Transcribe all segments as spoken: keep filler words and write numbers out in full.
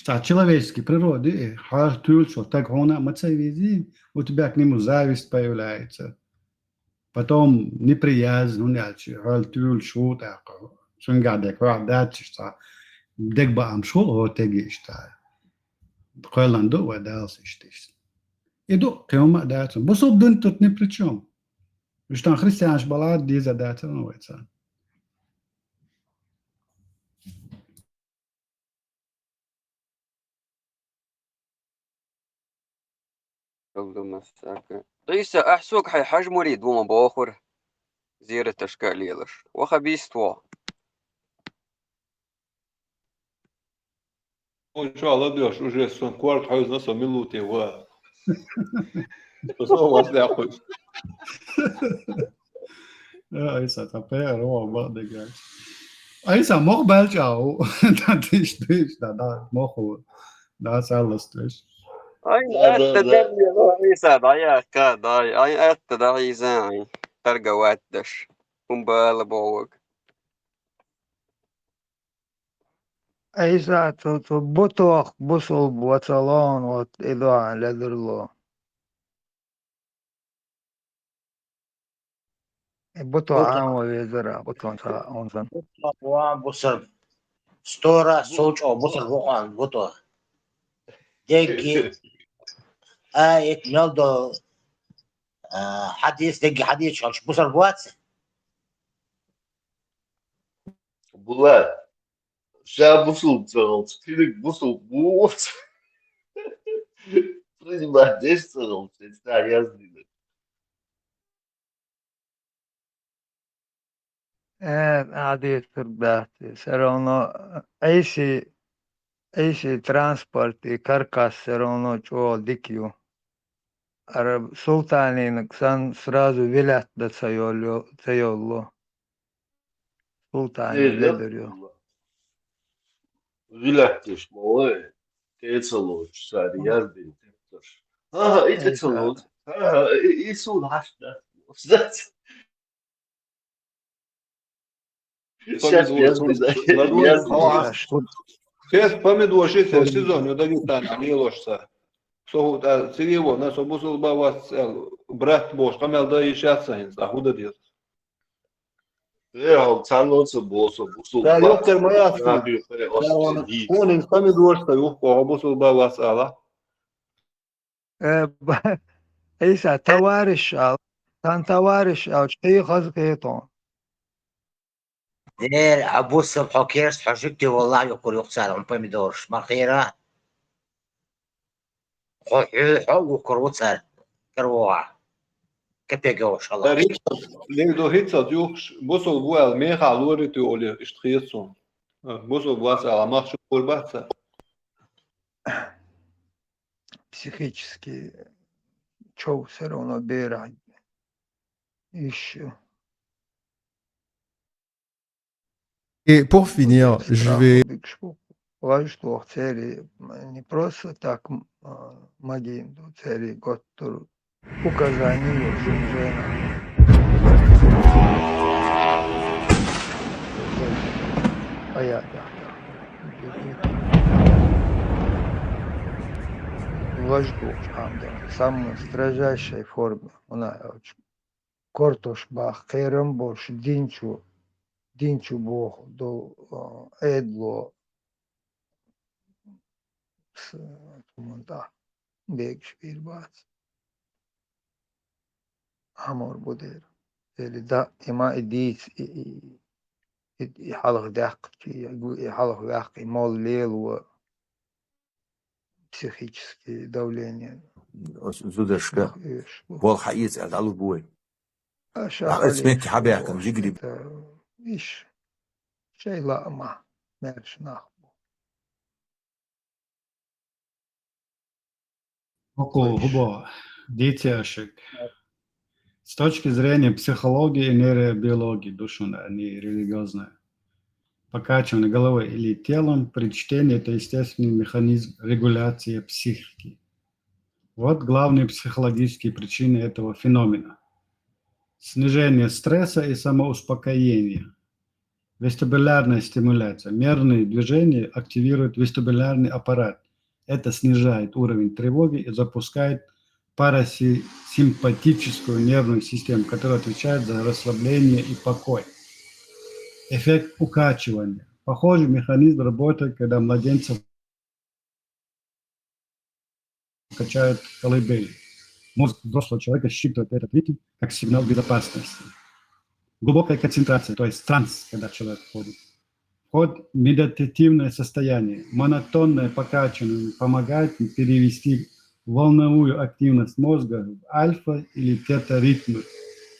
Та человеческий природа, э, хьа туьлчо таг хьуна а ма ца вези, у тебя к нему зависть появляется. Потом неприязнь, ну, яьлча, хьал туьлуш ву тӀаккха. Цуьнгахь дерг хьоьгахь дац иштта. Дегабаамаш хул хьо теги иштта. Кхоьллан ду вай Далла иштта иштта. И ду, кхин хӀума а дац. Бусалба дин тут ни при чём. Уьш тхан христианаш балахь деза дац вайца. Ӏийса, ахь соьга хьайн хьажа мурид ву ма бохура, зераташка а лелаш. Вахабист ву. Хьуна чохь ладоьгӀуш, уже сон корта хьевзина, со мила ву те ван. Со вас дӀакхуьйсу. Э, Ӏийса, тхан пхьегӀа ван бакъдерг аьлча. Ӏийса, мох баьлча а ву. Да, диш, диш, да, да, мох ву. Да, саллас диш. Ай, да, атта да, да. Дар, Ӏийса, да, я, ка, да, ай, атта, да, Ӏийса, ай. Тарга ватташ. ХӀун бала бовг. Ӏийса, цу, цу бутох бусулба вацалон, вот, и дуьхьа ледарло. И бутох Бутох. Ӏамо везара, бутон ца онзан. Бутох ван бусар. Стора, сулчо, бусар вукъан, бутох. Дегги, а, ит мел до, а, хьадис, дегги хьадис, шалш бусар вац? Була. Ша бусулба ца хилча, кхиниг бусулба ву оцу. Принимать деш ца хилча, ца яздина. Э, Ӏадитар дац. Всё равно Ӏийси, Ӏийси транспорт и каркас всё равно чӀогӀа дика ю. Ара султанинаг санна сразу вилат дан ца йолу, ца йолу. Султани Э, ледара ю. Вилаттеш ма вай, тӀе ца лоцуш, цара яздина тептарш. ХӀан-хӀа, и тӀе ца лоцу. ХӀан-хӀа, и, и суна хьашт дац. Помидор. Сейчас я знаю, я знаю. Кхетта помидор ши сезон ю Дагестана лелош ца. Со хӀу тӀа циге вона, со бусулба вац аьлла, брат бохуш, къамел дан йиш яц сан хӀинца, а хӀу дан деза? Э, хьо цхьанна ца бо со бусулба вац. Ца юхкар ма яц. Ца вон хьуна помидор ца юхко, хьо бусулба вац ала. Э, ба-, Ӏийса, товарищ ал, сан товарищ ал, чӀий хаза кхетон. Дера, Абусам, хьо керс, хьо жуьгти валлахь, юккур юккъ цара хьуна помидораш. Ма хера. Хьо, хьо, хьо вуккур ву цара. КарвогӀа. Капега йогӀуш хьала. Цара хӀинца, лердо хӀинца юхкуш, бусул бу аьлла, мехахь лорийта олий, иштта хета суна. Бусул бац аьлла, мах чу лор бац цара. Психически чов всё равно берахь. Ещё. Et pour finir, je vais Важа тоху церий, не просто так, м, а, магин ду, церий готтур указание ю жин-жена. Аятах. Важа тоху хьамда, самой строжайшей форме, вона аьлча. Кортош баха кхерам болуш динчу, динчу боху долу, а, Ӏедало с-, хӀуманна тӀехь бегаш вийр бац. Амор бу дера. Или да, и ма и дийца, и, и, и, и хьалха даьккхича, и, и хьалха ваьккхи, молла лело. Психический давление. Ос зударшка, болх хьаэца аьлла, дӀалур бу вай. Аша а, хьале сметти хьабаьхкина, жигри. Это иш. Шайла ма, мерш нах бу. Око хӀу боху, дийци ашиг. С точки зрения психологии и нейробиологии, ду шуна, а не религиозная. Покачивание головой или телом при чтении — это естественный механизм регуляции психики. Вот главные психологические причины этого феномена. Снижение стресса и самоуспокоения. Вестибулярная стимуляция. Мерные движения активируют вестибулярный аппарат. Это снижает уровень тревоги и запускает парасимпатическую нервную систему, которая отвечает за расслабление и покой. Эффект укачивания. Похожий механизм работает, когда младенцев качают в колыбели. Мозг взрослого человека считывает этот ритм как сигнал безопасности. Глубокая концентрация, то есть транс, когда человек входит. Вход в медитативное состояние. Монотонное покачивание помогает перевести волновую активность мозга в альфа или тета-ритмы.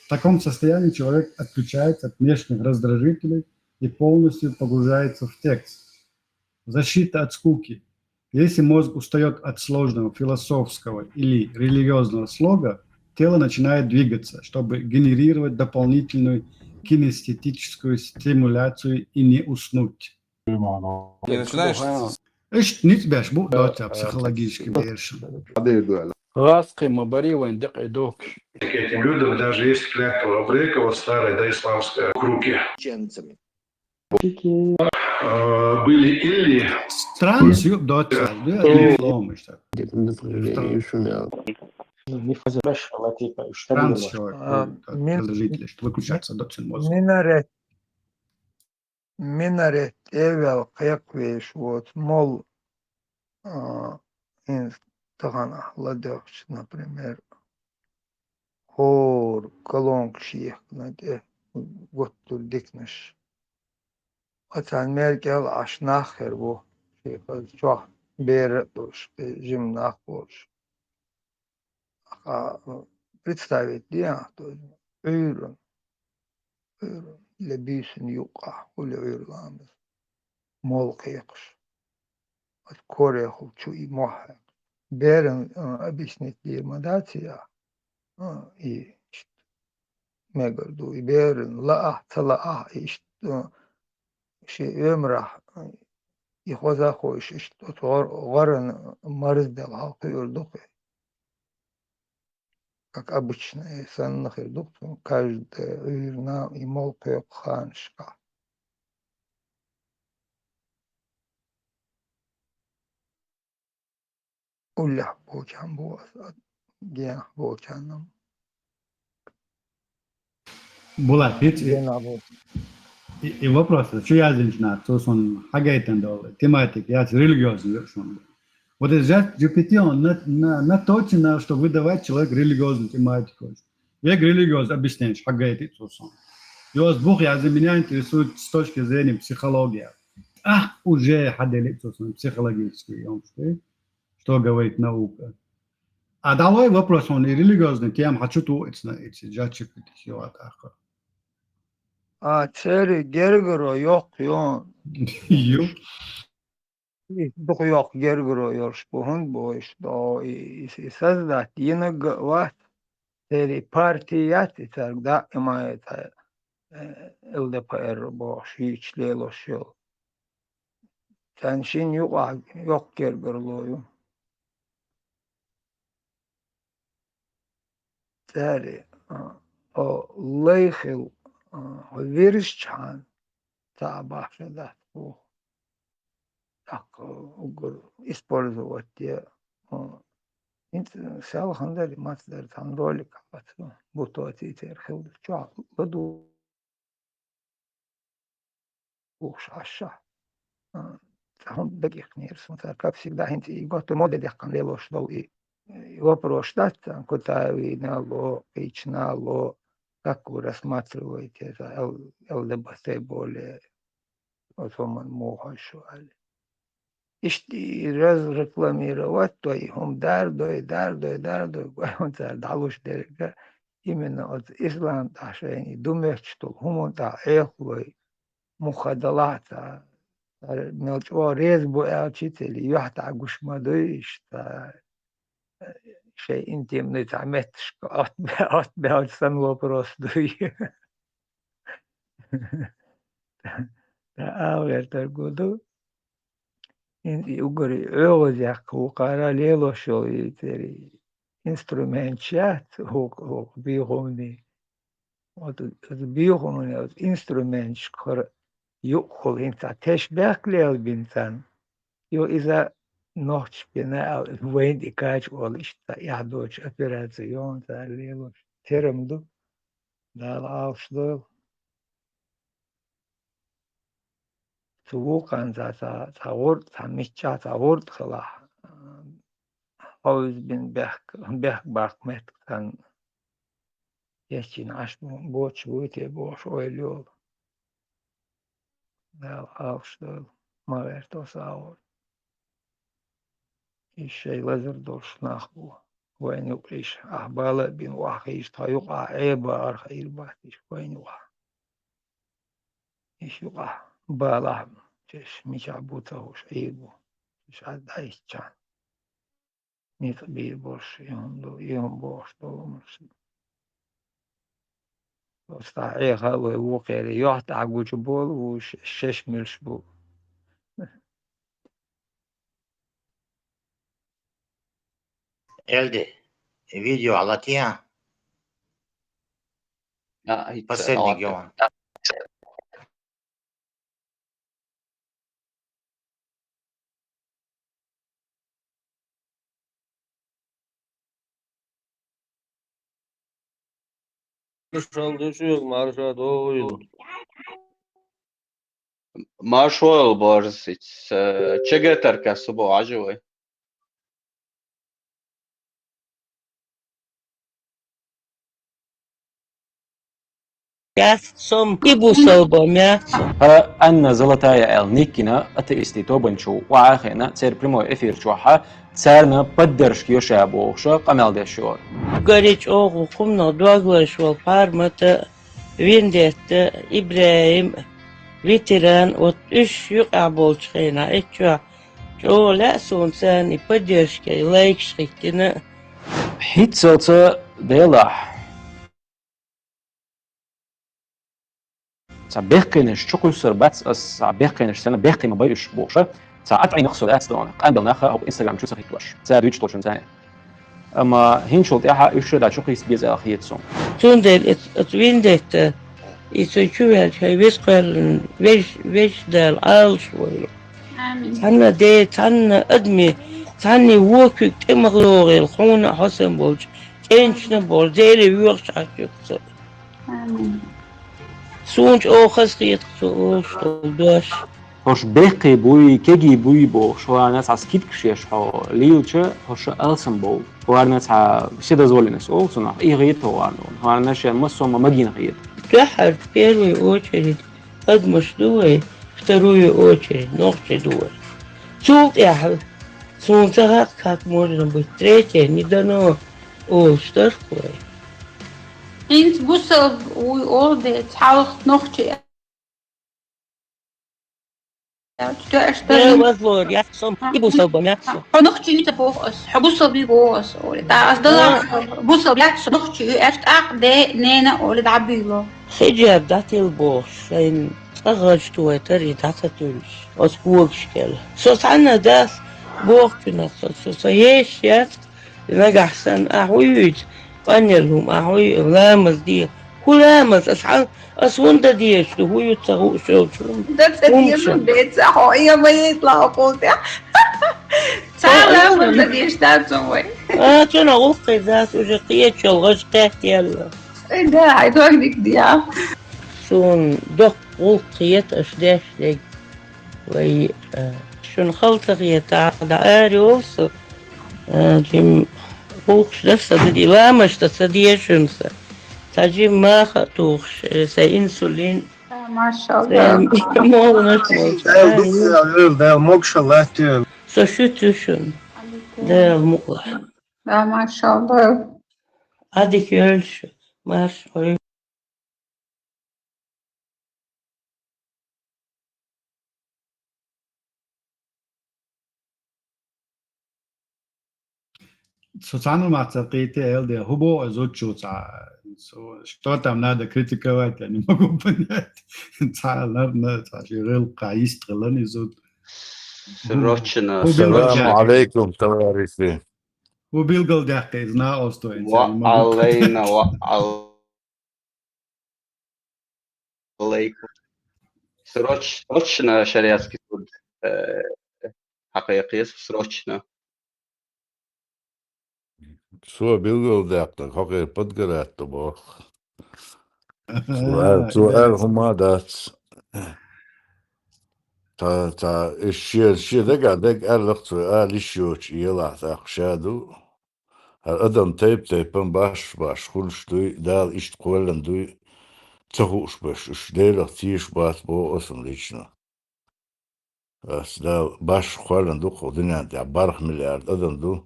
В таком состоянии человек отключается от внешних раздражителей и полностью погружается в текст. Защита от скуки. Если мозг устает от сложного философского или религиозного слога, тело начинает двигаться, чтобы генерировать дополнительную кинестетическую стимуляцию и не уснуть. И начинаешь... Ишт низ беш бу доца психологически берши. Гъаскъи ма бари вайн декъи док. К этим людям даже есть клятва Абрекова, старая, да, исламская, к руке. Э, были или... Странно, сю доца, да, или ломыш так. Странно, что... А, мин- Раздражитель, что выключается доцин мозг. Минарет, минарет эвел кхеквеш вот мол, а, ин тагана ладёхч, например, хор колонк шиехна те готтур дикнаш. Ацан меркел аш нахер бу. Ши чох бер душ, жим нах бош. А, представить, да, то есть, уйрун, уйрун, лебюсин юкъа, ули уйрламыз. Мол кхекъш. От корехул чу и мохьек. Берен, а, объяснить дир ма даци я. А, и ишт мегар ду, и берен, ла а, ца ла а, и ишт, а, ши өмрах, а, и хоза хойш, ишт, от гъор-, гъоран марз дел халкъи ур духи. Как обычно, и санна хир духтун, каждый уйрна и мол кхекъ ханшка. Уллях болчан бу, генах болчанам. Булат, гьич и, Генах бу. И, и вопрос, чу язынчна, цо сон хагайтан дол, тематик, яц религиозный, шон. Вот это взять G P T, он на, на, наточен на, что выдавать человек религиозную тематику. Век религиоз объяснение, хагайти цо сон. И вот бух язы меня интересует с точки зрения психологии. Ах, уже хадели цо сон, психологический, он что, что говорит наука. А давай вопрос, он и религиозный тем, хочу ту, it's, it's, джачик, it's, you are, ах. А, цери гергро, ёх, ё. Ё. И дух ёх гергро ёрш бу, гьунд бу иш до, и, и, и создать йинаг вац, цери партият, и царг да, и ма это, э, Л Д П Р бохш, ич лелош йол. Цан шин юкъа ёх гергро ю. Цари, а, о, лайхил, а, вирсчхьан, ца бахша дат бу. Так, угур использовать де, а, инт сел хандар, мац дар, тан ролик, а, бутоти тер хил, чо, ладу. Ухш аша. А, хьун дакъикънир сунтар, как всегда, хӀинца и готта мода дехкан лелош дол и, и вопрос дац, Кутаевна ло, Къична ло, как вы рассматриваете это Л-, Л Д Б Т более, вот хӀуман муха шу али. Ишти разрекламировать дой, хӀум дар дой, дар дой, дар дой, гой хӀун цар далуш дерга, именно оц ислам тӀа шайни думехчтул хӀумун тӀа эхлой, муха далахь ца, цар мел чӀо рез бу аьлчи цели, юхь тӀа гуш ма дуй ишта, шей интимный тӀа метташка отбе-, отбеалча сан вопрос дуй. Та алгӀертар гу ду. Ин и угар и оьгӀаз яккха вукхара лелош йол и цери инструменташ яц, хӀу-, хӀу-, бийхумни. Оцу, оцу бийхумни, оцу инструменташкара юкъахула хӀинца теш бехк лелабина царна. Йо, иза нохчаш бина аьлла, вайна тӀе кхача олу иштта цхьа эхь доцуш операци йогӀу цара лелош. Терам ду, Дала Ӏалаш дойла. Цу вукханца цхьа, цхьа гӀуртӀ, цхьа миччахь цхьа гӀуртӀ хилахь, хьовза бина бехк, бехк баккха меттиг санна, кечйина Ӏаш боцуш вуй те бохуш ойла йолу. Дала Ӏалаш дойла, ма гӀерта оцу агӀор. Иза шайн лазар долуш нах бу. Вайна юкъа иша, ахь бала а бина, охьа хиша, тхо юкъахь Ӏеба арха ир бац иша вайна юкъахь. Иша юкъахь балахь, шаьш мичахь бу ца хууш Ӏийр бу. Шаьш дӀаиттачхьана. Ницкъ бийр болуш, и хӀума ду, и хӀума бохуш долу хӀуманаш. Оцу тӀехь Ӏеха а лой вукхеран, йохь тӀехь гучу болу вуш, шаьш муьлш бу. Элди, видео хьалатийхьа? А, хӀинца Последний а, геон. Маршал ду шуьга, марша догӀийла. Маршалла, борзица, чегетарка субо Ӏажи вай. Яц сом и бусалба мяц. ХӀара Анна Золотая аьлла ник йина атеистийн тобанчо охьа а хиъна, церан прямой эфир чохь царна поддержка йо ша бохуш къамел деш ю. Гари чӀогӀа хӀуманах доглуш волу Пармата, Вендетта, ИбрахӀим, ветеран, вот уьш юкъахь болчу хенахь, эцчохь чӀогӀа лаьа суна царна и поддержка, и лайкаш хӀиттина. ХӀинццалц делахь. Цхьа бехкенаш чу кхуьссур бац ас, цхьа бехкенаш санна, бехке ма бай уьш бохуш. Цхьа атӀийна со дац дона, къамбел нах а хӀокху Instagram чу ца хӀиттош, цара дуьйцуш долчун цхьаьна. Амма хӀинцул тӀаьхьа уьш шуьга чу кхийса беза аьлла хета суна. Цундела эц-, оцу Вендетта, и цуьнан чу ваьлча, хӀай веза кхоьллина, веза, веза Дала Ӏалаш войла. Амин. Цхьанна де, цхьанна адаме, цхьанне вон куьг тӀе ма догӀийла, хьуна а хьо санна болчу, кӀенташна а болу, Деле воьхуш Ӏаш юьху со. Амин. Суна чӀогӀа хазахета цо олуш долу дош. ХӀорш бехке буй, кегий буй бохуш, хӀорш цхьа скидкаш еш хьо лелча, хӀорш алсам бовлу. ХӀорш цхьа вседозволенность олу цунах, и хета хӀорш. ХӀорш шен массо а ма магийна хета. Дуьххьара, в первую очередь, адамаш ду вай, вторую очередь, нохчий ду вай. Цул тӀаьхьа суна ца хаьа, как можно быть третьей, не дано олуш дара вай. ХӀинца бусалба вуй олу де, цхьалха нохчий аьлча, тоьаш Э, дара. Вазлор, яц сом, и бусалба, яц сом. Хьо нохчий ца боху ас, хьо бусалба ву боху ас, оле. ТӀаккха ас дала А. бусалба яц со, нохчий ю аьлча, тӀаккха де, нена, оле, дӀабуьйло. Хиджаб дӀатилла бохуш, шайна цӀа гӀаж ту вай тари дӀа ца туьллуш, оцу когаш кӀел. Со цхьанна дас бохучунах со, со, со еш яц, нагахь санна, ахь вуьйцу, къанъелла хӀума, ахь вуьйцу, ламаз де. ХӀун ламаз? Ас хьан, ас хӀунда дезаш ду, хӀун ю ца хууш йолчу? Дан ца ХӀунда деза, шу? Деца, хьо, я ма еза лаукъул тӀе. Ца Ой, ламаз ой. дан дезаш дац вай. А, цунах гӀуллакх дас уже кхечу гӀаж кхетта яьлла. Ай, да, хьай дог дика диа. Суна доккха гӀуллакх хета аша деш дерг. Вай, а, шуна хала ца хетахь, дӀа ара йолу со, а, жим гӀуллакхаш дан ца деза, ламаш дан ца деза шуна сан. Цхьа жим маха а тухуш, э, сайн инсулин, А, машалла. сайн молнаш молчу. Дала дукха йойла, Дала могушалла латтайойла. Со шуьца ю шуна. Дала мукъалахь. Да, машалла. Ӏадика йойла шу, марша Ӏойла. Со цхьаьна маццар кхийти аьлла де, хӀун боху иза зудчо цхьа, со, что там надо критиковать, я не могу понять. Цхьа ларна, цхьа ши гӀилкха йистхилан иза зуд. Срочно, хӀун билгал срочно. Салам алейкум, товарищи. ХӀун билгал даьккхи иза накъостойн, Ва цхьа, не могу алейна, понять. Ва ал- Алейкум. Сроч-, срочно шариатский суд, э, хьакхайкхийса, срочно. Цо билгалдаьккхинарг хьо кхера подгорать ду боху. Цо ара, цо ара хӀума а дац. Ца, ца, и шен, шен дагахь дерг аьлларх цо, ала йиш йоцуш елахь тӀаккха ша ду. ХӀара адам тайп-тайпана баш-баш хуьлуш дуй, Дала иштта кхоьллина дуй, ца хууш берш, уьш Делах тешаш бац боху аса лично. Ас Дала баш кхоьллина ду кху дуьнен тӀехь, барх миллиард адам ду.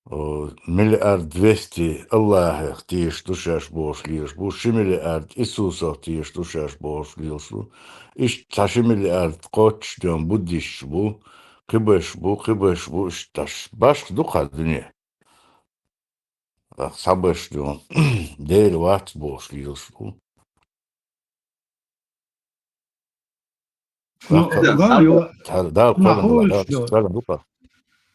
О, миллиард двести Аллахьах тешаш ду шаьш бохуш лелаш бу, ши миллиард Иисусах тешаш ду шаьш бохуш лелаш бу. Иштта цхьа ши миллиард кхоччуш ден буддисташ бу, кхиберш бу, кхиберш бу, иштта ш-, башха ду кху дуьне. Ах, цхьаберш ден Дела вац бохуш лелаш бу. Ну, тӀаккха да, ю-, тхьа-, да, ма кхоьллина ду, хулаш да, ю. Кхоьллина ду-кх.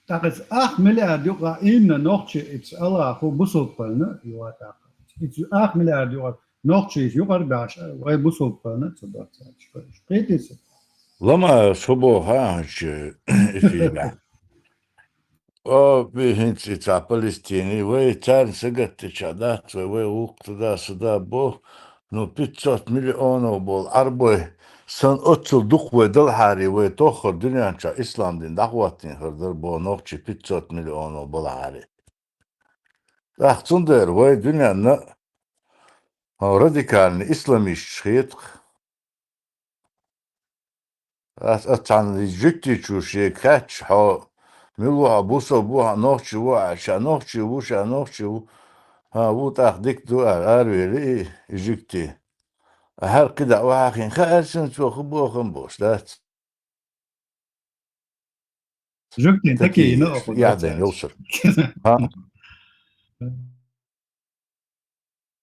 ТӀаккха иза ах миллиард юкъа именно нохчий, иза Аллахьо бусулба кхоьллина, ю, тӀаккха. Иза ах миллиард юкъа нохчий юкъара беш, вай бусулба кхоьллина ца доццуш. Кхетий со? Лама, со боху, хӀа, хӀинца эфирехь. О, би хӀинца и цхьа Палестине, вай царна сагатдича дац, вай, вай вукху туда-сюда бо, ну, пятьсот миллионов болу Ӏарбой, сан оццул дукха вай далахьара, вай тоххара дуьнен чохь ислам дин дӀахӀоттийна хир дара боху нохчий пятьсот миллионов балахьара. ТӀаккха цундела вай дуьненна, хьо, радикальный исламисташ хетах. Ас, ас цхьана жуьгтичу шега хаьттича, хьо мила ву хьо, бусалба ву хьо, нохчи ву хьо, ша нохчи ву, ша нохчи ву. ХӀан, ву, тӀаккха дика ду, ара, аравели и, и жуьгти. ХӀара кхидӀа ву хьахийна, хаьара сен цо хӀун бохам бохуш дац. Жуьгтийн такий йина окху яхьден йовсар. ХӀан?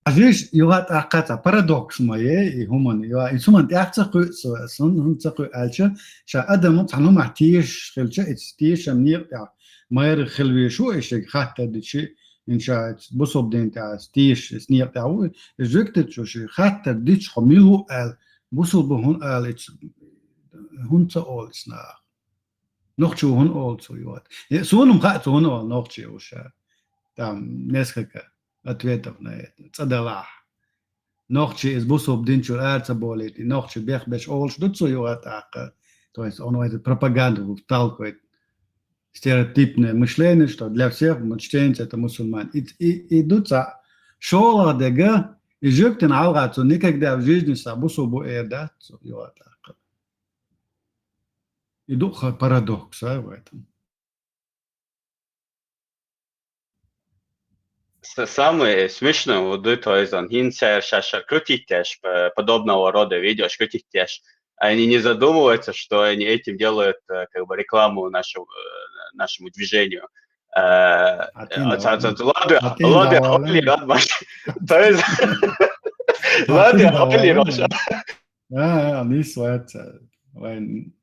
Аш иш, юха тӀаккха цхьа парадокс ма е, и хӀуманна, юха, и хӀуманна тӀехь ца кхуьу со, сан хӀунда ца кхуьу аьлча, ша адам цхьана хӀуманна тешаш хилча, иза тешам некъа тӀехь майра хила везаш ву, и шега хаттар дичи, инша, иза бусалба дин тӀехь иза тешаш, иза некъа тӀехь ву, иза жуьгтичу ши хаттар дичи хьо мила ву аьлла, бусалба ву хӀунда ала иза, хӀунда ца олу иза наха? Нохчо хӀунда олу цо, йоӀ? Э, суна-м хаьа, цо хӀунда олу нохчо ву ша. Там несколько ответов на это. ЦӀа далахь. Нохчий иза бусалба дин чуьра ара ца болийта, и нохчий бехбеш олуш ду цо, йоӀ, тӀаккха. То есть он эту пропаганду вталкивает. Стереотипное мышление, что для всех мусульманин это мусульманин. И, и, и ду цхьаъ. ШолгӀа дега, и жуьгтина хьалха цо никогда в жизни сан бусалба ву эр дац цо, йоӀ, тӀаккха. И ду хӀара парадокс, а, в этом. С-, самое смешное, вот, да, то есть, он, хӀинца ша-, ша-, крутить аш, п-, подобного рода видео аш крутить аш. Они не задумываются, что они этим делают, э, как бы рекламу нашему, э, нашему движению. Э, а ты, а, давай. Ца-, ца-, ладно, а ты, ладно, давай. Ладно, ладно, ладно. А, а, нийса вац, вайн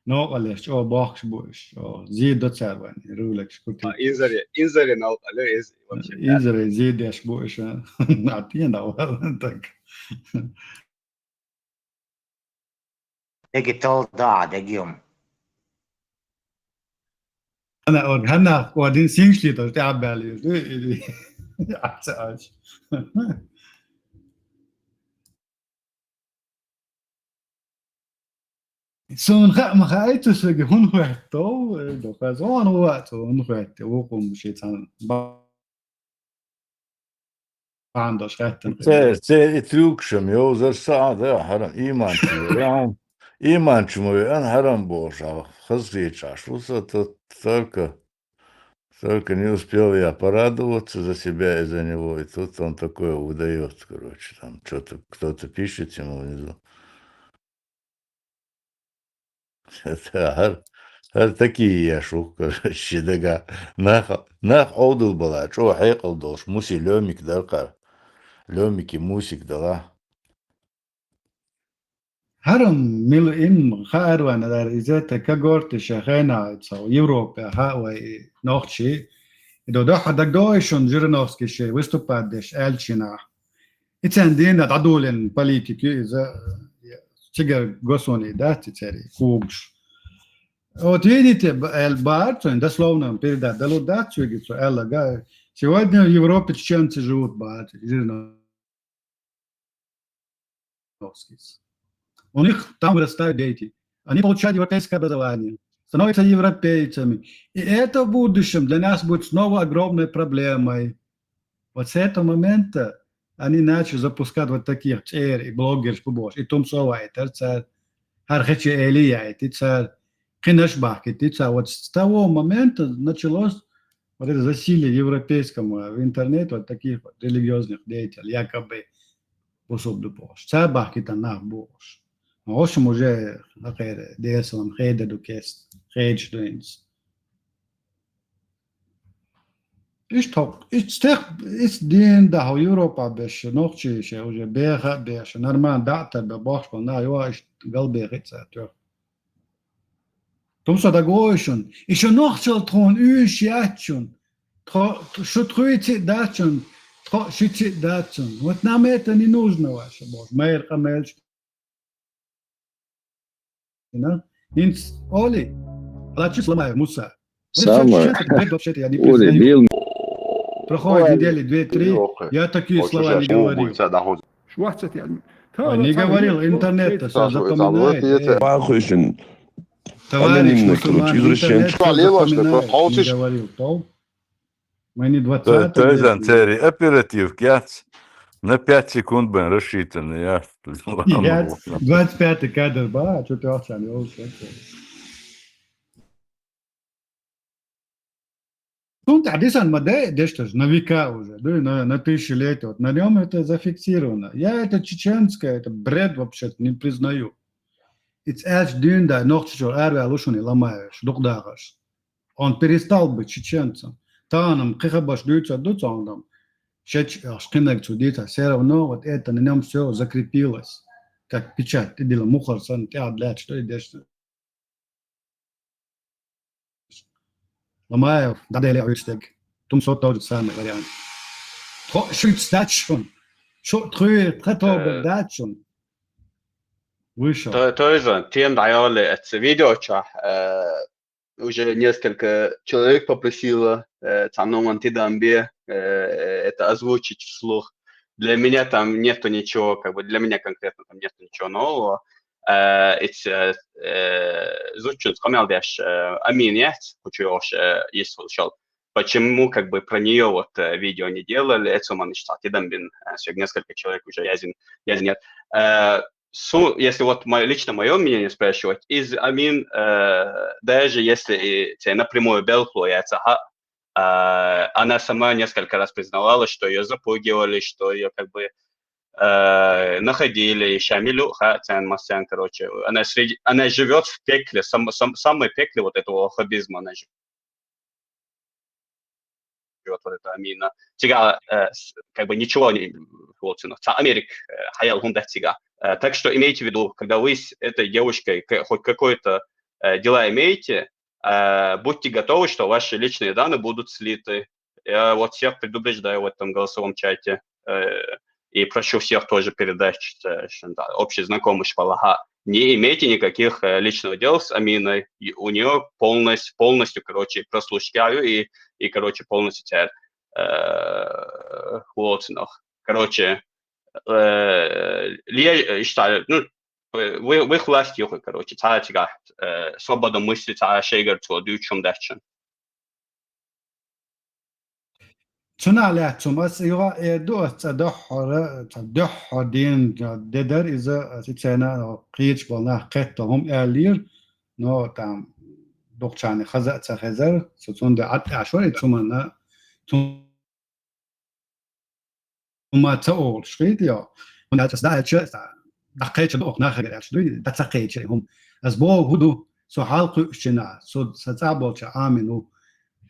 новкъарлеш чӀогӀа бохкуш бу уьш, чӀогӀа зийр до цара вайн, роликаш крутить. А, инзаре, инзаре новкъарле, из вообще, да. Инзаре зийр деш бу уьш, а. А тӀена вала так. Деги тол да, деги юм. Ана ор, ханна кодин синшли то, тӀе а бали, аца ач. Суна хаа ма хаьа, цу соьга хӀунда хоьтту, э, дукха зона вац, хӀунда хоьтту, вукхум ши цхьана ба-, бахьана долуш хаьттина. Церан, церан и трюкаш-м йовзар са а да, хьарам, ийманчу ма веана, ийманчу ма веана, хьарам бохуш, хазахеташ ву со, т-, только, только не успел я порадоваться за себя и за него, и тут он такое выдаёт, короче, там чё-то кто-то пишет ему внизу. ХӀара, хӀара такие еш ву, короче, дага. Нах, нах Ӏовдал бала, чӀогӀа хьекъал долуш, Муси Лёмик дара кхара. Лёмики Мусик дала. ХӀара мила им хаар ван дар, иза та когорты ша хена цо Европе ха вай нохчи. И до дохьа дагдой шун Жириновский ше выступать деш аьлчина. И цен дина дӀадулин политики иза, цигара государство дац и церий, когаш. Вот видите, б-, аьлла баьхар цо, дословно передать далур дац цуьнга, цо аьлларг. Сегодня в Европе чеченцы живут, баьхар цо, Жириновский. У них там вырастают дети. Они получают европейское образование, становятся европейцами. И это в будущем для нас будет снова огромной проблемой. Вот с этого момента они начали запускать вот таких церий, блогерш бу бохуш. И тумсо вайтар цар, хӀара хечи эли яйти цар, кхинаш бахкити цар. Вот с того момента началось вот это засилие европейскому в интернет вот таких вот религиозных деятелей, якобы бусулба ду бохуш. Цар бахкийтина нах бу бохуш. Хьошам уже хӀокхара дерсалам хеда ду кест, хедаш ду инс. Иштта хьо-, иштта стех, иштта дийна да хьо Европа беш, нохчий ше уже беха а беш, нормально дӀа а тар бе бохуш бо на, йо, иштта галбехи цар тоьх. Тумсо дагой шун, и шу нохчал тхуна уьйш яц шун, тхо, шу тхуьйци а дац шун, тхо шици а дац шун. Вот нам это не нужно ваше, бохуш, майра къамелаш. Ина, хӀинца оли, лачи сломаю, Муса. Самое. Вообще, я не признаю. Проходит недели две-три, я такие слова не говорил. Ой, не говорил, интернет-то всё запоминает. Товарищ мусульман, интернет всё запоминает, не говорил. Мы не двадцатый век. Тойзан, церий оперативка яц. На пять секунд бен рассчитанный, я. Яц, двадцать пятый кадр, ба, чё ты вообще, не волнуйся. Цунна тӀехь дисан ма дай, дешта, на века уже, да, на, на тысячелетия. Вот на нём это зафиксировано. Я это чеченское, это бред вообще-то не признаю. Ица аьлча дуьйна дай, нохчашо араваьлла шуна ламаеш, дукха дахаш. Он перестал быть чеченцем. Тахана-м кхин хабарш дуьйцур ду цо, он-м шеча ахш кхиннарг цо дийцар. Всё равно вот это на нём всё закрепилось. Как печать, тӀедилла мухӀар санна, тӀехь лаьтташ ду и дешна. Ламаев, дӀаделе Ӏуьйрус дерг. Тумсо тот же самый вариант. Тхо шуьца дац шун. Шу тхуьйра тхан тоба дац шун. Вышел. То, то есть, тема дӀайоле эцу видео чохь, э, уже несколько человек попросило, э, цхьа номан тидам бе, э, это озвучить вслух. Для меня там нету ничего, как бы для меня конкретно там нету ничего нового. Э, эц-, э, э, зудчуьнца къамел деш, э, Амин яц, кху чу йогӀуш, э, йист волчу. Почему, как бы, про неё вот, э, видео не делали, эцу ма иштта тидам бина, э, соьга несколько человек уже яздина, яздинера. Э, су-, если вот моё, лично моё мнение спрашивать, из Амин, э, даже если и цхьа напрямую белхало яц, ага, а, она сама несколько раз признавалась, что её запугивали, что её как бы, э, находили, и ша мила ю хаьа царна массарна, короче. Она среди, она живёт в пекле, сам-, сам-, самой пекле вот этого ваххабизма она живёт, вот эта Амина. Цигахь, э, с-, как бы ничего не, вот, цунах. Цхьа Америка, э, хьаяла хӀума дац цигахь. Э, так что имейте в виду, когда вы с этой девушкой к-, хоть какой-то, э, дела имеете, э, будьте готовы, что ваши личные данные будут слиты. Я вот всех предупреждаю в этом голосовом чате. Э, и прошу всех тоже передать, э, что, да, общие знакомые, шпалаха. Не имейте никаких, э, личных дел с Аминой. И у неё полностью, полностью, короче, прослушка ю и, и, короче, полностью церан, э, хӀоцунах. Короче, э, ле-, э, считаю, ну, вы, вы, вы власть юхи, короче, цхьа цигахь, э, свобода мысли, цхьа шайгара цо дуьйцуш хӀума дац шуна. Цунах лаьцна ас юха а эр ду, ас цкъа дуьххьара, цкъа дуьххьара дийна де дара иза, ас и царна кхечу болу нах кхетта хӀума аьллера, но там дукхачарна хаза а ца хезара, со цунна де Ӏад тӀаьхьаш вара и цу манна, цу ма ца олуш, хийтайо. ХӀунда аьлча ас дӀааьлча, дӀакхеча ду оха нахагара аьлча дуй, дӀа ца кхеча и хӀума. Ас боху хӀун ду, со хьалкхуьучу чина, со сан цӀахь болчу Амин ву.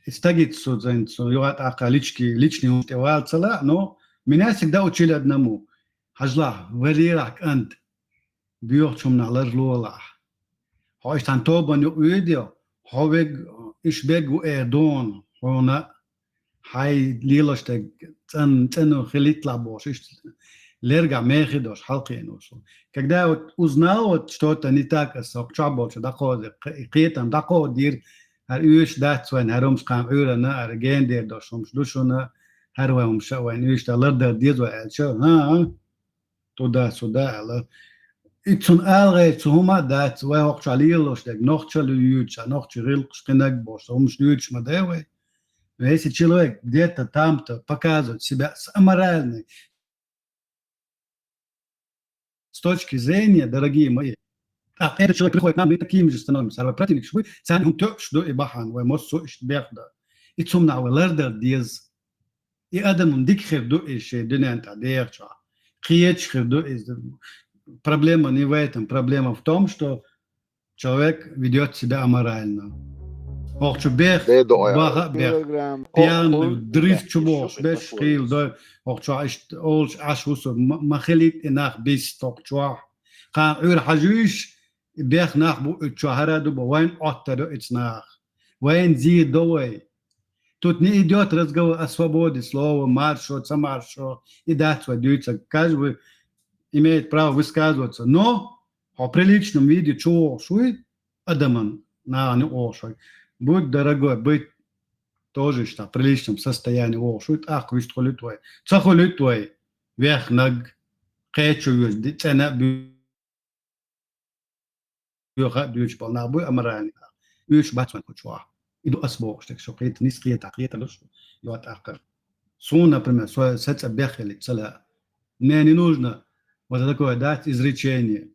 И стагица со зайн, со юха тӀаккха лички, личный хӀума тӀе вала ца лаьа, но меня всегда учили одному. Хьажалахь, валлахӀи, кӀант, боьхачу хӀуманах ларлолахь. Хьо иштта хьан тобанна юкъа воьдий, хьо вег, иштта бег ву эр дуна хьуна, хьайн лелош дерг цӀан-, цӀанван хилийталахь бохуш, иштта Лергахь мехи дош хьалкхиъна ву со. Когда вот узнал, вот что-то не так, аса хӀокху чохь болчу дӀакхозира, кхе-, кхетам дӀакховдийра, хӀара уьйш дац вайн, хӀара хӀумаш кхана Ӏуьйранна, хӀара гендер дош хӀумаш ду шуна, хӀара вайн хӀумаш а вайн уьйш дан лардар деза вай аьлча, хӀан-хӀа, туда-сюда аьлла. И цунна ала гӀерта цу хӀума а дац, вай хӀокху чохь лелош дерг, нохчалла юьйцуш, нохчийн гӀиллакхаш кхинаг болуш, хӀумаш дуьйцуш ма дай вай. Но если человек где-то там-то показывает себя с аморальной с точки зрения, дорогие мои, а этот человек приходит к нам, мы такими же становимся. А противникаш буй, царна хӀума тоьуш ду и бахьана, вай массо а иштта бех дан. И цунна вай лардар деза. И адамна дика хир ду иза шен дуьнен тӀехь дехачохь. Кхеча хир ду иза. Проблема не в этом. Проблема в том, что человек ведёт себя аморально. ХӀокху чу бех, баха а бех. Пьяный, дрис чу бохуш, беш хила дой. ХӀокху чохь иштта олуш Ӏаш ву со, ма, ма хилийта и нах бист хӀокху чохь. Кхана Ӏуьйра хьажуьйш, и бех нах бу и чохь хӀара ду бо, вайн Ӏоттар ю ица нах. Вайн зийр до вай. Тут не идёт разговор о свободе слова, маршо, ца маршо, и дац вай дуьйцург. Каждый имеет право высказываться. Но хьо приличном виде чу вогӀуш вуй, адаман нахана юкъа вогӀуш вуй. Будь дорогой, быть тоже иштта приличном состоянии вогӀуш вуй, тӀаккха вуьшта хуьлуьйту вай. Ца хуьлуьйту вай вехнаг, кхечо веза, ди-, цӀена а буьйха а дуьйцуш болу нах буй аморальный нах. Уьш бац вайн кху чохь. И ду ас бохуш дерг, шо кхета, нис кхета, кхета ду шу. Йо, тӀаккха. Суна, например, со, сан цӀа беххилиг ца лаьа. Мне не нужно вот такое дать изречение.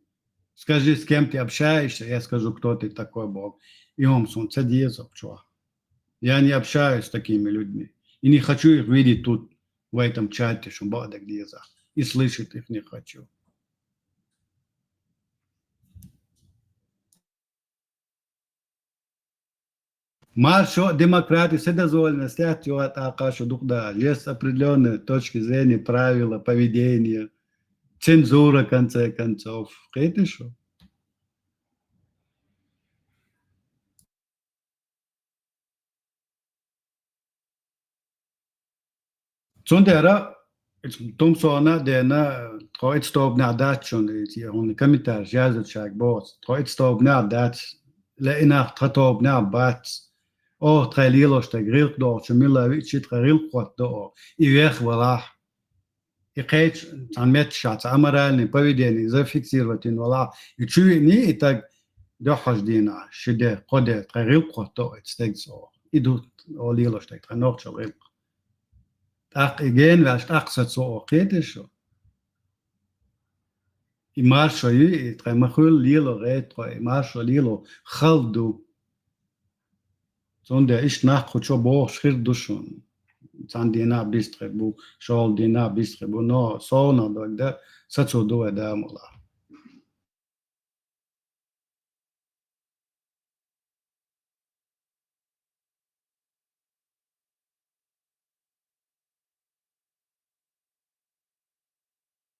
Скажи, с кем ты общаешься, я скажу, кто ты такой, боху. И хӀума суна ца деза кху чохь. Я не общаюсь с такими людьми. И не хочу их видеть тут, в этом чате, шун бакъдерг деза. И слышать их не хочу. Маршо, демократи, вседозволенность, тӀаккха шу дукха да. Есть определённые точки зрения, правила поведения, цензура, в конце концов. Кхетий шу? Цундела, тумсона а дена, тхо итт тобанехь дац шуна, и хӀунда комментарий язучаьрга боху, тхо итт тобанехь дац, ле и нах тхан тобанехь бац, оха тхайн лелош дерг гӀиллакх дохучу милла виъчи тхан гӀиллакх хӀоттадо оха, и вех валахь. И кхечу цхьана метташахь цхьа аморальный поведение зафиксировать йина валахь, и чу виъний и таг дуьххьарчу дийнахь, ши де, кхо де, тхайн гӀиллакх хӀоттадо оха, и стегца оха. И ду оха лелош дерг, тхайн нохчалла гӀиллакх. ТӀаккха и гена ваьлча, тӀаккха сацо оха, кхетий шу? И маршо ю, и тхайн ма-хуьллу лело гӀерта тхо, и маршо лело хала ду. Цундела иштта нах кху чу бохуш хир ду шуна. Цхьана дийнахь бистхир бу, шолгӀа дийнахь бистхир бу, но совнах дог дан сацо ду вай, Дала мукъ лахь.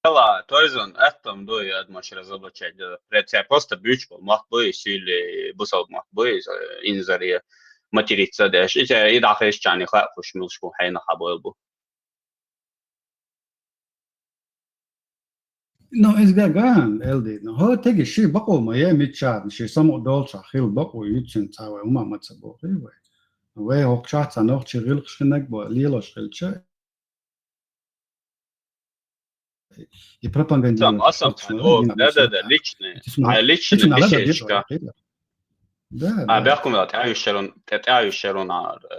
Хала, тойзон, аьттам ду и адамаш разоблачать дан. Пред цаьрга просто буьйцуш болу мотт бу иза, или бусалба мотт бу иза, инзаре материться деш. И цаьрга и дӀахезчарна хаьа кхуш муьлш бу хьенах хьабойла бу. Ну, иза ган, Элди, ну, хӀо теги ши бакъо ма е миччарна, ши самукъа долчохь хила бакъо ю цуьнан, цхьа вай хӀума ма ца бохий вай. Вай хӀокху чохь цхьа нохчийн гӀиллакхаш хинарг бо, лелош хилча, и пропагандировать. Сам, а сам, точно, о, не надо, да, да, да, личный. Эти смо-, а, личный эти надо беседочка. Делать, да, а, да. Бехкун вела, тӀаьхьа юьсшерон, тӀе-, тӀаьхьа юьсшерон, а, э,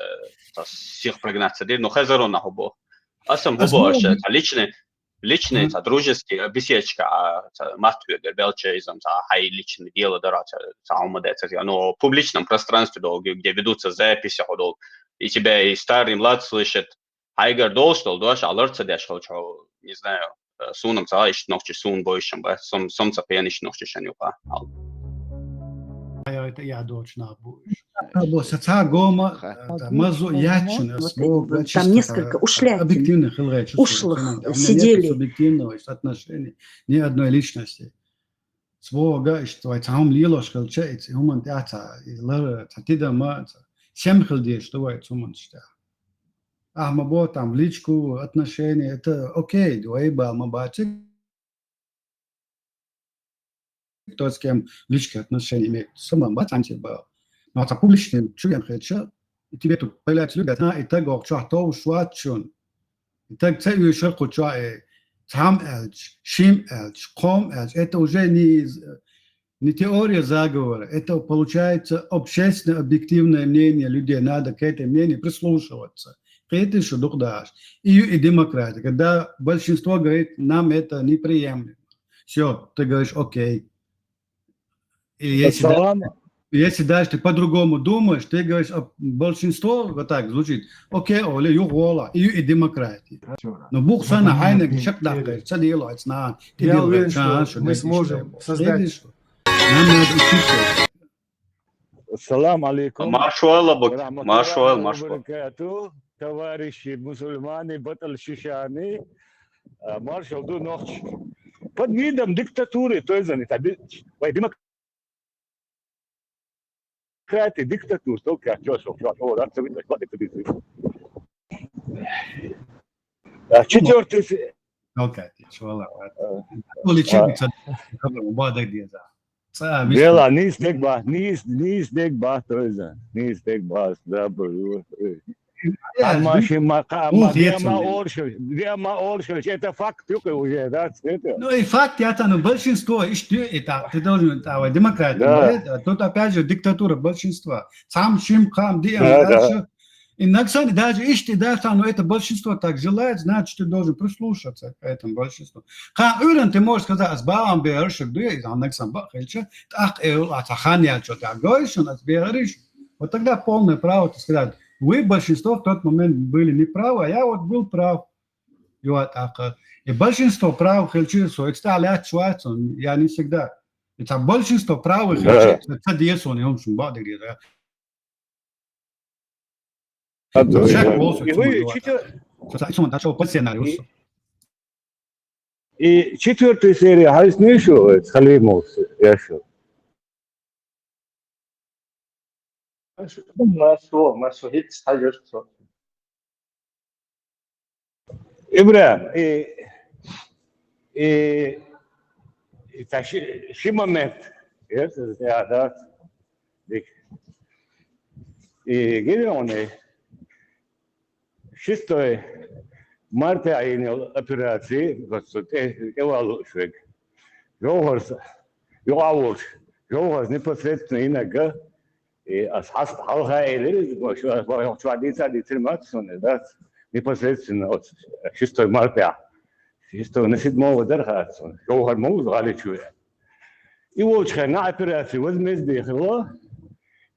та сих прогнаться дир, но хезарон нахуй бо. А сам хубо, а, личный, личный, та дружеский, а, беседочка, а, та мат хьоьгар белча изам, та хьай личный дело дара, та, та хӀума децар, но в публичном пространстве долу, где ведутся записи, хьо долу, и тебя и старый, и млад слышит, хьайгара долуш долу дош а лар ца деш хилча, хьо, не знаю, э, суна-м ца хаьа, иштта нохчий суна бойшам бац, со-м, со-м ца пхиъна иштта нохчий шен юкъа. Хьайгара тӀе яхь доцуш нах бу уьш. Бо, сан цхьа гома, э, мазо яц шуна, ас боху, там несколько ушлятин, объективно хила гӀерташ ушлых сидели. У меня нет субъективного отношения ни одной личности. Цбога иштта вай цхьа хӀума лелош хилча, и цу хӀуманна тӀехь цхьа, и лар, цхьа тидам а, цхьа сема хила дезаш ду вай цу хӀуманаш тӀехь. Ахьа ма бо там в личку отношения, это окей, вай бала ма баци, кто с кем в личке отношения имеет. Сама бац, ам се бала. Но цхьа публичный чу ен хетча, и тебе тут появляются люди, говорят: «А, и таг вокх чохь товш вац шун». И таг ца уьйшура кху чохь, э, цхьам аьлча, шим аьлча, кхом аьлча, это уже не, не теория заговора, это получается общественно-объективное мнение людей, надо к этому мнению прислушиваться. Кхетий шу дукха дахьаш. И, и демократия, когда большинство говорит: «Нам это неприемлемо». Всё, ты говоришь: «Окей». И если да-, Салам. Если даже ты по-другому думаешь, ты говоришь, а, большинство вот так звучит: «Окей, оле, юхь вола, и, и демократия». Но бух санна хьайниг чекхдаккха, ца дийло эцна, я уверен, что мы сможем создать. Видишь? Нам надо учиться. Салам алейкум. Маршо аьлла, Бак-, маршо аьлла, маршо. Товарищи мусульмане, батал шишане, а, маршал ду нохч. Под видом диктатуры, то есть, они таби-, вай демократии диктатур, только чё, что, что, что, да, что, что, что, что, что. А, четвёртый с- Окей, швала. Э, уличи а. Бадаг деза. Ца, мисла. Бела, нийса дегба, нийса, нийса дегба, то есть, нийса дегба, да, бу-, э. Я, Амма ну, ши ма-, ка-, ух, ма-, я дема цундуй. Орши, дема орши, это факт, юкы уже, да, это. Ну, и факт, я-та, ну, большинство, ишти, это, ты должен, это, демократия, да. Нет? А тут, опять же, диктатура большинства. Сам шим кам, дема, да, да. И нагсани даже ишти да, та, но это большинство так желает, значит, ты должен прислушаться к этому большинству. Кхана уьйран ты можешь сказать: «Ас баам берашек дуй», и нагсан ба хилча, так, э, а та хан я чё-то, а говоришь, он ас бераш. Вот тогда полное право ты сказать: «Вы, большинство, в тот момент были неправы, а я вот был прав». И вот так, э, и большинство прав хилча, со, это стало от чего, я не всегда. Это большинство прав хилча, да. Это десо, не он шум бадыгри, да. И вы четвёр-, и, и четвёртая серия, хьайс нуьйшу, э, Халимов, я шу. Маршо, маршо, хӀинцца хьажар со. Ибрахьим, и, и, и та ши, ши момент. Э, я, да. Дик. И Гидеоне шестой марта йина операци, вот, тӀе, тӀеваллуш верг. Жовхарца, юкъа а волуш, Жовхарца непосредственно йинарг, и ас хьаст хьалха элира, шу, шу, шу дийца, дийцира ма дац суна, дац? Непосредственно оцу шестой марта. Шестой на седьмого дара хаьа суна. Жовхар ма ву иза гӀали чу веана. И волчу хенахь операци возмездие хилла,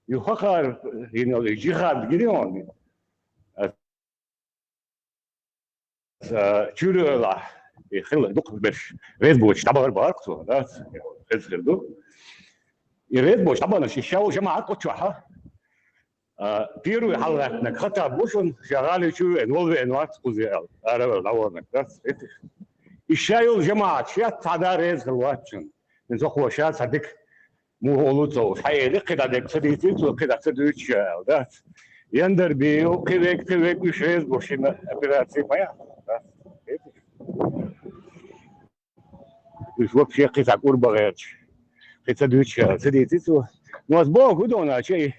и хӀокхара йина йолу и Джихад Гидеон, а, чуьра ойла, и хилла дукха берш, реза боцуш дӀабахар бахарх цо, да, реза хир ду. И реза боцуш дӀабаханарш, и ша ву жамаӀат кху чохь, а, первый хьалагӀаьттинарг Хаттаб ву шуна, ша гӀали чу веана, вала веана вац кхуза аьлла, ара ваьлла дӀаваханарг, да, эти. И ша йолу жамаӀат, ша цхьа а реза хир вац шуна. ХӀинца хӀокхо ша цхьа дика муха олу ца олуш, хьан эли, кхидӀа дерг ца дийцира цо, кхидӀа ца дуьйцу ша аьлла, дац? Яндарбиев, кхин верг, кхин верг, уьш реза бу шина операци ма яц, дац? Уьш вообще кхин цхьа кӀур бан гӀерташ, кхин ца дуьйцу ша аьлла, ца дийцира цо. Ну, ас боху, хӀун ду аьлча, и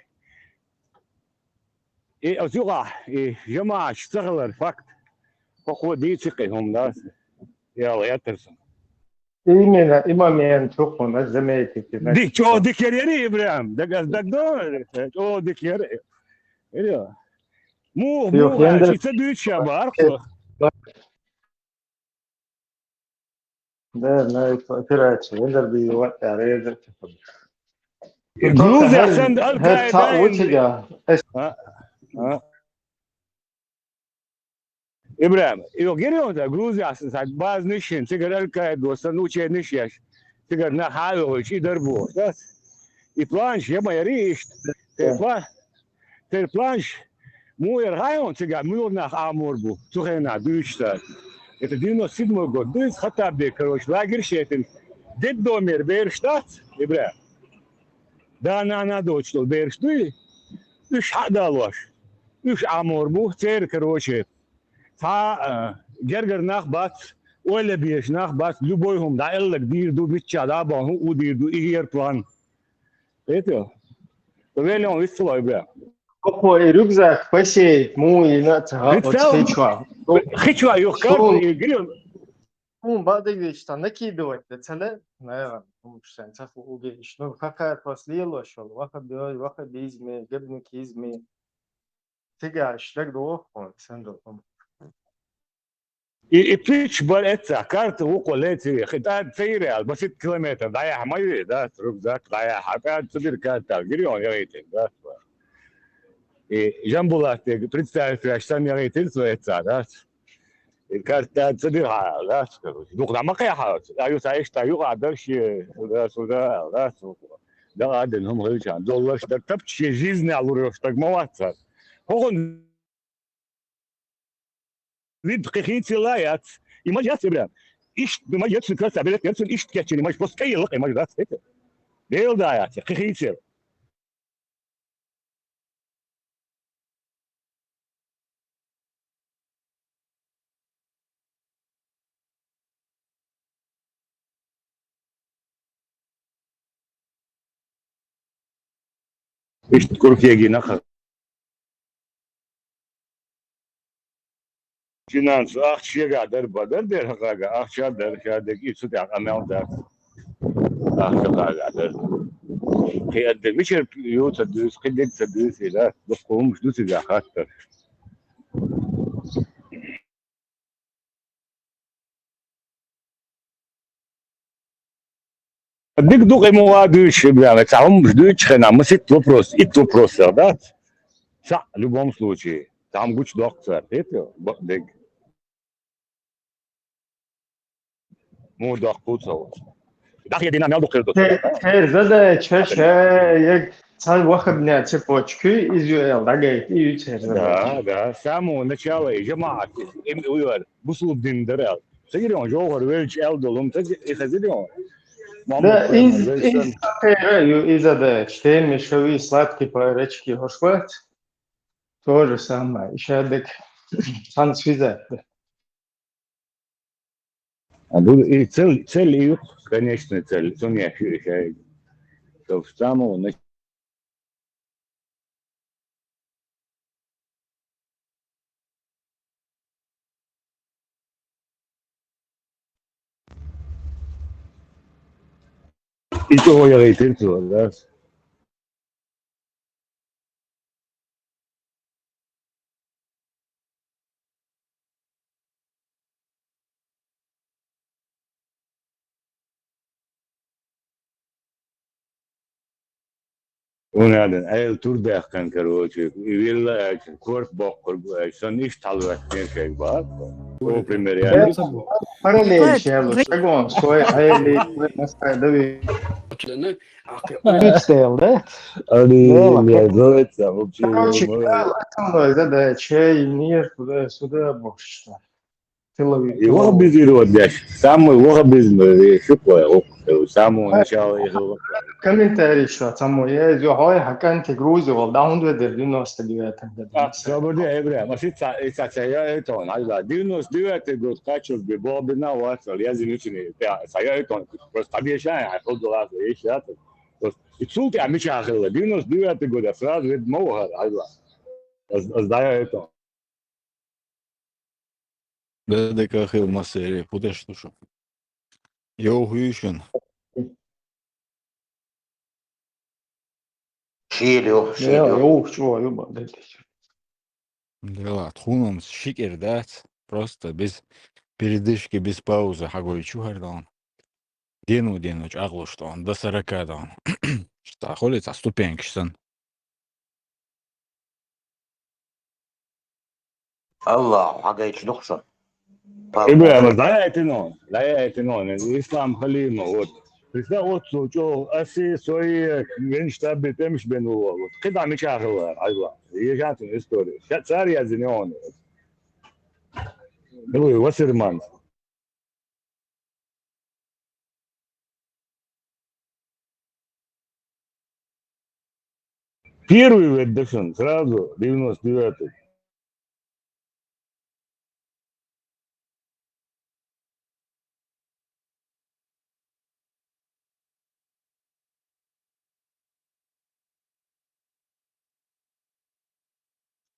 И оцу юкъахь, и жамаӀаташ ца хилар факт. ХӀокхо дийци кхин хӀума дац, яла яттар сан. Именно, и момент хӀокхуна заметить. Ди-, чӀогӀа дика яра, яра, Ибрахьим. Дага, дага до, чӀогӀа дика яра. Яра. Муха, муха, ши ца дуьйцу ша бахарх цо. Да, на эту операцию Эндерби ваьлла реза. Грузия сан Аль-Каида. А, а. Ибрахьим, и Гирёнда Грузия сан база нишин, цигара Аль-Каида сан учениш еш. Цигара нах хьалавойтуш и дарбо. И планш я ма яра иштта. Тера планш, муха яра хьайна цигахь муьлха нах Ӏамор бу, цу хенахь дуьйцуш цара. Это девяносто седьмой год ду иза, Хаттаб бен, короче, лагерь шетина. Детдомера бераш дац, Ибрахьим? Да, нана доцуш долу бераш дуй? Уьш хьа а далош. уьш Ӏамор бу, церан, короче. Цхьа, а, гергара нах бац, ойла беш нах бац, любой хӀума дӀаэлларг дийр ду, мичча дӀа а бохьу, у дийр ду, и гӀер план. Хетий? Велион виссалой бе. Кхо и рюкзак посеять, му и на ца Представь, хичуа. Хичуа юхкар, Шун. И грил. Хьун баъдагвича цхьа накидывать да ца ле, наверное, хӀумаш сайн ца ху угиш. Ну, хакар пас лелош вала, ваха бой, ваха бизме, габнакизме. Цигаш даг доху, сан доху. И, и пич бар эца, карта вукхо леци, хита ца ирал, басит километр, даяхь ма юй, да, рюкзак, даяхь, а ца дир карта, гирион ягитин, да. И Жамбулат, представь, сан ягитин, цо эца, да. И карта ца дир хьа, да, короче. Дукха ма кхехьа, а ю са ишта, ю а дальше, сюда, сюда, да, сюда. Да, а дин хӀума хилча, долларш дар тапчи жизнь алур ёш, так ма вац. Хохун вид кхихицила яц. И маж яц, бля. Ишт, маж яц, каса, билет яц, ишт кечили, маж пос кайла, маж дац, это. Бел да яц, кхихицил. Иштта куркеги наха. Чинан цу ахча шегахь дар бадар дер хьакхага, ахча дар, ша дерг и цу тӀехь къамел дац. Ахча хьакхага дар. Кхин а дерг мичара ю ца дуьйцу, кхин дерг ца дуьйцу, и дац, дукха хӀумаш ду цигахь хаттар. Дика ду-кх и ма ван дуьйцуш, бля, цхьа хӀумаш дуьйцучу хенахь, маситта вопрос, итт вопрос дац. Цхьаъ, в любом случае, цхьа хӀума гучудоккху цара, хетий, бакъдерг. Муха доккху ца ву. ДӀахедина мел дукха хир ду. Те-, терза даьча, ша, я, цхьа вахабня цепочка, иза ю аьлла, дӀагайта, и ю терза даьча. Да, да, с самого начала и жамаӀат, им уйвар, бусулба дин дара аьлла. Ца гири он, жовхӀар велча аьлла долу, ца и хезира он. Да, Мухьаммад из, Пайхамар, из велча сан. Кхера ю, иза даьча, теми шави сладкий подарочки хӀуш бац. То же самое, ишадак, сан связать да. А ду-, и цель, цель и юкъ, конечная цель, цунна еш ю и шайга. Чтоб самого нач-, и чего я говорю, да? Вон аьлла, Ӏела тур баьккхина, короче, и вилла аьлча, корта боккхург бу аьлча, сан иштта хьалаветтина шайга бахьа. О, пример, я. Параллель шелу, шагон, сой, Ӏели, сой, масхай, дави. Ицтел, да? Али, Лела, я, зоица, вообще, короче, молодец. Ала, основной задача, и мир туда-сюда, больше что. Тыловик, и тыловик. Вахабизм вот дальше. Самый вахабизм, э, шуко, э, с самого начала я говорю. Комментарий что, самый, я из Йохой, Хаканти, Грузия, вал, да, он две девяносто девятом году. А, свобода, э, бля, маши ца, и ца, ца, я это, он, ай, да, девяносто девятый год, качал бы, бобина, ватсал, я зимичный, я, ца, я это, он, просто обещаю, а, ходила, я щас, просто, и цулти, а, меча хила, девяносто девятый год, я сразу, ведь, мовхар, ай, да. Аз, аз, да, я это. Д Д К хила массерий, хӀу деш ду шу? Йовхуьйшина. Шийла ю, шийла ю. Йовху чӀогӀа ю бан дедиш. Дела, тхуна-м ши кӀира дац. Просто без передышки, без паузы хьагойчу хӀара дан. Дено-дено чӀагӀлуш дан, до сорока дан. Ста хуьлий цхьа ступенькаш санна. Аллаху хьагайчу дукха сан. Ибрахим, дӀаяйтина, дӀаяйтина, Ислам Халимов, вот. Представь, вот цо чӀогӀа аси, сои, венаш табби тӀемаш бен ву, вот. КхидӀа мичахь хилла, хьайла. Ежатин история. Ша-, цара яздина он. Ду, Васерман. Первый ведь дашан, сразу девяносто девятый.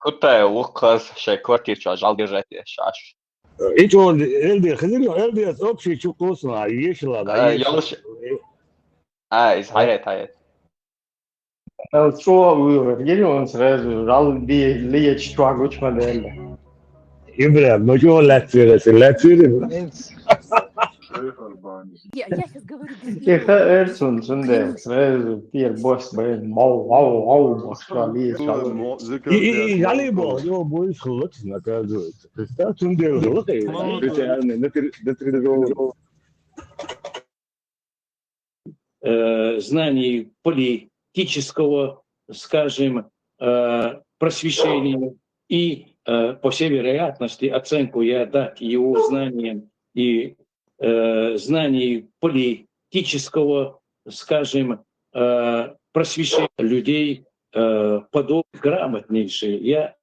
Кутай вукхаз шай квартир чу жал держать шаш. Ич он элди хизир, элди общий чу кусна, ешла да, Э, еш. Ёлш-, а, из хайрат, хайрат. Ал чё вывод, или он сразу жал би лечь чуагуч модели. Ибрам, ну чё латсирес, латсирес. Я, я сейчас говорю без Иха перевода. Эрсун, сунде, Клянусь. Сразу пир бос бен, мау, мау, мау, бос, жал би, жал. И, и, и жал би, бо, ё, бо, иш хулат, наказывается. Представь, сунде, хулат, э, Мало специально, на три, на три, э, знаний политического, скажем, э, просвещения и, э, по всей вероятности, оценку я дать его знаниям и, э, знаний политического, скажем, э, просвещения людей, э, подобных грамотнейшие. Я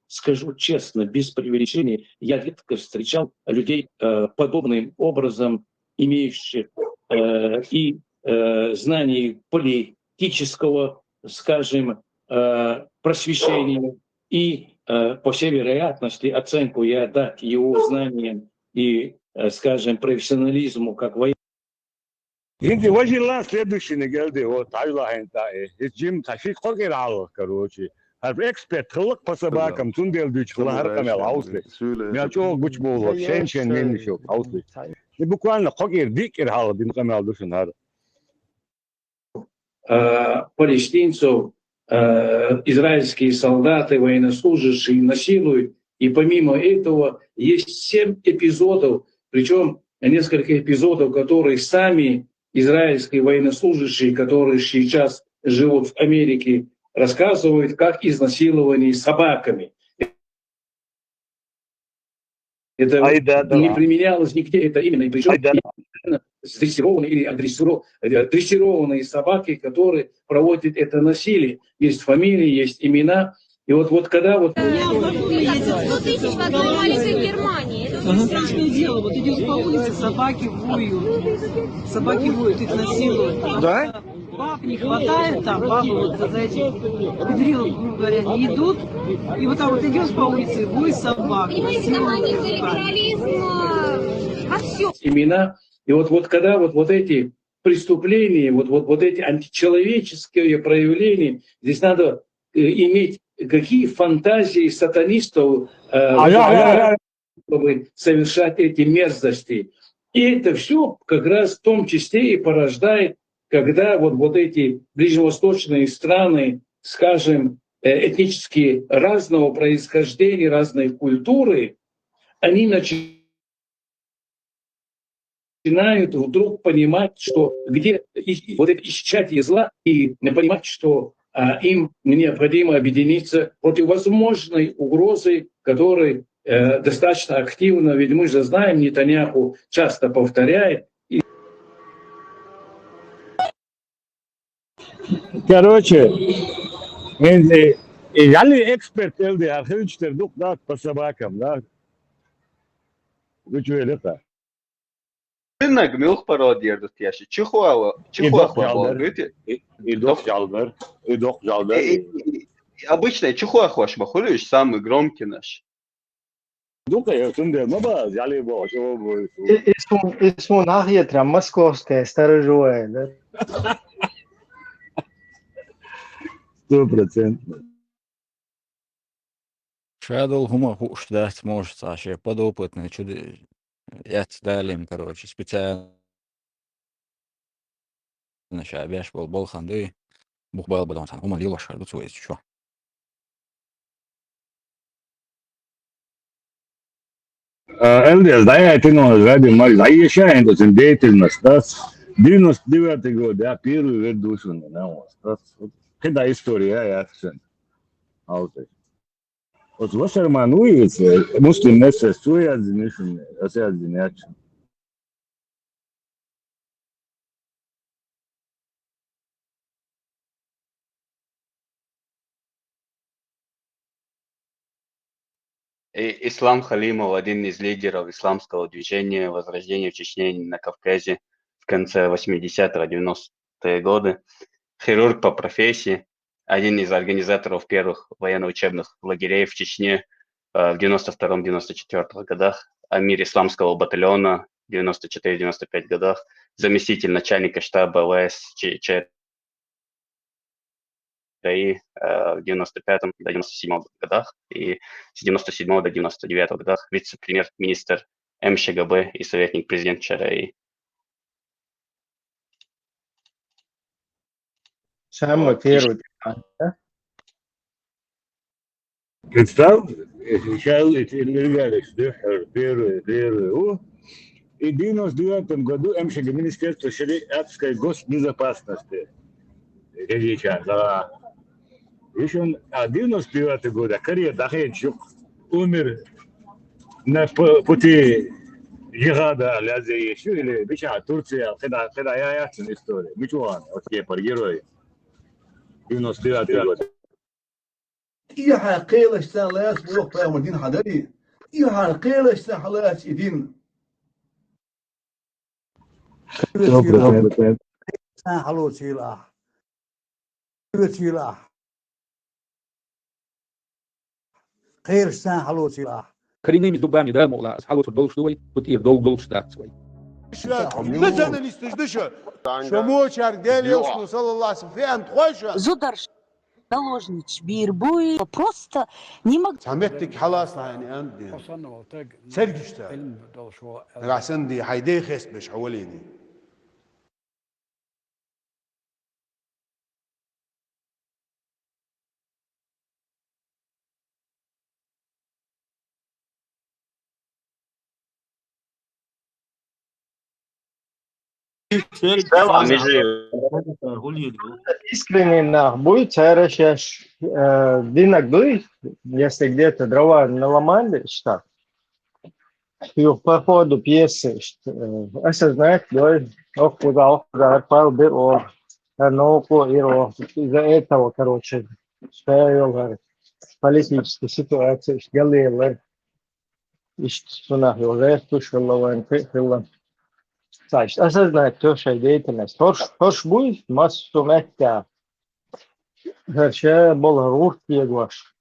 скажу честно, без преувеличения, я редко встречал людей, э, подобным образом имеющих, э, и, э, знаний политического, скажем, э, просвещения, и, э, по всей вероятности, оценку я дать его знаниям и, э, скажем, профессионализму как военного. Инди важила следующий неделя, вот, айла хента, э, э, Джим, таши кокер ал, короче. Гьар эксперт хыллык по собакам, цундел дучла гьар къамел гьавзле. Я чо гуч болу, шен-шен мемнишо гьавзле. И буквально кокер дикер гьал дин къамел душун гьар. Э, палестинцев, э, израильские солдаты, военнослужащие насилуют. И помимо этого есть семь эпизодов, причём несколько эпизодов, которые сами израильские военнослужащие, которые сейчас живут в Америке, рассказывают, как изнасилование собаками. Это не применялось нигде, это именно, и причём дрессированные или агрессиро-, э, дрессированные собаки, которые проводят это насилие. Есть фамилии, есть имена. И вот, вот когда вот... Сто тысяч в одной маленькой Германии. Это же страшное дело. Вот идёшь по улице, собаки воют. Собаки воют, их насилуют. Да? Баб не хватает, там бабы вот за этих педрилов, грубо говоря, не идут. И вот там вот идёшь по улице, вой собак. Понимаете, там они за либерализм, э, во всём. Имена. И вот, вот когда вот, вот эти преступления, вот, вот, вот эти античеловеческие проявления, здесь надо, э, иметь какие фантазии сатанистов, э, чтобы совершать эти мерзости. И это всё как раз в том числе и порождает, когда вот, вот эти ближневосточные страны, скажем, э, этнически разного происхождения, разные культуры, они начи-, начинают вдруг понимать, что где и, и вот это исчадие зла, и понимать, что, а, им необходимо объединиться против возможной угрозы, которой, э, достаточно активно, ведь мы же знаем, Нетаньяху часто повторяет, и Короче, инди, и яли эксперт элди, архивчтер дук дат по собакам, да? Гучвели ха. Иннаг муьлуьх пародия дут яши? Чи хуьа, чи хуьа хуьа бал бити? И, и дох жалбер, и дох жалбер. Э, и, и, и обычно чи хуьа хуьаш ма хуьлуьш, самый громкий наш. Дукха я сунде ма ба, яли бо, шо бо. И, и сун, и сун нах я тря московская сторожевая, да? Сто процентов. Шадул хӀума хууш дац, может, цхьа шен подопытный чуди яц далим, короче, специально ша беш бол, болхан дуй, бух бал бадон сан, хӀума лилаш хар ду цу вайс чу. А, Элдес, да, я тяну ради мой, да, ещё я, это деятельность, да, с девяносто девятый год, я первый ведущий, да, вот, да, вот. Когда история, я, я, всё. А вот это. Вот Вассерман уйвица, муслим несес, цу язди нишуни, ас язди нячун. И Ислам Халимов, один из лидеров исламского движения «Возрождение в Чечне и на Кавказе» в конце восьмидесятых, девяностые годы, хирург по профессии. один из организаторов первых военно-учебных лагерей в Чечне, э, в девяносто втором-девяносто четвёртом годах, амир исламского батальона в девяносто четыре-девяносто пять годах, заместитель начальника штаба В С Ч Ч Т И, э, в девяносто пятом до девяносто седьмом годах и с девяносто седьмого до девяносто девятого годах вице-премьер-министр М Ш Г Б и советник президента Ч Р И. Самый первый. Представь, если чай, если Илья Ильич, да, первый, первый, о, и в девяносто девятом году М Ш Г, Министерство шариатской госбезопасности. Ильича, да. Ещё, а, девяносто девятый год, а Корея дахенчук умер на п-, пути джихада, лязе ещё, или бича Турция, когда, когда я, я, история. Мичуан, вот те герой. Девяносто девятый год. Ихьа кхелаш ца лаьц боху пайхамар дин хьадари. Ихьа кхелаш ца хьалаьц и дин. Сто процентов. Сан хьалоцийла ахь. Оьцийла ахь. Кхераш сан хьалоцийла ахь. Каринами зубами да мула, ас хьалоцур долуш ду вай, хӀу тӀера долу долуш дац вай. Националисташ ду шу. Шу мочарг Дела йолуш ду, саллаллаху алейхи ва саллям, феан тхойша. Зударш наложнич бийр буй, просто не мог. Цхьа меттиг хьалаца хьайна ан ден. Цергиш та. Нагахь санна ди хьай дей хестбеш хьавалийни. Искренний нах буй, цара шаьш, э, динаг дуй, если где-то дрова наломали, что? Юха по ходу пьесы, что, э, осознать, да, ох, куда, ох, куда, пал бир, о, а науку, и, о, из-за этого, короче, что я говорю, политическая ситуация, что я говорю, Иштта цунах йолу гӀерташ хилла вайн кхин а хилла. Ца иштта осознать то шайн деятельность. ХӀорш, хӀорш буй массо а меттехь. ХӀара ша болу гӀурт егош.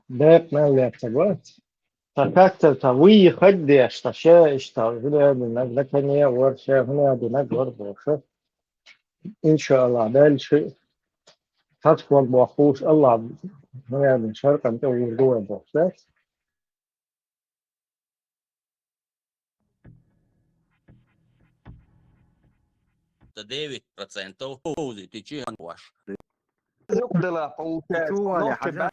Декъа мел лаьцна вац. Ца как-то ца вуй хаддеш, ца ша иштта хӀуна а динарг, на коне а вара ша хӀуна а динарг вара бохуш. Иншааллах, Дала ши цхьацца бохуш, Аллах хӀуна а дина шаркъан тӀе вур ду вай бохуш дац. Та девять процентов позитичи ваш. Дела получается. Чували, нохчи хьажа.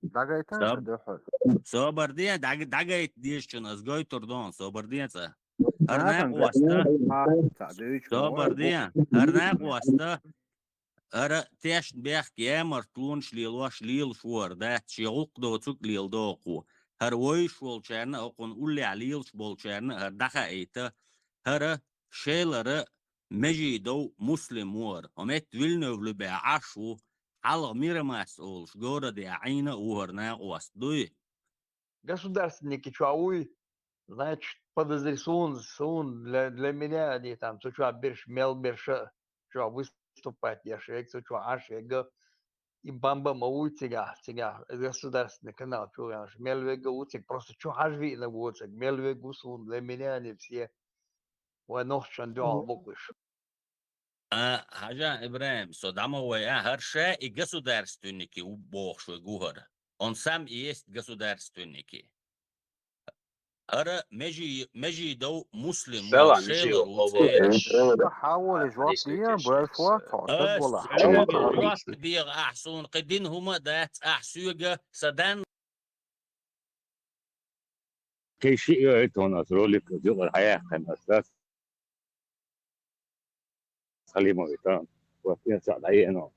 Дагайта, Саб-, духу. Собар де, даг-, дагайта дезачун аз гойтур дон, собар де ца. ХӀара накъоста. Собар де, хӀара накъоста. ХӀара тешна бехк ямартлонаш лелош, лелаш вара дац, шен гӀуллакх доцург леладо кхо. ХӀара вевзаш волчарна а, хӀокхунна уллехь лелаш болчарна а хӀара дӀахаийта, хӀара шелара Межидов Муслим вара. ХӀо метта Вильнёв Любе Ӏаш ву, хьалха Мирамас олуш городехь Ӏийна а ву хӀара накъост дуй. Государственники чохь вуй, значит, подозреваю, суна, суна, для, для меня они там, цу чохь берш, мел берш а, чохь выступать еш, ерг цу чохь Ӏаш ерг а, и бамба ма вуй цигахь, цигахь, государственный канал чу веанаш, мел верг а ву цига, просто чу хьажа виънарг ву цига, мел верг ву суна, для меня они все, вайн нохчашна дуьхьал бу уьш. А, хьажа, Ибрахим, со дӀа ма вай, а, хӀара ша и государственники ву бохуш вай гу хӀара. Он сам и есть государственники. ХӀара Межи-, Межидов Муслим вара, шелар ву церан. Хьаволе жоп де, беш вац, хьо, ас соьга жоп дегӀа ахь суна кхин дина хӀума а дац, ахь соьга сан дан Кхин шиъ а ю хӀунда ас ролик, юкъара хьаяьккхина ас дац. Халимович, тан, вот, я цхьаъ дӀаеана.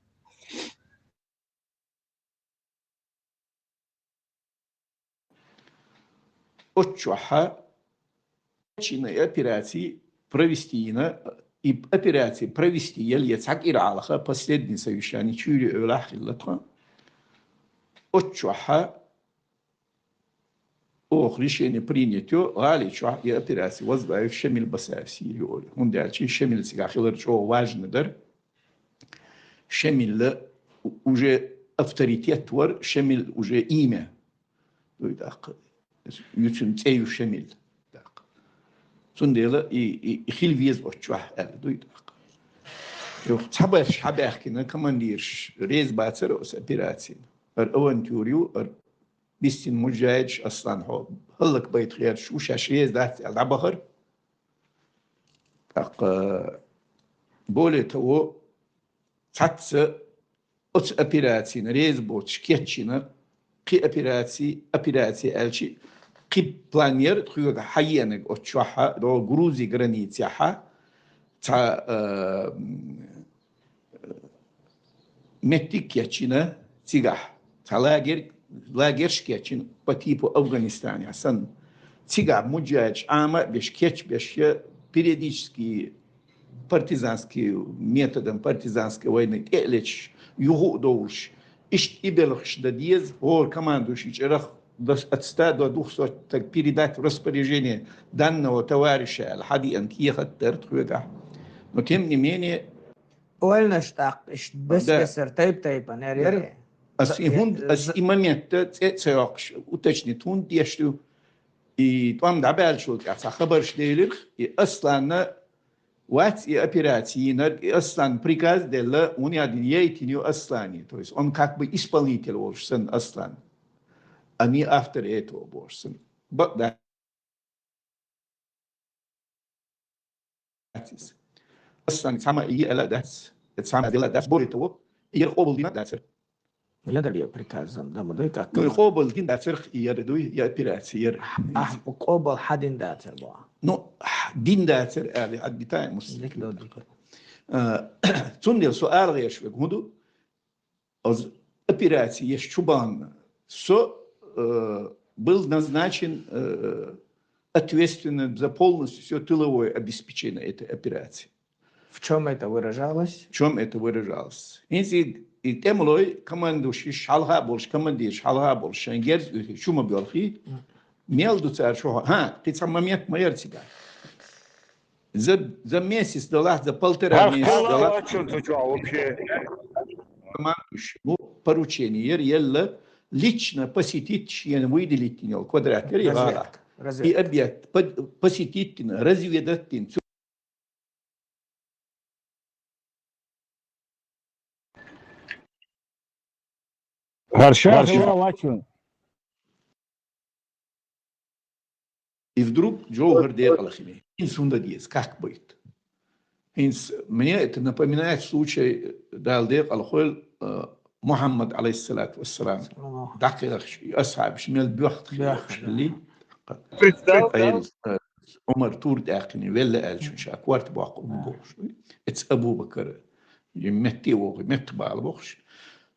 Оццу чохь Чина и операци провести йина, и операци провести яла я цхьа кӀира Ӏалаха, последний совещание чуьйре эвлахь хилла тхан. Оццу чохь оха решение принять йо, гӀали чохь и операци возглавить Шамил Басаев Сири олу. ХӀунда аьлча Шамил цигахь хилар чӀогӀа важно дара. Шамилла уже авторитет вара, Шамил уже имя. Дуй тӀаккха. Юцун цӀе ю Шамил. ТӀаккха. Цундела и, и, и хила веза оцу чохь аьлла дуй тӀаккха. Юха цхьабарш хьабаьхкина командирш реза бацара оцу операцина. Ар авантюр ю, ар бистина муджаидаш Аслан хьо хӀаллакбайта хьерчаш ву, шаьш реза дац аьлла дӀабахара. ТӀаккха, более того, цхьацца оцу операцина реза боцуш кечйина, кхин операци, операци аьлча, кхин план яра тхоьга хьаеанарг оцу чохь, догӀу Грузи границехь, цхьа, а, м, меттиг кечйина цигахь, цхьа лагерь, лагерьш кечйина по типу Афганистанехь санна. Цигахь муджаидаш Ӏама а беш, кечбеш, я периодически партизанский методом, партизанской войны тӀе а леташ, юха а довлуш, иштта и белхаш дан деза, хӀора командующий чӀарах дас отста до двухсот, так передать в распоряжение данного товарища аьлла, хьадеана кехат дара тхоьгахь. Но тем не менее, Ойланаш тӀаккха иштта бес-бесара тайп-тайпана яра, яра. Ас и хӀунда, ас и моментта цӀе а ца йоккхуш, уточнить хӀунда деш ду, и тӀом дӀабаьллачул тӀаьхьа цхьа хабарш делира, и Асланна вац и операци йинарг, и Асланна приказ делла, хӀунда аьлла яйтина ю Аслане. То есть он как бы исполнитель волуш санна Аслан, а не автор этого бохуш санна. Бакъда дац иза. Аслан цхьамма а йиъала дац, цхьамма а дела дац, более того, и яра къобалдина дацара. Ядар я приказом, да, ма дай как. Ну, и къобалдина дацара и яра дуй, я операци яра. Ахь, къобал хьадина дацара боху. Ну, дина дацара аьлла, хьадбитаем муслим. Дика ду, дика. А, цундела со ала гӀерташ верг хӀун ду? Оцу операци еш чу бахана со, э, был назначен, э, ответственным за полностью всё тыловое обеспечение этой операции. В чём это выражалось? В чём это выражалось? ХӀинца и, и тӀемалой командующийш хьалха а болуш, командирш хьалха а болуш, шайн герз оьхий чу ма боьлхий, мел ду цара чохь, хӀа, кхин цхьа момент ма яра цигахь. За, за месяц делахь, за полтора месяца делахь. Командующий, ну, поручение яра елла лично посетить шена выделить йина йолу квадрат яра и гӀалахь. И объект посетить йина, разведать йина. Хорошо, хорошо. И вдруг Джовхар декъала хилла. ХӀинца хӀунда деза, как быть? ХӀинца мне это напоминает случай, Дала декъала хойла, э, Мухьаммад, алейхиссалату вассалам, дӀакхелхаш, и асхьабаш мел боьхна хилла. Представь, да? Ӏумар тур тӀаьккхина велла аьлча, ша корта боккхур бу бохуш. Эца Абу Бакар, и метте воху, метта бала бохуш.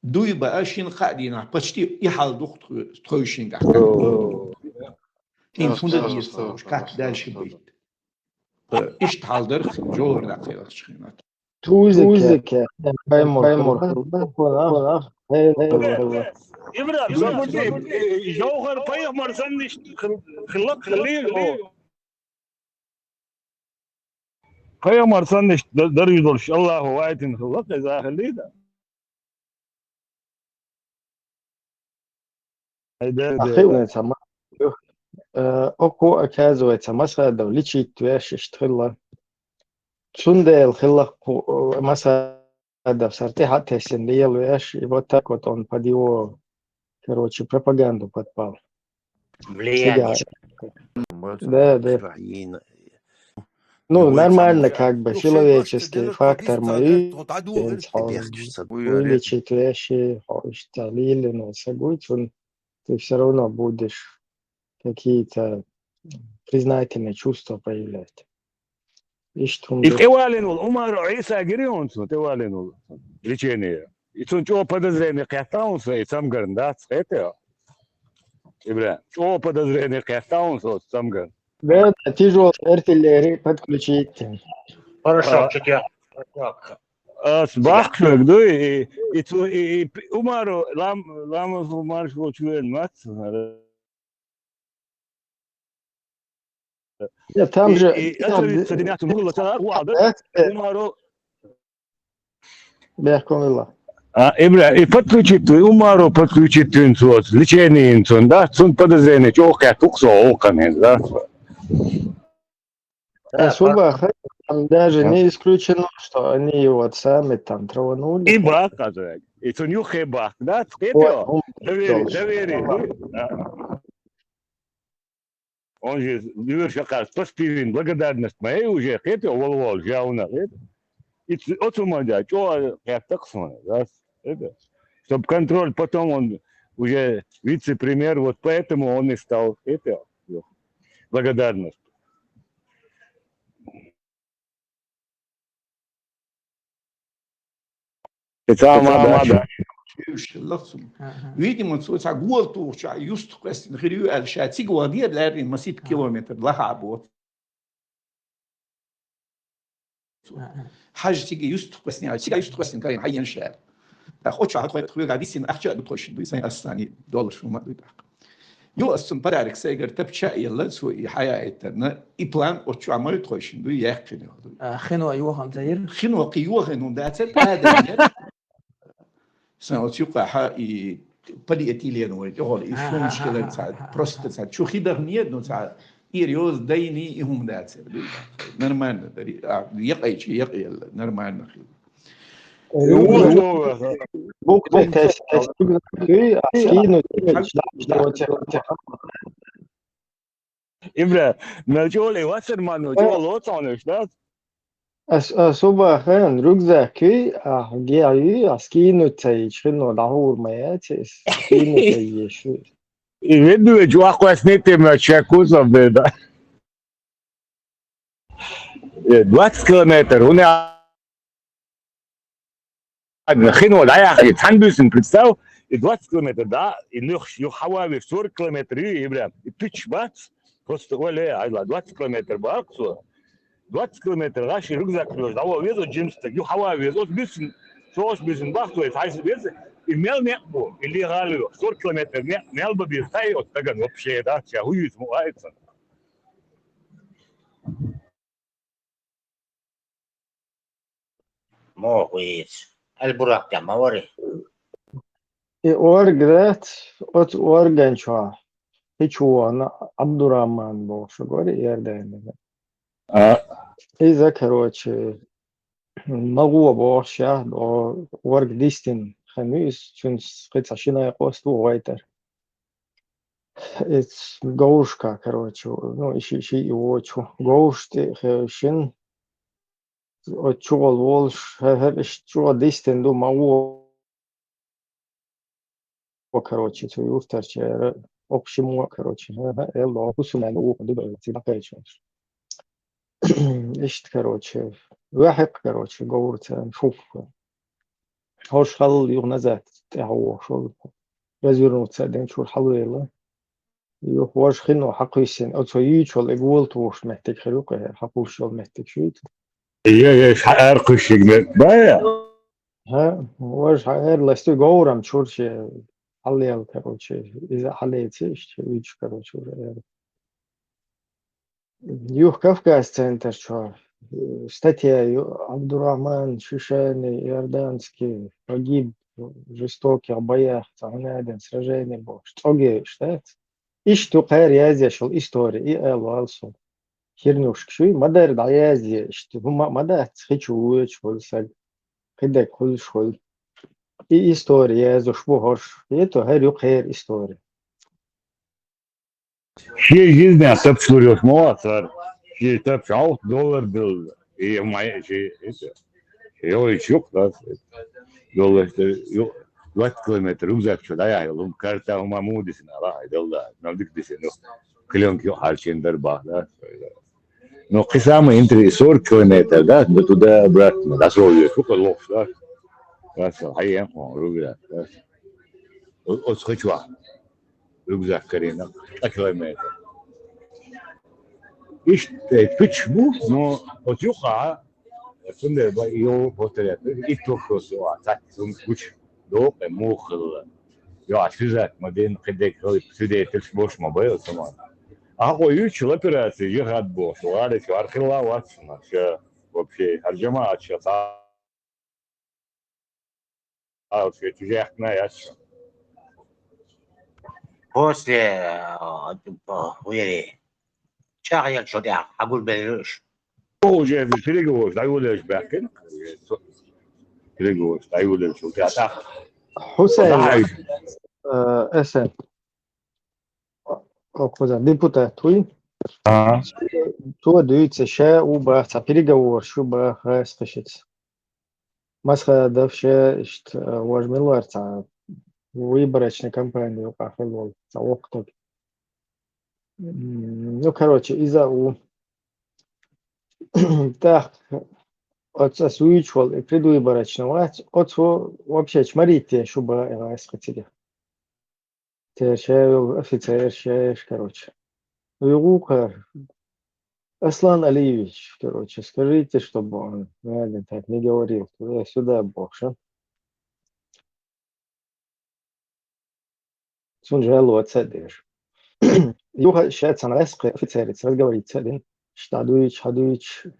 Дуй баа шина кхаа дийнахь, почти и хьал ду тхо-, тхойшинга. ХӀинца хӀунда деза, как дальше быть? Иштта хьал дара, Джовхар дӀакхелхачу хенахь. Тузике, Тузике, Каймур, Каймур, Ибрахим, Джовхар пайхамар санна иштта хил-, хилла, хилла. Пайхамар санна иштта дар-, даржа долуш Аллахо вайтина хилла, иза хилла. Ахиъна ца ма-, э, оку, оказывается, Масхадов лечить веш иштта хилла. Цундела хилла кху-, э, Масхадов сар тӀе хьа а тесна лела веш, и вот так вот он под его, короче, пропаганду подпал. Влияние. Да, да. Ну, нормально, как бы, человеческий фактор ма ю, вылечить веши, хо, иштта лилина ца гуй, цун, ты всё равно будешь какие-то признательные чувства проявлять. Иштта хӀума. И тӀевалина волу Умару Ӏийса гири хьуна цунна, тӀевалина волу лечение. И цунна чӀогӀа подозрение кхетта хьуна со и цамгарна, дац, кхетий хьо? Ибрахим, чӀогӀа подозрение кхетта хьуна со цамгарна. Да, да, тяжёлая артиллерия подключить. Хорошо, а, чекер. Ас бахчуьнга дуй, и, и цу, и, и Умару лам-, ламаз марш волчу вен мац. Нет, там И, же... и это ведь с этим мясом было целое, ладно. Э, Умару, Бехком вела. А, Ибра, и подключить, Умару подключить инсус, лечение инсун, да? Сун подозрение, чё, как, тук со, о, камень, да? А Субаха, там даже А? Не исключено, что они его сами там траванули. И бах, казак. И сун юхе бах, да? Ой, Скажите, он доверие, должен. Доверие. Да. Он же дверь шака, спасибо, благодарность моей уже, это, вол-вол, жауна, это. И ц-, от ума, да, чё, я так смотрю, да, это. Чтоб контроль, потом он уже вице-премьер, вот поэтому он и стал, это, благодарность. Цхьа ма дац. Вуьйш лахсум. Видимо, цо цхьа гол тухуча юстах къестина хир ю аьлла, ша цига ван дера лаьррина масийтта километр лаха бо. Хьажа цига юстах къестина, цига юстах къестина карина хьайен ша. ТӀаккха оцу хьа тхоьга дисина ахча а ду тхойшин дуй, сайн ассани доллар хӀума дуй тӀаккха. Ю ас цун подарок сайгара тапча а елла, цо и хьаяийтарна, и план оцу чохь ма ю тхойшин дуй, яьккхина йолу. А, хино йохам ца йира? Хино кхин йохина хӀума дацара, адам яра. Сан оцу юккъахьа и полиэтилен вай, тӀехула и Аха, шумаш аха, хилар аха, цхьа, аха, просто аха. Цхьа чу хи дахнера, ну цхьа ир йоза дайни и хӀума дацара. Нормально дари, а, якъайчи, якъаелла, нормально хила. Буквы тас, тас, а скинуть, ждать, ждать. Ибра, мел чӀоле вассар ма, ну, чӀоло цӀонаш, да? Ас, а, Субахан, рюкзак юй, а, геа юй, а, скинуть ца йича, хино дӀахьур ма яц, ас скинуть ца йиш. И ведь, ну, чувак, вас нет, ты, мать, чекусом, да. Э, двадцать километр, у меня хино дӀаяхийта, цхьана буьйсанна, представь, и двадцать километр, да, и нуьхаш, юха хьава веза сорок километр ю, и прям, и пуьчаш бац, просто оле, айла, двадцать километр бакъ цо. Двадцать километр гӀаш, и рюкзак лоьжа, дӀаван веза, джинс стаг, юха хьава веза, оцу буьйсанна, цо оцу буьйсанна бахцо, и цхьаьна веза, и мел некъ бу, и легӀалуьйху, сорок километр некъ, мел бан беза, хьай оцу стагана вообще, да, ша хӀун юьйцу ма ваица. Мохуьйца. Аль-Буракъ тӀе ма вари. И орга дац, оцу орган чохь хи чу вахана Абдурахман бохуш вари Иорданера. А. Иза, короче, магӀо бохуш, я, о, орга дистина хан ю иза, цуьнца кхин цхьа шина къоста ву гӀойтар. Эц говрушка, короче, ну, и ши, ши и вочу. Говраш тӀе хевшина, оцу чугӀал волуш, хӀара иштта чугӀа дистина ду, ма вон, короче, цу юртарчара, окху ши мо, короче, хӀа-хӀа, эл догӀу, хӀусамаьлла вукху ду, цига кхечуьнаш. Иштта, короче, ваьхьакх, короче, говра царна, фух. ХӀорш хьалла юха назад тӀаьхьа вохуш волу. Развернуться а дина, чуьра хьалавелла. Юха важа хино хьакхуьссина, оцо юьйцуш волу и гола тухуш меттиг хир ю кху хӀара, хьакхуьссуш йолу меттиг шуьйцу. Е, е, хьа ара кхуьссиг меттиг бая? ХӀа, важа хьа ара ластуьйту говрам чуьра ше хьаллел, короче, иза хьалеца иштта, юьйцуш, короче, уже ара. Юха Кавказ центр чохь, э, статья ю, Абдурахман Шишани, иорданский, погиб в жестоких боях, цхьа хӀун аьлла, сражение бохуш, цӀогеш дац? Иштта ю кхара язъеш йолу истори, и ала вала со. Хирнушка шуй, ма-дарра дӀаязъе, иштта хӀума а ма дац, хи чу воьдуш волу саг, кхидерг хуьлуш хуьлу. И истори язъеш бу хӀорш, хету, хӀара ю кхара истори. Шен жизнь тапчалур йолуш ма вац хӀара. Шен тапча хьовт доллар билла. И ма ши, это, йой, чух, да, доллар, ю-, двадцать километр рюкзак чу дӀаяхьа йолу, карта хӀума муха дисина, ала, хьай, делла, мел дика дисина, ю. Клёнка ю хьарчийна дара бах, да. Ну, кхин самый интерес, сорок километр, да, ну, туда-обратно, досрочно, шу кху лохуш, да. Да, со, хьай, ян, хьо, рюкзак, да. О-, оцу хи чохь. Рюкзак карийна, ткъа километр. Иштта, э, пуьчаш бу, но оцу юккъахь, цундела ба-, йо, повторять, итт воккхалц йо, цхьацца хӀумнаш гучу доккху, муха хилла. Йо, связать ма дина, кхидерг хилла, свидетельш бош ма бай оцу хӀуманна. Ахьа юьйцучул операци жихад бохуш, гӀарачу хӀара хилла вацна, ша вообще, хӀара жамаӀат ша цхьа а шоьца жехкна яц. После, а, типа, вери. ЧӀагӀъелчул тӀаьхьа хьагулбелира уьш. Уже переговораш дӀайолаелча баьхкина. Переговораш дӀайолаелчул тӀаьхьа. Хьусейн, э, эсен. Окхуза депутат вуй. Ага. Цо дуьйцу, ша у баха цхьа переговораш ю баха гӀазкхашца. Масхадов ша иштта, э, важа мила вара цхьа выборочный кампани юкъахь хилла волу цхьа воккха стаг. М, ну, короче, иза у. ТӀаккха оцу ас вуьйцуш волу и предвыборочный вац, оцо вообще-чу марийттен шу баха и гӀазкхи цига. Церан ша йолу офицераш, шаьш, короче. Уьгу кхара. Аслан Алиевич, короче, скажите, чтобы он, наверное, так не говорил, туда-сюда бохуш. Цунна жалоба ца деш. Юха ша цхьана гӀазкхи офицерица разговорить ца дина. Ша дӀадуьйцу, хьадуьйцу.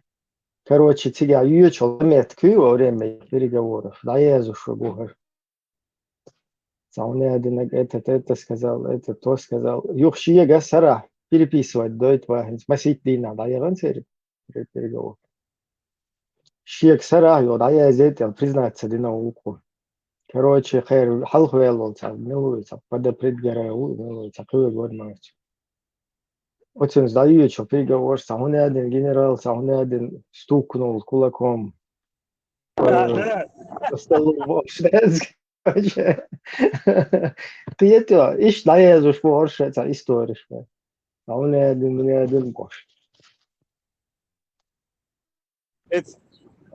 Короче, цигахь йоьчу метка во время переговоров дӀаязуш ву хӀара. Цхьа хӀума аьлла динарг, этот это сказал, этот то сказал. Юха шега сарахь переписывать дойту ван хӀинца масийтта дийнахь дӀаяхана церан переговор. Шега сарахь йо дӀаяздайта аьлла признаться дина вукхо. Короче, кхера хьалха ваьлла волу цхьа, мила ву цхьа, подопредгора ву, мила ву цхьа, кхоьга вара марча. Оцунца дӀайоьдучу переговорш цхьа хӀума аьлла дина, генерал цхьа хӀума аьлла дина, стукнул кулаком. Да, да. По столу бохуш деза. Кхетий, иштта дӀаязуш бу хӀорш цхьа историш. Цхьа хӀума аьлла дина, муна аьлла дина бохуш. Эц,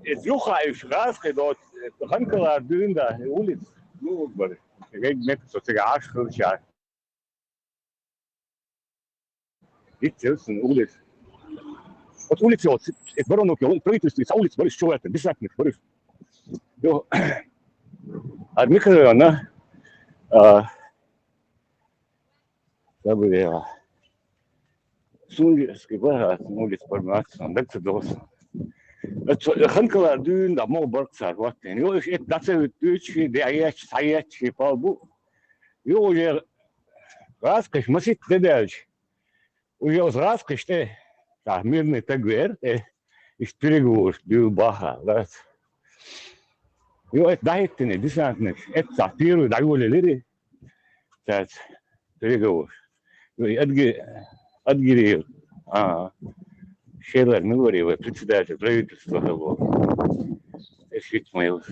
эц юха уьш гӀазкхи доцу, ханкалара дуьйна да, улица, ну, бара. Вег мекка со цига Ӏаш хилча. Гитцелсин улица. Оцу улица оцу, эц баронок йолу правительство, ца улица бариш, чу ваьттина, десантник бариш. Йо, а микрорайона, а, забыл я. Сунгерский бара, улица бармац, даг ца досу. Ханкалара дуьйна да, мол баркцар, вот. Йо, эт дацавит дуьйчи, де аяч, саячи, пал бу. Йо, уже гӀазкхиш масит де даьлча. Уже оцу гӀазкхиш тӀе, цхьа мирный таг вер, тӀе, иштта переговорш дуьйла баха, лац. Йо, эт дӀахӀиттина, десантник, эт цхьа первый дӀайолаелира, цаьрца переговорш. Йо, и Адги-, Адгириев, а, Шелар Милвари вай председатель правительства хилла. Эшит Майлас.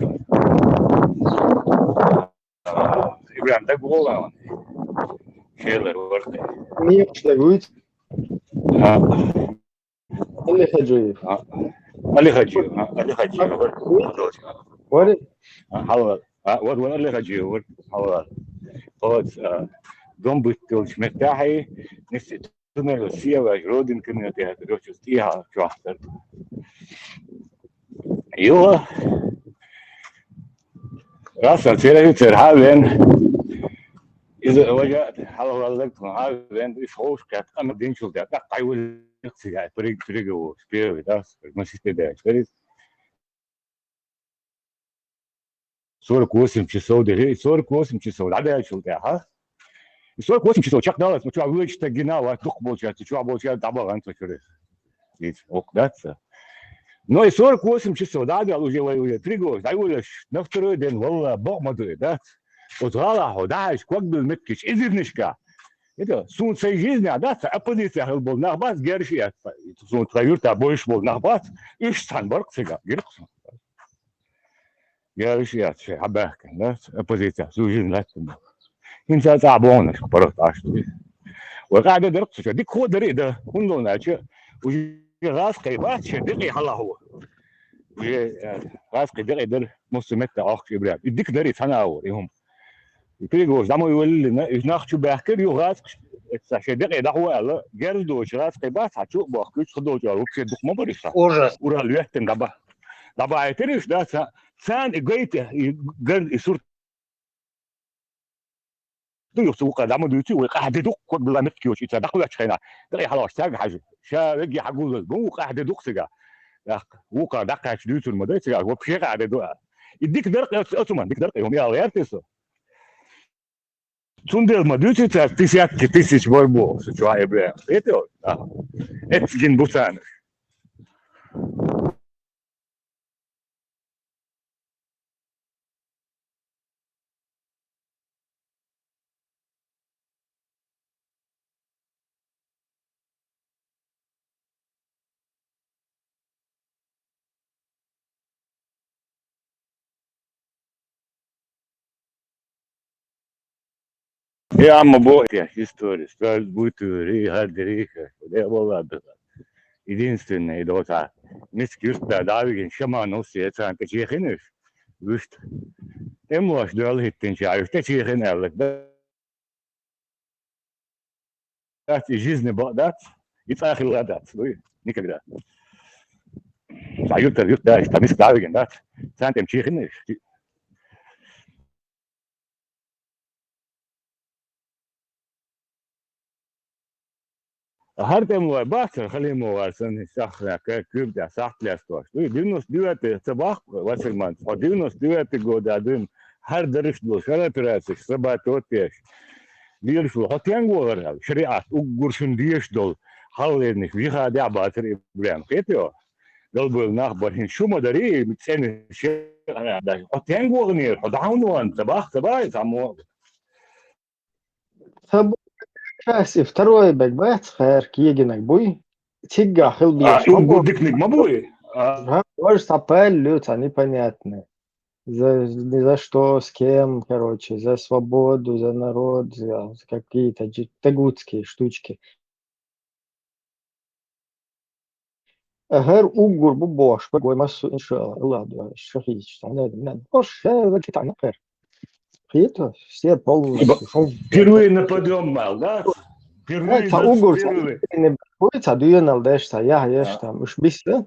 Ибрахим, дагвола ван. Шелар вархе. Мекъаш дагвуьйцу? А. Али Хаджиев. А. Али Хаджиев, а. Али Хаджиев. Вари? А, хьалвар. А, вот, вот Али Хаджиев, вот, хьалвар. Вот, а, дом быттулчу меттахьи, нисит туннель сиеваш, родинками, вот я, короче, стиха, чувахтар. Юха, раз а церан церан хьавен, иза важа хьалхаллаг тхуна хьавен, иш ховш кхет, ама динчул тӀе, тӀаккха хьайвуллих цига, перег-, переговор, первый, да, масийтта даьлча, сорок восемь часов дели, сорок восемь часов, дӀадаьллачул тӀаьхьа. И сорок восемь часов чекхдаллалц, ну, чу вуьйчу стаг гина вац, дукха болчаьрца, чу болчаьрца дӀабахана цо чуьра. Иза, окху дац ца. Но и сорок восемь часов дӀадаьлла уже вай, уже три года, дӀайолаш, на второй день, валла, бакъ ма дуй, дац. Оцу гӀалахьо, дӀахьаьжча, ког билла меттигаш, изирнишка. Это, суна сайн жизнь, дац, оппозиция хила болу нах бац, герш яц, суна тхан юьрта бойуш болу нах бац, уьш цхьаьна баркъ цига, гиркъ суна. Герш яц, шайн хьабаьхкина, да? Оппозиция, служим лаьттина. ХӀинца цӀа бохнаш, паргӀат Ӏаш ду. Вай къаьда дара-кх цу чу, дика хӀо дара и дан, хӀунда аьлча, уже гӀазкхий бац, шайн декъий хьалахьо. Уже, э, гӀазкхий декъий дара, массо метта Ӏохкуш Ибрахим. И дика дара и цхьана а вара, и хӀума. И переговорш дӀа ма йоллина, и нах чу баьхкира, ю гӀазкхаш, эцца шайн декъий дӀахьо аьлла, герз доцуш гӀазкхий бац, хьан чу а бохкуьйтуш, хӀун долчу аьлла, вообще дукха ма бара и сан. Ужас. Урал веттина дӀаба-, дӀабахьийтира уьш, да, ца-, царна и гайта, и гар-, и сурт ду юха цу вукхар дӀа ма дуьйцу, вай къахьде дукха ког била меттиг йолчу и цара дӀакхоьччу хенахь. Дакъий хьалаваш цаьрга хьажа. Ша вегги хьагуллалц бу, вукхо къахьде дукха цига. Вукхо дӀакхаьчча дуьйцур ма дай цига, вообще къахьде ду. И дика даркъе оцу, оцу ма, дика даркъе, хӀума яла гӀертий со. Цундела ма дуьйцу цара десятки тысяч бар боху, со чохь Ибрахим. Хетий? А. Эццигин бу царна. И амма боху те история, стал буьйтуьри, хӀара дерриха, де валла беха. Единственное, и доца. Миска юьртда дӀа а вигина, шаман уссе царна тӀе чехина уьш. Вуьшта. ТӀемлош доьлла хӀиттинчу а уьш тӀе чехина аьлла. Дац, и жизни бакъ дац, и цӀа хилла дац, дуй, никогда. Цхьа юьртара юьрт даьлча, цхьа миска дӀа а вигина дац, царна тӀе-м чехина уьш. ХӀара тӀемалой бацара, Халимов вара санна, сахьлаьхка, куьйга тӀехь сахьт лестош. Дуй, девяносто девятый ца баккха, Василман, хьо девяносто девятый года дуьйна, хӀара дараш долуш, хӀара операцеш, срабатывать деш. Лелаш ву, хьо тенга вахара аьлла, шариӀат уггар шуна дезаш долу хьалхалерниг вихадехь бацара Ибрахим. Хетий хьо? Далбойла нах бара, хӀинца шу ма дарий, цӀена шен а даьлла. Хьо тенга ваханера, хьо дӀа хӀунда вахана, ца бахка, ца бахка, цхьаммо а. Ца бу-, час и второй бег бац, хӀара кегийнарг буй. Циггахь хила А, безаш и ма уггар бу. Диканиг ма буй? А. Ага, важа цхьа паллю, цхьа непонятный. За, ни за что, с кем, короче, за свободу, за народ, за какие-то джи-, тагутские штучки. Ахар уггар бу бохуш, бу гой массо, иншалла, Аллах дуьхьа, ша хийча, тахана, нан, ош, ша, ваки, тахана, ахар. Хета, все полностью, шо. Впервые на подъём мал, да? Впервые. Ца на уггар, ца первый. Ца дуьйнал деш, ца яхь еш, а, там, уж бисса.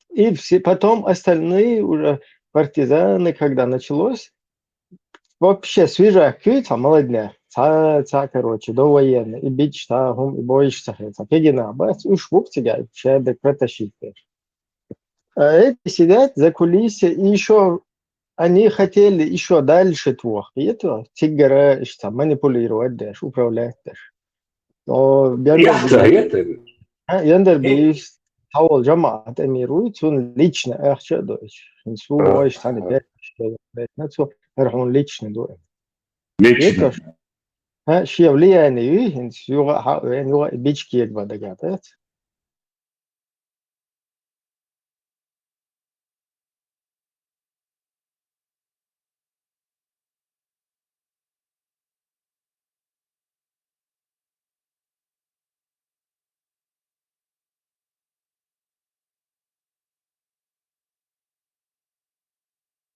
И все, потом остальные уже партизаны, когда началось, вообще свежак куьйца молодняк, ца, ца, короче, довоенный, и бич ца, хӀума, и бойш ца хир, ца кегина бац, уж бу цига, шабек протащить деш. А эти сидят за кулисами, и ещё они хотели ещё дальше твох, и это, цигара, ишта, манипулировать деш, управлять деш. О, Яндар Яхта, бийс. Яхта. А, Яндар Э. Бийс, цхьа волу жамаӀат эмир вуй, цунна лично ахча а доуьйтуш. ХӀинца ву А. вайша цхьаьна А. бехкаш, бехкаш, цо хӀара хьуна лично ду. Лично. Итош. А, шен влияние юй, хӀинца юха а хьаъ вен, юха а бичкега бан дагахь дац.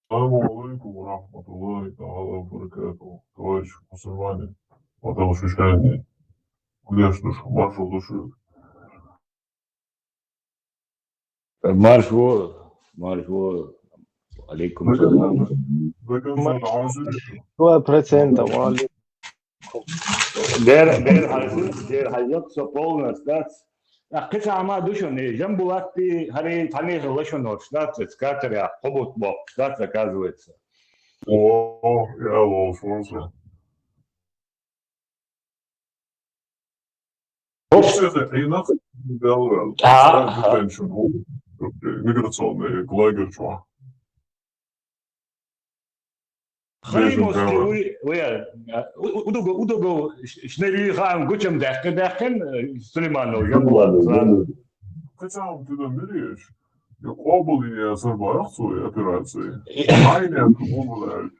Ассаламу алейкум ва рахматуллахи тааля ва баракатуху, товарищи мусульмане, ва товарищи мусульмане. Кудеш душу, маршал душу. Марш ву, марш ву. Алейкум салам. Сто процентов, ва алейкум. Дер, дер хьажа, дер хьажа, со полностью дац. А кхин цхьа хӀума ду шуна, и Жамбулатти, хӀара цхьаьна хилла шуна оцу, дац, оцу катерехь, кхо бутт боккхуш, дац, оказывается. О, я лоу, фонса. Вообще, это хьенах, да, А, а. Миграционный лагерь чохь. Халимовский, Беженка. Уй, уй, а, у-, у-, удугу, удугу, ш-, шнайри хаам гучам даьккхин, даьккхин, э, Сулейманов, Жамбулат, Жамбулат. Качалом ты там берешь? Я къобал я сарбарах цу операции. Айне къобал я.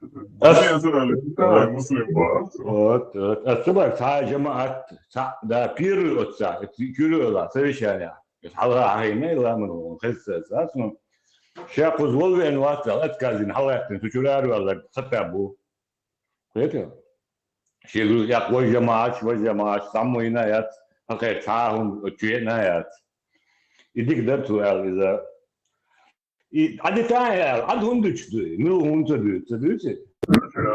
Ас- Айне сарали, ай, муслим бар. Вот, вот. Ас цу бар, цхьа жамаат, цхьа, да, первый отца, это первый ла, совещание. Хьалха хьайна, ила ман, хезса, сас, ну. Ша кхуза вол вен вац, отказин, хьалхаттин, цу чура араваьлларг хатта бу. Хета? Шен гур якъ вожа ма ач, вожа ма ач, саммо йина яц, хьакхе цхьа а хӀума чу еана яц. И дика дар цо аьлла иза. И Ӏадита а аьлла, Ӏад хӀунда дуьтуш дуй? Мила хӀунда ца дуьйцу, ца дуьйцу?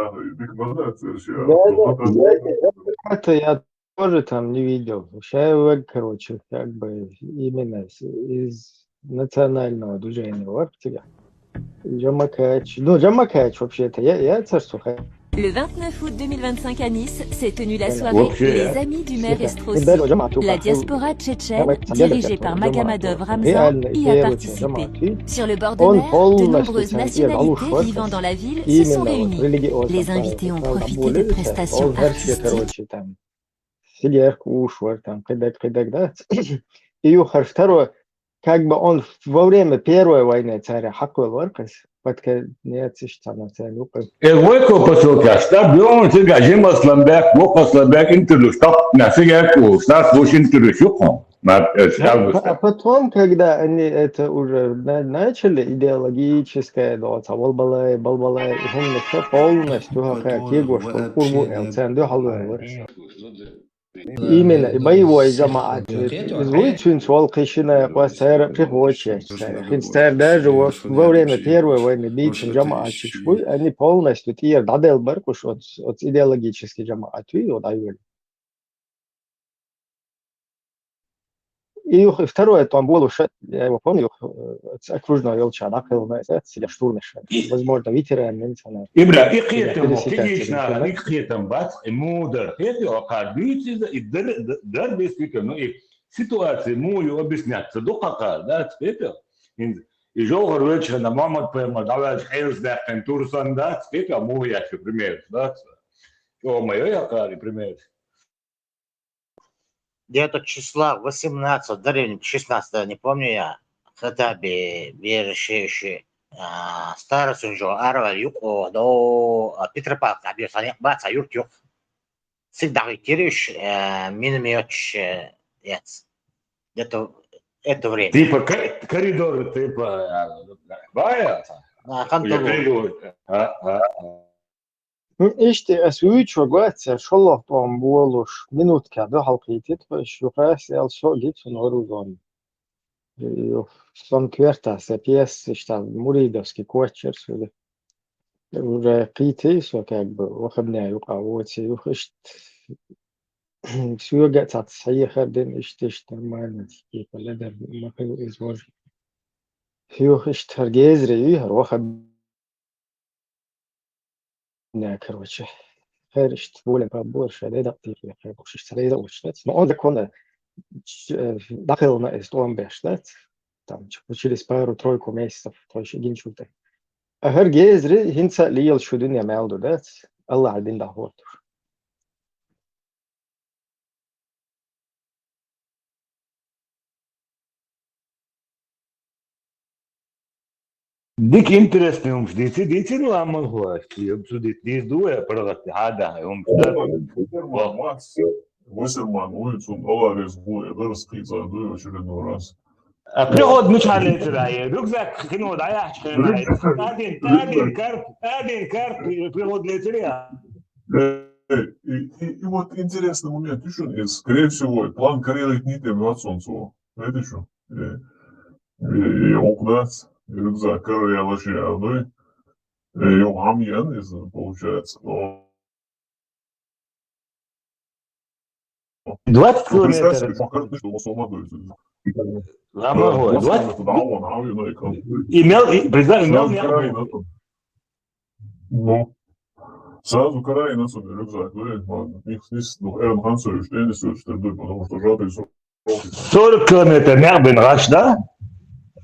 Да, да, да, это я тоже там не видел. Вообще, короче, как бы именно из национального движения в Арктике. Джамакач. Ну, Джамакач вообще-то. Я, я царь сухая. Le vingt-neuf août deux mille vingt-cinq à Nice s'est tenue la soirée Les Amis du maire Estrosi. La diaspora tchétchène, dirigée par Magomadov Ramzan, y a participé. Sur le bord de mer, de nombreuses nationalités vivant dans la ville se sont réunies. Les invités ont profité de prestations artistiques. Сигерк ушвар там, кыдак, кыдак, да. И юхар второй, как бы он во время Первой войны царя хаквел варкас, под конец там царя. Э, войко посылка, штаб, он сига жима слабяк, вохо слабяк, интервью, штаб, на сига ку, штаб, уж интервью, шуко. А потом, когда они это уже начали, идеологическое, да, вот, балбалай, балбалай, и он все полностью, как его, что курбу, элцен, да, халуэн. Именно, и боевой жамаат. Звучит, свол кишина, квасера, прихоче. Хинстер даже во время Первой войны бийцем жамаат чикшпуй, они полностью тир дадел баркуш от идеологический жамаат, вот, айвели. И второе, там было, я его помню, окружной елча, да, кылна, сидя штурмеша. Возможно, ветеран, не знаю. Ибра, и хетам, конечно, и хетам, бац, и мудр. Хетам, а кардуйциза, и дар, дар, действительно, и ситуация, мою объясняться, до какая, да, хетам. И жогар вечер на Мамад Пема, давай, хелс, да, турсан, да, хетам, мой, я, пример, да. О, моё, я, пример. Где-то числа восемнадцатого, да, или шестнадцатого, не помню я, когда бе-, берешеши, а, старосунжо арвал юкъо, до, а, Петропавловка, бе, саня, баца, юрт юк. Всегда кириш, э, минометчи, э, яц. Где-то это время. Типа ко-, коридор, типа, а, бая? А, ханталу. А, а, а. Ишти ас вичо гуаца шоллохтон болуш минутка да халкъитит, шухас ял шо гит сон орузон. Сон квертаса пьес, ишта муридовский кочер сули. Уже кити, со как бы выходные юкъа воци, юх ишт. Сюга цац, сая хардин, ишт, ишт нормально, типа, ледер, махил из вож. Юх ишт харгезри, юх, рохаб. Не, короче. Хер ишт более побольше, да, да, ты, я, короче, ишт рейда учтать. Но он законно, э, дахил на эст он бештать. Там, ч-, через пару-тройку месяцев, то есть, гинчуты. А хер гезри, хинца лиел шудун я мелду, да? Аллах бин да хортуш. Дик интересный умш, дици, дици, ну, а могу, обсудить, дис дуя, парагат, хада, умш, да? Вассерман, улицу, Аларес, Гуя, Дерс, Хиза, дуя, очередной раз. А приход мешали тирай, рюкзак, кино, да, я, тадин, тадин, карт, тадин, карт, приход не тирай. Э, И, и, и вот интересный момент, ты что, скорее всего, план Карелы не тем солнцу. Знаете что? Э, э, окунать, рюкзак, Карелы, лошадь, одной. Э, и он хамьян, если получается. Но Двадцать ну, представь себе, километров. что он как-то, что он сама дойдет. Ламаго, Вот, двадцать. вот, да, он, а, ну, и как бы. Имел, и, признал, имел, Сразу не Карелы, был. да. Ну, сразу Карелы, на самом деле, рюкзак, да, ладно. Их здесь, ну, Эрен Хансович, теннис, что ли, потому что сжатый срок. Сорок километров, не был, раш, да?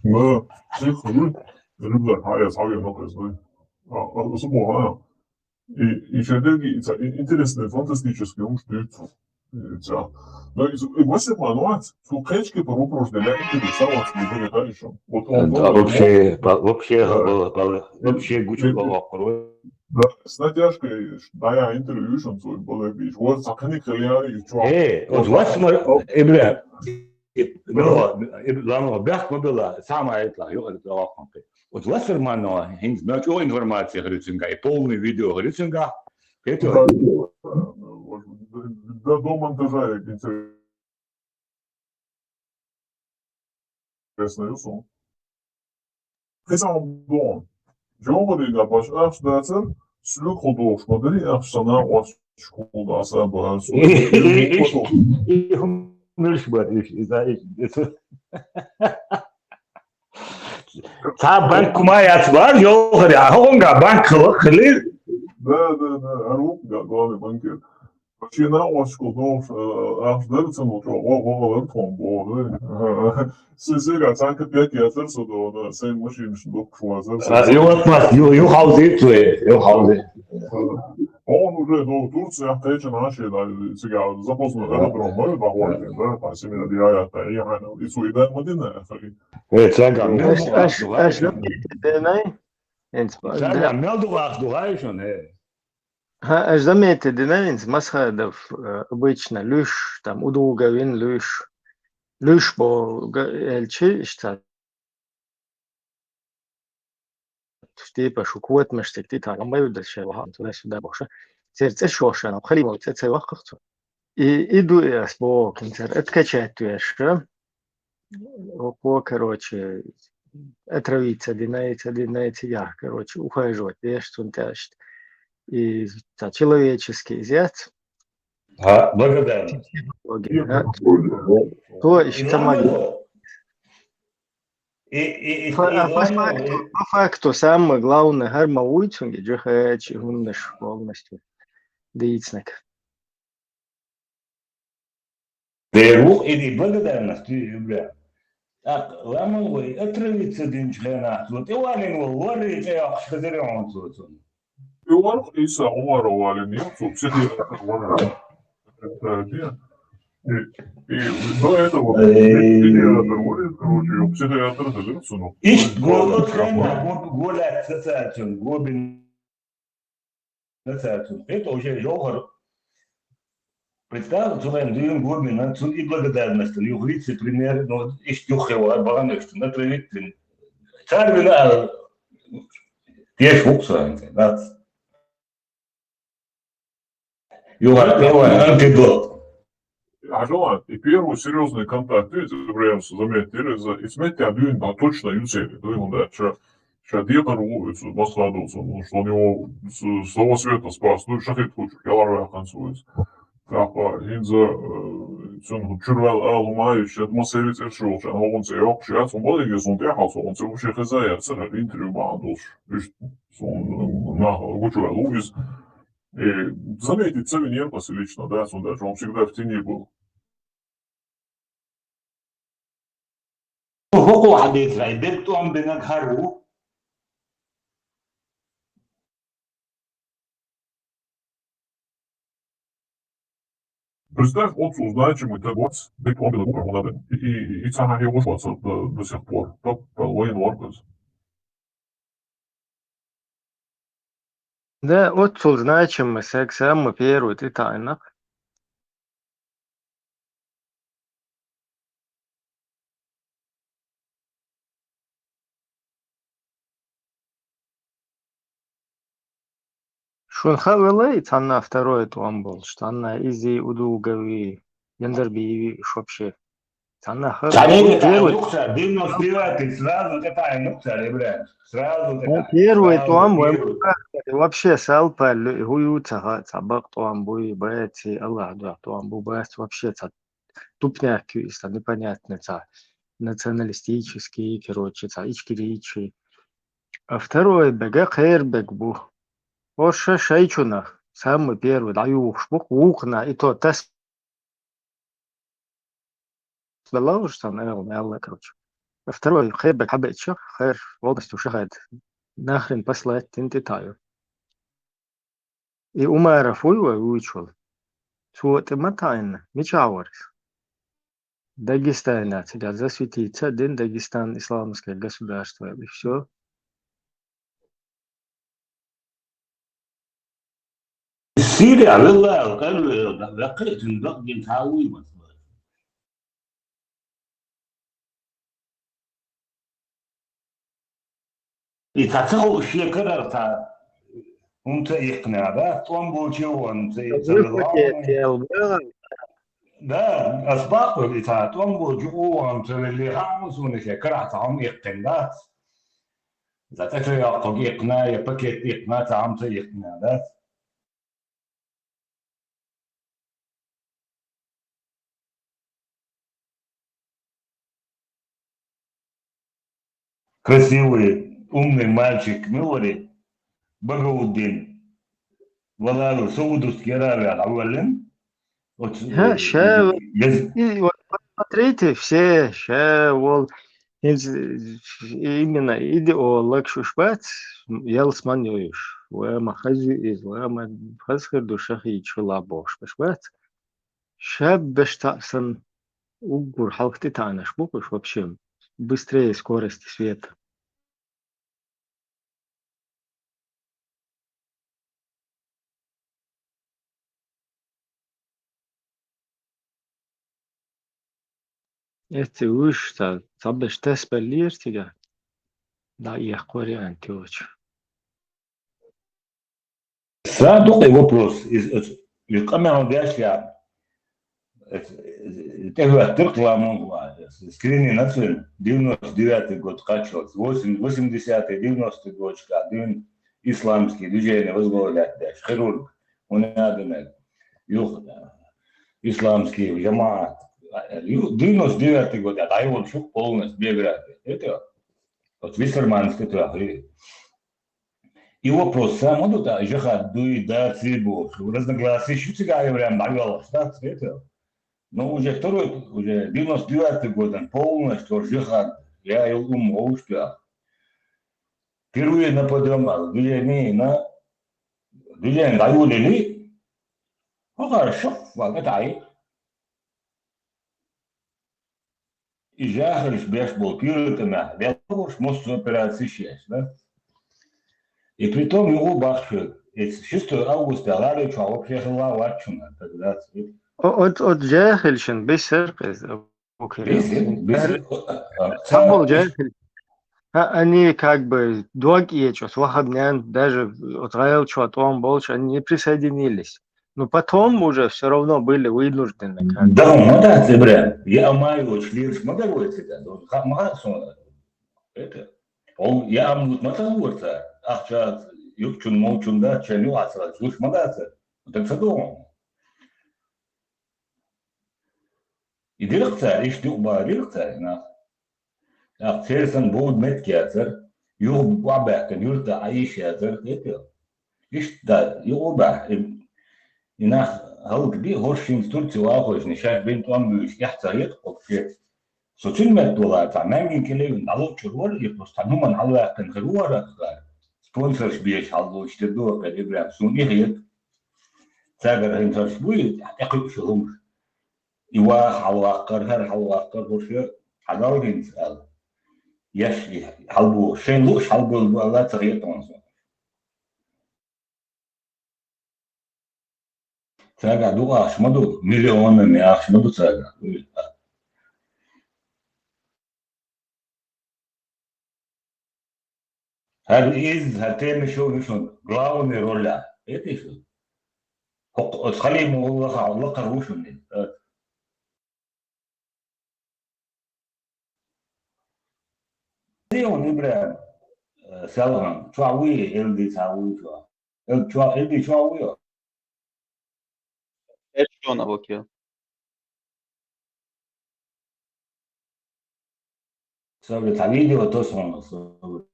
Ну, их, ну, рюкзак, а я сам её нахуй знаю. А, а, особо, а. И, и всё-таки, это и-, интересный, фантастический, он стоит. И всё. Но и, и восемь мануат, сухечки по вопрос для интервью, сам он с ним не решил. Вот он Да, тоже вообще, по- вообще, Да. по- по- вообще гучу Э, по вопросу. Да, с натяжкой, да, я интервью, что он свой был, и вот, сахни кальяри, и чё. Э, вот вас мы, э, бля, э, ну, э, ладно, бях мы была, самая это, ё, это лохманка. Вот Вассерман, ну, ин-, ну, что информация, говорит, и полный видео, говорит, это, Да, да, до монтажа я интересно, Юсу. Хисам дон. Жомари на баш аш дацер, Слюк художник, да, я сама очень куда сама. Милш бар, иш, иза, иш, иш. Цхьа банк ма яц бар, йоӀ, хӀара, хӀокхунгахь банк хила, хили. Да, да, да, а рук, да, главный банкир. Машина очень куда, аш дэр цамучо, о, о, о, о, о, о, о. Сесега цанка пять я цар содо, да, сен машинаш док шуазар. Ю вот мас, ю, ю хавзи твои, ю хавзи. Он уже до Турции, а ты че наши, да, сега запоздно, да, да, да, да, да, да, по семье, да, я, я, я, и свой, да, Мадина, и Э, цага, мел Аш, аш, аш, дугӀаш. Денай? Энц, Цага, мел дугӀаш, дугӀаш, не. Ха, аш замети, Денай, энц, Масхадов, э, обычно, луьш, там, удугавин, луьш, луьш бо, га-, элчи, ишта. Типа, шу квот мештик, ти там, бай, да, ше, ва, туда-сюда, боша. Цер, цер, шоша, но, хали, цер, цер, вахах, цо. И, и ду, я, с бо, концерт, откачать, я, ша. Около, короче, отравиться, динается, динается, я, короче, ухаживать, веш, цунтяшт. И та человеческий изъят. А, благодарен. Психология, да? То есть, там, И, и, и, по, а по факту, по факту, самое главное, гарма уйцунги, джихачи, гумнаш полностью. Дицнак. Первых или благодарность, ты, бля. Так, ламан вай, отравиться динчхена, вот и вален вал, варри, я, хазаре он цо. И вар Иса Умара вален, я, цо, психиатр вар. Это, не. И, и до этого Эй. Психиатр вар, короче, психиатр, да, ну. Ишт гол, вот хрена, гол, гол, ассоциацион, гобин. Ассоциацион. Это уже жогар. Представь, цо вайн дюйм гобин, а цун и благодарность, и юхрицы пример, но ишт юхева, баган ишт, отравить. Цар вина, а, еш вукса, да. Юхар, первый антидот. А желаю, и первый серьезный контакт, видите, прям заметили, за, и смотрите, а блин, а точно юсели, да, он, да, ша, ша декор улицу, Масхадовцу, потому что у него с, с того света спас, ну, шахид хочет, я лара концуется. Капа, инза, э, сон чурвал алмаевич, это масери цершо, ша, но он се ок, ша, он был, и сон тяхал, он се вообще хозяин, цена интервью мандуш, ишт, сон, на, гучу луис, И заметить, цены не пас лично, да, сон даже, он всегда в тени был. ХӀокхо хьадийцарай, бетӀ тӀом бинарг хӀара ву. Представь, вот значимый торговец, бетӀ тӀом бинарг хӀара ву, и, и, и цена его шла до, до сих пор. Топ, военный орган. Да, оццул значимый саг самый первый тӀетаьӀнах. Шун хавелай, цанна второй тӀом болуш, цанна изи удугави, яндарбиви, вообще. Цанна ха-, ЦарегӀа первый, юкса, динно успевать, сразу тӀетаьӀна юкса, ребят. Сразу тӀетаьӀна. Первый Сразу тӀом, первый. Вообще, салпа, хӀу ю ца ха-, ца бакъ тӀом буй, бац, Аллах дуьхьа тӀом бу, бац, вообще, ца тупняк ю, иста непонятно, ца националистический, короче, ца ичкерийчий. А второй бега кхер бег бу. Орша шайчунах, самый первый, дӀаюхуш бу, вукхна, и то тас Белла уж там, наверное, Алла, короче. А второй хер бег хьабеча, хер полностью шахад. Нахрен послать, тин тӀетаю. И Умаров вуй вай вуйчул. Цо тӀе ма таьӀна, мича варис? Дагестана, цигара засветиться дин Дагестан исламское государство, и всё. Сирия, валлахӀи, къалу, вакъитун бакъдин тхьа вуй ма. И цхьа ца ховш шекарар цхьа хӀунца иккхина, да? ТӀом болчу вон, ца, ца Выпадет, главный. Я, Да, ас бакъду, и цхьа тӀом болчу вон, ца велли хааму суна шекарахь цхьа хӀума иккхина, да? За, тӀе ца йоккхуг иккхина, я пакет иккхина, цхьа хӀама ца иккхина, да? Красивый, умный мальчик, ну, вари, Багауддин, валару Саудовский Аравия, а валин. Вот, ХӀа, э, ша, я, и вот посмотрите, все, ша, вол, из, именно, иди, о, лакшуш бац, ялсман йоюш, ва ма хази из, ва ма хаз хир душа хи чула бош, баш бац. Ша беш та сан уггур халкъти танаш букуш, вообще, быстрее скорости света. Эти уж та, та беш тес беллир тига. Да, я вариант, тёч. Са дукъи вопрос, из, из, из къамаьл деш я, из, из, тӀехӀоьттира ламун ва, из, скрининг нацин, девяносто девятый год кхаччалц, восемь, восьмидесятый, девяностый год шка, дин исламский движение возглавлять деш, хирург, унадана, юх, исламский жамаат, ю-, девяносто девятый год, а дай вон шух полностью биография. Это, вот Виссерманский, это, и вопрос сам, вот это, жихад дуй, да, цибу, разногласия, шу цига евреям дӀавелла, да, это. Но уже второй, уже девяносто девятый год, он полностью жихад, я и ум, оуштя. Впервые на подъём, а, движение, на движение дӀавулили, ну, хорошо, ладно, это ай. И жахалш беш бол пиротами, беш болш мосс операцеш еш, да? И притом югу бахчу, эц шестой августа ларичу вообще хила вачуна, тогда. О-, от, от жахалшин бисер къез, окей. Бисер, бисер, а, а, Там был ца-, жахалш. А, они как бы дог ечу, свахабнян, даже от гайлчу, от он больше, они не присоединились. Но потом уже все равно были вынуждены, как бы. Да, ма дац, бра. Я амай вот шлирш ма дарвайцы, да, вот ха-, ма сон. Это, он, я амут ма тан ворца, ахча, юкчун, молчун, да, ча, ю аса, слуш ма дац. Так что думал. И дирхъ цар, иш дюкъ ба дирхъ цар, нах. Ах, церсан буд мет кяцар, югъ ба бахкан, юрта а иш яцар, это. Иш да, югъ ба, и, и нах халк би, хоршин Турци вахойшни, шаш бин тон буш, яхца ет, вообще. Социн мет дола, та мангин келевин, дало чурвар, и просто нуман халвахтан хируара, спонсорш биеш халло, штедо, калибрам, сун и хет. Цагар хин сарш буй, я куй шулум. Ива хьалваккхар, хӀар хьалваккхар, хӀуша хьадал гинц ала. Яш хьалбу, шайн луш хьалбу, Алла ца гӀетон со. Цага ду ахш ма ду, миллионами ахш ма ду цага. ХӀар из, хӀар тема шо вишун, главный роля. Это шо. Хо-, от Халимуллаха, Аллаха вушун. Зион Ибрагим, э, Салган, чуа уи, элди ца уи чуа. Эл чуа, элди чуа уи. Эшон авокио. Сабри, та видео то сон, сабри.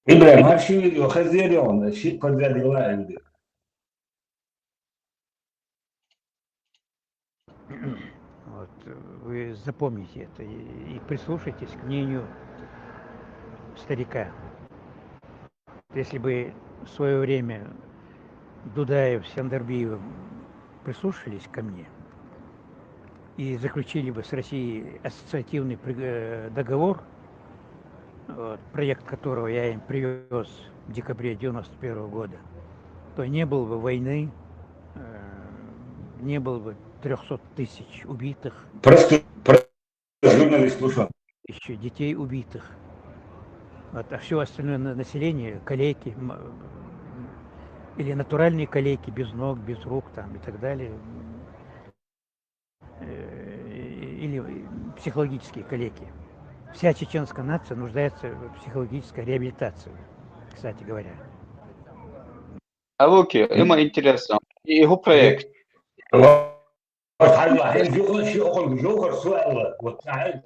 Ибрагим, а ши видео хазер он, ши подзадила элди. Вот, э, вы запомните это и, и прислушайтесь к мнению старика. Если бы в свое время Дудаев с Яндарбиевым прислушались ко мне и заключили бы с Россией ассоциативный приг-, э, договор, вот, проект которого я им привез в декабре девяносто первого года, то не было бы войны, э, не было бы трёхсот тысяч убитых. Просто, просто журналист слушал. Ещё детей убитых. Вот, а всё остальное на-, население, калеки, м-, или натуральные калеки, без ног, без рук там и так далее, э, или психологические калеки. Вся чеченская нация нуждается в психологической реабилитации, кстати говоря. Окей, има интересно. И его проект. Хьалла, хӀинца юха ши околгу жовхар суалла, вот цхьа хӀай.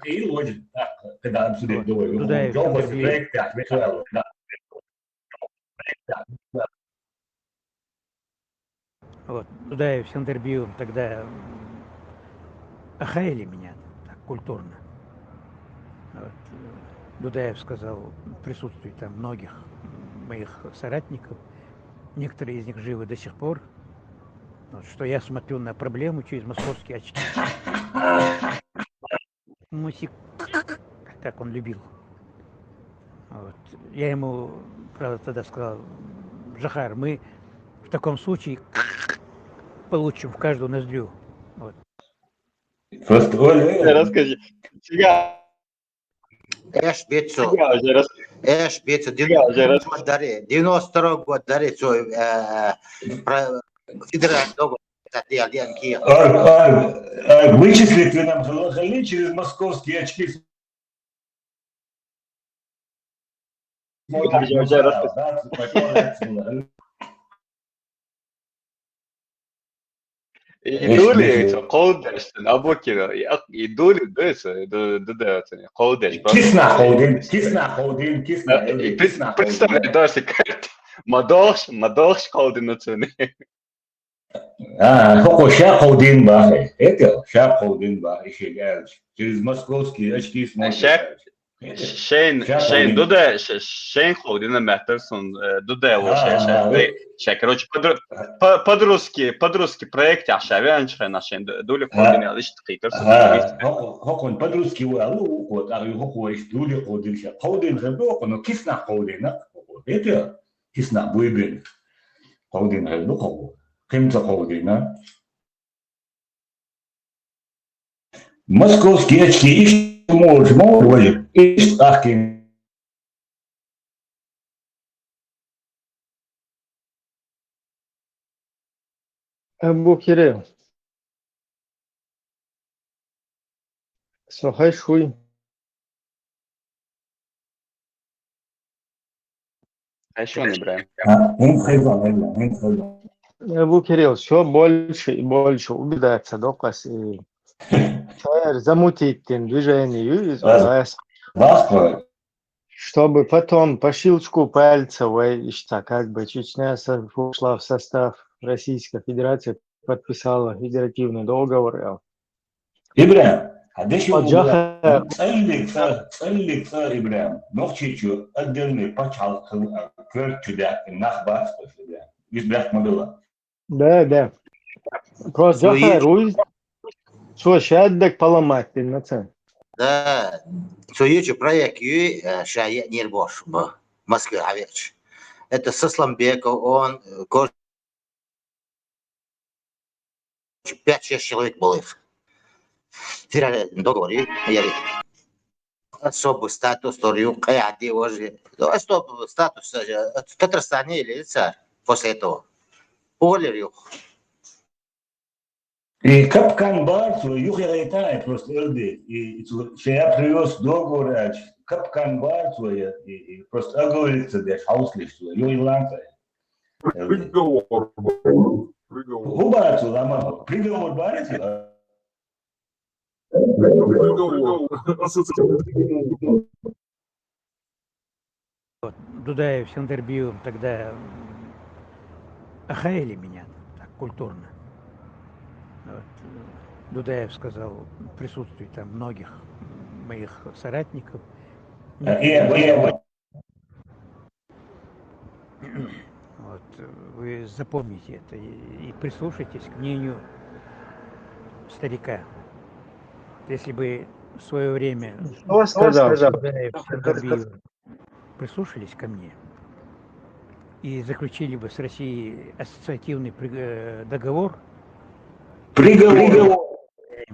Хьил вожа тӀаккха, когда обсудить Вот. Дудаев. Дудаев, Жовхар Интербиев. Проект тӀаккха суалла, да. Вот, Дудаев с Интербиевым тогда м, охаяли меня так культурно. Вот, э, Дудаев сказал в присутствии там многих моих соратников, некоторые из них живы до сих пор, вот, что я смотрю на проблему через московские очки. Мусик, как он любил. Вот. Я ему, правда, тогда сказал, Жохар, мы в таком случае получим в каждую ноздрю. Вот. Просто, ой, ой, ой. Расскажи. Циган, Эш бицу, циган уже рас- эш бицу, циган уже рас- девяносто второй год дари, девяносто второй год дари, цу, э, про федеральный договор, это дело, дело, кия. Ар, ар, ар, вычислить вы нам хал-, хали через московские очки. Смотрим, Уже, уже да, распис- да, такое, да. И дули, цо, коддерштен, абокира, и ак-, и дули, да, цо, ду-, ду-, да, цо, коддерш, просто. Кисна холдин, кисна холдин, кисна, Да, и Эльди, прис-, кисна представляй, холдин. Даши, мадохш, мадохш холдин оцени. А, хӀокхо ша холдин бахе. Это ша холдин бахе, иши гелч. Через московские очки смотрит. Ша- Это Шейн, ша шейн, холдин. Дуда, ш-, шейн холдина маттер сун, э, Дуда, А, шейн, а, шейн, шейн, короче, по-, по-, по-друзски, по-друзки проект, а ша вян шейн, шейн, Ду-, Дули холдин, а лишь такие, А, хӀокхо-, хӀокхун по-друзски валу, вот, а хӀокхо иш дули холдин ша. Холдин хӀебу, но кисна холдин, а? Это кисна буйбин. Холдин хӀебу, хӀокхо. Ким ца холдин, а? Московские очки, иш мож, мож, валю, иш ахкин. Абу Кирилл. Сохай шуй. А ещё не бра. А, он хайван, хайван, он хайван. Абу Кирилл, все больше и больше убеждаться, да, кас и шаер замутить тем движение из Раз- вас, Бахпа. Чтобы потом по щелчку пальца вы, ишта, как бы Чечня со-, вошла в состав Российской Федерации, подписала федеративный договор. Ибрам, а деши Пачаха цӀаллиг ца, цӀаллиг ца, Ибрам. Нохчийчу отдельный пачхьалкх хила, а, квертчу да, нах бац, Ибрам. Иш бяхт ма била. Да, да. Просто Ну, Джаха есть- Руй, что, щаддак поломать ты, нацен? Да, цу ючу проект юй, э, ша е нир бош, б-, Москве авеч. Это Сосламбеков, он, э, короче, пять-шесть человек был их. Федеральный договор, и я говорю, особый статус, тор ю, каяди уже. Ну, а что статус, э, Татарстане или царь после этого? Уволили их. И капкан бар цо, юхьа гӀайта, и просто Эльди, и, и цо, ше я привез договор ач, капкан бар цо, я, и, и просто оговориться деш, хьауслиш цо, юхьа ланца. Приговор. Приговор. ХӀу бар цо, лама, приговор бар цо. Приговор. Вот, Дудаев с Интербиевым тогда м, охаяли меня так культурно. Вот, э, Дудаев сказал в присутствии там многих моих соратников. А, и, и, Вот, э, вы запомните это и, и прислушайтесь к мнению старика. Если бы в свое время Что сказал? Дудаев с Интербиевым прислушались ко мне и заключили бы с Россией ассоциативный при- э, договор, Приговор.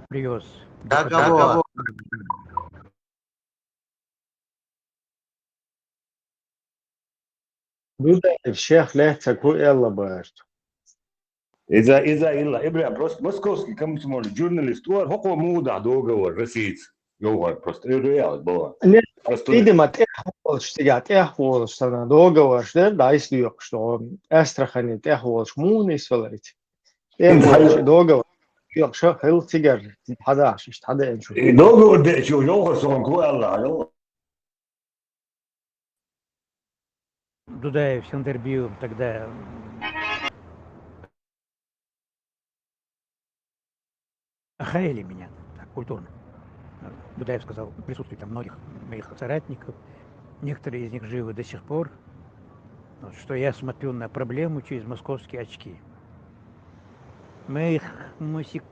привез Договор. договор. Дудаев шех лаьцна хӀу аьлла бац. Иза, иза илла. ИбрахӀим, просто московский комсомольский журналист вара, хӀокхо муха даха договор Россица? Йовхар просто. Эр яхаш бала. Не, просто видимо, тӀехволаш, цигахь тӀехволаш санна договораш дара, дӀа, айса доькъуш догӀу. Астрахани тӀехволаш муха нисвелла иза? ТӀехволаш договор. Йокъуш хилла цигара, хьадахаш, иштта хьадаьнначу. И договор деъча, йовхар сона хӀу аьлла, йовхар. Дудаев с Хандербиевым тогда охаяли меня так культурно. Дудаев сказал в присутствии там многих моих соратников, некоторые из них живы до сих пор, вот, что я смотрю на проблему через московские очки. Моих мусик,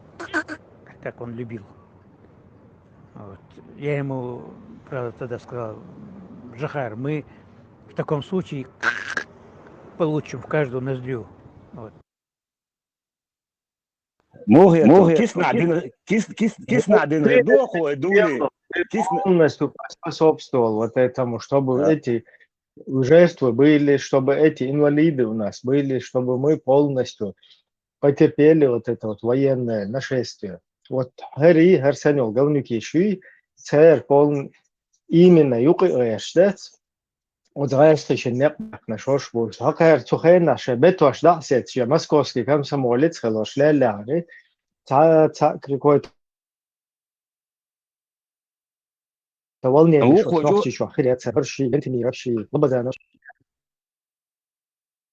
как он любил. Вот. Я ему, правда, тогда сказал: «Жохар, мы в таком случае получим в каждую ноздрю». Вот. Муха, муха, киснахь дина, кис-, кис-, киснахь дина хир ду хӀокхо, дули. Кисна- Полностью поспособствовал вот этому, чтобы эти жертвы были, чтобы эти инвалиды у нас были, чтобы мы полностью потерпели вот это вот военное нашествие. Вот хӀара, хӀара санна йолу Говнюкаш, церан полн-, именно юкъа гӀерташ дац, оцу гӀерташна некъ баьккхина шош болчу. Хьакхара цу хенахь шайн бетош дӀа а сецна, шен московский комсомолец хилла, леллехьара, цхьа, цхьа какой-то волнение, вукхо чу- нохчийчохь хир яц, хӀара ши, Гантемиров ши, Лобазанов ши.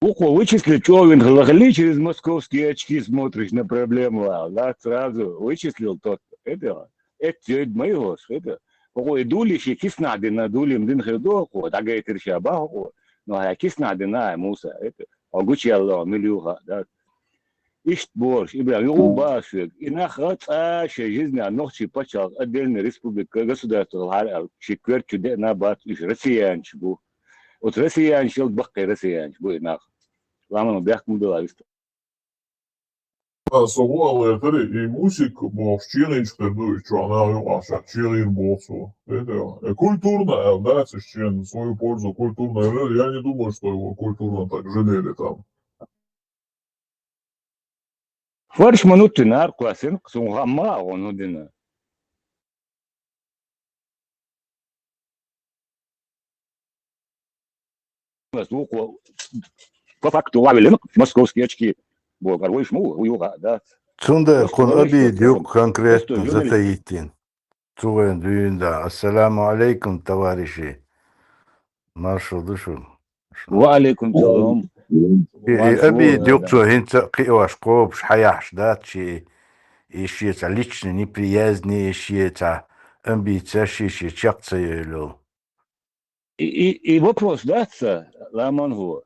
Вукхо вычислить чӀогӀа вина хилла хилла, через московские очки смотришь на проблему, а, да, сразу вычислил тот, это, эццайд ма ю хӀорш, это. ХӀокхо и дули шен киснахь дина, дули-м дина хир ду хӀокхо, дӀагайтира ша боху хӀокхо, но хьан киснахь дина, ай, Муса, это, хьо гучуяьлла, мила ю хаьа, да. Иштта бохуш, ИбрахӀим, юха а боху шуьга, и нах а цкъа шайн жизнь нохчийн пачхьалкх, отдельная республика, государство хилахьара аьлла, ши коьрта чу деана бац, уьш россиянаш бу. Оцу россиянашел баккхий россиянаш бу и нах. Ламан бехк ма била вист. А, со ву а лаьцара, и Мусик бохуш чегӀинчух тера ду, и чохь наха юкъахь ша чегӀийра боху цо. Э, культурно аьлла дац, уьш чен, свою пользу культурно аьлла, я не думаю, что его культурно так жалели там. Фарш ма нуттина, ара кхоьссина, суна хаа ма хаьа хьуна хӀун дина. По факту вавилин московские очки. Богар, вуйш ма ву, вуй юха, да. Цундела кхуна обида ю конкретно затаийтина. Цу вайн дуьйна да. Ассаламу алейкум, товарищи. Маршал ду шу. Ва алейкум салам. И, и обида ю цо хӀинца а кхиош, кхобуш, хьаяхьаш дац ши, и шеца личный неприязни, и шеца амбиция, ши, ши чекх ца йойла. И, и, и вопрос дац ца, ламан хӀо.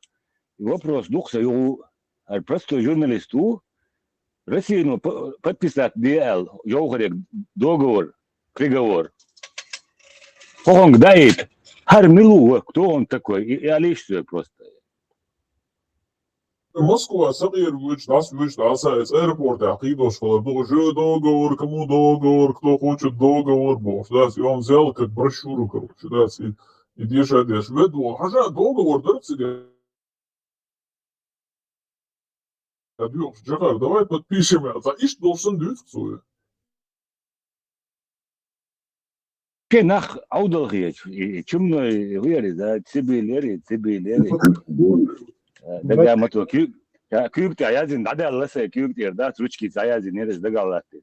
И вопрос дукха сан юху, хӀара простой журналист ву, Россино п-, подписать де аьлла, йовхарег договор, приговор. ХӀокхунга даийта, хӀара мила ву, кто он такой, и, и алийша соьга просто. Москва сакъера воьдуш, дӀасавоьдуш, дӀаса эца аэропортехь кхийдош хилар ду, же договор, кому договор, кто хочет договор бохуш, да, и он взял как брошюру, короче, да, и, и деша деш. Вед вон, хьажа договор дара цига. Адъюхуш, Джахар, давай подпишем, а, цхьа иштта долу санна дуьйцу цо. Ке нах Ӏовдал хеташ, и, и чумной хӀу яри, да, цибил яри, цибил яри. Э, дага ма то, куьг-, я, куьйга тӀе язйина, дӀадаьлла сайн куьйга тӀера, дац, ручкица язйина, яра дагахь латтий.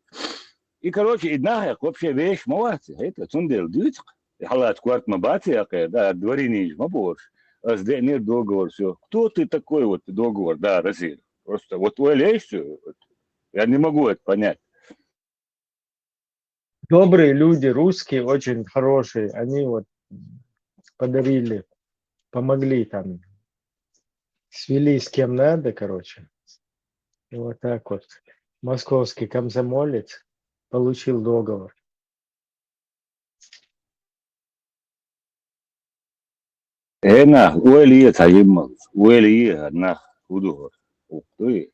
И, короче, и нахе вообще вешан ма вац, хӀета, цундела дуьйцу-кх. И хьалаца корта ма бац, я кхе, да, дворянин ма бохуш. Ас деънера договор, всё. Кто ты такой, вот, договор, да, Россия? Просто вот ойла еш цо, вот. Я не могу это понять. Добрые люди, русские очень хорошие, они вот подарили, помогли там, свели с кем надо, короче. И вот так вот московский комсомолец получил договор. Э, нах, ойла е цхьа жимма, ойла е хӀара нах, хӀу ду хӀара? Ух, дуй.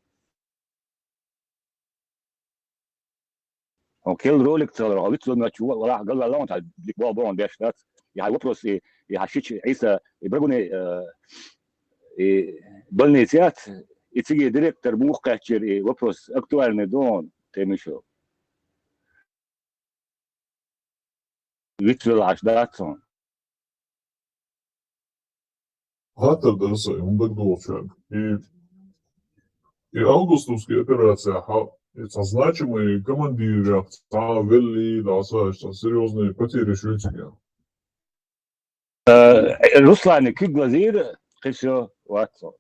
Хьо кел ролик ца лара, хьо вицло мачу, валахь, галваьлла хьуна, цхьа дика боху боху деш дац. И хьайн вопрос, и, и хьан шича Ӏийса, и Брагуне, э, И больница яц, и цига директор муха кхаьчира, и вопрос актуальный ду хьуна, Тимишев. Вицвелла Ӏаш дац хьуна. Хаттар дара сайн, хӀума дагадоагӀачарна. И, и августовский операцехь, и цхьа значимый командирех цхьа велли, дӀасаша, цхьа серьёзные потери ю цига. Э, Руслана куьг лазийра, кхин всё, вац хьо.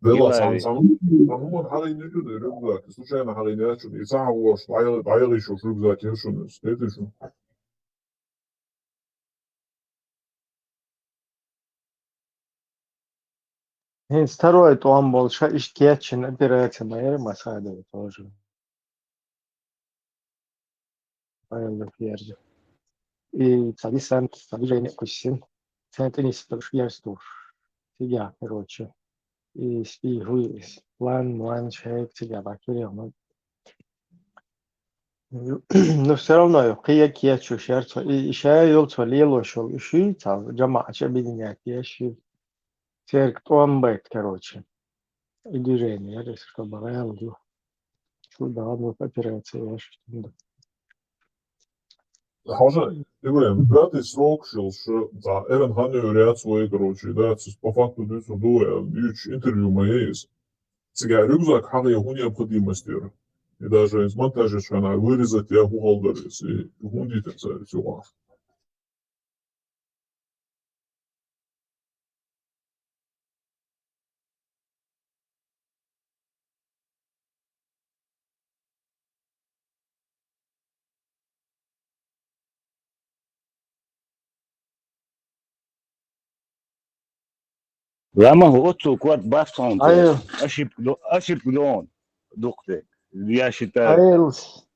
Делла Гилави. Сан, сан, сан хӀуманна хьалийна ю шуна рюкзак, случайно хьалийна яц шуна, и ца хьагӀош, дӀаяла-, дӀаяла йиш йолуш рюкзак яра шуна, хетий шуна? ХӀинца второй тӀом болуш, ша иштта кечйина операци ма яра Масхадова тоже. Пайла ферзь. И цхьа десант, цхьа движение кхуьссина. Цхьаьна тӀе нисбелаш герз тухуш. Цигахь, короче. И спи, хӀуй, план, млан, шайга цигахь баккхира, ну. Ну, всё равно ю, кхин а кечъеш яра цо. И, и ша йолу цо лелош йолу, и шуьйца, жамаӀаташ объединять еш ю. Церга тӀом байта, короче. И движение яра, если что, барал ю. Шу дала операция еш. Хьажа, Ибрахим, пятый срок шел, шу, да, эран хан ю ряд свой, короче, да, цус по факту дуьйцур ду, я, ючу интервью ма есть. Цигахь рюкзак хьагӀе хӀун необходимость яра? И даже из монтажа чхьана вырезать я хӀун хала дара иза, и хӀун дитар цара иза юкъахь? Лама хӀу оццул корта бац хьуна. Ай. Ошибка до-, ошибка дона дукха де. Я считаю. Айлс,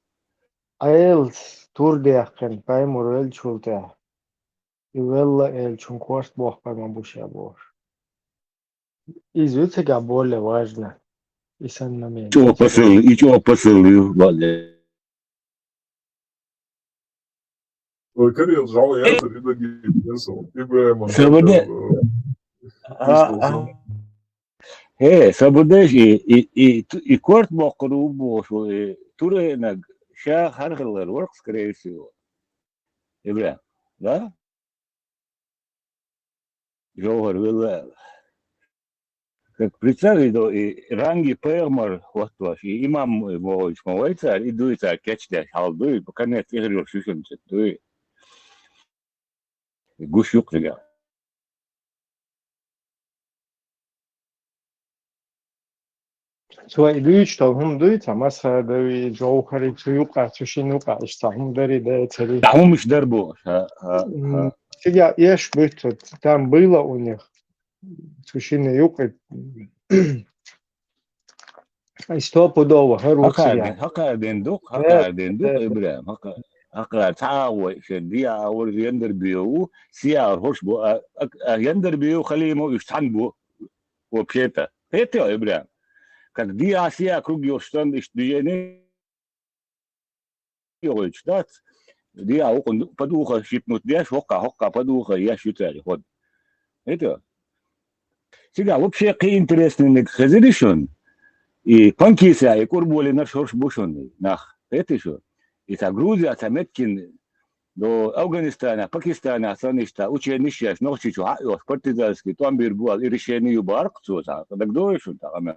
айлс тур дехкина, паймур велчул тӀехь. И велла элчун корта бохкар ма бу ша бохуш. Иза ю цигахь более важно. И сан момент. ЧӀогӀа посыл, и чӀогӀа посыл ю, бале. Ой, Кирилл, жал яцар, и дагийна, Ибрахиман. Сабаде. Э, а, а. Э, сабадеш, и, и, и, и корта боккхур ву бохуш ву, и туренаг ша хьархаллар варх, скорее всего. Ибрахим, да? Жовхар велла. Как представь, и до-, и ранги пайхамар хӀоттош, и имам вогӀуьйтуш ма вай цара, и дуй цара кечдеш хьал дуй, конец тӀехир йолуш ю шуна ца дуй. И гуш юкъ цигахь. Цо и дуьйцуш долу хӀума дуй, цхьа Масхадови, Жовхари, цу юкъа, цу шина юкъа, иштта цхьа хӀума дари, дай цари. ХӀумаш дар бу, ха, ха, ха. М, цигахь эш буьтту, там было у них, цу шина юкъа. И стопудово, хӀара ву цигахь. Хьакхардина, хьакхардина ду-кх, хьакхардина ду-кх, Ибрахим, хьакха-, хьакхар цхьа агӀо шен, диа агӀор Яндарбиев ву, сиягӀар хӀорш бу, а, а, а Яндарбиев, Халимов уьш цхьаьна бу. Вообще-то. Хетий, Ибрахим? Как диа сия круг йолуш санна, иштта движение йогӀуьйтуш дац. Диа вукхун подуха щипнуть деш, хӀокха, хӀокха подуха еш ю цаьрга хӀод. Хетий? Цигахь вообще кхин интересный хезира шуна. И Панкиса, и Курбулинаш хӀорш бу шуна нах. Хетий шу? И цхьа Грузия, цхьа меттиг, до Афганистанехь, Пакистанехь санна иштта учениш еш, Нохчийчу хьаъ йолуш, партизанский тӀом бийр бу аьлла, и решение ю бахара-кх цо цхьа. ДагадогӀий шуна тахана?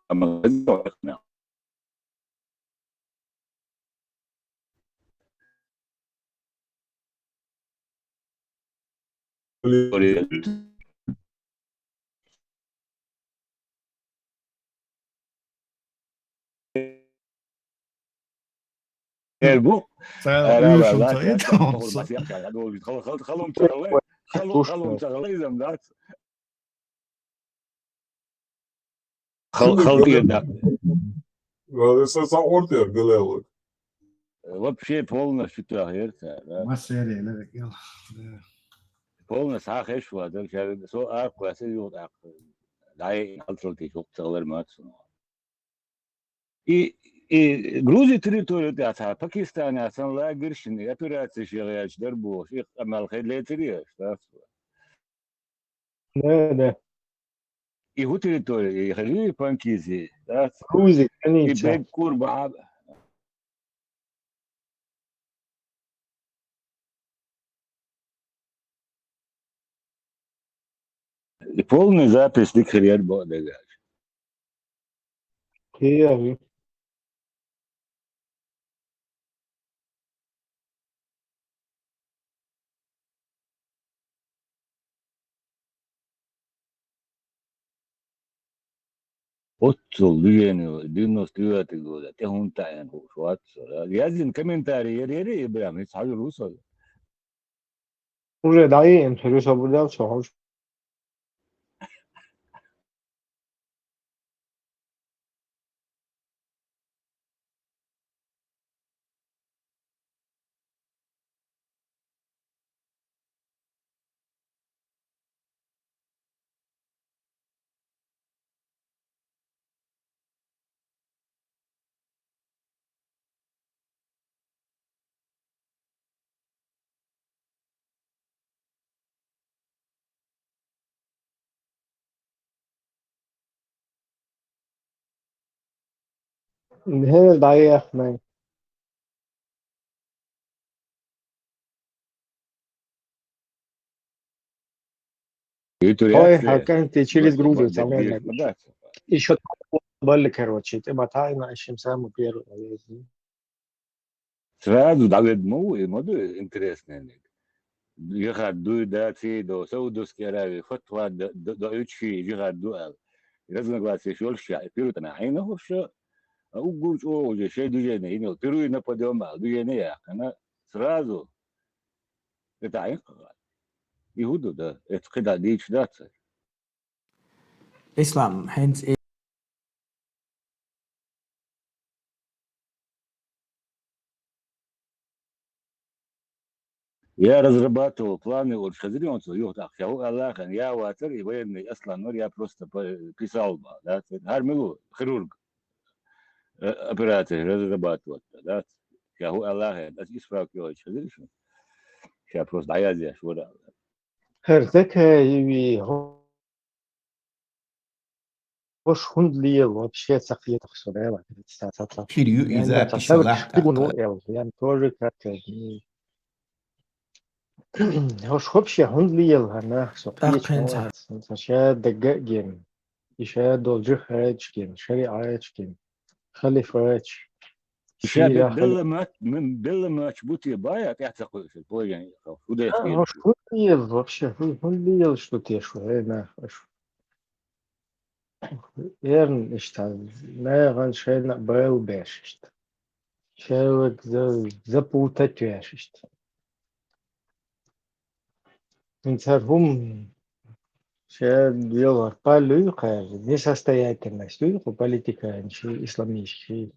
Амма Эр бу. Ца Ара, уьйшур ла, ца ца, ца, итамца. Хал-, хал-, халум ца гӀалай-, халу-, халум ца гӀалайзам дац. Хал-, хал тӀера дац. Ва, са, са ордер галелок. Вообще полностью тахер ца, да. Ма серия лерик ил. Да. Полностью хьан хеш ва, дан шаьрга со аркъ ва, са югӀ тӀаккха. Дай хьалцал ти шух ца гӀалар мац. И, и Грузия территория тӀехь цхьа Пакистане санна лагершна и операцеш яхаьча дар бохуш, и къамел хай лецира еш, да? Да, да. И хӀу территори, и хӀу Панкизи, да? Грузи, и конечно. Беккур баӀаб. И полный запись дика хир яр бо дагаж. Хи яри. Оццул движение девяносто девятый года, тӀе хӀунда таӀийна хууш вац со. Яздина комментарий яр-яр, Ибрахим, хӀинца хьажур ву со. Уже дӀаеана, цуьра собар дел со хьожа. ХӀе, дӀаяхна. Ой, а как ты через Грузию, самое главное. Ещё балли, короче, ты мотай на ищем самую первую, наверное. Сразу дӀаведа ма ву, и ма ду интересный ниг. Жихад дуй, да, ций до, Саудовский Аравии, фатва д-, д-, д-, уьчхи жихад ду аьлла. Разногласия йолуш ша, пирутана Ӏийна хӀорш, а уггар чӀогӀа уже шайн движение йина йолу, пируй нападём аьлла, движение яьккхина, сразу это Ӏийна хьан. И хӀун ду, да, это кхидӀа дийчу дац. Ислам, хӀинца и- Я разрабатывал планы, оцу хезарий оцу юха тӀаккха, я хӀу аьлла хен, я вацара и военный Аслан вара, я просто п-, писал бахьа, да, хӀара мила ву, хирург, э, операция разрабатывать, да, я хӀу аьлла хен, аса и справка йоцуш хезарий шуна, ша просто дӀаязъеш вара аьлла. ХӀара Закаеви, хӀо-, хӀорш хӀунда лела вообще ца кхетахь со, да, ва, ца, ца, ца. Хир ю иза, я ца писала шабра тӀаккха. Эл, я тоже как, э, хӀорш вообще хӀунда лела хӀана, со кхеташ ма вац, ца ша дагга а гена, и ша долчу хача гена, шариӀача гена. Халифач. Ша Сирах белла мат-, м-, белла матч бу те бая, тӀаьхьа ца кхуьуш, положение хӀу деш. А, хӀорш хӀунда лела вообще, хӀун-, хӀунда лела шу те шу, хӀей нах ашу. Эрна иштта, нагӀан шайна а байла беш иштта. Шайваг за-, запутать веш иштта. ХӀинца хӀара хӀума ша велхар пал луьйху кхара, несостоятельность луьйху политиканчий, исламистчий.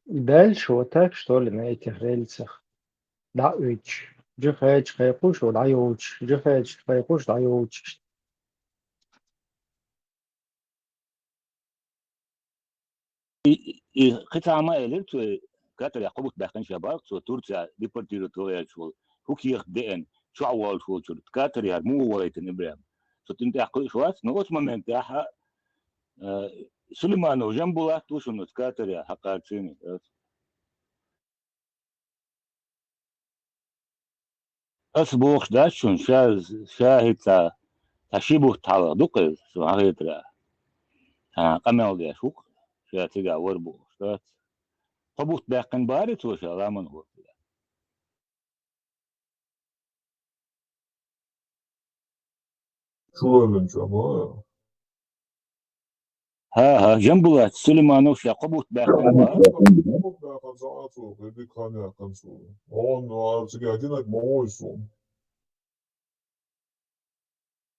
И дальше вот так, что ли, на этих рельсах? ДӀа а уьдуш, джихадчу кхайкхуш, дӀайовчуш, джихадчу кхайкхуш, дӀайовчуш. И, и кхин цхьа хӀума элира цо, Катарехь кхо бутт баьккхина ша боху цо, Турция депортировать ваьллачу волу, хӀу кехат деана, чохь воллуш волчуьра, Катарехь муха вайтина Ибрахим. Со тӀуьнан тӀехь кхуьуш вац, но оцу моментехь, а, Сулейманов Жамбулат ву шуна оцу Катарехь хьакхарчийна. Аса бохуш дац шуна, ша, ша хӀинца цхьа ши бутт хьалха ду-кх иза, со хьан хетарехь. Цхьа къамел деш ву-кх, ша цигахь вара бохуш дац. Кхо бутт баьккхина бахарий цо ша ламан хӀоттаре? Чувоьллинчу ма. ХӀа-хӀа, Жамбулат Сулейманов ша кхо бутт баьккхина бахара. Кхо бутт баьккхина ца Ӏа цо, кхин дика хан яьккхина цо. Оха ара цига динарг ма вой суна.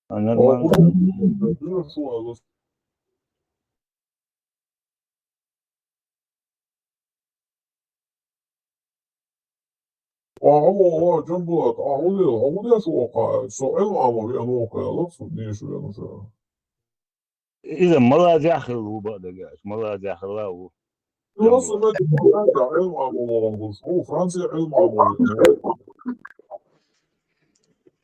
А, нормально. Оха шу ала. Ахьа, о, Жамбулат, ахьа хӀун лела, хьо хӀун деш ву оха? Со Ӏилма Ӏамо веана ву оха, аьлла, со деша веана ша. Иза малазехь хилла ву бакъ дагахь, малазехь хилла ву. Йо, со мет Ӏилма Ӏамо вахана гуш ву, Франция Ӏилма Ӏамо веана ву.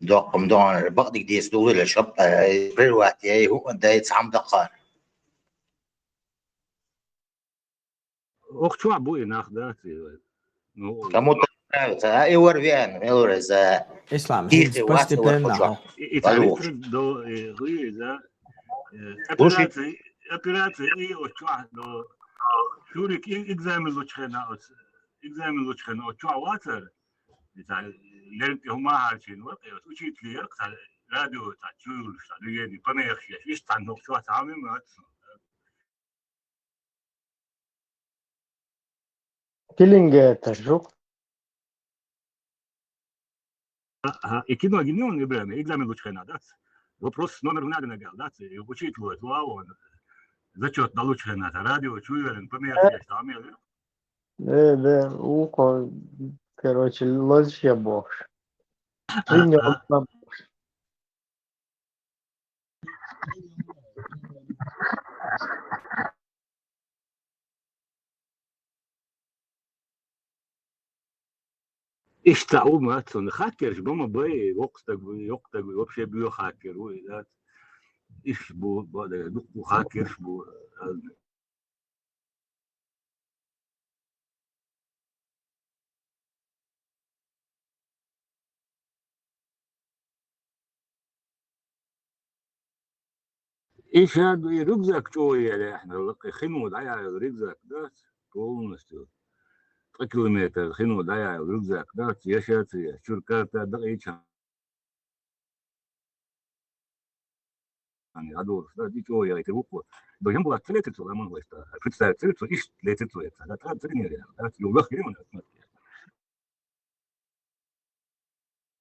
Доккха ма догӀанара, бакъдерг дийца дугӀу ила шапӀ, э, прервать яй, хӀуъа дай, цхьа ма даккхара. Оха чохь бу и нах, дац и? Ну, кому-то нравится, а и вар веан, мел вар иза. Ислам, тихий хӀинца вац, вар постепенно хо чохь. И, и царикра до, и, гӀуй иза, э, операция, операция и оха чохь до. Шурик и экзамен лучхена оц, экзамен лучхена оха чохь вацар. И ца, лерг тӀе хӀума хьарчийна вара, и оц учитель яра, ца, радио, ца, чуюлуш, ца, дуьгеди, помехаш еш, иштта цхьана оха чохь цхьа хӀума ма вац. Килинге тажук. Ага, и кино гинон, Ибрахим, экзамен лучхена, дац? Вопрос номер надо нагал, дац? И учить лоет, вау, зачет да лучхена, та радио, чуйверен, помехаш, там, я. Да, да, ухо, короче, лозиш я бохш. Принял. Иштта хӀума ма дац, хаккерш ба ма бай, воккха стаг ву, йоккха стаг ву, вообще боьха хаккер ву, и дац. Иш бу, бу, дукха бу хаккерш бу, И ша ду, и рюкзак чӀогӀа яьлла ахьа лакхе, хино дӀаяьлла рюкзак дац, полностью. Ткъа километр хино дӀаяьлла рюкзак дац, я ша ца я, чуьра карта дакъийча. Ани, хьадолуш, да, ди чӀогӀа яйта вукхо. До Ямбулат ца лецира цо, ламан вайста. Представить ца вицо, иш лецира цо яца. Да, та ца не реально, да, ю вах хино, да, смотри.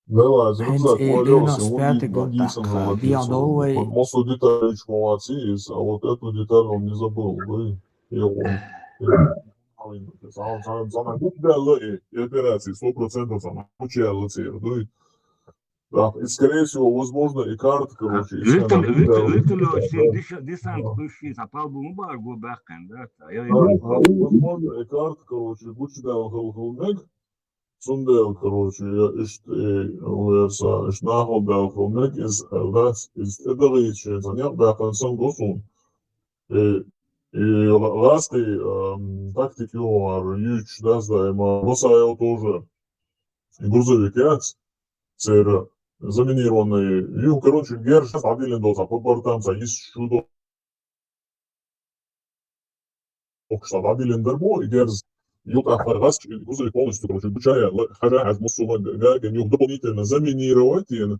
Вела, из рюкзак валялся, девяносто пятый год, так, дийсан, э, вот, биан доллар. Массу деталей чмовать из, а вот эту деталь он не забыл, вы, его. Сам, сам, сам, гуп да, и, и операции, сто процентов сам, учи, алла, цир, дуй. Так, и, скорее всего, возможно, и карта, короче, и вертолёт, вертолёт, десант, пиши, запал бы мубар, губахкан, да, возможно, и карта, короче, гучи да, хыл, хыл, мег, Цундела, короче, я иштта, э, верса, иштта нахал баьлла хила мег, из, э, дац, из тӀедагӀийта шен цхьа некъ баьккхина санна го суна. Э, и ла-, лаьцкъий, эм, тактика юхагӀар юьйцуш дац даима. Масаев тоже. И грузовик яц. Церан заминированный. Юха, короче, герз дӀадиллина доцахь, по бортам цхьа йист шу до. Охуш дӀадиллина дар бу, и герз юкъахь гӀазкхий, и грузовик полностью, короче, гучаяьлла, хьажа хьаьжа муссула га-, гагина юха дополнительно заминировать йина.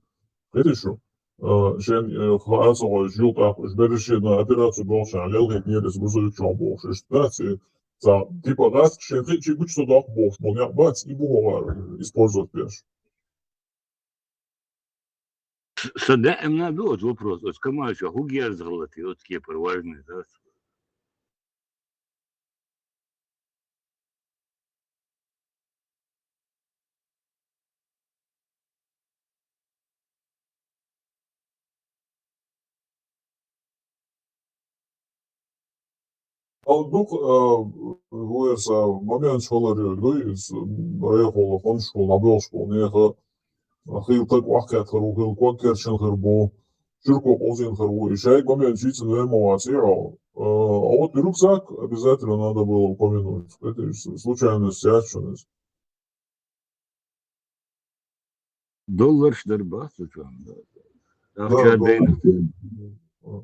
Хеташ шу? Э, шен, э, хьа а ца гӀойжа юкъахь, уж берриш шена операцию бохучарна лелхийтинера иза грузовик чохь бохуш. Иштта дац, и цхьа, типа, гӀазкхий шен хи-, чи гуча ца доккху бохуш, бо некъ бац, и бу хӀокхара использовать беш. Сан даимна ду оцу вопрос, оцу КамАЗ чохь хӀун герз хилла те, оцу кепара важный дац. Ал дукха, а, вуерса моменташ хилар дуй, иза, м, райхула, хӀумашкахула, набоьлхуш болу нехан, а, хила таг охьакхеттахар ву, хила ког керчина хир бу, чурко къовзийна хир ву, и шайга момент шийцина вен ма вац, и хьо. А, а вот рюкзак обязательно надо было упомянуть. Это с-, случайность яц шуна иза. Долларш дар бац цу чохь. Да, ахча доллар. Дайна.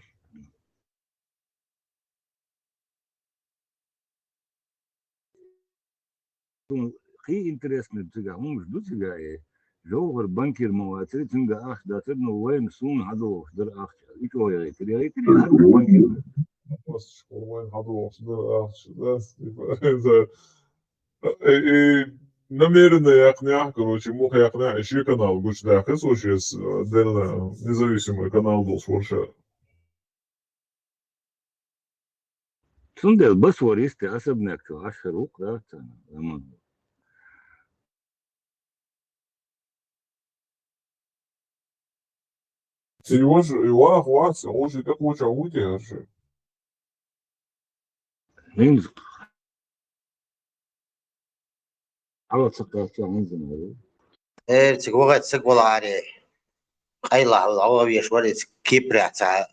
Кхин интересный цигахь хӀумаш ду цигахь, э, жовхар банкир ма вацара, цуьнга ахча дацара, но вайна суна хьадогӀуш дара ахча. И чӀогӀа яхийтира, яхийтира, и хьан ву банкир? Вайна хьадогӀуш дара ахча, да, типа, да. И, и намеренно яьккхинехь, короче, муха яьккхинехь, и шен канал гучудаьккхи со шеца, э, отдельно независимый канал долуш вара ша. Цундела бас вара йисте особняк чу Ӏаш хир ву-кх, да, царна, Роман? Ци важа, и ваха вац, вожи тӀекхоча ву те хӀара ши. ХӀинца. Хьала ца кхаьчча хӀинца ма ву. Э, цига вахайта саг валахьаре. къайлахь лававеш варис Кипря ца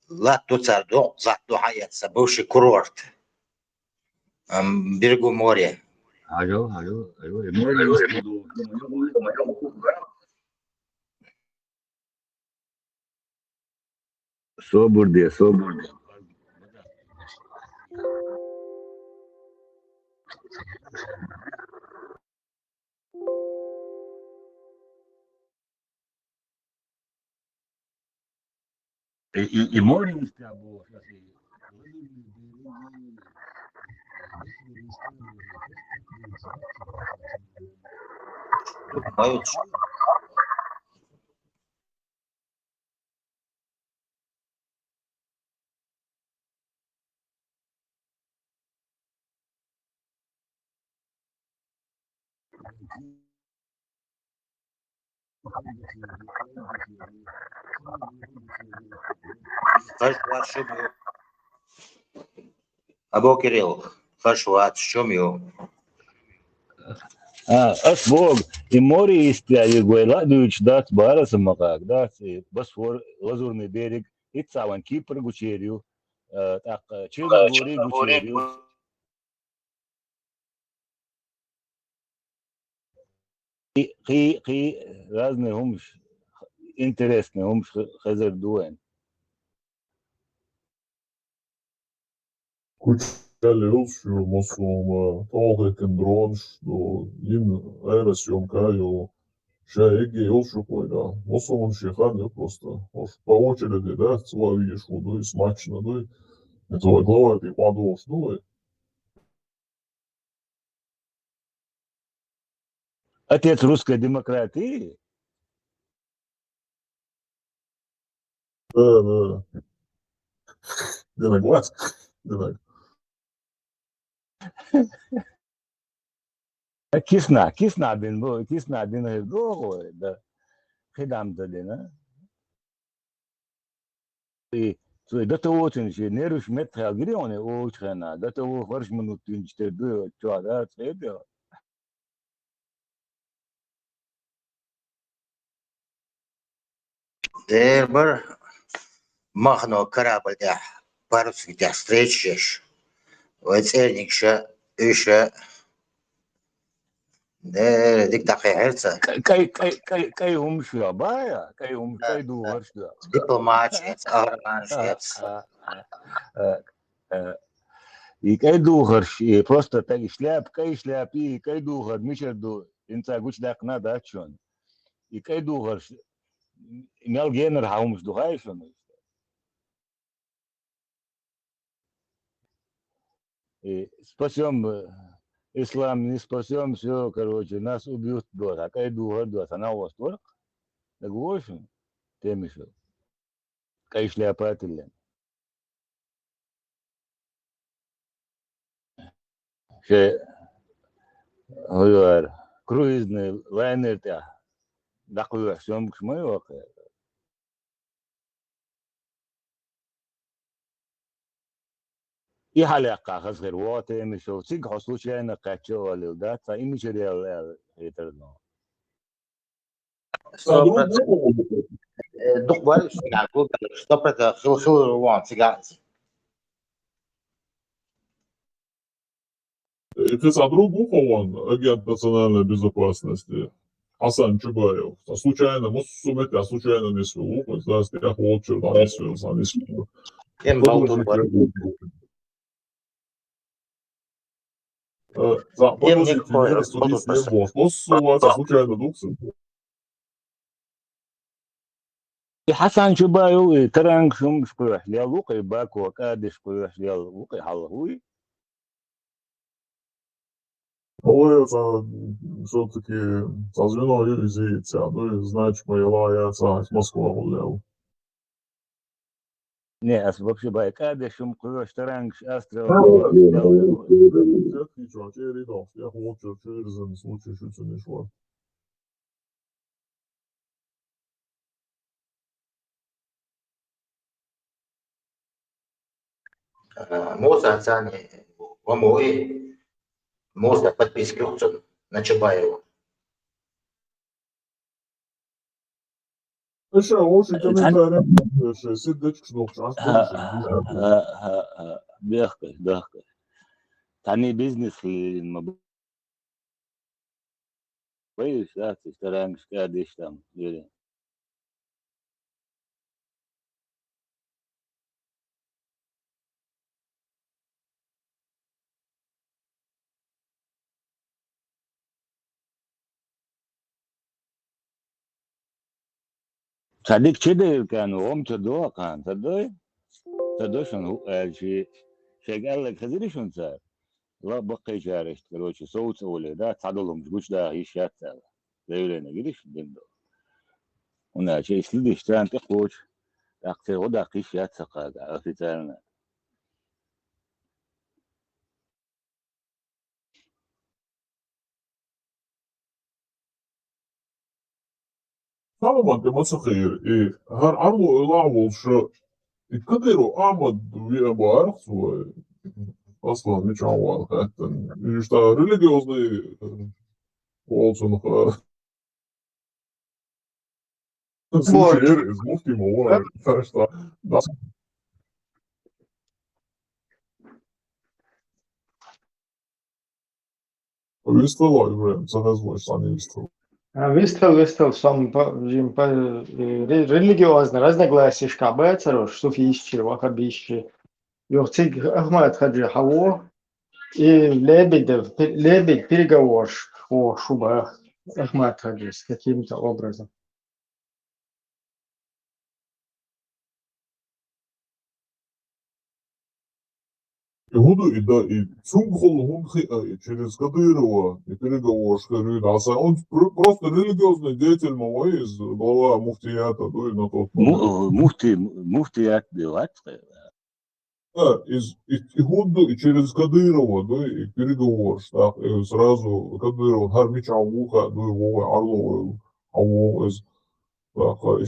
латту цар докъ, затт ду хьаэца бывший курорт. Ам, берегу моря. Хьажал, хьажал, хьажал. Собурде, собурде. И, и, и море истя было, щас и Хьажал, шум ю. Абу Кирилл, хьажал, шум ю. А, ас боху, и море истя ю, вай ладуьйцуш дац, бара аса ма къаг дац, и Босфор, Лазурный берег, хӀинца вайн Кипр гучуйийр ю, а, тӀаккха Черногория гучуйийр ю. Кхи, кхи, кхи разный хӀумаш, интересный хӀумаш х-, хезар ду вайн. Кучаьлла йолуш ю массо а хӀума, тӀехьа хӀиттина дронаш ду, йина аэросъёмка а ю, ша эгге йолуш ю кхойга. Массо а хӀума шен ханна ю просто. Уж по очереди, да, ца ван везаш хӀу дуй, смачно дуй. Это вай глава тӀе кхоа долуш ду вай. Отец русской демократии? Да, да. Динаг вац. Динаг. Кисна, кисна дин бу, кисна дин хир догӀу, да. Хидам да дина. И цу ДТО-цун ши нерваш меттахъял гири оне олучу хенна, ДТО харш минут динчу тера ду, чохь да, цхьа а. Дера бара махно корабль тӀехь, парусник тӀехь встреча еш. Вай цӀернигаш а, уьш а, Э, дика дӀакхехьира ца. Кай, кай, кай, кай, кай хӀумаш ю, бая, кай хӀумаш, кай духарш ду. Дипломаташ эца, агроманаш эца. А, а, а, а. И кай духарш, и просто так и шляп, кай шляп, и кай духар мичара ду, инца гучудаьккхина дац шуна. И кай духарш мел генара хьан хӀумаш ду хаьий шуна? И спасём, э, ислам, не спасём, всё, короче, нас убьют, дота, кай духар дота, на остворк. Так в общем, темишу. Кай шляпа тиллен. Ше, хӀуяр, круизный лайнер тӀехь дӀакхоьхьу съёмкаш ма йоху. И хьалаяккха хаза хир вогӀу темишу, цига хьо случайно кхаьчча а олийла дац, цхьа и мичара яьлла аьлла хетар но. Сто процентов. Э, дукха вариш цигахь, сто процентов хила, хила вон цигахь. И кхин цхьа друг ву хьо ван, агент национальной безопасности, Хьасан Чубаев. Сан случайно, муссу метте случайно нисвелла ву, хӀинца дац тӀехь волчуьра дӀа нисвелла, сан нисвелла. Кем балтур бар? Э, ца, Кем подождите, никто, я не подожди, не подожди. Муссу ваца случайно дукха. И Хьасан Чубаев, и таранг шумаш кхоьхьа лел ву кхе, Бако кӀадеш кхоьхьа лел ву кхе, хьалха вуй? Ой, это всё-таки со звено ю изица, ну и значит, моя лая ца из Москва гулял. Не, ас вообще бай кадешум кхоьш тарангаш астрал. Ничего, чередов, я хочу через случай шуцу не шло. Э, Муса цани, вамой, Муса подписки уцун на Чубаева. Аша вовши комментарий, ши сердечко нохчаш. Ха, ха, ха, ха. Бехкай, бехкай. Тани бизнес хилин ма бай, да, ци старангаш кадиш там, или. Цадик чедайил кан, гъом ца доакъан, ца дой? Ца дошан хӀу аьлчи, шайга аьллаг хазири шун цар? Ла баккхайчар иштта, короче, совца оле, да, цхьа долумж гучдаха йиш яц цар. Заявление гириш дин до. Уна че ислидиш цан тӀе кхочу, тӀаккха церан гӀо даккха йиш яц ца кхага, официально. Саламат, Масахир, и хӀар гӀарло ойла а волуш, и Кадыров Ахьмад виъ бу арахь цо, Аслан мичахь вала хаьттина. Иштта религиозный, э, волчунах, э, Слушай, Ир, из муфти ма вара, так что, да. Вистхила, Ибрагим, ца хазлуш, сан вистхила. А, вистхила, вистхила, сом па-, жим па-, э, ре-, религиозный разногласияшка бацарош, суфийчи, ваххабичи. Юха цига Ахмат-Хаджи хьаво, и Лебедев, пе-, Лебедь переговорш, о, шуба Ахмат-Хаджис каким-то образом. И хӀун ду и да, и цуьнгахула хӀунда хиъа, и через Кадырова, и переговорш хир ю, а сан он про-, просто религиозный деятель ма вай иза, глава муфтията, ду и на тот момент. Му-, муфти-, муфтият де вац. А, из, и, и хӀунда ду, и через Кадырова, ду и переговорш, так, и сразу Кадырова, хӀара мичахь ву хаьа, ду и вогӀу, гӀарло вогӀу, а вогӀу иза. Так, и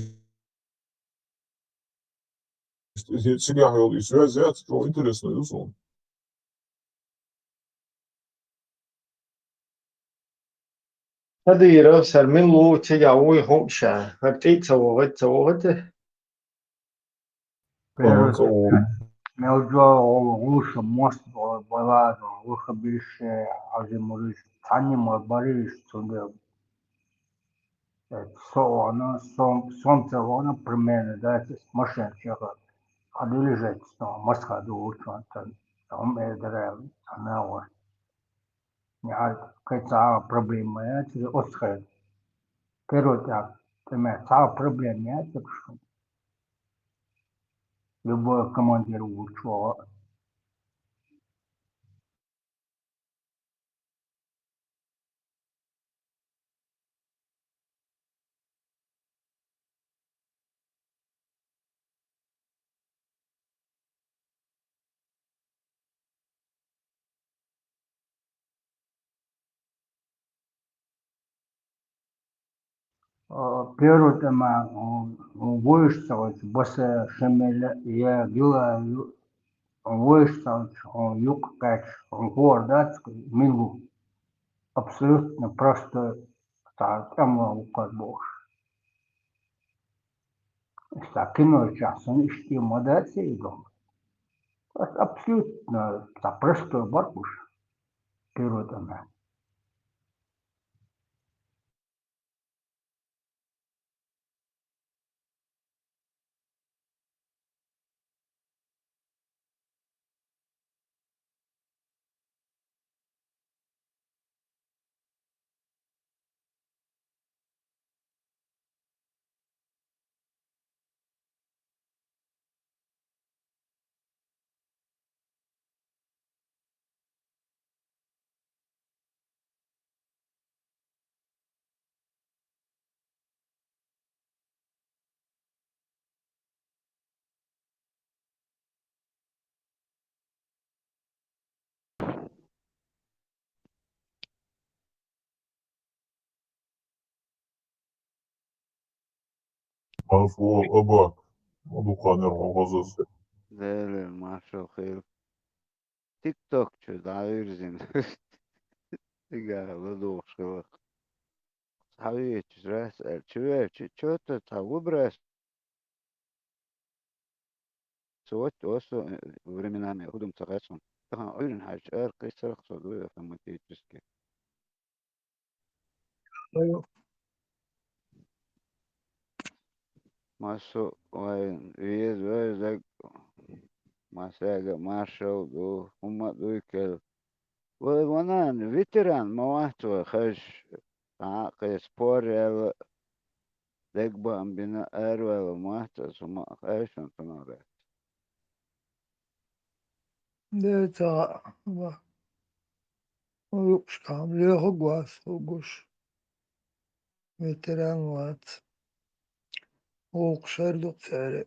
Цигахь йолу и связь яц, чӀогӀа интересно ю суна. Кадыров, сар мила ву, цигахь вуй хӀуъа ша, хӀара тӀе а ца вогӀийта, ца вогӀийта? Ца вогӀу. Мел жо гӀуллуша мост бала, гӀуллуша бирше, Ӏазимуриш, цхьанне ма бариш, цундела. Э, со вахана, сом-, сом ца вахана, примерно, да, машина чеха. Хьадуьллуш дац, но масха ду вучун, ца, ца хӀума эр дара, ца нагӀор. Яхьа, кхин цхьа а проблема яц, оцу хай. Первый этап, тӀемех цхьа а проблема яц, я пишу. Любой командир вучу. А, первый тӀема, м, м, вуйш ца вайча, баса, шемела, я гила, ю-, вуйш ца вайча, м, юкъ кхаьча, м, хӀора дац, мила ву. Абсолютно простой, цхьа тӀеман ву кхара бохуш. Иштта киночохь санна иштта ма дац и доху. Ас абсолютно цхьа простой бара уьш, первый тӀеман. Маршо аба, ма дукха нерхо хозаза. Деле, маршо хил. ТикТок чу дӀавирзина. Цигара ладугӀуш хиларх. хьавечаш, раз аьлла, чу вевча, чё-то цхьа выброс. Со вот, вот со, э, временами худам ца хасун. Тахан Ӏуйран хьаьжча, ара кхиссарах со дуй автоматически. Алло. Массо вай веза везаг, массаьга маршал ду, хӀумма а дуй кел. Вай ванан ветеран ма вац вай хазаш, а, кхе спор яьлла, дегабаам бина араваьлла ма вац аз, хӀумма а хазаш цунах лаьцна. Де ца ва. Юкъуш там лехуг вац хӀугуш. Ветеран вац. ГӀуллакх шер ду цаьрга.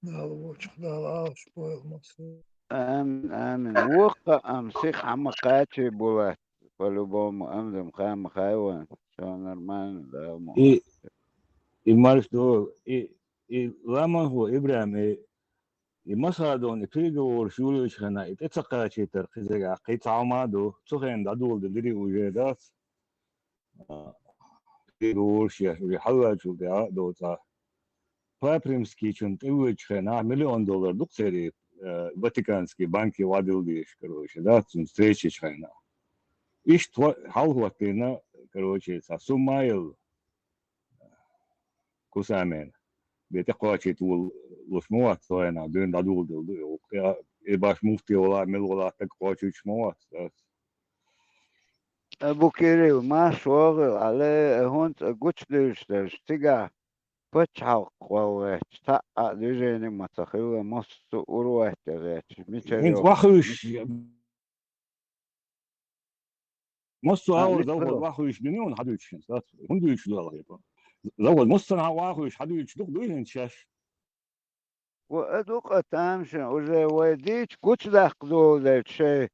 Дала вочух, Дала Ӏалаш бойла массо. Амин, амин. Воккха ам сиха хьама кхачий булат. По-любому, амзам хама хайван. Всё нормально, да, мо. И, и марш ду, и, и ламан ху Ибрам, и, и Масадон, и переговоры шулыш хана, и тӀе ца кхачийтар кхизага, кхи цхьа ма ду, цу хен дӀадоладелири уже дац. А, переговоры шеш уже хьалваьлчул тӀаьхьа а доцӀа. Папримскийчун тӀе воьдучу хенахь миллион доллар ду-кх церий, э, Ватиканский банке вадил дезаш, короче, да, цуьнан встречачу хенахь. Иштта хьо-, хьалхӀоттийна, короче, цхьа сумма а елла, кусамена. Бен тӀекхочийта волуш ма вац, цу хенахь дуьйна дӀадоладелла ду и гӀуллакх. И баш муфти вала, мила вала стаг кхочуьйтуш ма вац, да. Абу Кирилл, марш вогӀийла, Ӏале, хӀунца гучудуьйцуш дерш цигахь пачхьалкх кхолла гӀерташ, цхьа а движени ма ца хилла, массо а ур ваьтта гӀерташ, мичара ХӀинца йогӀу? Вахуьйш, массо а А, гӀалгӀа мичара? Завхоз вахуьйш бина юна хьадуьйцуш хӀинца, дац? ХӀунда дуьйцуш ду аьлла хетарг? Завхоз массанхьа вахуьйш хьадуьйцуш ду-кх дуй хӀинца шаьш? Ва а ду-кх тамашийна, уже вай дийца гучудаккха доладелча шайн,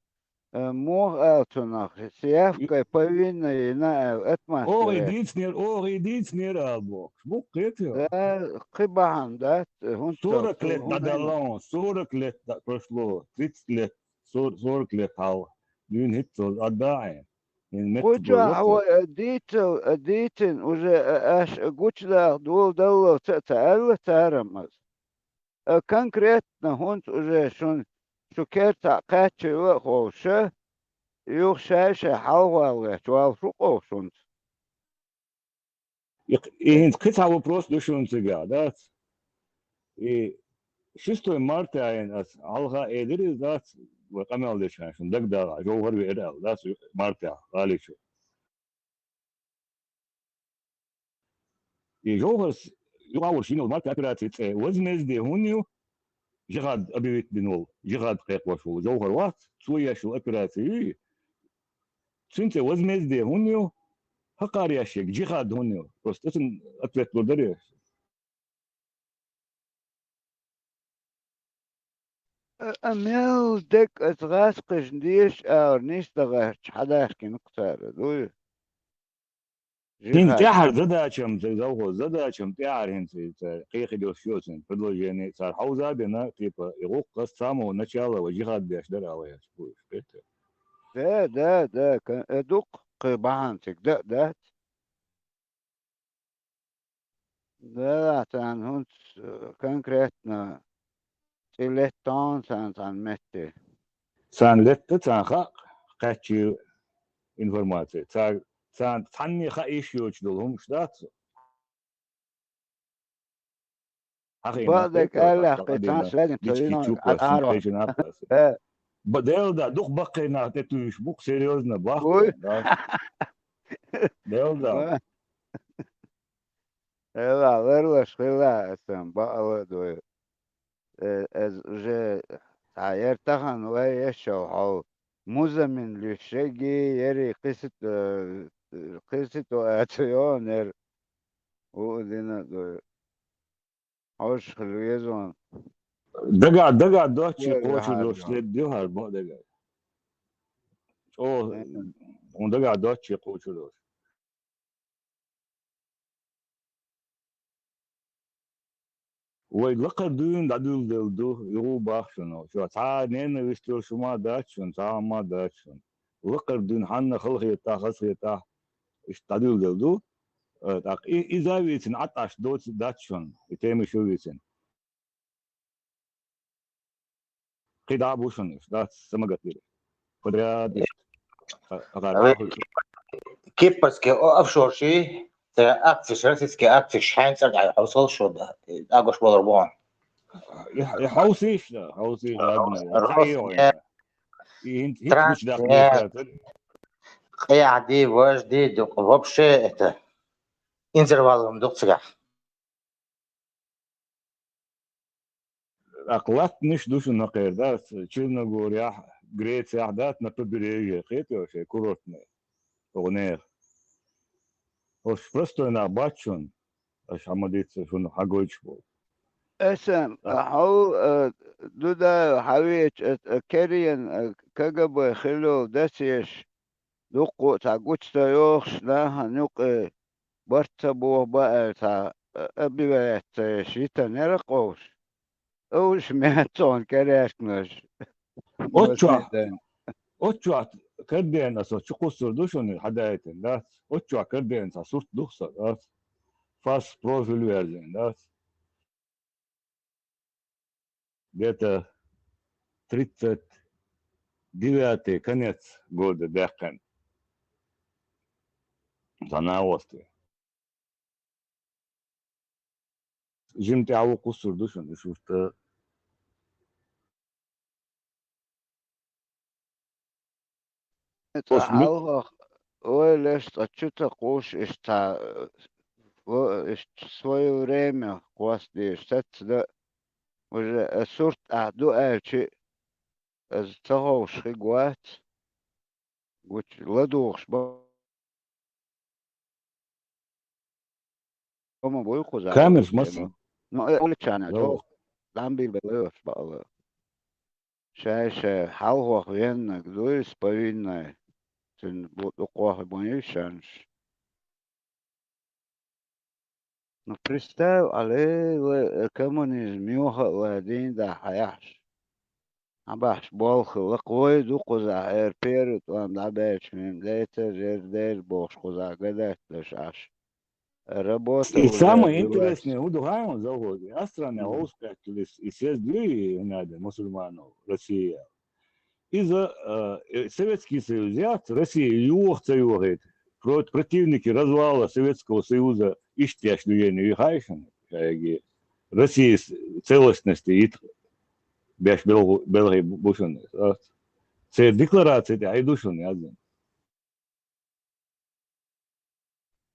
э, муха аьлла цунах, с явкой повинной йина аьлла, атмосфера. Оха и дийцинера, оха и дийцинера ала бохуш. Бу-кх кхетий? Да, кхин бахьана дац, хӀунда сорок лет дӀадалла хьуна, сорок лет дӀа-, прошло, тридцать лет, сор-, сорок лет хьалха. Дуьйна хӀинца ца Ӏадда Ӏе. ХӀинца метта кху чохь вай а дийцал, а дийцина, уже а аша а гучудаккха доладаллалц а ца аьлла цара-м аса. А конкретно хӀунца уже шуна, шу керта кхаьччийла а ховша, юха шай-шай хьалхавала гӀерташ валла шу къовса хӀунца? И, и хӀинца кхин цхьа вопрос ду шуна цигахь, дац? И шестой марта йина аса хьалха а элира иза, дац, вай къамел дечу хенахь шуна дагадогӀу, Жовхар веара аьлла, дац, марта, гӀали чу. И Жовхарс юкъа а волуш йина йолу марта операци цӀе возмездие хӀунда ю? Жихад объявить бина волу, жихад кхайкхош волу Жовхар вац, цо еш йолу операци ю и? Цуьнан цӀе возмездие хӀунда ю? ХӀокхара еш ерг жихад хӀунда ю? Просто цуьнан ответ лур дарий? А, а мел дерг аса гӀазкхашна дезаш аьлла, нийса дан гӀерташ хьадаьхкина-кх цара, дуй? ХӀинца жихад тӀаьхьара задачам, ца завхоз задачам тӀаьхьара хӀинца, ца кхехи долуш йоцун предложение цара хьовза а бина, типа, и гӀуллакх аса цхьаммо начало вай жихад беш дара ала яц, буйш, бетта. Да, да, да, ка-, э, дуккха кхин бахьана цига да а дац. Да, царна хӀунца, э, конкретно цӀе леттон царна цхьана метте? Царна летта, царна хаьа кхаьчча информация. Царна, царна цхьанне хаьа йиш йоцуш долу хӀумаш дац? Хьан хиъна, Бакъдерг аьллехь, кхин цхьана связь ца вина, чуппас, Ӏара. Кхечу накъас. Э. Ба-, Делан да, дукха баккхий нах тӀетуьйсуш бу-кх, серьёзно, баккхий, да. Делан да. Ва-, Эла, ларлаш хила асан, бакъала а дуй. Э, эз уже цхьа яра тахана вай ешшал хьол. Музамин луьйш шеги, яри кхисит, э, кхисит а ацу йогӀун яра. У дина а дуй. Хьожуш хила веза ван. Дага, дага доцчи кхочур долуш след ду хьара, бакъдерг. ЧӀогӀа, хьуна дага доцчи кхочур долуш. Вай лакхара дуьйна дӀадуьйладелла ду, юха бах шуна. Шу цхьа а ненависть йолуш хӀума а дац шуна, цхьа а хӀума а дац шуна. Лакхара дуьйна хьанна хала хетахь, хаза хетахь, иштта дӀадилла ду. Э, тӀаккха и-, иза а вийцина, Ӏатташ доцу дац шуна, и тема шу вийцина. КхидӀа а бу шуна иштта, дац, самагатдира. Подряд иштта. Ха-, ха-, Кипрский о-, офшор ши, церан акцеш, российский акцеш хьайн цӀа дӀа хьовсал шу да, агуш болар бохьан. И, и хьовсийш да, хьовсийш да, ладно, Рос-, цхьа и вайна. И хин-, хин-, Транснефть, гучу даккха къехьа ди, вож ди, ду-, вообще это, инзарваллам ду цигахь. ТӀаккха латтанаш ду шуна хӀокхера, да, Черногорияхь, Грецияхь, да, на побережье, кхетий шайн курортный, оха нехан. ХӀорш простой нах бац шуна, аша хьан ма дийца шуна хьагойтуш болу. Эсан, а, хьо, а, Дудаев хьавечу, а, а, керен, а, КГБ хилла дацеш, дуккха а цхьа гучудан йохуш, нахана юкъе барт ца боху баьлла цхьа, а, объявление ца еш йитина яра къовш. Уьш меттахуьнан кераьшканаш. Оццохь, оццохь кардена аса чу кхуссур ду шуна хьадайтина, дац? Оццохь кардена цхьа сурт ду сан, дац? Фарс профиль верзина, дац? Где-то тридцать девятый конец года даьккхина. Цхьа накъостий. Жимма тӀаьхьа ву кхуссур ду шуна, уьш вуьшта. Цкъа хьалха ойла еш, цкъа чу ца кхуссуш, иштта, э, во-, иштта свое время кхоссадеш саца дан, уже, э, сурт ахь ду аьлча, иза ца ховш хиг вац, гучу ладугӀуш бан ма буй кхузахь. Камераш массо. Ну, э, уличана, Йо. Чо, дам бил бе лоьш баала. Шай-шай хьалхох веннаг дуй, с повинной. Цуьнан бу-, дукхох бан ю шанш. Ну, представь, алей, ла-, коммунизм юха а ладийна дахьа хьаьхьаш. Хьан бахьаш болх лакхавой ду кхузахь, эр первый тӀом дӀабаьлча, мин дайта, жер дайра бохуш кхузахь гадаьтташ Ӏаш. Работа. И уже самое интересное, у Дугаева заводе. Астрана Мгм. Гьовс кхетталис, и съезд ю, и надо, мусульманов, Россия. Иза, э, Советский Союз яц, Россия юха ца юхийта. Прот-, противники развала Советского Союза иштта еш движение ю хьайшина, шайги Россия с-, целостности ит беш белгу-, белгӀи бу шуна. Церан деклараци тӀехь и ду шуна яздина.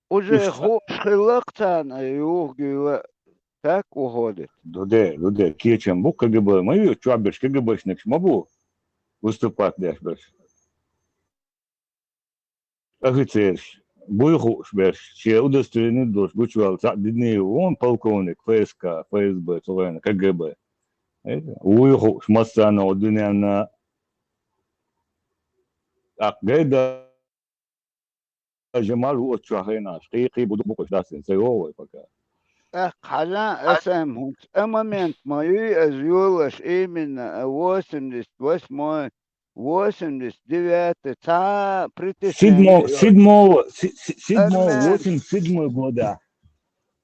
Уже иштта хууш хилла-кх царна, юха гуьйла, так выходит. Дуде, дуде, кечам бу КГБ, ма ю, чохь берш КГБшникаш ма бу, выступать деш берш. Офицерш, буй хууш берш, шен удостоверение долуш гучувелла цхьаъ дина вон полковник ФСК, ФСБ, цу гӀайна КГБ. Вуй хууш массарна а дуьненна. ТӀаккха гайда Жамал ву оцу чохь хенаш, кхий-кхий бу букъаш дац, ца йогӀу вай пока. ТӀаккха хьажа, СМ, хӀунца а момент ма юй аса йолаш, именно восемьдесят восьмой, восемьдесят девятый, цхьа притеснение. Седьмого, седьмого, се-, се-, седьмого, армян. Восемьдесят седьмой года.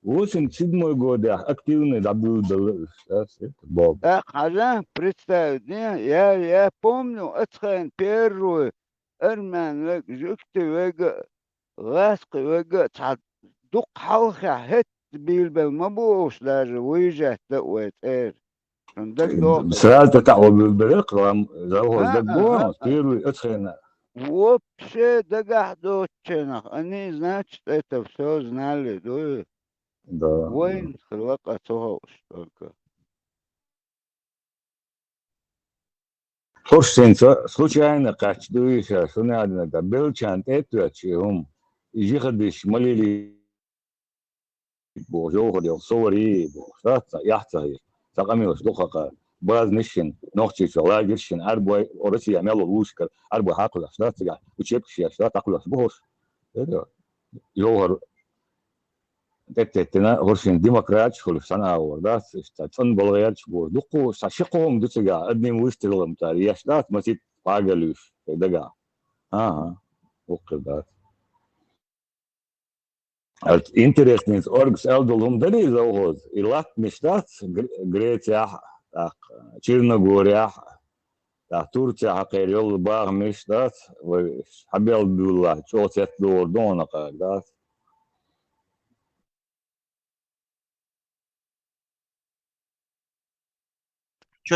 Восемьдесят седьмой года активный дӀабуьйлабелла уьш, да, это Боб. ТӀаккха хьажа, представить, не, я, я помню, ацхайна первую армян вега, жуьгти вега, гӀаскхи вега, цхьа дукха хьалхехь хӀетта бийлабелла ма бу уьш даже выезжать дан а вай цӀера. Шун дагадогӀу. Сразу тӀе таӀо билбира, кхалам, завхоз А, даг а, бу, а, а. Первый оцхена. Вообще дагахь доцученах, они, значит, это всё знали, ду? Да. Вайн хила къа ца ховш только. ХӀорш сенца случайно кхаьчча дуй ша, шуна аьллинарг, беллачарна тӀе а тоьттуш и хӀума. И жихадисташ ма лелий бохуш, йовхар йолу, со варий бохуш, дац цхьа, эхь ца хир. Цхьа къамелаш ду хакъа, базанаш шина, нохчийчохь лагерьш шина, Ӏаьрбой, о, Россия мел волу вуьшкара, Ӏаьрбой хьакхуьлуш, дац цигахь, учебкаш еш, дац, дӀакхуьлуш бохуш. Йовхар тӀететтина, хӀоршина демократиш хуьлуш цхьана агӀор дац, иштта цӀан балгӀерча боху. Дуккха ша ши кхо хӀума ду цигахь, одним выстрелом тара еш дац, масийтта пхьагал юьш, шайн дагахь. ХӀан-хӀа, вукхуьр дац. Интересный, Оргус аьлла долу хӀума дарий завхоз? И латтанаш дац Гр-, Грецехь, тӀаккха Черногорехь, тӀаккха Турцехь кхеран йолу бахамаш дац, вай хьабелла буьйлалахь, чӀогӀа цецдогӀур ду хьуна кхара, дац?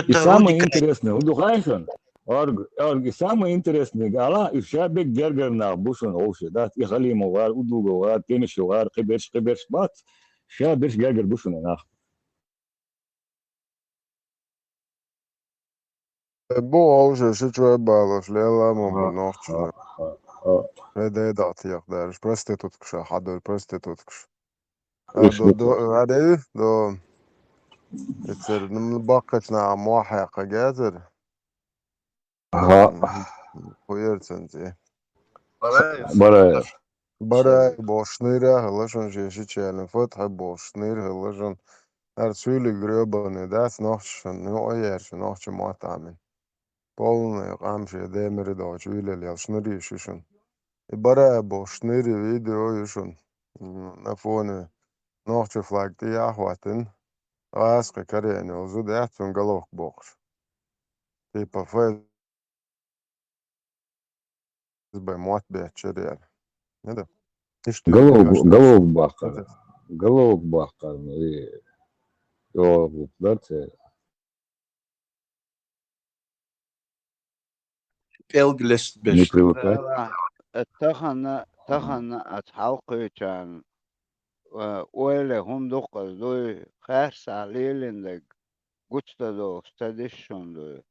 И самое интересное, хӀун ду хаьий шуна? Орг, орг, и самое интересное, ала, и ша бег гергар нах бу шуна ховше, дац? И Халимов гӀар, Удугов гӀар, Темишев гӀар, кхиберш, кхиберш бац, ша берш гергар бу шуна нах. Бу ховше, шу чой балош, лела ма бу нохчо. Ха, ха, ха. Шай дайдахь тех дараш, проституткаш хьадур, проституткаш. А, до, до, а, де, до. Эцер, ну, баккхача наха мохь хьаьккха гезар. Ага. Мгм. Хуер цунца. Бараев. Бараев. Бараев бохуш нира хилла шуна, шен шичайна Фатхьа бохуш нира хилла шуна. Ар цуьйлиг грёбаный дац нохчашна, ну, ойерча нохча мотт Ӏамин. Полный къам шен демира догӀучу уьйлалла ялш нур ю шуьшун. И Бараев бохуш нур ю видео ю шун. М, на фоне нохча флаг тӀе яхьа хӀоттина. ГӀазкхи карийна йолу зуда яц цунна головка бохуш. Типа ФСБ мотт беттачара яра. Ну да. Иштта Головка, ю шуна. Головка баккхар. Ну да. Головка баккхар, и, йогӀу дар церан. ПӀелг лестабеш. Не привыкать. Э, тахана, тахана ас хьалкхуьйчарна, э, ойла хӀума дуккха ас дуй, харцахь лелина дерг гучудалуш ца диш шуна дуй.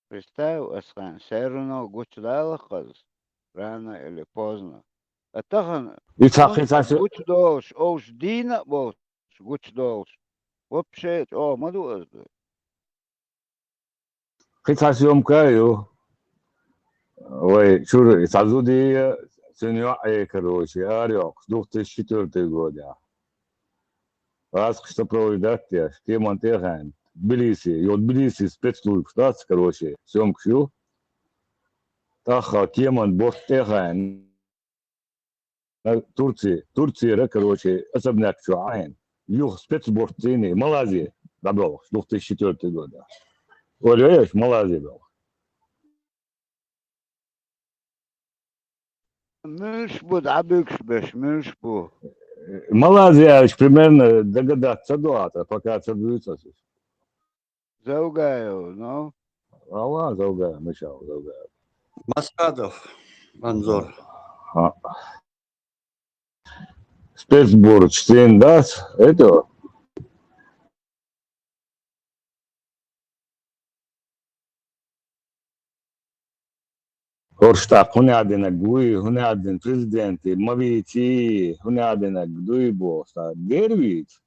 Представь, ас хан, всё равно гучудалахь ас, рано или поздно. А тахана и цхьа, хи цхьа сё- гучудолуш, овш дийна а болуш, гучудолуш. Вообще чӀогӀа ма ду ас дуй. Кхин цхьа съёмка а ю. Вай чуьра цхьа зуда, цуьнан йоӀ а, короче, арайоккхуш, две тысячи четвёртый годехь. ГӀазкхаша сопровождать деш, кеман тӀе а хаьйна, Тбилиси, йо, Тбилиси спецслужбаш дац, короче, съёмкаш ю. ТӀаккха кеман борт тӀе а хаьйна, Турци, Турцера, короче, особняк чохь Ӏийна. Юха спецборт цӀийний, Малайзи дӀабоьлхуш, две тысячи четвёртый года. Оля, еш, Малайзи боьлхуш. Муьлш бу дӀабуьгуш берш, муьлш бу? Малайзи аьлча, примерно догадаться ца до, пока ца дуьйцу аса. Завгаев, ну? Ава, Завгаев, Мишал, Завгаев. Масхадов Анзор. Ха. Спецборч цӀийна дац, это? ХӀорш тӀаккха хӀун аьлла динарг вуй, хӀун аьлла дина президенте, ма вийций, хӀун аьлла динарг дуй боху, сан дер вийца?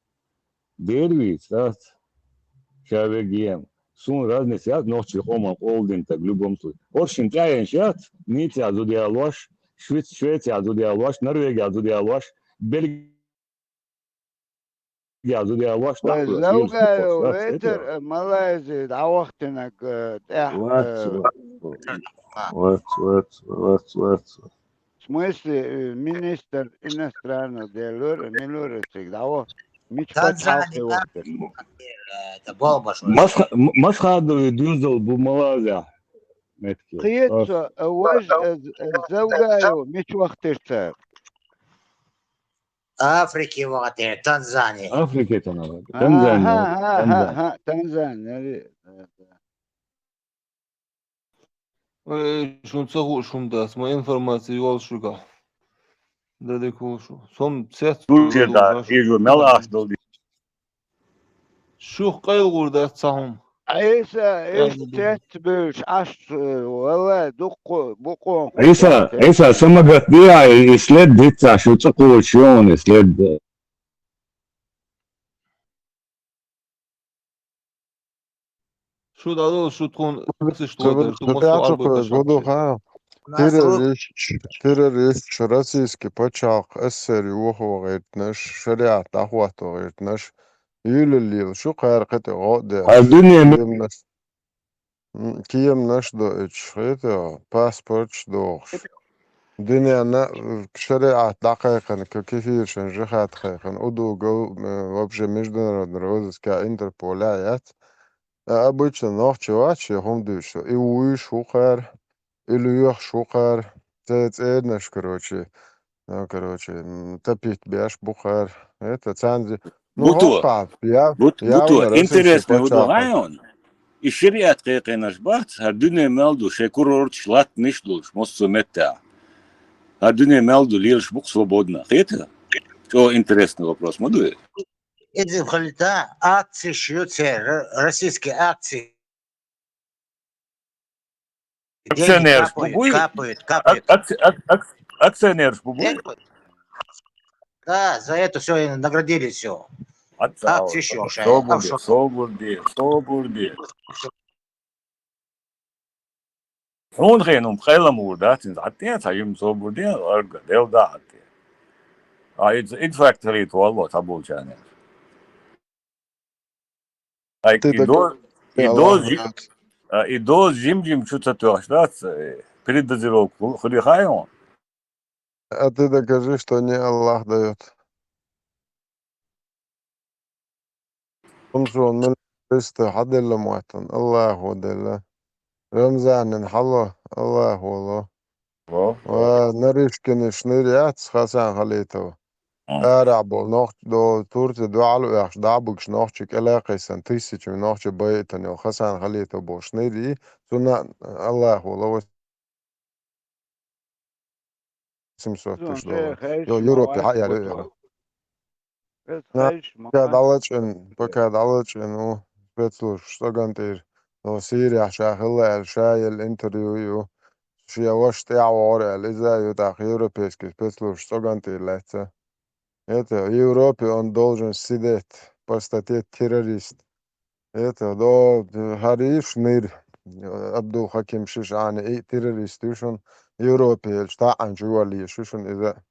Дер вийца, дац? Ша вегем. Суна разница яц нохчийн къоман къола дина стаг, в любом случае. ХӀорш шина тӀаьхьенаш яц, Ниццехь зуда ялош, Швец-, Швецехь зуда ялош, Норвегехь зуда ялош, Бельги- Я зуда я ваш. Вай нах, Завгаев, Завгаев, Ветер, э, Малайзи дӀавахтинарг, э, тӀехь, вац, э, вац, вац, вац, вац. В смысле, э, министр иностранных дел лора, мила лора цига дӀавахт-, мича пачхьалкхе вахтар? Масха-, М-, Масхадови дуьзал бу Малайзехь. Метке. Кхета со, э, важ, э, З-, э, Завгаев, мича вахтира цара? Африке вахтира, Танзания. Африке Танзания. Танзания. Ага, ага, Танзания. Ага, Танзания. Э, шун ца хууш хӀума дац, ма информация йолуш шуьгахь. Дадик хӀума шу. Сом цец Турция, да, хӀижу мел ахча долу. Шух къайлгӀур дац цхьа хӀума. Ӏийса, иш цецбуьйлуш Ӏаш, э, валлай, дуккха, букъонах Ӏийса, Ӏийса, самагат диа, и след дицца, шу цӀа кхочуш ю, и след. Шу дӀадала, шу тхуна циштта ватар, шу ма шу Ӏарбойташ. Террористаш, террористаш, российский пачхьалкх, СССР йохо вахийтинарш, шариат дӀахӀотто вахийтинарш, Юьлаллийла шу кхара кхетӀе гӀо а деш. Хьан дуьне ме- Кеманаш, м, кеманаш доуьйтуш, хетахь, паспорташ дохуш. Дуьненна, э, шариӀат дӀакхайкхина, ка-, кефиршан жихӀад кхайкхина, удугов, э, вообще международный розыска Интерполя яц. А обычно нохчи вац шен хӀума дуьйцу. И вуйш ву кхара, и лоьхуш ву кхара, цӀе-, цӀернаш, короче, ну, короче, м, тапит беш бу кхара. Это цанзи, ну, Буто, хӀокхахь, я, бут-, я буто, вон российский интересный буто пачхьалкх. Хьайон. И шариат кхайкхинарш бац, хӀара дуьне мел ду, шайн курорташ латтанаш долуш, массо а меттехь. ХӀара дуьне мел ду, лелаш бу-кх свободно. Кхета? ЧӀогӀа интересный вопрос ма ду и? Иза хилита акцеш ю церан, р-, российский акций. Деньги Акционерш бу капают, буй? Капают, Ак-, капают. Акци-, ак-, ак-, акционерш бу буй? Деньги. Да, за это всё и наградили всё. Акцеш ю шайн, собар де, офшор. Собар де, собар де. Хьуна хенум кхайламур дац, иза хьан тӀе цхьа жима собар де, арга, дел да хьан тӀе. А, иза, иза факт хилийта валло, цхьаболчарна. Ай, Ты и так доз-, и доз жи-, а, и доз жим-жим чу ца тоьхча дац, э, передозировка ху-, хуьлий хьайон? А ты докажи, что не Аллах даёт. Хьуна шуна мел хьаделла моттан, Аллахо делла. Рамзанан хьало, Аллахо ло. Во, во. Ва Нарышкинаш нир яц, Хасан Халитов. М. Арахь болу нохчий до Турция дуьхьал а ваьхьаш, дӀа а буьгуш нохчий кӀелакхийсан, тысячами нохчий байтан йолу Хасан Халитов болуш нир ю, цунна Аллахо ло. Семьсот тысяч доллар. Йо, Европе хьа яра. Пока дӀалачкъина, пока дӀалачкъина ву спецслужбаш цӀоган тӀера. Но Сирехь ша хилла аьлла, ша елла интервью ю. Шен ваша тӀаьхьа вогӀура аьлла, иза а ю тӀаккха европейский спецслужбаш цӀоган тӀера лаьцна. Это, в Европе он должен сидеть по статье террорист. Это, до, хьариш нир, Абдул Хаким Шишани, и террорист ю шуна, Европе елча таӀанчу валийш ю шуна иза.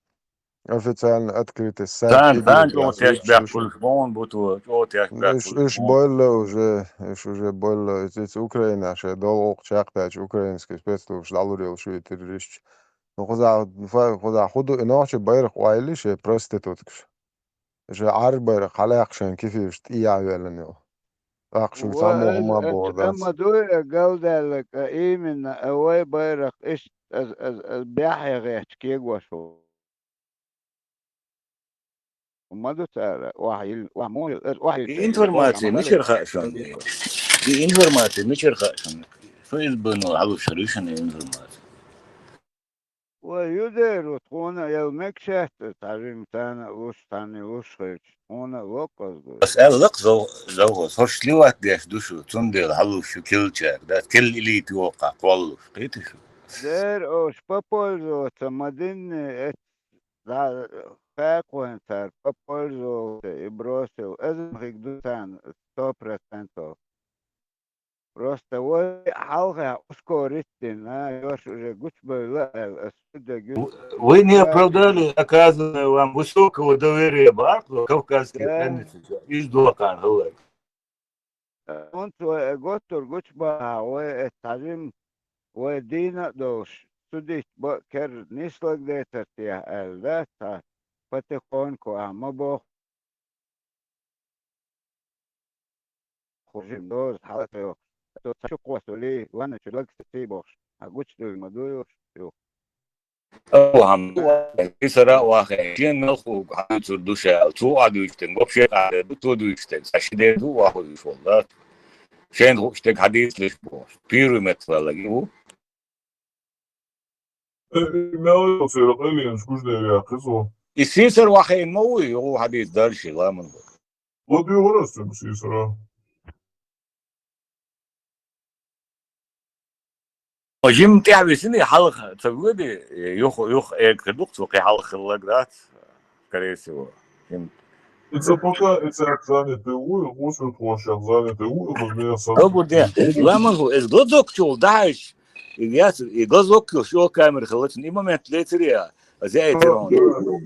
Официально открытый сайт. Сан, сан чӀогӀа теш бехкуьлуш бохун бу ту, чӀогӀа теш бехкуьлуш. Уьш бойла уже, уьш уже бойла, иза Украина шайн долу гӀуллакх чекхдаьлча украинский спецслужбаш дӀалур йолуш ю и террористаш. Ну, кхуза, кхуза хӀун ду и нохчий байракх ойла шайн проституткаш? Ша Ӏаржбайракх хьалаьккха шайн кефираш тӀе яхьавеллина йолу. ТӀаккха шуьга цхьаммо хӀума а бохур дац. Ма дуй, а галдаьлларг, а именно, а вай байракх иштта, а, а, а, бехье гӀерташ кегош ву. Ма ду цара, охьа йил-, охьа мо йил-, охьа йил-, И информация мичара хаьа шуна? И информация мичара хаьа шуна? Шу иза бан хьалуш хир ю шуна информация? Вай, юдеру тхуна ял мегаш яц, цхьа жима царна а луш, царна а луш хилча, тхуна а локкхаза ду. Ас аьлла-кх зов-, завхоз, хӀорш сливать деш ду шу, цундела хьалуш шу килчаьрга, да, кил илийта йоху кхоллалуш, кхетий шу? Дера ош попользоваться ма динне, эц, да, кхайкхойн цара попользоваться и бросил, эза хиг ду царна сто процентов. Просто вай хьалха ускорить дина, йош уже гучубевлла аьлла, ас шу дегу. Вы не оправдали оказанное вам высокого доверия бахьа, кавказские пленницы, иза дохкан хӀаллак. ХӀунца вай а готтур гучубахьа, вай эцхьажим, вай дийна а долуш, судить бан а керра нислаг децар техьа аьлла, да, цхьа потихоньку а ма боху. Хужим доза хьалатайо, со ца чукхоссалий, ванначу лагсаций бохуш, хьан гучудуьйла ма дуй уьш, ю. Алхьамдулиллахь, и сара а вахе, шен мелхо хьан дуьйцур ду ша аьлла, цо а дуьйцу стенга, вообще къахьле ду, цо дуьйцу стенга, цхьа ши дер ду вахуьйтуш волу, да? Шена хууш стенга хьан дийцалаш бохуш. Первый меттахваьлларг и ву. Э, э, мел йолу церан къайленаш гучуде ваьккхи цо. И сийсара вахийна ма вуй, юха хьадийца дарши ламан ву. ЛадуьйгӀура ас цуьнга сийсара. Жимма тӀаьхьа висина, хьалха ца воьди, юха, юха эга хир ду-кх цо, кхин хьалха хилларг дац, скорее всего. Жимма. Иза пока, иза занятый ву, и гӀусуртхошах занятый ву, и хӀун меха сан. Добу де, ламан хӀу, эс глазок чул дахьаш, и яц, и глазок йолуш, йо камера хилла цуьнан, и момент лецира я, аз яйтира он.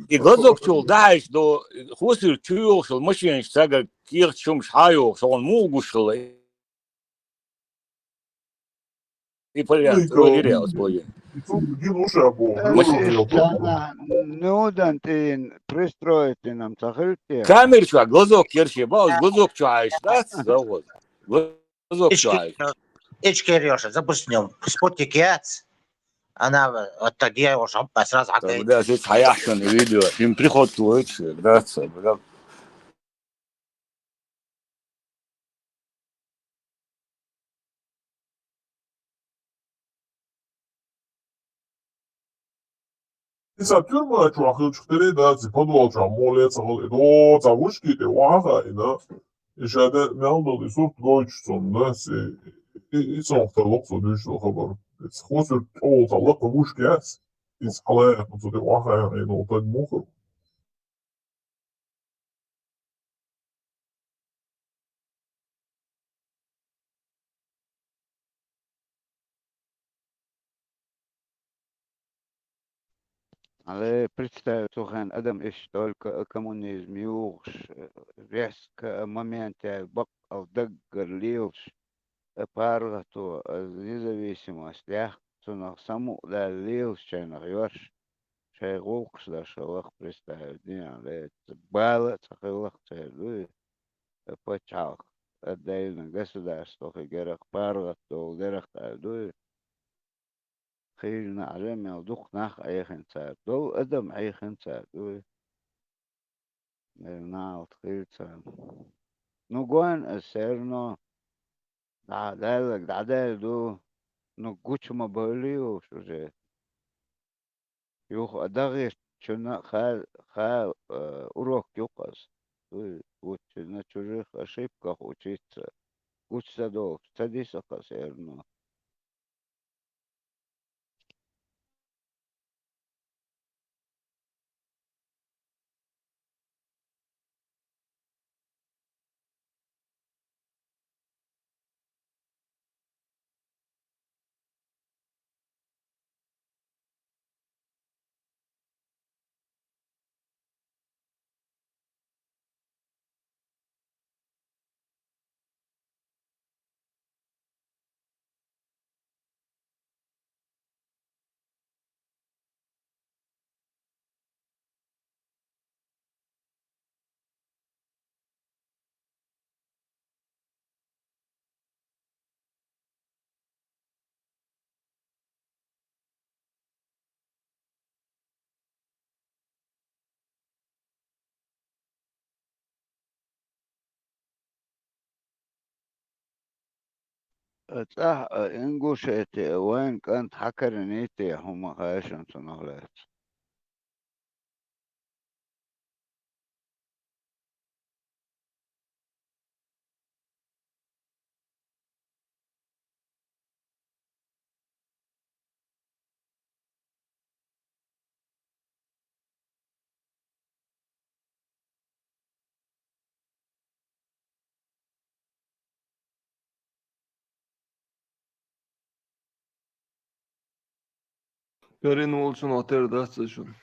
И глазок чул дахьаш до, хӀусур чу йолуш, машинаш цагара кехат шумаш хьан йохуш, хьуна муха гуш хилла? И порядок, Николай, вроде реал, спокойно. И тут гин уж я был. Э, Маш- э, Шана, ну, дан ты пристроить нам сахарите. Камера чё, глазок керчи, ба, глазок чё, ай, да, завод. Глазок чё, ай. Эчкер ёша, запустим. Спутник яц. Она вот так я уж, а сразу. Да, бля, здесь хаяшен видео. Им приход твой, да, бля. Исо тюрьма чу хилча хиларе дац, подвал чу моле ца хиле, до ца вышки тӀе ваха ина. И шада мел дол и сурт гойчу цунна, си, и, и цунах тарло со дуьйцу хабар. Ис хосур тӀе ваха лакха вышки яц, ис хьалаяккха цу тӀе ваха яхна, и нолтаг мухар. Але представь, цу хенахь адам иштта только коммунизм юхуш, э, резко моментехь баккъал даггара лелаш, э, паргӀато, э, независимость яхка, цунах самукъадаьлла лелаш шайнах йош, шайн гӀуллакхаш даш хиларх представь дина, але бала а ца хиларх церан дуй, э, пачхьалкх, отдельно государство хир герах, паргӀатдолу дерах аьлла дуй. Хийла нах Ӏа мел дукха нах Ӏехина цара, дов адам Ӏехина цара дуй. Э, налт хир цара. Ну, гон ас все равно дӀа, Даллаг дӀадаьлла ду, ну, гучу ма бевлли уьш уже. Юха а дагӀерчунна а ха, ха, э, урок ю-кх ас. Дуй, вуччунна чужих ошибках учиться. Гучу ца долуш, ца дисакха ас эрна. ЦӀахь а Ингушети а вайн кӀант хьакарнийти хӀума хаьшна цунах лаьцна. Карина волчунах тера дац аса шуна.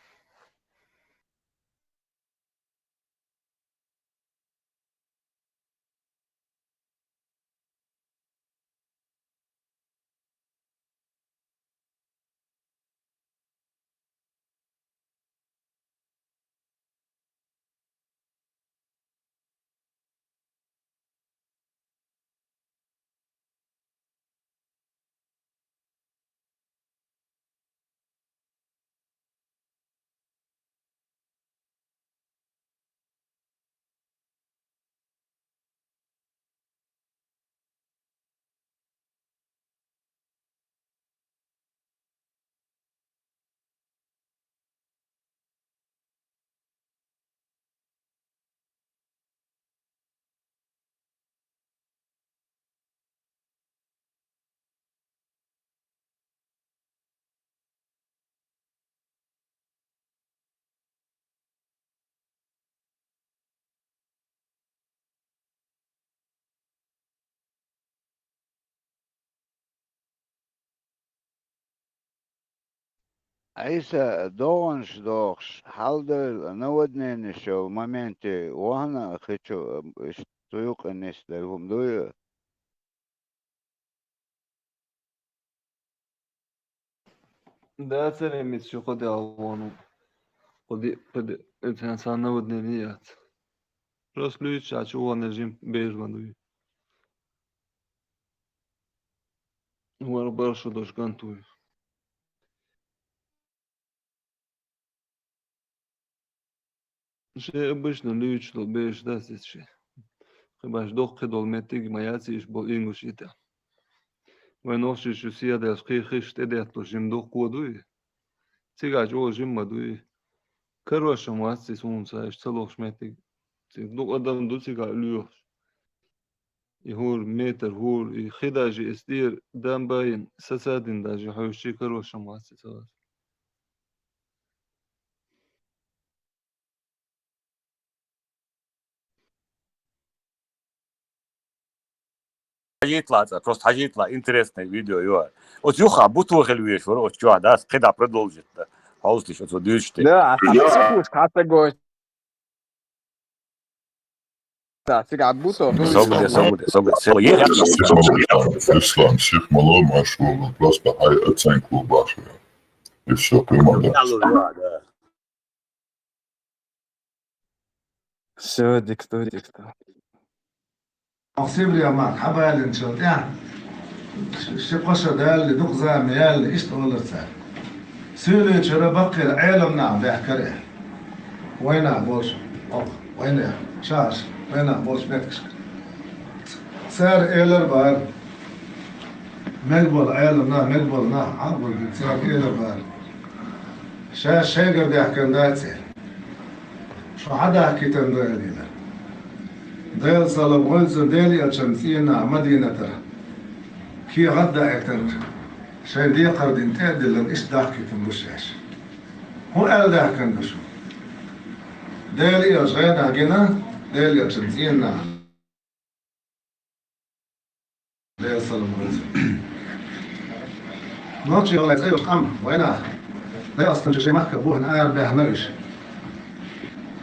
Ӏийса догӀанаш дохуш, хьалдевлла наводненеш йолу моменте вахана а хи чу, иштта цу юкъа нисделла хӀума дуй? Дацаре мит шу кхо де алвону. Кхо де, кхо де, это сан наводнение яц. Просто луьйча чу вон жим бежман дуй. Вар баршу дош гантуй. Ше обычно луьйча дол беш дац иш ше. Кхибаш доккхи дол меттиг ма яц иш бол ингушита. Вай нохчий шу сиядас кхихиш тӀедетталуш жим дуккха дуй. Цига чӀогӀа жим ма дуй. Карош ма вац ци сунца, иш ца лохуш меттиг. Ци дукха адам ду цига лоьхуш. И хӀур метр, хӀур, и хи даже эс дера дам баин, сацадин даже хьоьжучи карош ма вац ци ца вац. Хьажийтла цӀа, просто хьажийтла, интересное видео ю. Оцу юха буту хила веш вара, оцу чохь дац, кхидӀа продолжит да. Хьовсалаш оцу дуьйцуш тӀе. Да, а хьан психушка хьан ца гойту? Да, цигахь буту. Согуде, согуде, согуде. Согуде. Ислам, сих мало, машгул, просто хьайн оценка бахьа. И всё, прямо, да. Да. Всё, диктуй, диктуй. Оха Сибре мах хьабалинчул тӀаьхьа, ши-кхо шо даьлла, дукха зама яьлла, иштта олура цара. Суьйличуьра баккхийра Ӏеламнах баьхкара. Вайнах болуш, оха, вайнах, шаьш, вайнах болуш меттигашка. Цара элар бара, мегаболу Ӏеламнах, мегаболу нах, Ӏамбалдина цара элар бара. Шаьш шайгара даьхкина дац. Шу хьан дахкийтина ду аьлла. Делан салам хуьлда цунна, Делан элчанан цӀийнах Мадинатара кехат даийтина, шайн декхар дина тӀе а диллина, иштта дахкийтина бу шаьш. ХӀун аьлла даьхкина ду шу? Делан элча гӀенах гина, Делан элчанан цӀийнах. Делан салам хуьлда цунна. Нохчий валай цӀе йолуш къам вайнах. Дагестан чу шайн махках бухана арабаьхна уьш.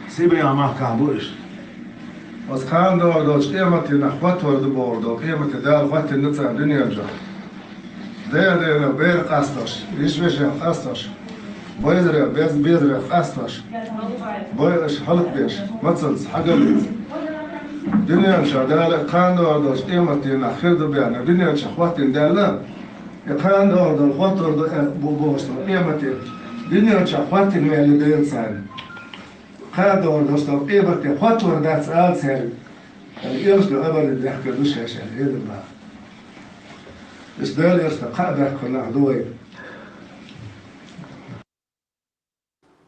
Сибрех махкахь бу уьш. Оцу кхана догӀур долчу къематдийнах хӀоттор ду бохур долу къематде Дала хӀоттийна царна дуьнен чохь. Ден-дена бер къастош, йиш-вешех къастош, байзарех, без-, безарех къастош, бойъуш, хӀаллакбеш, мацаллица, хьагаллица. Дуьнен чохь Дала кхана догӀур долчу къематдийнах хир ду баьхна, дуьнен чохь хӀоттийна даьлла, и кхана догӀур долу хӀоттор ду, э, бу бохуш долу къематде, дуьнен чохь хӀоттийна ваьлла Дела царна. Кхана догӀур долуш долу къематде хӀоттор дац ала цаьрга. Аьлла, элчано хабар дина баьхкина ду шаьш аьлла, элира баха. Иштта Делан элчанах кхаъ баьхкина нах ду вай.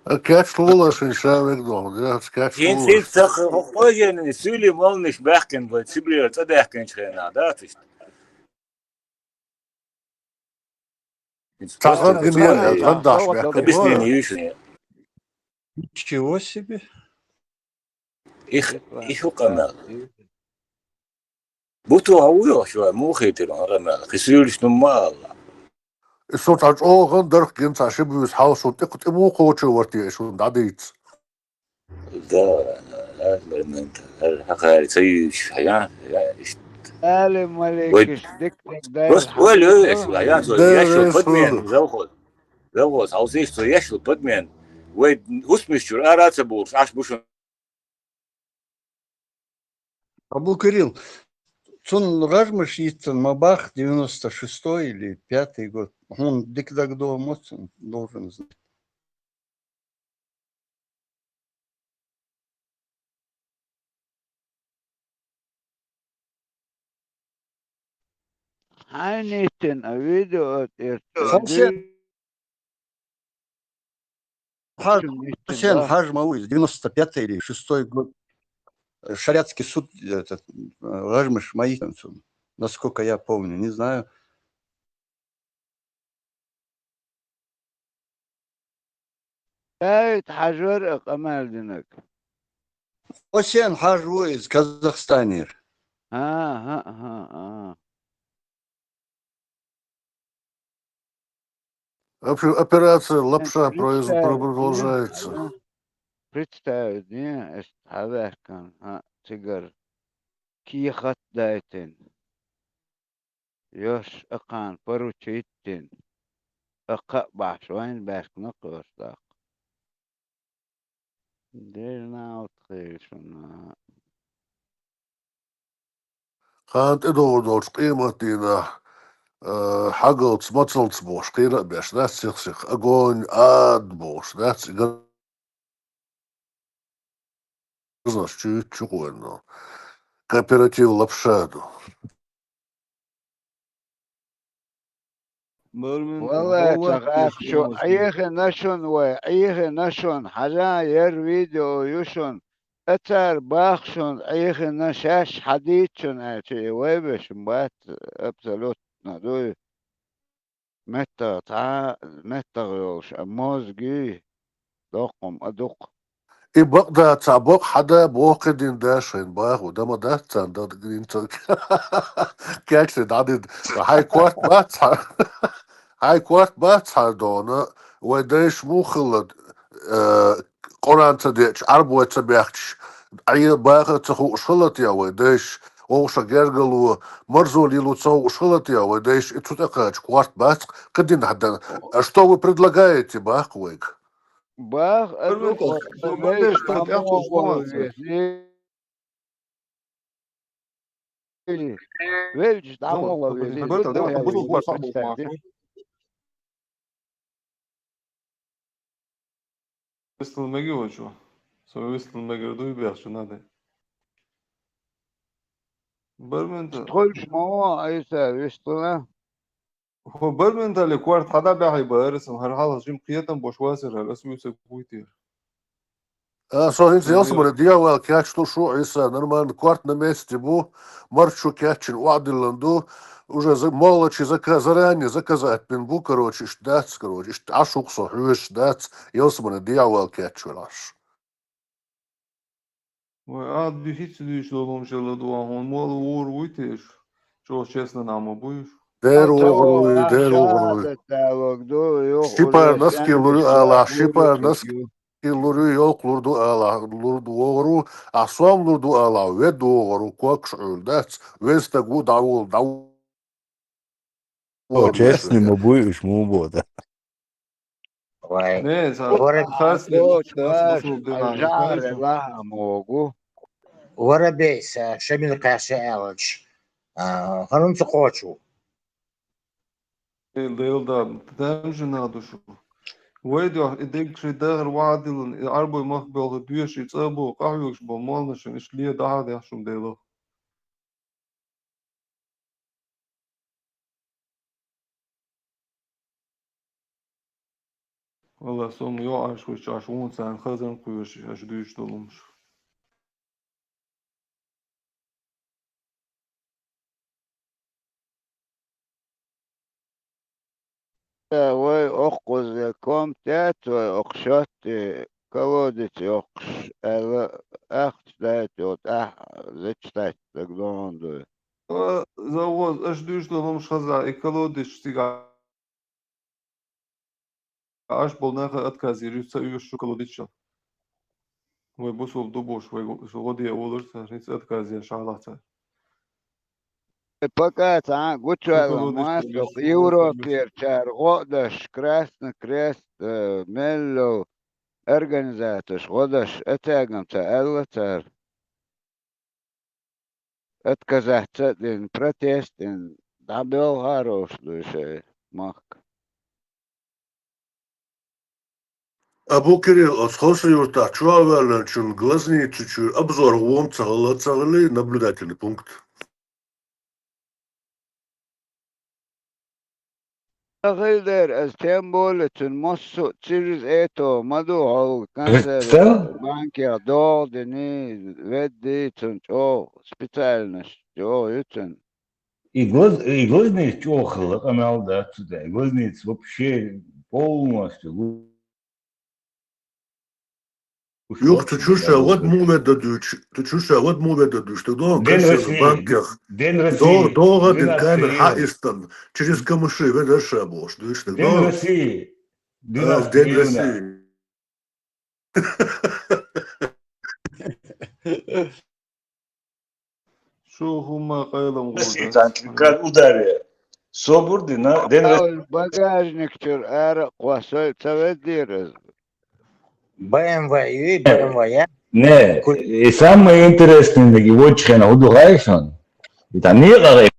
А кечлула шайн ша вега доху, да? Кечлула. Ин сица ца хо-, хо-, хо-, хо-, суьйлийн молланаш баьхкина вай, Сибрера цӀа даьхкинчу хенахь, дац иштта? Цхьа гӀан гина яра, гӀан даш баьхкина. Объяснение ю шуна. Ничего себе. Их, их хӀу къамел. Буту хьан ву йохуш вай, муха хийтира хьан къамел? Кхин суьйлаш ну ма алла. И со цхьа чӀогӀа гӀан дарх гина, цхьа ши буьйса хьал шун тӀе-, тӀе муха кхочур вара те, и шуна дӀадийца? Да, да, да, да, да, хьан кхаьри ца юьйцуш, хьан, я, я, иштта. Али маликаш, вай дикка дай просто хьан ойла ю, я, я, цо, да, я, шо, да, подмен, да. Завхоз. Завхоз, хьовсийша, цо, я, шо, подмен. Вай, усмиш чуьра ара а ца бохуш, Ӏаш бу шуна. Абу Кирилл, цунна гӀажмаш йиццина ма бах, девяносто шестой или пятый год. Хьуна дика дагадогӀу ма цунна, должен знать. Хьайн йиттина а видео тӀера. Хьо шен хьажа, хьо шен хьажа ма ву иза, девяносто пятый или шестой год. Шариатский суд, этот, гӀажмаш ма йиттина цунна. Насколько я помню, не знаю. Дауьд хьажа вара а къамел динарг. Хьо шен хьажа ву иза Казахстанера. ХӀан, хӀан, хӀан, хӀан. Общем, операция «Лапша» произ-, продолжается. Представь, не, эс хьаваьккхина, хӀан, цигара кехат дайтина. Йош акхана поручить дина. а кхаъ бахьаш вайна баьхкина кхоьру тӀаккха. Дерна алт хилла шуна. Кхана тӀедогӀур долчу къематдийнахь, э, хьагалц, мацалц бохуш, кхера а беш дац сих-сих, огонь, ад бохуш дац, и гарзнаш чуьйтту чу къойна. Кооператив лапша ду. Валлай, ца гӀайкхаш шу, Ӏехина шуна вай, Ӏехина шуна, хьажа, яра видео ю шуна, а цара баха шуна, Ӏехина шаьш хьадийца шуна аьлча, и вай вешан бац, абсолютно дуй. Меттах цхьа, меттах йолуш, а мозги, доккхум а дукха. И бакъда, цхьа бакъ хьада, боху кхидина даш хьайна баху, дан ма дац царна дан гинца. Кечли дӀадида. Хьайн корта бац хьа-, хьайн корта бац хьан дона, вай дайша муха хилла, э, Къуръан ца деача, Ӏарбой ца бехча, Ӏе баха ца хууш хилла те вай дайша, вовша гергало, марзо лело ца хууш хилла те вай дайша, и цу тӀекхача корта бац, кхидина хьадан. А что вы предлагаете, баху вайга? Бах, а ду, Арментас, хо-, со вай бандеш, со тӀехь хӀума везий. Велча, дӀа мо везий. Бартал, бартал, бартал, бартал, бартал. Вистал меги вачо. Со вистал мегар дуй бехча надо. Бармента. Тхойш ма вон, Айса, вистала. Хо барментали корта хьада бяхьи бара, сан хӀара хьалха жим кхетам бош вацар, хӀара ас вуьйцург вуй те. А, со хӀинца ялсамане дегӀавала кечду шу, Ӏийса, нормально, корта на месте бу, марчу кечйина охьадиллина ду, уже за-, моллачи зака-, заранее заказать бина бу, короче, иштта дац, короче, иштта Ӏаш ву-кх со, хьоьжуш дац, ялсамане дегӀавала кечвелахь аш. Вай, а, ди хӀинца дуьйцуш долу хӀума шелла ду, хьуна молла вогӀур вуй те уьш? ЧӀогӀа честно нах ма буй уьш? Дера вогӀур вуй, дера вогӀур вуй. Ши пара носки лур ю алахь, ши пара носки лур ю, йолкх лур ду алахь, лур ду вогӀур ву, а сом лур ду алахь, вед вогӀур ву, когаш Ӏуьйр дац, вен стаг ву, дӀаволу, дӀаволу. О, честный ма буй уьш, муха боху. Вай. Не, ца-, Вара-, хас-, О, хас-, ча, хас-, хас-, жаре хас-, ла а могу. Воробей, са, Шамил кхаьчча аьлча, а, хӀунда ца кхочу? Э, Дела да, дам жина ду шу. Вай дуьхьа и деггаш дахар ваӀа диллина, и Ӏарбой мах белха доьший цӀа бу, къахьоьгуш бу, молланашна иштта ле дахьа дехьа шуна Делах. Валла, со ма йоӀ аш вуьш, аш вон царна хазан кхоьруш, аш дуьйцуш долу хӀумаш. Э, вай оккхуза ком тӀе а цой, окху шотте колодец йоккхуш, аьлла, ахча дайта йолу тӀаьхьа зачитать дагадогӀун дуй. Э, завхоз, аша дуьйцуш долу хӀумаш хаза, и колодец цига Аш болу наха отказ йир ю ца оьшу шу колодечал. Вай бусул ду бохуш, вай гӀо-, шу гӀо де олура цара, хӀинца отказ еш хьалахь цара. Пока цхьа а гучуяьлла ма ду, Европерчара гӀо а даш, Красный Крест, э, мел йолу организаторш гӀо даш, а цаьрган ца аьлла цара. Отказаться а дина, протест а дина, дӀабоьлхура уьш дуй шайн махка. Абу Кирилл, оцу Хасавюртахь чохь а ваьллачун глазница чуьра обзор гӀома ца хилла, ца хилли, наблюдательный пункт. Ца хилла дера, аса тем более цуьнан массо а через это ма ду, хьол консервный банкех догӀу дини, ведди цунна чӀогӀа специальность чӀогӀа ю цуьнан. И глаз-, и глазница чӀогӀа хилла, къамел дац цу тӀе. И глазница вообще полностью лу-, Юха цу чуьра ша вад муха ведда дуьйцуш, цу чуьра ша вад муха ведда дуьйцуш, даг догӀу консервный банкех. День России. ДогӀа, догӀа дин камера хьаистан, через камыши ведар ша бохуш дуьйцуш, даг догӀу. День России. День России. Шу хӀумма къайлам гӀо дац. Как ударе. Собар дина, ден рас- Багажник чура ара кхоссой ца веза дера из. Б М В ю, Б М В я? Не, и самое интересное, и вот хена хӀу ду хаьий шуна? И там некъа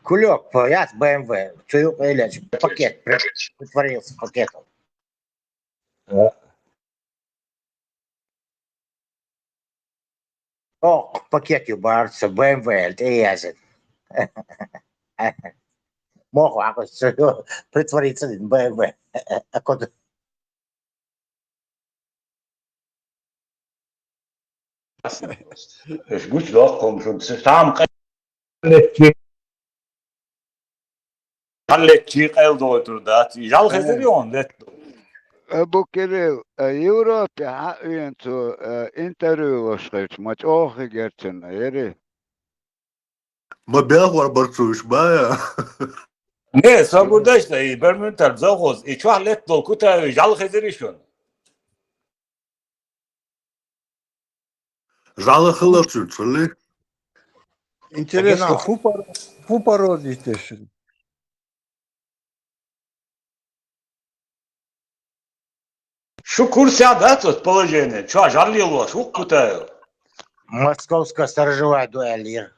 Кулек, яц Б М В, цу юкъа элеча пакет, притворился пакетом. Ох, пакет ю барца, Б М В тӀе язина. Мохо хьакхуьссу, притвориться дина Б М В. А куда? Аш гуча доккхум шун, ца там къа-, лечи, къал лечи къел догӀуйтур дац. И жал хезир йон лет. Абу Кирилл, а, Европе хьаъвен цо, а, интервью луш хилча, ма чӀоагӀа хигерчун, ери? Ма бехвар барцуш бая. Не, сабурдаш да, и Берментар завхоз, и чух лет дол кутави, жал хезир шун. Жала хилар чуьрчули. Интересно, фу пар-, фу пародить тешин? Шу курсе дац оцу положение? Чо жал лелош, вукху кутаю? Московская сторожевая дуэль.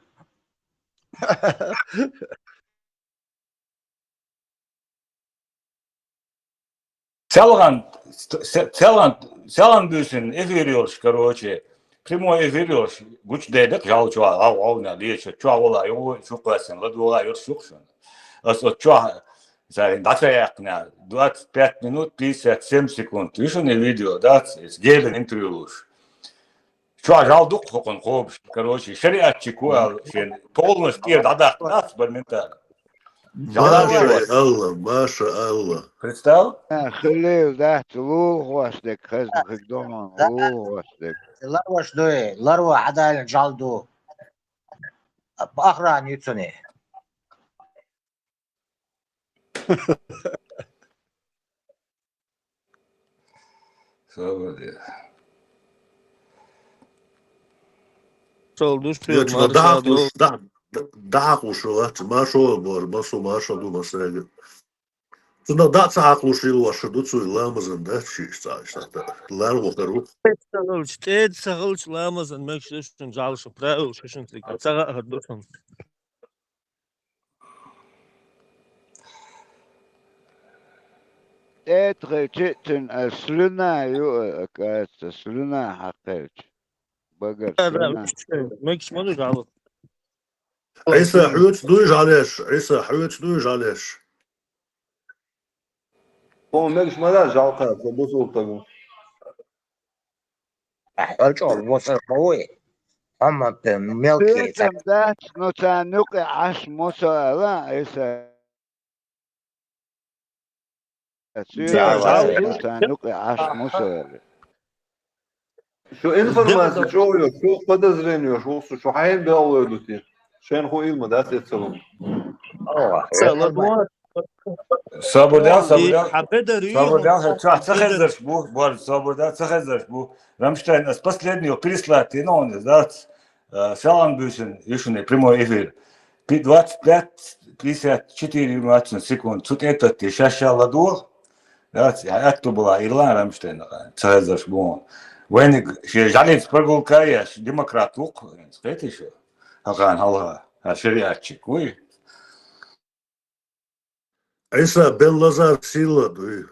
Селган, се-, селган, селган буьйсин эфир йолуш, короче, прямой эфир йолуш, гучу дедак жал чуа, гӀав, гӀавна леча, чуа вала, йо, шу кхаьсин, ладугӀа йолуш шух шуна. Ас оцу чуа, царин дӀа ца яьккхина, двадцать пять минут пятьдесят семь секунд. Вишуна видео, дац, эс гелин интервью луш. Чуа жал дукха хӀокхунна кхобуш, короче, шариатчик ву аьлла, шен полностью тӀера дӀадаккха дац бар ментара. Жал Маша дӀадаккха. Алла, Маша Алла. Представь? А, хилийла дац, лулахошдерг хезна хиг дохьон, лулахошдерг. Ларваш дуй, ларва хьадалина жал ду. Охрана ю цуьнан. Собар де. Сол душ Нет, ну, да, да, да, да, хушула, ма шо бор, ма со, ма шо ду, ма сеги. Цунах да ца хьакхалуш йилла ваша ду, цуьнан ламазан дац ши иштта, иштта, лар вахар ву. ТӀеда ца хилча, тӀеда ца хилча ламазан мегаш ду шуна жал шу, правила шу шуна цига, ца хаьа хӀара ду шуна. ТӀеда хилча а цуьнан, а, слюна ю, а, оказывается, слюна хьакхаьча. Багара Да, да, слюна. Мегаш ма ду жал. Ӏийса, хьоьца дуй жал еш? Ӏийса, хьоьца дуй жал еш? Хьуна мегаш ма дац жал кхача, со бусулба стаг ву. Ахьа чӀогӀа мусар ма вуй. Амма мелкий Соьцам дац, но царна юкъе Ӏаш мусо аьлла, Ӏийса. Соьцам Да, дац, да. Но царна юкъе Ӏаш мусо аьлла. Шу информаци чӀогӀа йо, шу подозрени йо, шу, шу хьайна белхалой ду те. Шайна хӀу илма дац эцалун. О, Ца ладугӀа. Собар де, собар де. Хьан бедар ю, Собар де, хьан хьан ца бедар. Хезарш бу, бор, собар де, ца хезарш бу. Рамштайн, ас последний переслать, ну, он, да, э, салам бюсин, ишуни, прямой эфир. Пи-, двадцать пять пятьдесят четыре, двадцать секунд. Цу тӀетатти шаша ладугӀа. Да, ца, атту была, Ирлан Рамштайн, ца хезарш бу. Вайниг, ше жалец прогулка яш, демократ вук, кхетий шу? Хакан халха, а шариатчик, уй. Ӏийса, Бен Лазар сила дуй.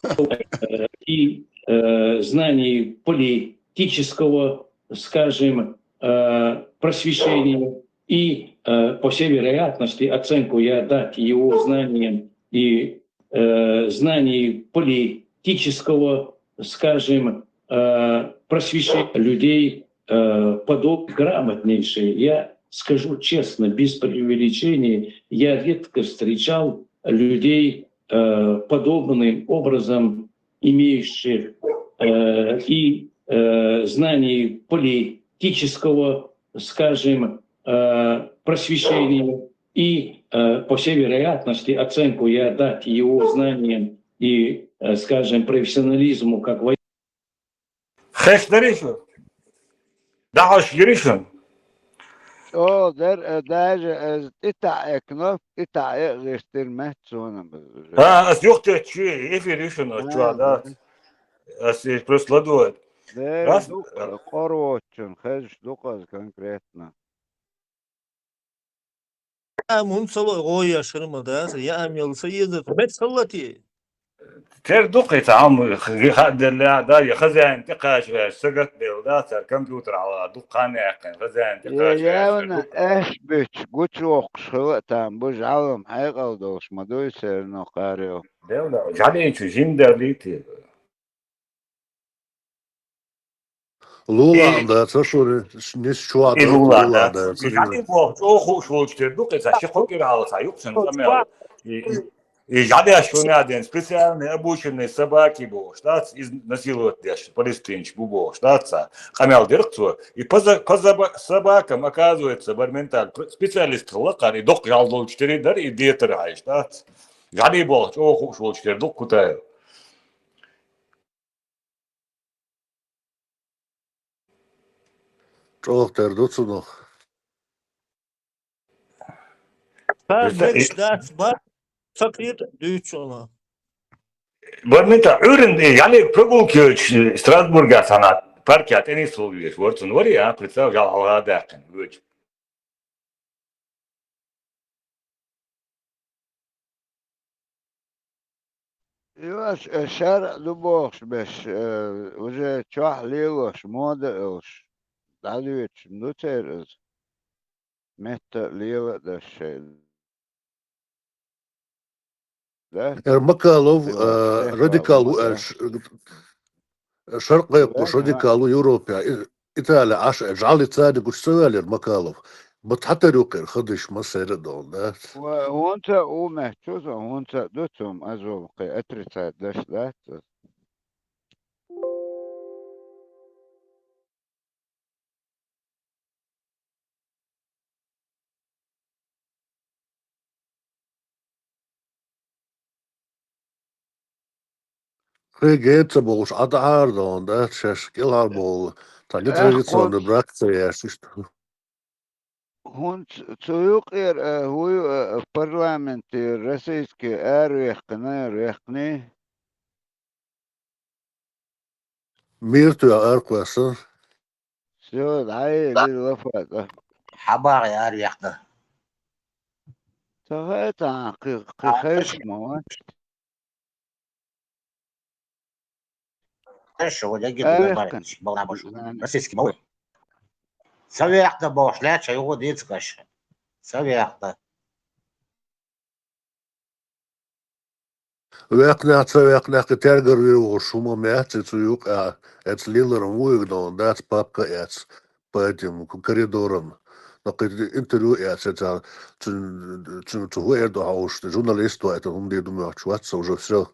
Э, и, э, знаний политического, скажем, э, просвещения, и, э, по всей вероятности, оценку я дать его знаниям и, э, знаний политического, скажем, э, просвещения людей, э, подоб-, грамотнейшие. Я скажу честно, без преувеличения, я редко встречал людей, э, подобным образом имеющих, э, и, э, знаний политического, скажем, э, просвещения, и, э, по всей вероятности, оценку я дать его знаниям и, э, скажем, профессионализму как во- Хеш дари шу? ДӀахьош гири шун? О, дер, э, даже, э, тӀе таӀа э, кнопка тӀе таӀа э гӀертира, меттахь цунна уже. А, ас юхатетташ, эфир ю шуна, а, чу а дац. Ас и просто ладугӀу. Дера, раз, ду, э, къора воцчунна хезаш ду-кх аз конкретно. Яам хӀунда ца ло гӀо еш хир ма дац, яам яла ца езар, мет ца лати. Тера ду-кх и цхьа хӀума, х-, хааделла, да, я хозяин тӀекхачаваьлча, сагатделла, да, цара компьютер хьалха дукха хан яьккхина, хозяин е, тӀекхачаваьлча, явна ду-кх. Аш бич, гучувоккхуш хила а там, бу жӀалам хьекъал долуш ма дуй, серано кхарео. Девла, жӀаличу жиндаллий те. Лулахь дац, ца шуна, нис чохь и дац, лулахь лулахь дац. Дац. И жӀалий боху чӀогӀа хууш волчу тера ду-кх и цхьа ши-кхо кӀира хьалха цхьа юкъ цхьана къамел. И, и, и жӀалеш шуна а ден, специальные обученные собаки бохуш, дац, из насиловать деш, палестинчу бу бохуш, дац, цхьа къамел дира-кх цо. И по за-, по заба-, собакам, оказывается, барменталь, пр-, специалист хилла кхара, и доккха жӀаьла долчу тера дара, и детар хьаьжча, дац. ЖӀалий боху чӀогӀа хууш волчу тера ду-кх Кутаев. ЧӀогӀа тера ду цунах. Ца дерш дац, бац, ца кхета дуьйцу хьуна. Барменталь, Ӏуьйранна, и, жӀалиг прогулка йоьдуш, Страсбургехь цхьана паркехь теннис гӀо веш вара цунна, вари, а, представь, жӀаьла хьалха а даьккхина, воьдуш. Йо, ш-, э, шарӀ ду бохуш берш, э, уже чохь лелош, мода а йолуш, дӀадоьдуш ма ду церан иза. Метта а лела а даш шайн. Да? Эр Макалов, э, радикал ву аьлла, ш-, шаркъ кхайкхош радикал ву Европехь, И-, Италехь Ӏаш, э, жӀалица а гучу ца ваьллера Макалов. Ма цхьатера ю кхера хадиш, ма сайра а долу, да? Ва-, хӀунца а у меттачу, хӀунца а ду цу, ма азо кхин отрицать даш дац. Кхин гена ца болуш, Ӏа дӀахьара дона, да, шаьш кӀелхьара болу, цхьа нетрадиционный брак ца еш, иштта. ХӀунца цу юкъера, а, хӀун ю, а, парламентера российский араваьккхина, ваьккхиний? Мира тоьхна аракхоьссина. Всё, дӀаелира лафа цӀа. ХьабагӀа араваьккхина. Ца хаьа цхьа, кхин, кхин хезаш ма вац. Аша, вот я говорю, нормально, балабаш. Российский малый. Ца ваьккхина бохуш лаьтташ, юха дийца кхаьчна. Ца ваьккхина. Ваьккхинехь, ца ваьккхинехь, кхин тергар вир волуш хӀума ма яц и цу юкъахь, эцу лиларан вуйга долу дац папка а эцна, по этим коридорам. Но кхин интервью а эцна, цу, цу, цу хӀун эр ду хьовсуш, журналист ву это, хӀунда ду моьттуш вац со уже всё.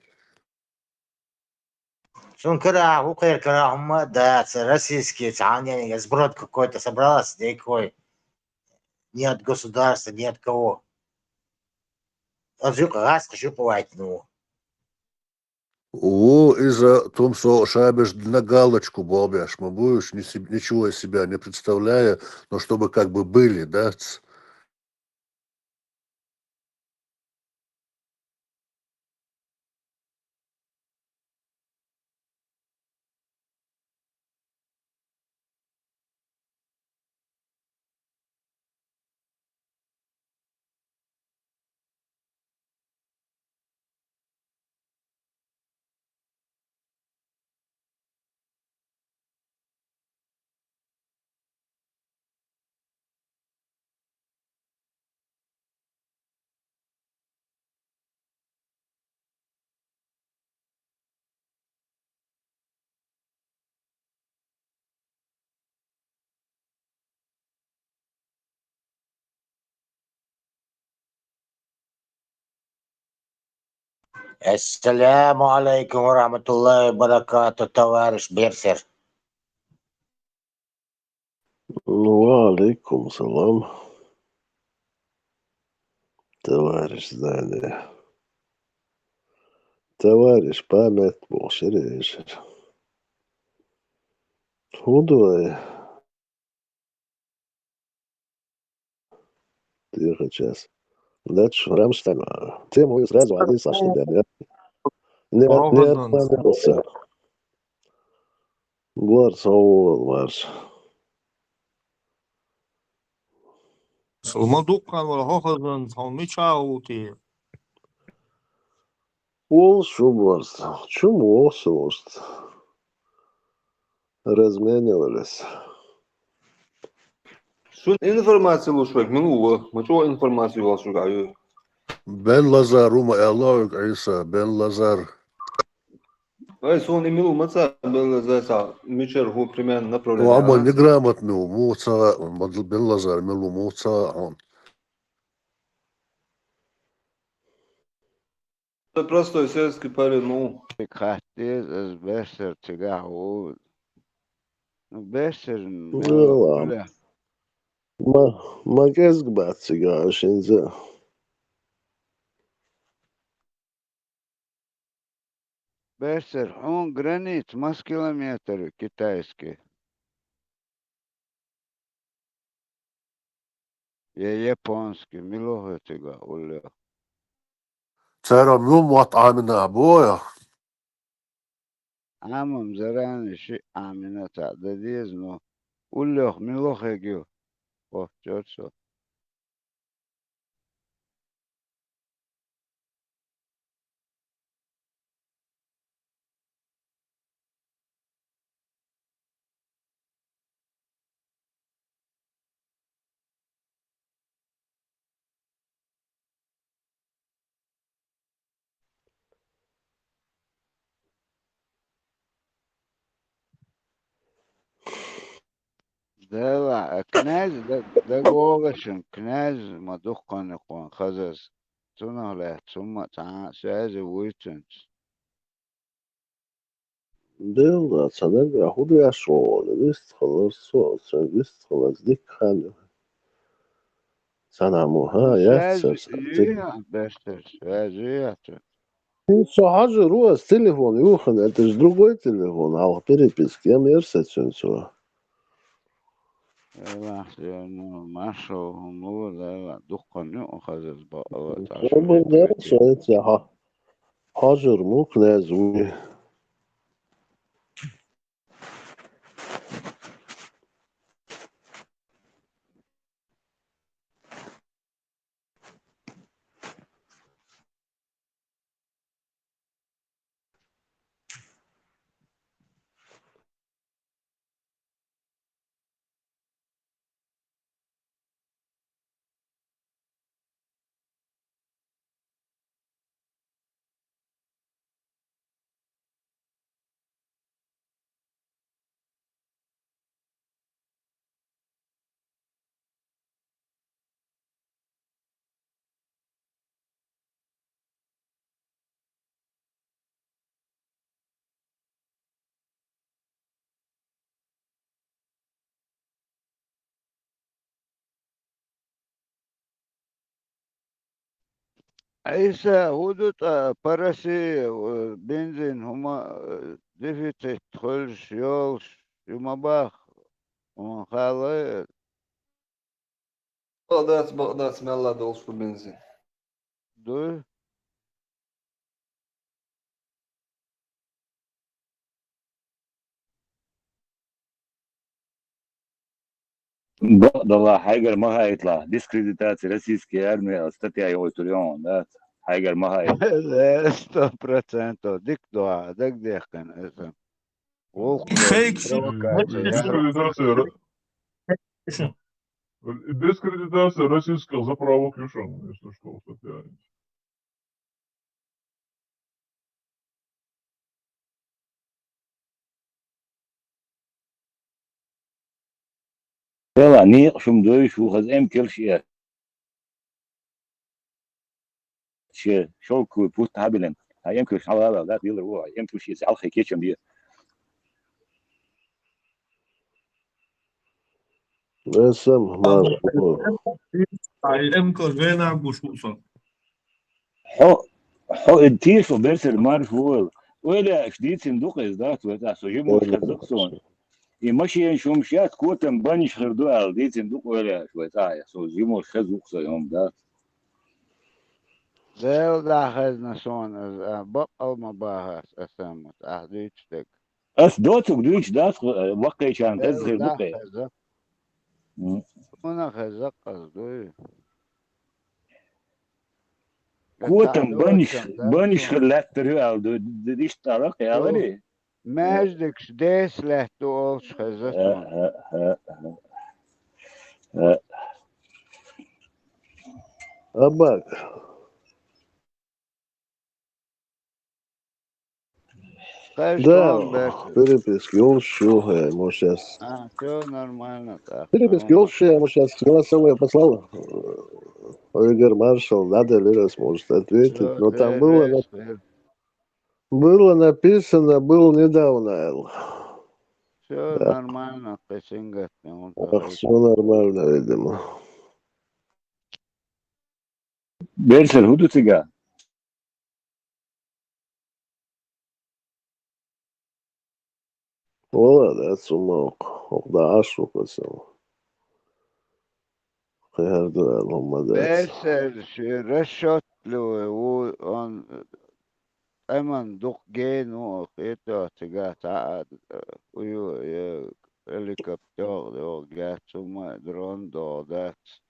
Цунна карахь, вукхеран карахь хӀумма а дац, российский цхьана сброд какой-то собрался, декой. Ни от государства, ни от кого. Аса юкъа гӀаскхаш юкъа вайтина ву. Ву иза, тумсо шабеш на галочку боху беш ма бу уьш, ни си-, ничего из себя не представляя, но чтобы как бы были, да, ц-, Ассаламу алейкум ва рахматуллахи ва баракату, товарищ Берсер. Ва алейкум салам, товарищ Здание. Товарищ Памет бохуш яра эшар. ХӀун ду вай? дехачес. Дальше Рамштайн. Тема сразу один Саша дядя. Нет, нет, Ровно. Борс, о, Марс. Сулма дуккан вала хохазан, сулма чаути. Ол шубарс, чум осуст. Разменивались. Шун информация лушвек, мин ула. Мачо информация вал шугаю. Бен Лазар, ума Элло, Иса, Бен Лазар. Ай, сон имил маца Бен Лазар са, мичер ху примерно направление. О, ама неграмотный, муца, Бен Лазар, милу муца, он. Это простой сельский парень, ну. Тик хаттиз, аз бессер тигаху. Ну, бессер, Ну, ладно. Ма, ма кезг бат тига, шинзе. Бессер, хун границ, мас километр китайский. Е японский, милохетига улле. Цара мюм ват амина боя. Амам зарани ши амина та дадиз, но уллех милохегю. О, чёрсо. Дела, а князь да, да гогашин, князь ма духкани кун хазаз. Цунах ле, цума ца, связи вуйтунц. Дела, цанага худы ашо, вист халар со, ца вист халар дик хани. Цана му, ха, я, Связи ца, ца, ца. Юя, бестер, связи я, ца. Ну, со хажи руас телефон, юхан, это же другой телефон, а в переписке я мерсет сенсо. Эла, ну, Машо, ну, эла, духкан, ну, хазар ба, эла, та Собы шо, да, эти. Со эти, ха-, хажыр му князь уй. Иса, худут, а, по России, э, бензин, хума, э, дефицит, хольш, ёлш, юма бах, он халай. Бакъдац, бакъдац, мелла долш бу бензин. Дуй? Бакъдала, хьайгар ма хьайтла, дискредитация российской армии, статья йогӀуйтур йогӀун, да? Хьайгар ма хьайтла. Сто процентов. Дик дугӀа, дагдехкан, это. Волх Фейк, провокация. Дискредитация ро-, дискредитация российских заправок решён, если что, статья. Дела, никъ шум дойш ву хаза эмкелш я. Че, шелковый путь хьабилен. А эмкелш хьалала, да, дилар ву, а эмкелш я, алхе кечам бия. Эсэм, марш. А, эмкелш вена гуш ву со. Хьо, хьо, э, тийшо берсер марш ву. Ойла, аш дийцин дукъ эз дац, вай, а, со жимош хазак сон. И машенаш хӀумаш яц, котам баннаш хир ду аьлла, дийцина ду къойлаеш вай цӀа а, со жималш хеза вукху сан хӀума дац. Дела дӀахезна суна иза, а, баккъал ма бахас аса, мус, ахь дуьйцу дерг. Ас доцург дуьйцуш дац, ваккхийчарна хеза хир ду кхе. Дела дӀахеза. М. Суна хеза-кх ас дуй. Котам баннаш, баннаш хир лаьттар ю аьлла ду, д-, д-, иштта аьлла-кх, яларий? Маьждигаш деса лаьтта ду олуш хеза суна. Абак. Да, переписка йолуш ю, э, ему щас. А, всё нормально, так. Переписка йолуш ю, ему щас голосовое послал. Э, Игорь Маршал, надо ли раз, может, ответить. Но там было на-, было написано, был недавно, Эл. Всё нормально, кхе сингаттина. Ах, всё нормально, видимо. Берсер, хӀун ду цига? Вала, да, цу ма воккха, воккха да Ӏаш ву кху сан. Кхин хӀара ду аьлла хӀума дац. Берсер, ши расчётливый ву, он, тӀеман дукха гена ву, кхета цига цхьа а, уйо, я, геликоптёр догӀу яц, хӀума, дрон догӀу дац.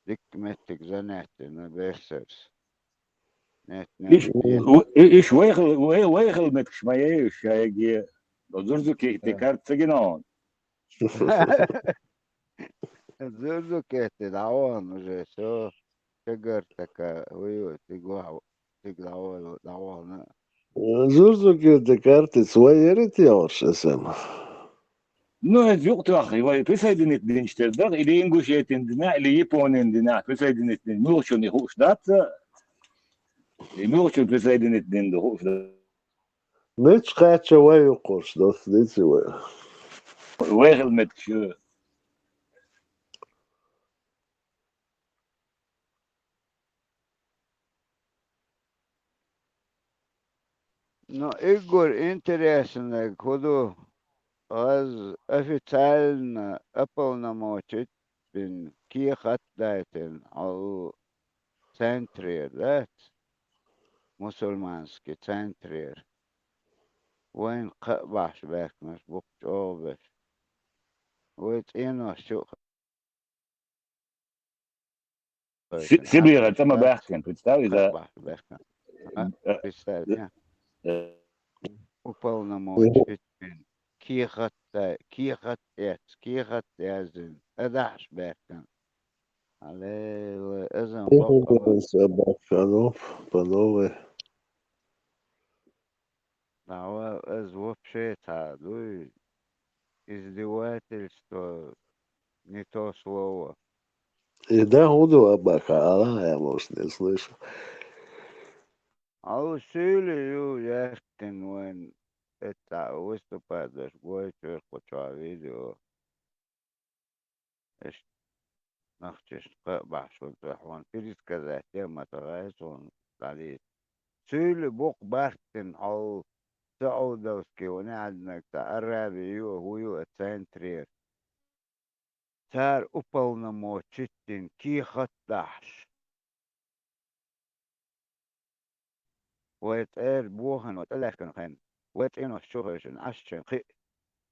Дикка меттиг занятина берсерс. Нет, нет, иш, нет. У-, и-, иш вайхал, вай-, вайхал меттигаш ма яй уьш шайге. Зурзу кехте карта ца гина он. Зурзу кехте дӀавахана уже, всё. Кагар така, уйо, тиг ваху, тиг дӀавахана, дӀавахана. Зурзу кехте картица вай ярит ялш, эсэм. Ну, это юкъ тоххий, вай присоединить динчу тера дара, или Ингушетин дина, или Японин дина присоединить дина. Муьлхачун и хууш дац, и муьлхачун присоединить дина ду хууш дац. Мича кхача вай юккъуш дац, дици вай. Вай хила метташ ю. Ну, Игорь, интереснаг хӀун ду? Аз официально уполномочить бина, кехат а дайтина хьо центрера, дац? Мусульманский центрера. Вайна кхаъ бахьаш баьхкинарш бу-кх чӀогӀа берш. Вай цӀенош чу а Си-, Сибрера цӀа ма баьхкина, представь, иза. Представь, я. Уполномочить бина. Кехат а, кехат а эцна, кехат а яздина, тӀадахьаш баьхкина. Аллилуйя, азан бакъ. Собак, панов, панове. Дала, аз вообще цхьа дуй, издевательство, не то слово. И да, хӀун ду, Абака, ала, я, может, не слышал. Ала суьйли ю яьхкина вайн, это, выступать деш, гой чуьра кху чохь видео. Иштта нахчашна кхаъ бахьаш хӀун ду хьуна, пересказать ян ма ца гӀай суна дӀадийца. Суьйли букъ бартина хьол, Саудовский, ванехьаднаг цхьа Араби ю, хӀу ю а центрера. Цара уполномочить дина, кехат а дахьаш. Вай цӀера бохана, вай тӀелаьхкина хенна, вай цӀенош чу хевшина, Ӏаш чен кхиъ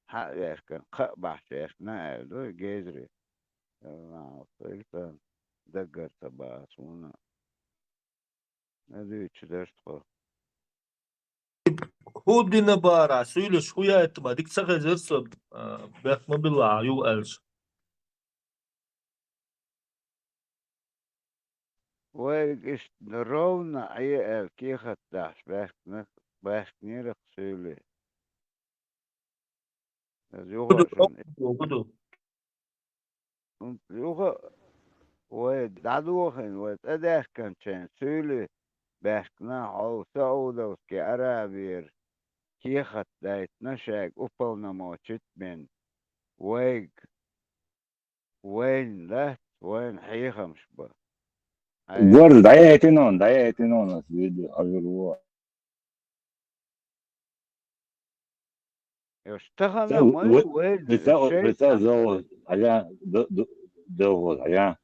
хьа а ваьхкина, кхаъ бахьаш ваьхкина аьлла ду и гезаре. Аллахь, даггара ца баха суна. Ма дуьйцуш дара тхо. ХӀун дина бара, суьйлаш хӀун яйтта бара, дика ца хезира со, а, бехк ма билла, ю аьлча. Вайга иштта ровно Ӏе аьлла кехат дахьаш баьхкина, баьхкинера-кх суьйле. Иза юха а шуна. ХӀун ду? Юха а вай дӀадохийна, вай тӀедаьхкинчийн суьйле баьхкина хьол Саудовский Арабера кехат дайтина шайга уполномочить бина вайга. Вайна лаьтта, вайна хьехамаш бан. Хьай- Горз, дӀаяйтина он, дӀаяйтина он, ас видео хьажур ву. Тахана ма вай, представь, шайтӀа. Представь, завоз, аля, д-, д-, завоз, аля.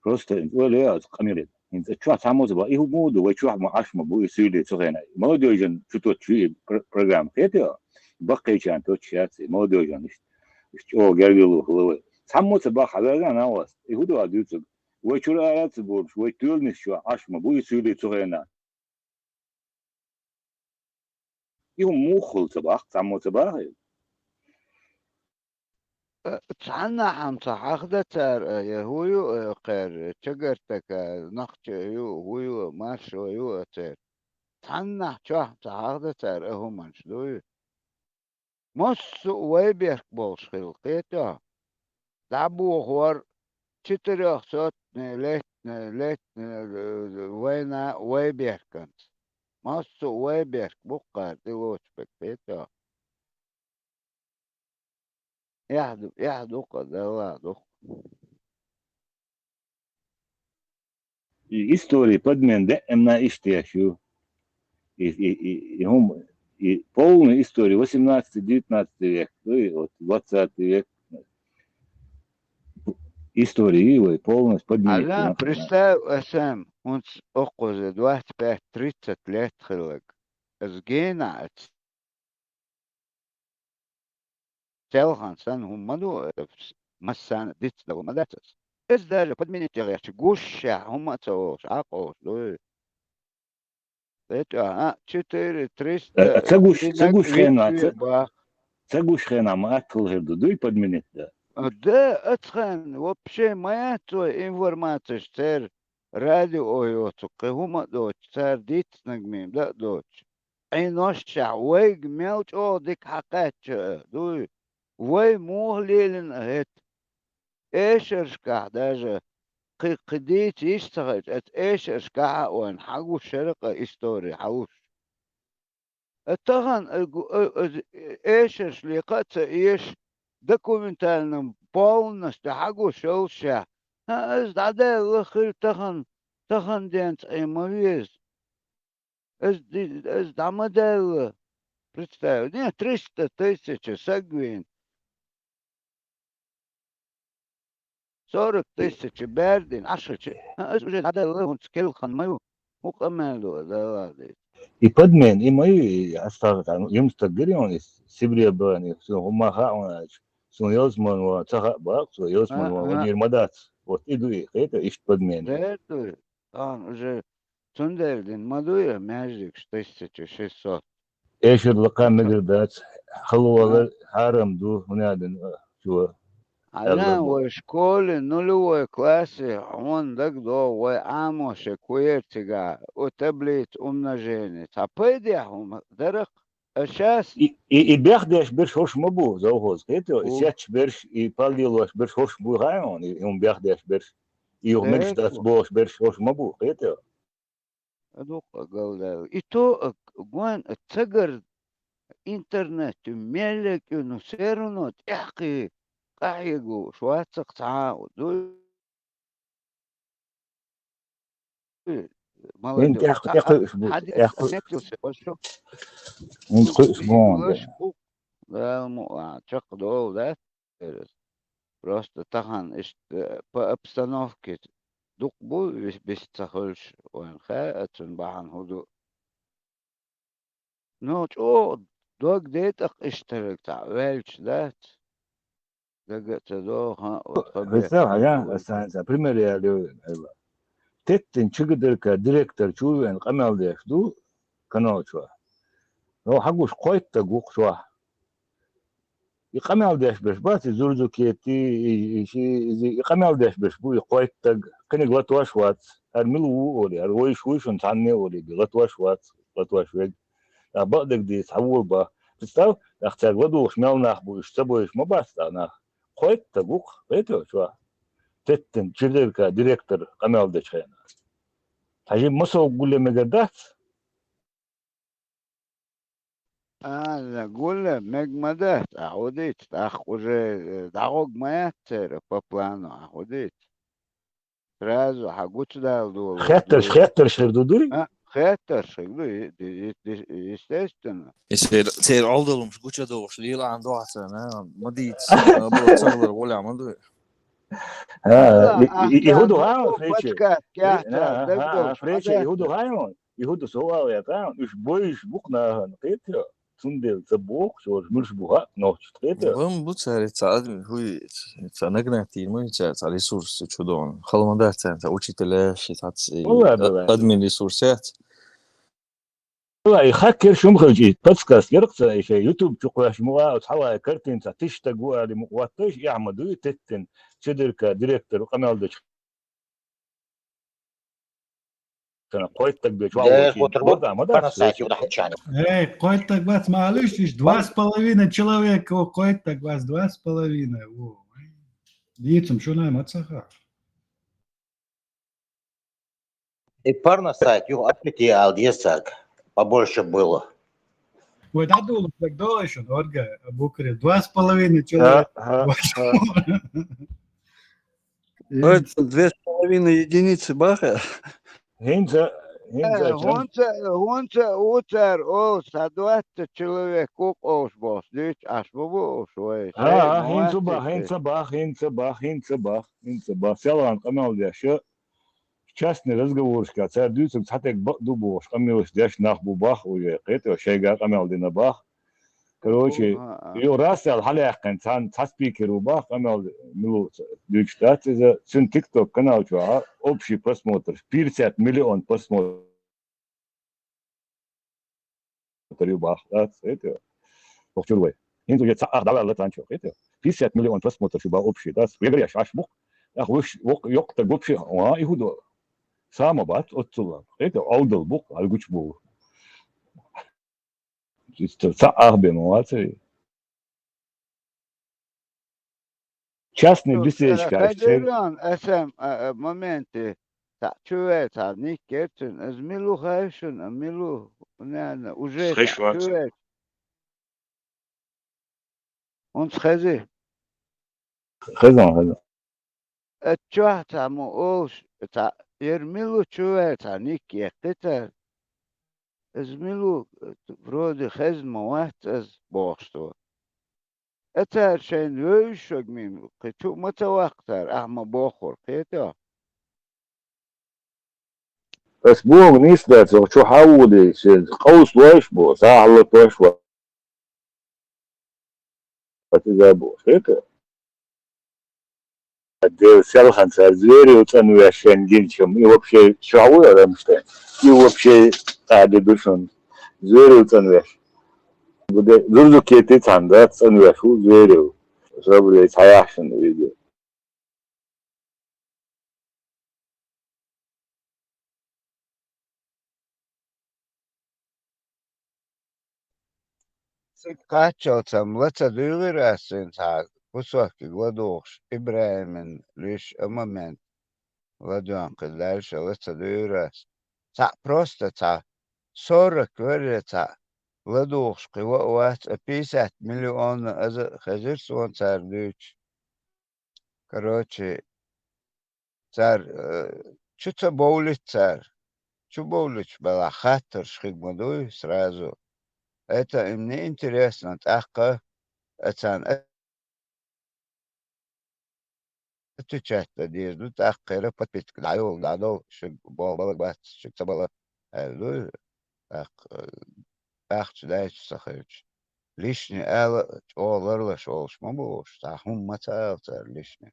Просто, оля, къамеле. ХӀинца чохь цхьаммо ца бах, и хӀун ду, вай чохь ма Ӏаш ма бу, и суьйле цу хенахь. Молодёжан чу точ и пр-, программа, кхетий? Баккхийчан точ яц, и молодёжан иш, иш чӀогӀа гергарло хила вай. Цхьаммо ца бах, хьаверган а вас, и хӀун ду а дуьйцург. Вай чуьра ара ца гурш, вай тоьланаш чохь Ӏаш ма бу, и суьйле цу хенахь. И хӀун муха хуьлу ца бах, цхьаммо ца бах и? Э, цхьаннахьа ца хьахда цара, э, я хӀун ю, э, кхер, чагартака, нохчо ю, хӀун ю, маршо ю, э, церан. Цхьаннахьа чохь ца хьахда цара, э, хӀуманаш дуй. Массо а вай бехк болуш хилла, кхетий хьо? ДӀабохор, четырёхсотни, летни, летни, э, вайна вай бехканца. Массо а вай бехк бу кхара тӀелоцу бехк, кхетий хьо? Эхь ду, эхь ду-кха, Далла ду-кха. И истори подмен даимна иштта ю. И, и, и, и хӀума, и полный истори, восемнадцатый, девятнадцатый век, ну и вот двадцатый век. Истори и вай полностью подменить. Аля, представь, Эсэм, хӀунца оккхуза двадцать пять тридцать лет хиллаг. Ас гена ац. Селхан санна хӀума ма ду, э, массарна дицдала ма дац ас. Иза даже подменить яхъяхча гушшехь хӀума а ца олуш, Ӏа а къовсуш дуй. ТӀе тӀехь, а, четыре триста, э, ца гуш, ца гуш хенахь, ца, ца гуш хенахь ма атта хила хир ду, дуй подменить дан? А, да, оцу хенахь вообще ма яц вай информацеш церан радио йоцург, кхин хӀума а доцуш, цара дийцинарг мийна дан а доцуш. Ӏиношшехь вайга мел чӀогӀа дика хьакхаьчча а дуй, вай муха лелийна а хӀета? Эшаршкахь даже кхин, кхин дийца йиш ца хилча, оцу эшаршкахь а вайна хьагушшара-кха истори хьалуш. А тахана, а, гу-, а, а, эшарш лекха а ца эша, документальном полностью хьагуш йолушехь, хӀан, ас дӀадаьлла хир тахана, тахана денца Ӏе ма веза. Ас ди-, ас дӀа ма даьлла. Представь, не, триста тысяча саг вийна. Сорок тысяча бер дина, Ӏаш хилча, ас уже дӀадаьлла, хӀунца келхан ма ю. ХӀун къамел ду, Далла дийца? И подмен, и ма ю, и астагӀа, ну, юм стаг гири он, и Сибре бан, и суна хӀумма хаьа ван аьлча, суна ялсман ван ца хаьа бакъ, суна ялсман ван ванийр ма дац. Вот и ду и, кхета, иштта подмен. Дер ду и. Тахана уже цундела дина ма дуй маьждигаш тысяча шестьсот. Эшар лакха мегар дац, халвалар хьарам ду, хӀунда аьлча, чо. Хьалан вай школе, нулевой классе, хьуна дагадогӀу, вай Ӏамоше кхуьер цигахь, у таблица умножения. Цхьа пайдехь хӀума дарах, а шас И, и, и бехдеш берш хӀорш ма бу, завхоз, кхетий? И сетташ берш, и пал лелош берш хӀорш бу хаьий хьуна, и хӀума бехдеш берш. И юха мегаш дац бохуш берш хӀорш ма бу, кхетий? А дукха галдаьлла. И то, а, гон, а, цагара интернет ю меллиг ю, ну, все равно тӀехкхий къахьега лууш вац-кх цхьа а, ду. ХӀинца тӀех-, тӀекхуьуш бу, тӀех-, хӀинца кхуьуш бу хьуна. Дала мукъ лахь, чекхдолу дац. Просто тахана иштта по обстановке дукха бу вис-, вист ца хуьлуш, вайна хаьа цунна бахьана хӀун ду. Ну, чӀогӀа дог де тӀаккха иштта хӀара цхьаъ ваьлча дац. Дага а ца догӀу, хӀан, вот хӀара бехк. Представь, хьан, аса хьан, пример яьлла йо, хьайла. Теттина чигадарка директор чу веана къамел деш ду канал чохь. Ну, хьан гуш, кхойтта гу-кх чохь. И къамел деш берш бац, и зурзукети, и, и, ши, иза, и къамел деш берш бу, и кхойтта стаг, кхиниг латош вац, хӀара мила ву олий, хӀара вайша вуй шуна цхьанне олий, латош вац, латош вег. Нах бакъдерг дийца, хьан вула бах. Представь, нах цаьрга ладугӀуш мел нах бу, уьш ца бойуш ма бац цхьа нах. Кхойтта стаг ву-кх, кхетий чохь? Теттина чигадарка директор къамел дечу хенахь. Хьажи масовг гулле мегар дац? А, гулле мег ма дац, ахь хӀун дийца, тӀаккха уже, э, дӀагӀорг ма яц церан по плану, ахь хӀун дийца? Сразу хьан гучудала долу. Хеттарш, хеттарш хир ду дуй? А, Хеттарш хилла, и-, и-, и-, и-, естественно. И цер, цер Ӏовдалумаш гучадогӀуш лелахьан доацана, ма дийца, ма бо цаглар гӀолехь ма ду. А, и, и, и хӀу ду хьан, Фречи? Подкаст, кехь, а, а, дагадовш, а, Фречи, и хӀу ду хьан? И хӀу ду со валла яка? Уьш бойуш бу-кх нахана, кхетий? Цундела ца бохуш, уьш муьлш бу хаьа нохчашта, кхетий? Бан бу цара цхьа админ, хӀуй, цхьа нагнах тийна ма ю цара, цхьа ресурс чу догӀун. Хала ма дац царна, цхьа учитель, ши цхьац, и, валла, а-, давай, админ ресурс яц. Валла, и хаккер шума хилча, и подсказка яра-кх ца, и шайн YouTube чу кхоьш муха, оцу хьалха картина цхьа тиштаг ву али мукъа ватташ, эхь ма дуй, теттина, Чедирка директор къамел дечу. Кхойтта стаг бен чохь волчу. Эй, кхойтта стаг бац, ма алиш, иш два с половиной человека, о, кхойтта стаг бац, два с половиной, о. Дийцам шуна ма ца хаьа. И парна сайт, юха аппетит ала деза цаьрга, побольше было. Вай дӀадула, так долой шуна, Орга, Букарев, два с половиной человека. Ха, ха, ха. Ой, две с половиной единицы баха. ХӀинца, хӀинца, э, чам- хӀунца, хӀунца уцар олуш, сан двадцать человек ву-кх олуш бохуш, дуьйцу Ӏаш ма бу уьш вай. А, шайна а, хӀинца бах, хӀинца бах, хӀинца бах, хӀинца бах, хӀинца бах. Селхана къамел деш, частный разговорашка цара дуьйцург цхьа тӀе бакъ ду бохуш, къамелаш деш нах бу бах, уже кхетий, шайга къамел дина бах. Короче, а, а, йо, Расел хьалаяьккхина цхьа, цхьа спикер ву бах, къамел мила ву ца-, дуьйцуш дац иза. Цуьнан TikTok канал чохь общий просмотр, пятьдесят миллион просмотр ю бах, дац, это, бохучуьра вай. ХӀинца уже цхьа ах дӀаваьлла цхьаьна чохь, это, пятьдесят миллион просмотр ю бах общий, дац, вегар еш Ӏаш бу-кх. ТӀаккха вуьш, воккха, йоккха стаг вообще, а, и хӀу ду? Са ма бац оццул, это, Ӏовдал бу-кх, хьал гучу бу. Иштта цхьа ах бен ма вац вай. Частный беседочка, э, хазиран, эсэм, а, а, моменте, цхьа чувел, цхьа ник кертин, аз милу хайшун, а милу, наверное, уже хеш цхьа вац. Чувел. Унц хези? Хезан, хезан. Э, чохь цхьа мо олуш, цхьа, яра милу чувел цхьа ник еккхитар? Аз милу, вроде хезна ма вац аз, бохуш цо. Э, цара шайна вевзаш шуьга мимо, кхин чу а ма ца ваккха цара, ахьа ма бохура, кхетий? Ас боху нийса дац, чу хьан вули, шен къовса лойш бу, сахьа латош ву. Иза бу, хета? Дел селхана цара зверев цӀанвеш шен гинчам, и вообще чохь ву Рамштайн? И вообще тӀаде ду шуна. Зверев цӀанвеш. Гуде, зурзу кети цхьана дац, цӀанвеш ву зверев. Забуре цхьа яхшина видео. Цига кхаччалц-м ла ца дуьйгӀира ас цуьнан цхьа кусокиг ладугӀуш, ИбрахӀиман лиш а момент ладоьгӀна кхин лаьллаш а ла ца дуьйгӀира ас. Цхьаъ просто цхьа сорок верре цхьаъ ладугӀуш кхин ваъ вац, а пятьдесят миллион аза а хезира суна цара дуьйцуш. Короче, цара, э, чу ца бовлийта цара. Чу бовлуьйтуш белахь хаттарш хиг ма дуй сразу. Это им не интересно, тӀаккха а царна отвечать дан деза ду, тӀаккха кхера подписчик дӀайолу, дӀадолу, шуьга боху балар бац, шуьга ца бала, аьлла ду. ТӀаккха, э, ахча даьча ца хилча. Лишний ала а чӀогӀа ларлаш волуш ма бу уьш, цхьа хӀума ма ца ала цара лишний.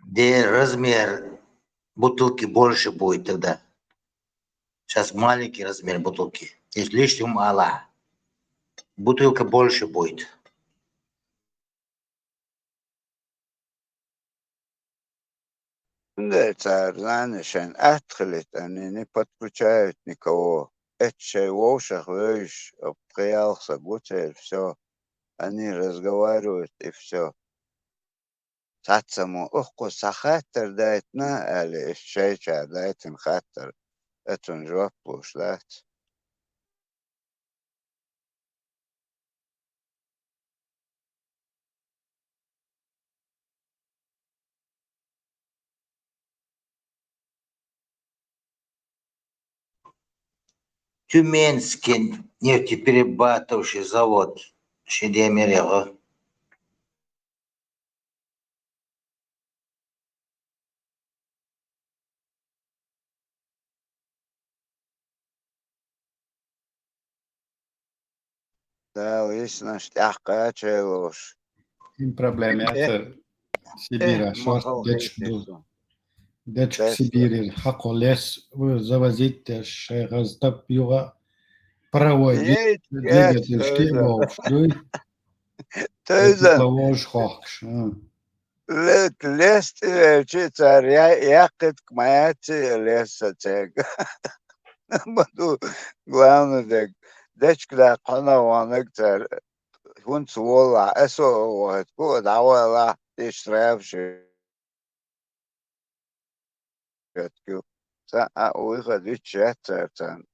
Де размер бутылки больше будет тогда. Сейчас маленький размер бутылки. Если лишним ала, бутылка больше будет. Цара, знаешь, шайн атта хилийта, они не подключают никого. Эцу шайн вовшах вевзаш, пхи-ялх саг ву церан, всё. Они разговаривают, и всё. Цхьацца мо укхаза цхьа хаттар дайтина, аьлла, иштта шайчара дайтина хаттар, оцунна жоп луш дац. Тюменский нефтеперерабатывающий завод ши ден мел яха. Дала йисанаш тӀаккха чайлуш. Им проблема яцар Сибира, э, шорт махал дечка ду. Дечка Сибирера хьакхо лес, завозить деш, шайхаза тап югӀа, паровой двигатель шке бохуш дуй. Тойзан. Лес тӀевелча цара я-, яккхитка ма яц и лес сацега. Ма ду, главный дег. Дечка даккха хьона ваннаг цара. ХӀунца волахь, эсо а вахийтку, дӀавалахь, иштта гӀебаш хӀоьттиг. Сан а уйха дичча яц цара царна.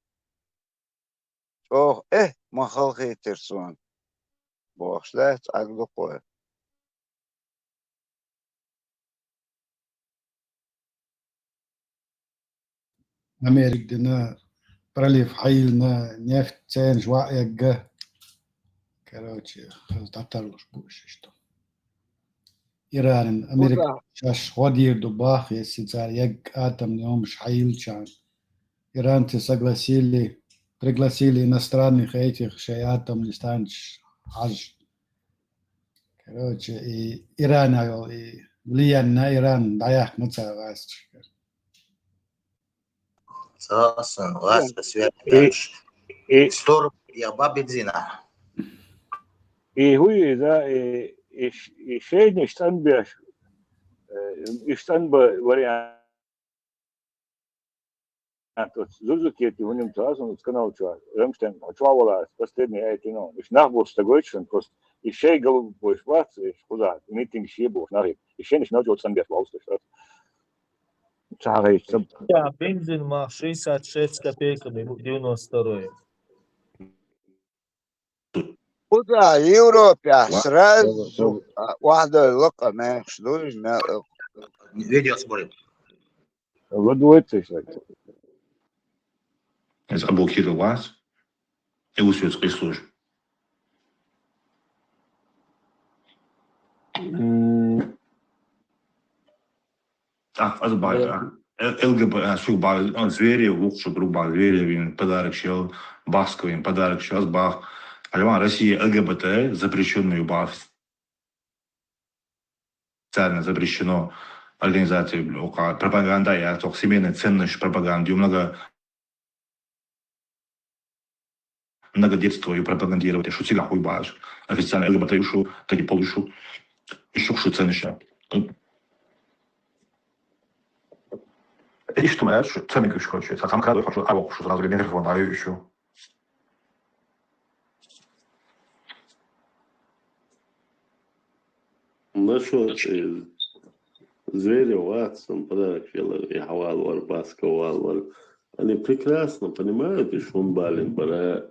ЧӀогӀа, э, ма халахийтира суна, бохуш дац, Ӏаг дукха вай. Америка дина, пролив хьайиллина, нефть ценаш ваъ эгга. Короче, хаза дӀатарлуш бу уьш иштта. Иранан, Америка шаьш гӀо дийр ду бах, если цара егга атомный йомаш хьайиллачарна. Иранцы согласили, пригласили иностранных этих шайн атомный станцеш хьажа. Короче, и Ирана йолу, и влияние на Иран дӀаяьккхина цара гӀазкхашкара. Ца сан гӀазкхи свет И, даш. И, Стор я ба бензина. И хӀу иза, и, и, и шайнаш цӀанбеш, э, иш цӀанба вариант. Зузукети вуним цас, он канал чуа, Рамштайн, чуа вала, последний айтино. Иш нах бу стагойчун, просто и шей голубой швац, и худа, митинг ши бу, нахи, и шей ниш навчо цан беш валсташ. Цагай, саб. Да, бензин ма шестьдесят шесть копейками, девяносто второй. Куда? Европе Ва-, сразу ва-, ва-, а, вахдой лакъа мехаш дуй, ме-, Видео смотрит. Ладуйташ. Из Абу Кира вас? И усвет къислуш. М. А, аз бах, Да. а, Л-, ЛГБ, а, шу бах, а, Зверев, вукшу друг бах, Зверев, вин подарок шел, Басковин подарок шел, аз бах. Альван Россия ЛГБТ запрещённый бах. Официально запрещено организации, бля, ука-, пропаганда, я только семейная ценность пропаганды, много многодетство и пропагандировать, шу цигахь хуй баш. Официально ЛГБТ шу, таки пол шу, шу шу ценишь. Иштта ма аьлла шу, ца мегаш, короче, ца цхьана кадой хочу, а вокхуш сразу микрофон даю шу. Ну что, э, Зверев вац, он подарок делал, и Хавал вар, Басков вал вар. Они прекрасно понимают, и шун балин бара,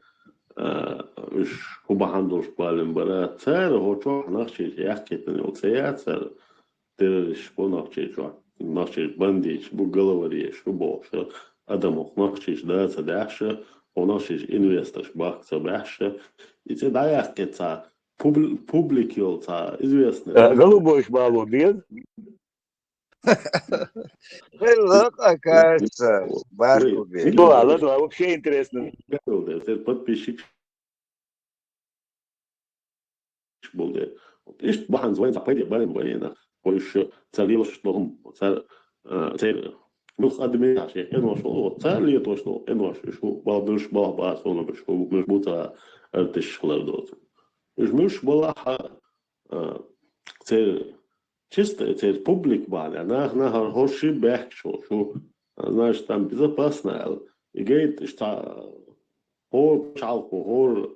а, уж кубахан душ балин бара. Цара хо чох нахчи яхкетани, вот цая цара. Террорист бу нохчийчохь, нохчийчу бандиташ бу, головареш бу бохуш, адамах нохчийчу да ца даьхьаш, хьо нохчийчу инвесторш бахка ца баьхьаш, и цӀе дӀаяьккхи ца публи-, публик йолу ца известный. Э, голубой бало без? Хила, оказывается, барку бе. Ну, ладно, ладно, вообще интересно. Подписчик болу де. Иштта бахьана вайн цхьа пайде барин вайна. Хой шу цара лелаш долу, цара, а, церан муьлхха адамаш шен къинош волу, цара летош долу къинош, шу балдуш, балха бацалла, шу муьлш бу цара артиш хилар доцу. Уьш муьлш балахь, а, церан чисто церан публика бахьана, нах, нахара хӀорш баьхкаш волу шу, значит, там безопасно аьлла. И гайта иштта хӀора пачхьалкхо, хӀора,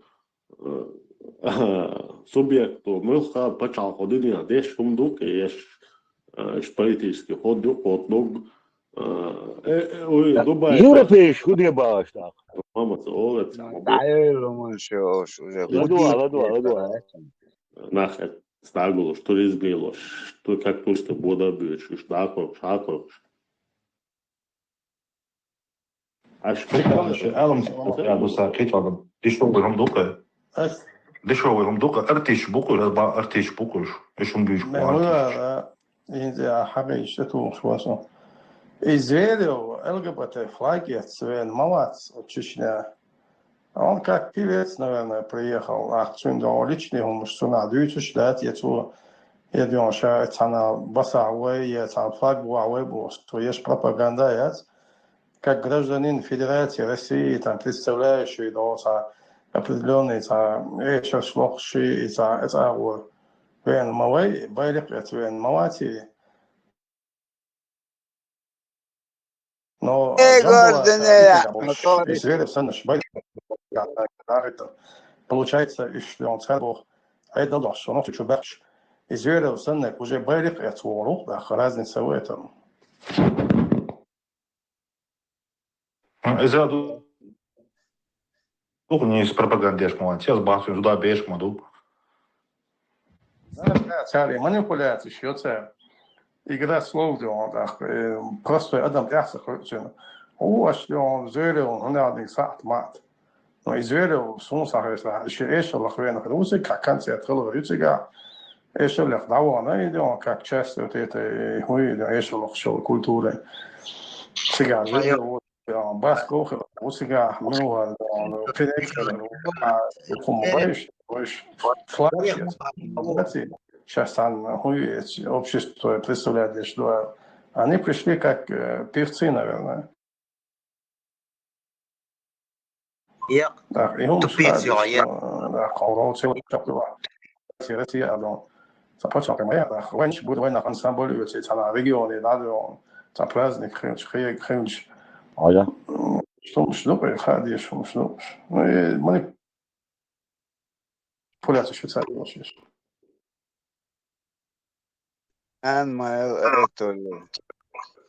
э, субъекто, муьлхха пачхьалкхо дуьненахь деш хӀума ду, еш, э, иштта политический ход ю, ход ду, э, э, э, уй, Дубай. Европейш хӀун де бахаш тӀаккха? Мама, ца олаца. ДӀайойла хӀуманаш йо, ош уже. ЛадугӀа, ладугӀа, ладугӀа. Нах это. СтӀа гулуш, туризм лелош, ту-, как туристы бода а боьдуш, уьш дӀакхойкхуш, хьакхойкхуш. Аш прикольно, аламат яр ду са кхечӀал. Дешевый хӀума ду-кх. Дешевый хӀума ду-кх, артист бу-кх уж, аз ба артист бу-кх уж. Эшун буьйш бу артист. ХӀинца а хьагӀ иштта тухуш ва со. И Зверев ЛГБТ флаг эцна вена ма вац Чечня. Он как певец, наверное, приехал. Ахчун дон личный хӀумаш цунах дуьйцуш дац, я цо, я дон ша цхьана басахь вай, я цхьана флаг вахь вай бу, цо еш пропаганда яц. Как гражданин Федерации России, там, представляющий, да, цхьа определённый, цхьа эшарш лохуш, и цхьа, цхьа агӀор вена ма вай, байракх эцна вена ма вац. Но Э, Джамбулат, Гордон, а, я, Виктор Гаврилович, Анатолий. И Зверев санна уж байракх. Получается, уж он цхьаьна боху, Ӏедал дохуш, со нохчо чу баьхкаш. И Зверев санна уже байракх эцна вогӀур ву, баха, разница в этом. Иза ду, ду-кх нийса пропаганда деш ма вац, аз бахчун зуда беш ма ду. Да, да, цаьрга манипуляцеш йо цара. Игра слов де он, так, э, простой адам тӀаьхьа ца кхуьучун. О, аш де он, Зверев, хӀунда динг сахьт маьӀ. Но и Зверев, суна сахьт, и ши эшаллах вена хир ву цига, как концерт хилар ю цигахь. Эшаллех дӀавахана и де он, как часть вот этой, хӀуй, и де эшаллах шел культуры. Цигахь Зверев, Басков хилар ву цигахь, мила вара, кхин эшаллех ву, а, хӀума вайш, вайш, флаг, сейчас там, хӀуй, общество представлять деш ду. Они пришли как, э, певцы, наверное. Як, так, и хӀума тупица, я. Да, хӀума цхьа чакхвала. Россия, а, дон. Цхьа паччахьалкхе ма яра, вайн чу бу вайнах ансамбль ю, цхьана регионе, да, дон. Цхьа праздник хилча, хе-, хилча. А, я. М, что ж, ну, хадиш, что ж. Ну, и манипуляция швейцария вообще. Ан ма эл, э, то ли.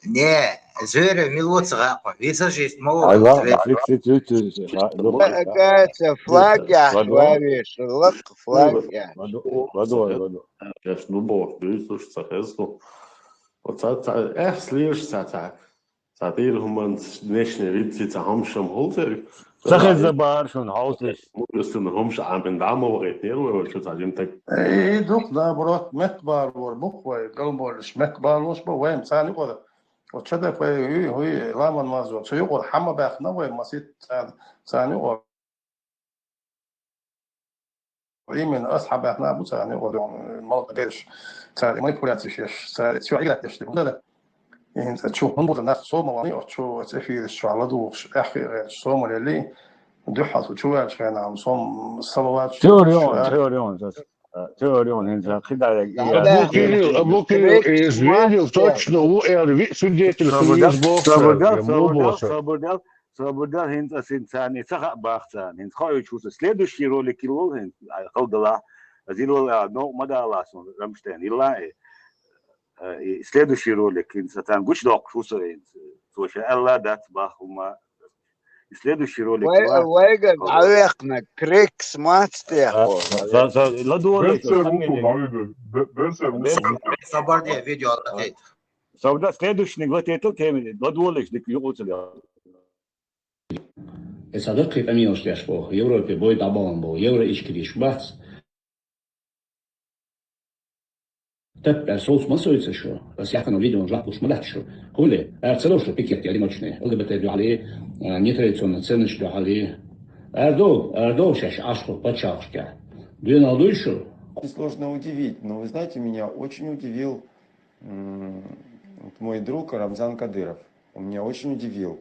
Не, Зверев мила ву ца гӀа кхо. Висажист ма ву. Ай, ладно, Зверев. Фиксит, фиксит, фиксит. Га-, га-, ца флаг яхь ваьвеш, лакха флаг яхь. Ладно, ладно, ладно. Сейчас, ну, бо, дуьйцуш ца хеза. Вот ца, ца, эх, слиш, ца, ца. Цхьа тӀера хӀуманца днешний вид цица хӀумаш-м хӀулцарг. Ца хезна бахара шуна хьовсалаш. Мудростина хӀумаш Ӏамин дӀа ма вахийтинера вай, вай шу цхьа жимтаг. Э, и дукха, наоборот, меттабалор бу-кх вай, галболлаш, меттабалош бу вай, царна юкъара. Оцу чадар вай, хӀуй, хӀуй, ламан мазо, цу юкъара хьа ма баьхна вай, масийтта царна, царна юкъара. Именно ас хьабаьхна а бу царна юкъара, малкъа берш, цара манипуляцеш еш, цара чу играть деш дерг хӀунда дара. И хӀинца чу хӀунда бу нах сов ма валий, оцу чу оцу эфираш чохь ладугӀуш, аьхкхи а гӀерташ, сов ма лелий, дуьххьал цу чу ваьлча хенахь, сов ма салават. Теорион, теорион, теорион, хӀинца кхидӀа. Абу Кирилл, Абу Кирилл, э, Зверев точно ву аьлла, виъ свидетель хила еза боху цара, муха боху цара. Собар дал, хӀинца ас хӀинца царна ца хаьа бах царна. ХӀинца хоуьйтуш ву со. Следующий ролик йилла хӀинца, а, хала далахь. Аз йилла а, новкъа ма далахь суна, Рамштайн йилла а, э, э, и следующий ролик хӀинца царна гучудоккхуш ву со хӀинца. Цо ша аьлла дац бах хӀума. И следующий ролик вай, ма вайга хала. ДӀавехна, Крекс мац техо. Са, са, ладогӀалаш, Берсер ву, вайга, бе-, Берсер ву. Берсер. Собар де, видео латайта. Собар, следующий латайтал тема, ладогӀалаш дика юкъуцал. Эса даккхий къамелаш деш боху, Европе бой дӀабахана боху, евро ишкариш бац. Таппер соц ма соьца шу, ас яхкана видео жахпуш ма дац шу. Хули, ара ца ло шу пикет я одиночный, ЛГБТ дуьхьали, а, нетрадиционный ценности дуьхьали. Ара до, ара до шаьш ашху пачхьалкхашкахь. Дуьйна дуй шу? Сложно удивить, но вы знаете, меня очень удивил М, вот мой друг Рамзан Кадыров, он меня очень удивил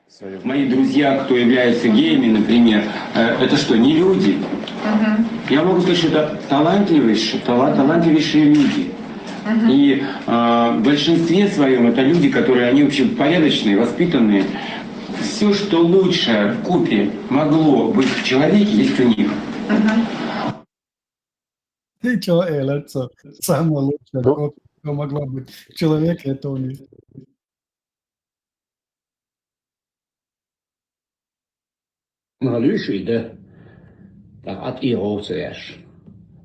в своё время. Мои друзья, кто являются геями, например, э, это что, не люди? Мгм. Я могу сказать, что это талантливейшие, тала-, талантливейшие люди. Мгм. И, э, в большинстве своём это люди, которые, они, в общем, порядочные, воспитанные. Всё, что лучшее в купе могло быть в человеке, есть у них. Мгм. Ты чё, Эллен, ца-, самое лучшее, что могло быть в человеке, это у них. Ма луьйш и да. Так, Ӏад и гӀовгӀа ца еш.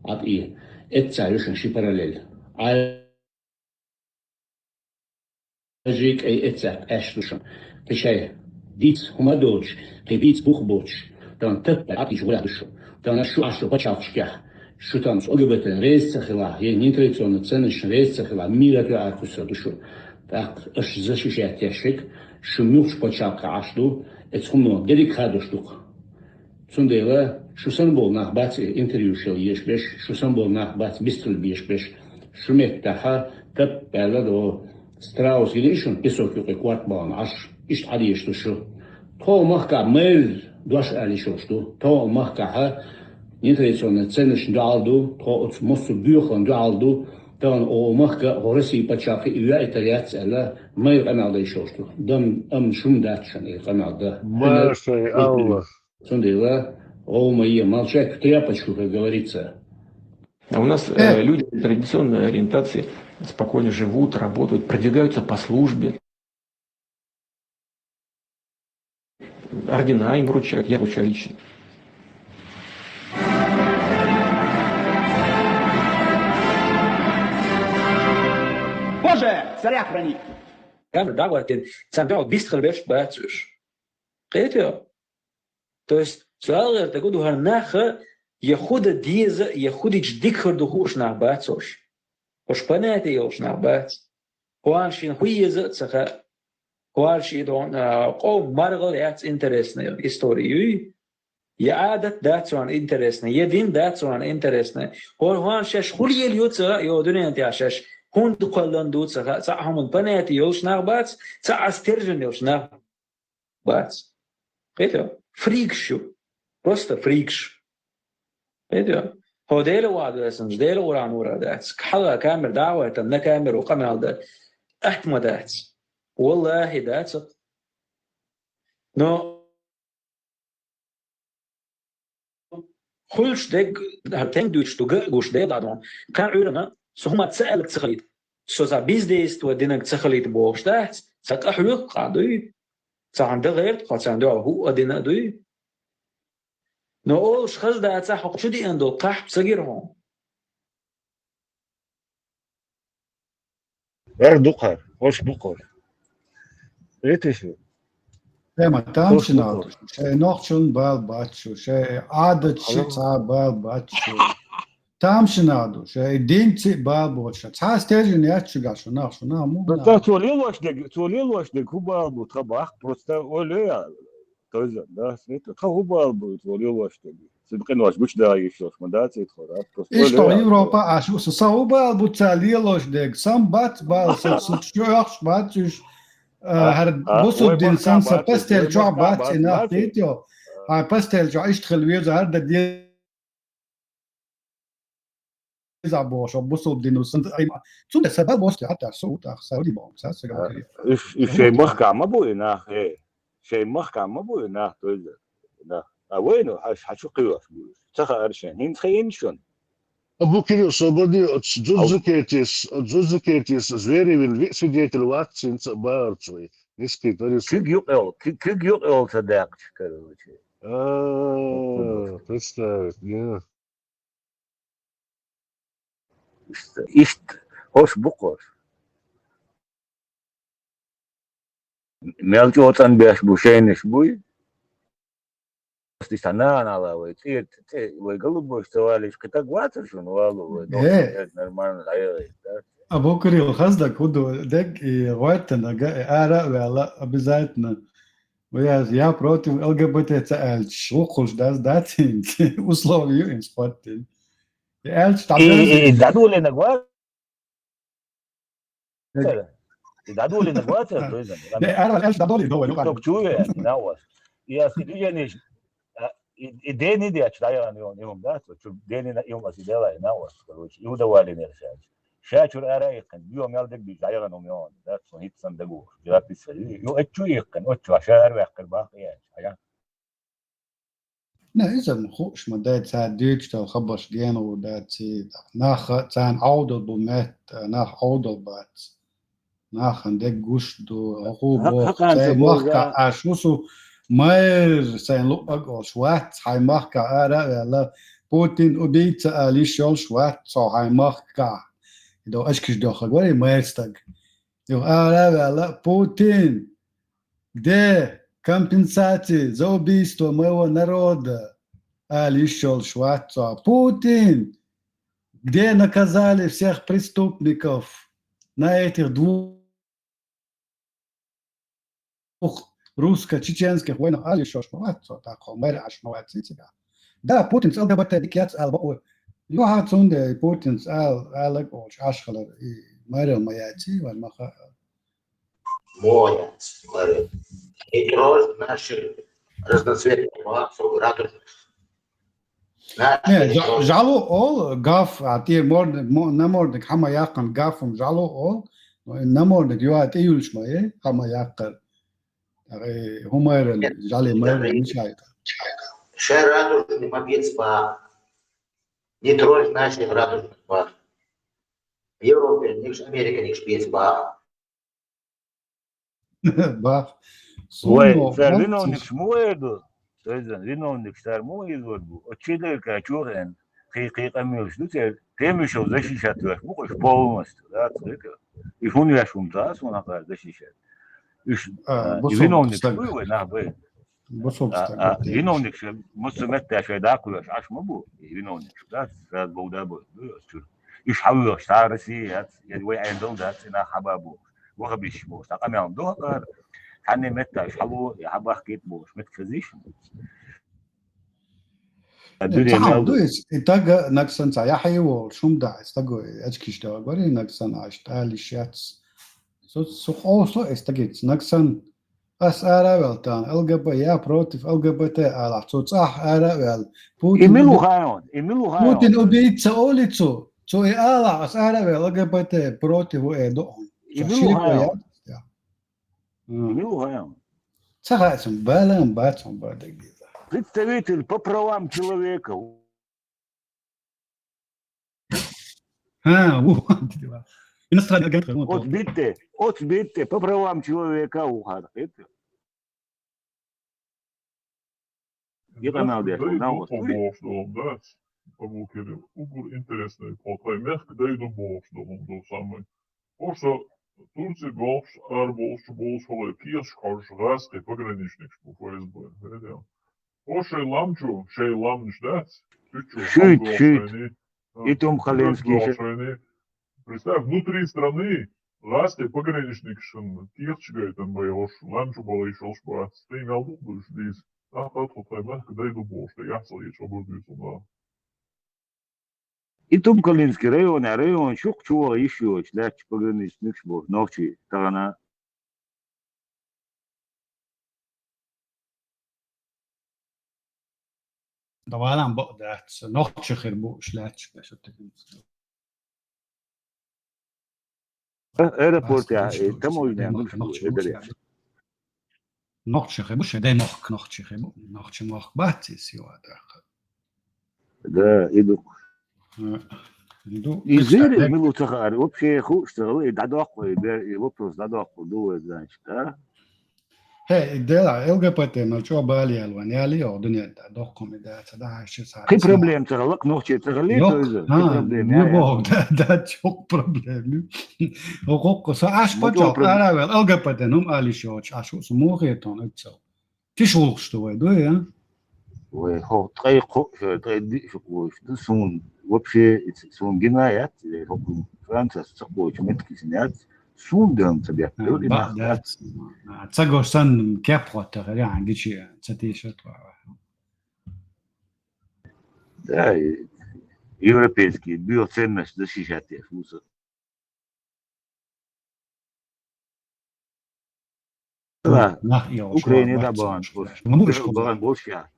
Ӏад и. Эцца ю шуна ши параллель. Ӏа- Жи кӀай эццехь аьшла ду шуна. Кхин шай. Дийца хӀума доцуш, кхин дийца бух боцуш, тахана таппа Ӏатийча гӀулехь ду шу. Тахана шу Ӏаш шу пачхьалкхашкахь, шу тахана цу ЛГБТ-н реза ца хилахь, я нейтрализационный ценностьшна реза ца хилахь, мира тоьар кхуьссур ду шу. ТӀаккха аша защищать деш шег, шу муьлхачу пачхьалкхехь Ӏаш ду, эцу хӀумано дерриг хадош ду-кх. Цундела шу санна болу нах бац и интервьюш яла езаш берш, шу санна болу нах бац бистхила безаш берш. Шу меттахьа тап баьлла до страус гина шуна песок юкъе корта бахана Ӏаш, иштта Ӏадеша ду шу. Тхо махкахь майра дош али шуш ду. Тхо махкахьа нетрадиционный ценностьшна дуьхьал ду, тхо оцу массо боьхалан дуьхьал ду. Тахана о махка, о Россия пачхьалкхе и веа тар яц аьлла, майра къамел дай шуш ду. Дам, ам шум дац шуна и къамел да. Машай Аллах. Цундела, гӀовма е, молчать, в тряпочку, как говорится. А у нас э, люди традиционной ориентации спокойно живут, работают, продвигаются по службе. Ордена им вручают, я вручаю лично. Боже, царя храни! Камера дагватин, цан дал бистхал беш бацуш. Кхетё? То есть, цу гӀалгӀай тӀе гу ду хӀара наха, я хӀу дан деза, я хӀу дича дика хир ду хууш нах бац уьш. Уьш понятие йолуш нах бац. ХӀора шена хӀу еза а ца хаьа. ХӀора шен дон, а, къоман маргӀал яц интересная история юй. Я Ӏадат дац царна интересная, я дин дац царна интересная. ХӀора хӀора шаьш хӀу лелайо ца хаьа, йо дуьнен тӀехь шаьш хӀунда кхоьллан ду ца хаьа, цхьа а хӀуманан понятие йолуш нах бац, цхьа а стержень йолуш нах бац. Кхетё? Фрикаш ю. Просто фрикаш. Кхетё? Хьо Дела ван доьсанча, Дела Къуръан вара дац. Хьала камера дӀа а вайтан, на камеру къамел дан. Атма дац. Валлахи, дац. Но хуьлуш дерг, хӀара тенга дуьйцуш ду, га а гуш, Дела дӀадон. Кхин Ӏуьйранна, со хӀума ца аьлларг ца хилийта. Со цхьа бездейство динарг ца хилийта бохуш дац, цхьа къа хьоькху къа дуй. Цхьана дан гӀерта хьо царна дуьхьал хӀуъа дина а дуй. Но олуш хаза дацахь, хӀокху чу деана долу кхахьпа ца гира хьуна. Эр ду кхара, хӀорш бу кхара. Эти шу. Тема тамашина ду. Шайн нохчун бал бац шу, шайн Ӏадатши цхьа бал бац шу. Тамашина ду, шайн динци бал боцуш. Цхьа стержень яц шуьгахь шу нах, шу нах муха нах. Цо лелош дерг, цо лелош дерг хӀу бал бу тхан баккха, просто оле а. Тойзан, да, светло. Тхан хӀу бала бу, тхо лелош дерг? Сан къинош гучу дагӀа йиш йолуш ма дац и тхо, да? Просто Иштта оле а, Европа аша, сан хӀу бала бу ца лелош дерг? Сан бац бала, сан, сан чу йохуш бац уьш. А, хӀара а, бусулба дин сан, сан пастел чохь бац, и нах дийта йо. Хьайн пастел чохь иштта хила веза, хӀара дан де- Иза боху, бусулба дин ву сан, ай, цунна сан бал боху, хьатта со ву тӀаккха, сан вади боху, сан сага А, кхире. Уьш, уьш шайн махкахь ма бу и нах, э? Шайн махкахь ма бу и нах, тойза? Да. А вайна, хьаш, хьан чу кхоьруш бу уьш? Ца хаьара шен, хӀинца хаийна шуна? Абу Кирилл, со бади, оцу Зузукетис, оцу Зузукетис, Зверевин виъ свидетель вац, хӀинца а бахарца вай. Ниске, Тарис. Куьг юкъа йолу, куьг, куьг юкъа йолу ца даьккхича, короче. А, представь, не. Иштта, иштта, хӀорш бу кхош. Мел чӀоцӀан беш бу, шайнаш буй. Просто иштта нана ала вай, цӀе, цӀе, вай галубойш ца валийш, кхин таг вацар шуна валу вай, Э. Нормально, ай, ай, да? Абу Кирилл, хаза даг хӀу ду, дег и гӀоьттина га, и ара а ваьлла, обязательно. Вай аз, я против ЛГБТ ца аьлча, вукхуш дац, дац хӀинца, условия ю хӀинца хӀоттина. И аьлча, И, и, и дӀадолийнарг вацар? И дӀадолийнарг вацар, то есть, Де, ара, аьлча, дӀадолийна, довой, ну, ладно. Только чуьра, и на вас. И ас, и движение, а, и, и дени дечу, да, я не, не, да, то, чу, дени на, и у вас, и дела, и на вас, короче, и удавали не решать. Ша чуьра ара иккхина, ю мел дерг бийца, дӀаяхана хӀума йогӀу, да, цунна хӀинца санна дагахь, жара пицца, ю, ю, оцу чу иккхина, оцу чу, ша ара ваьккхира баккха яц, ая. На, иза ма хууш ма дай, цара дуьйцуш долу хабарш гена гӀур дац, и нах царна Ӏовдал бу метта, нах Ӏовдал бац. Нахана дерг гуш ду, хӀу Хьа-, боху, хьакъан сайн ца боху, махкахь да. Аш ву су майра сайн луъаг олуш вац, хьайн махкахь ара а ваьлла, Путин убийца ала йиш йолуш вац, цо хьайн махкахь. И до ачкаш дохаг вара, и майра стаг. Юха ара а ваьлла, Путин, де, компенсации за убийство моего народа, ала йиш йолуш вац цо. Путин, где наказали всех преступников на этих двух русско-чеченских войнах, ала йиш йолуш ма вац цо, тӀаккха мэр Ӏаш ма вац цигахь. Да, Путинца ЛГБТ дика яц ала бакъо. Юха цундела Путинца ала, ала олуш Ӏаш хилар, и мэрал ма яций, вайн ма хаьа. Мо яц, мэр. И трос наших разноцветных, ма, радужных. Не, жа-, жало олу гаф, а те мордик, мо-, намордник хьама яккхина гаф хӀума жало олу, но и намордник юха тӀе юьллуш ма е, хьама яккхар. ТӀаккха и хӀумайран, жале майран мича яьккхар. Шайн радужный ма беца баха. Не трожь наших радужных баха. Европе, ник Америка, ник беца баха. Бах. Вай, цара виновникаш муха эр ду? Цойзан, виновникаш цара муха изор бу? Оцу чилерка чухен кхий-, кхий къамелаш ду церан, кхемашал защищать веш бу, уьш полностью, да, цхьаьна. И хӀун веш хӀума ца суна хӀара защищать? Уьш, а, а, и бусалба виновникаш стаг. Буй вай нах бай? Бусалба а, стаг а, бу, виновникаш массо а метта шайн даккха веш Ӏаш ма бу, и виновникаш, да, сразу бовда бой, ду оцу чуьра. Уьш хьан вехаш, цхьа Россия яц, я вай Ӏедал дац, и нах хьаба бохуш. Ваха бисча бохуш, цхьа къамел ма ду хӀара. Цхьанне метташ хьало, я хьабахкийта бохуш, меттиг хезий шуна? Э, дуьне цхьа мел ду ду. Иза, и тага нагсан цхьа яхье волуш, хӀума дахьа, стаго, и очкиш дагӀа гори, нагсан аьшта алиш яц. Со, со къовсо и стагица, нагсан ас ара а ваьлла тахана, ЛГБ, я против ЛГБТ алахь, цо цӀахь ара а ваьлла. И Путин мила убий-, ву хаьий хьуна? И мила ву хаьий хьуна? Путин убийца олий цо? Цо и алахь, ас ара а ваьлла, ЛГБТ против ву э до хьуна. И мила ву хаьий хьуна? М. Мила хаьий? Ца хаьа цунна, бала ам бац хьуна бадагиза. Представитель по правам человека. ХӀа, ву. Иностранный агент, хӀа, оцу битте, оцу битте по правам человека ву хьан хетта. Дай ду бохуш долу дац, Абу Кирилл. Угур интересный, кхо тхайн мехка дай ду бохуш долу хӀума ду самый. Хьо со Турци болхуш, арабовлуш, чубовлуш хьо вай кехаш хьожуш, гӀазкхи пограничникаш бу ФСБ. Хьо шайн лам чу, шайн ламнаш дац? Шуьйта, шуьйта. Итум Калинский шайни. Представь, внутри страны гӀазкхи пограничникашна кехаташ гайтина бай хьо шу лам чу балийш йолуш бац. Тхин мел дукха ду уьш дийца. Нах тхо тхайн мехка дай ду бохуш, тхайн яхь ца лийча хабар дуьйцу нах. И Тумкалинский районехь, район шух чу ваха йиш йоцуш лаьтташ пограничникаш боху нохчий тахана. Давалан бакъ дац, нохчий хир бу уьш лаьтташ беша тахана. Э, аэропортехь, э, таможня нуш бу, эдаре. Нохчий хир бу, шен дай мохк нохчий хир бу, нохчий мохк бац иза сийлахь даккха. Да, и ду. Э, и ду. И зира мила ца хаьара, вообще хууш ца хила, и дӀадоккху, и бер, и вопрос дӀадоккху ду вай, значит, а? Хе, и дела, ЛГБТ мел чӀогӀа бала яьлла ван, яли йогӀу дуьнен тӀа, доккхуми да, ца да, хьаьшча схьа. Кхин проблема ца хила, нохчий ца хила, йоккха, то есть, а, кхин проблема, я, я. Боху, да, да, чӀогӀа проблема. Окхокко, со Ӏаш паччахь ара вел, ЛГБТ-н хӀума алиш йоцуш, Ӏаш ву со муха хетон, оццал. Тиша гӀуллакхаш ду вай, дуй, а? Вай, хьо ткъе кхо, ткъе диъ шу кхочуш ду, суна вообще, суна гина яц, хӀокху Францияс ца кхочу меттигаш яц, суна ден ца беттара, а, и бакъ нах дац. Ца гош санна кеп хӀоттахара, а, гичи ца тийша тхо. Да, и европейский биоценность защищать еш ву со. Ла, нах и Украине да бахана, дуьхьал бахана болуш я.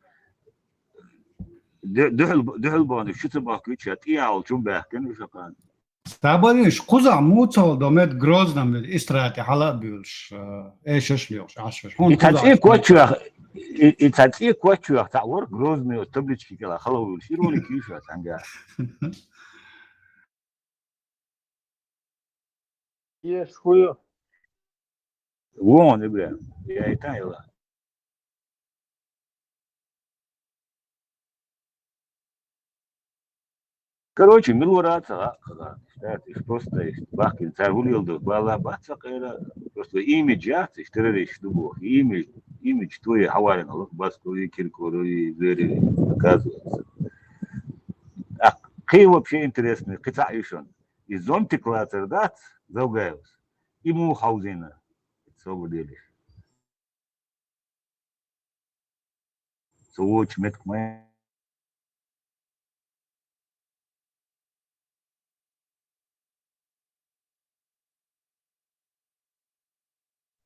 Дуьхьал, дуьхьал бахана, шу ца бахкуьйтуш я, тӀе а волчун баьхкина уьш акхана. Стабариш, кхузахь муцал до мед Грозном истрати хьала а буьйлуш, э, эшаш лоьхуш, Ӏаш веш. И ца цӀе кочвех, и, и ца цӀе кочвех, цхьаъ вара Грозный оцу таблички кӀела хала вуьйлуш, и ролик йийш вац хьанга. Еш хӀу ю? Вон, Ибрахим, я и та ила. Короче, мила вара ца хаьа, ца хаьа. Иштта, иштта просто, иштта бахкина цара хӀу леладо, бала бац ца кхера. Просто имидж яц, иштта террорист ду боху, имидж. Имидж туй, хьаварина лух баскуй, киркуруй, зверей, оказывается. А кхы вообще интересный, кхы цхьа ишон. И зонтик лацар дац, Завгаевс. И му хьаузина. Цо гудели. Цо вочу метка ма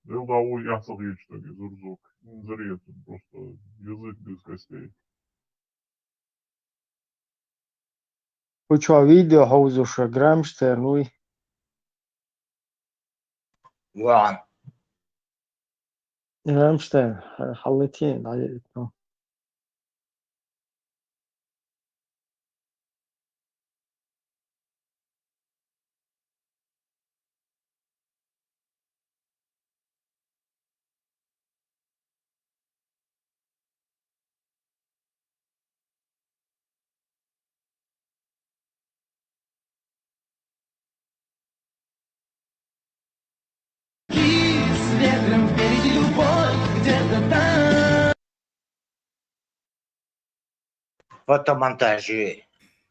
Вела вуй яхсах йичтаги зурзук. Инзариятун просто язык без костей. Кху чу видео хьовзуша Грамштейн вуй. Ван. Грамштейн, хьаллатийна, дӀаийтина. С ветром впереди любовь где-то там. Фотомонтаж.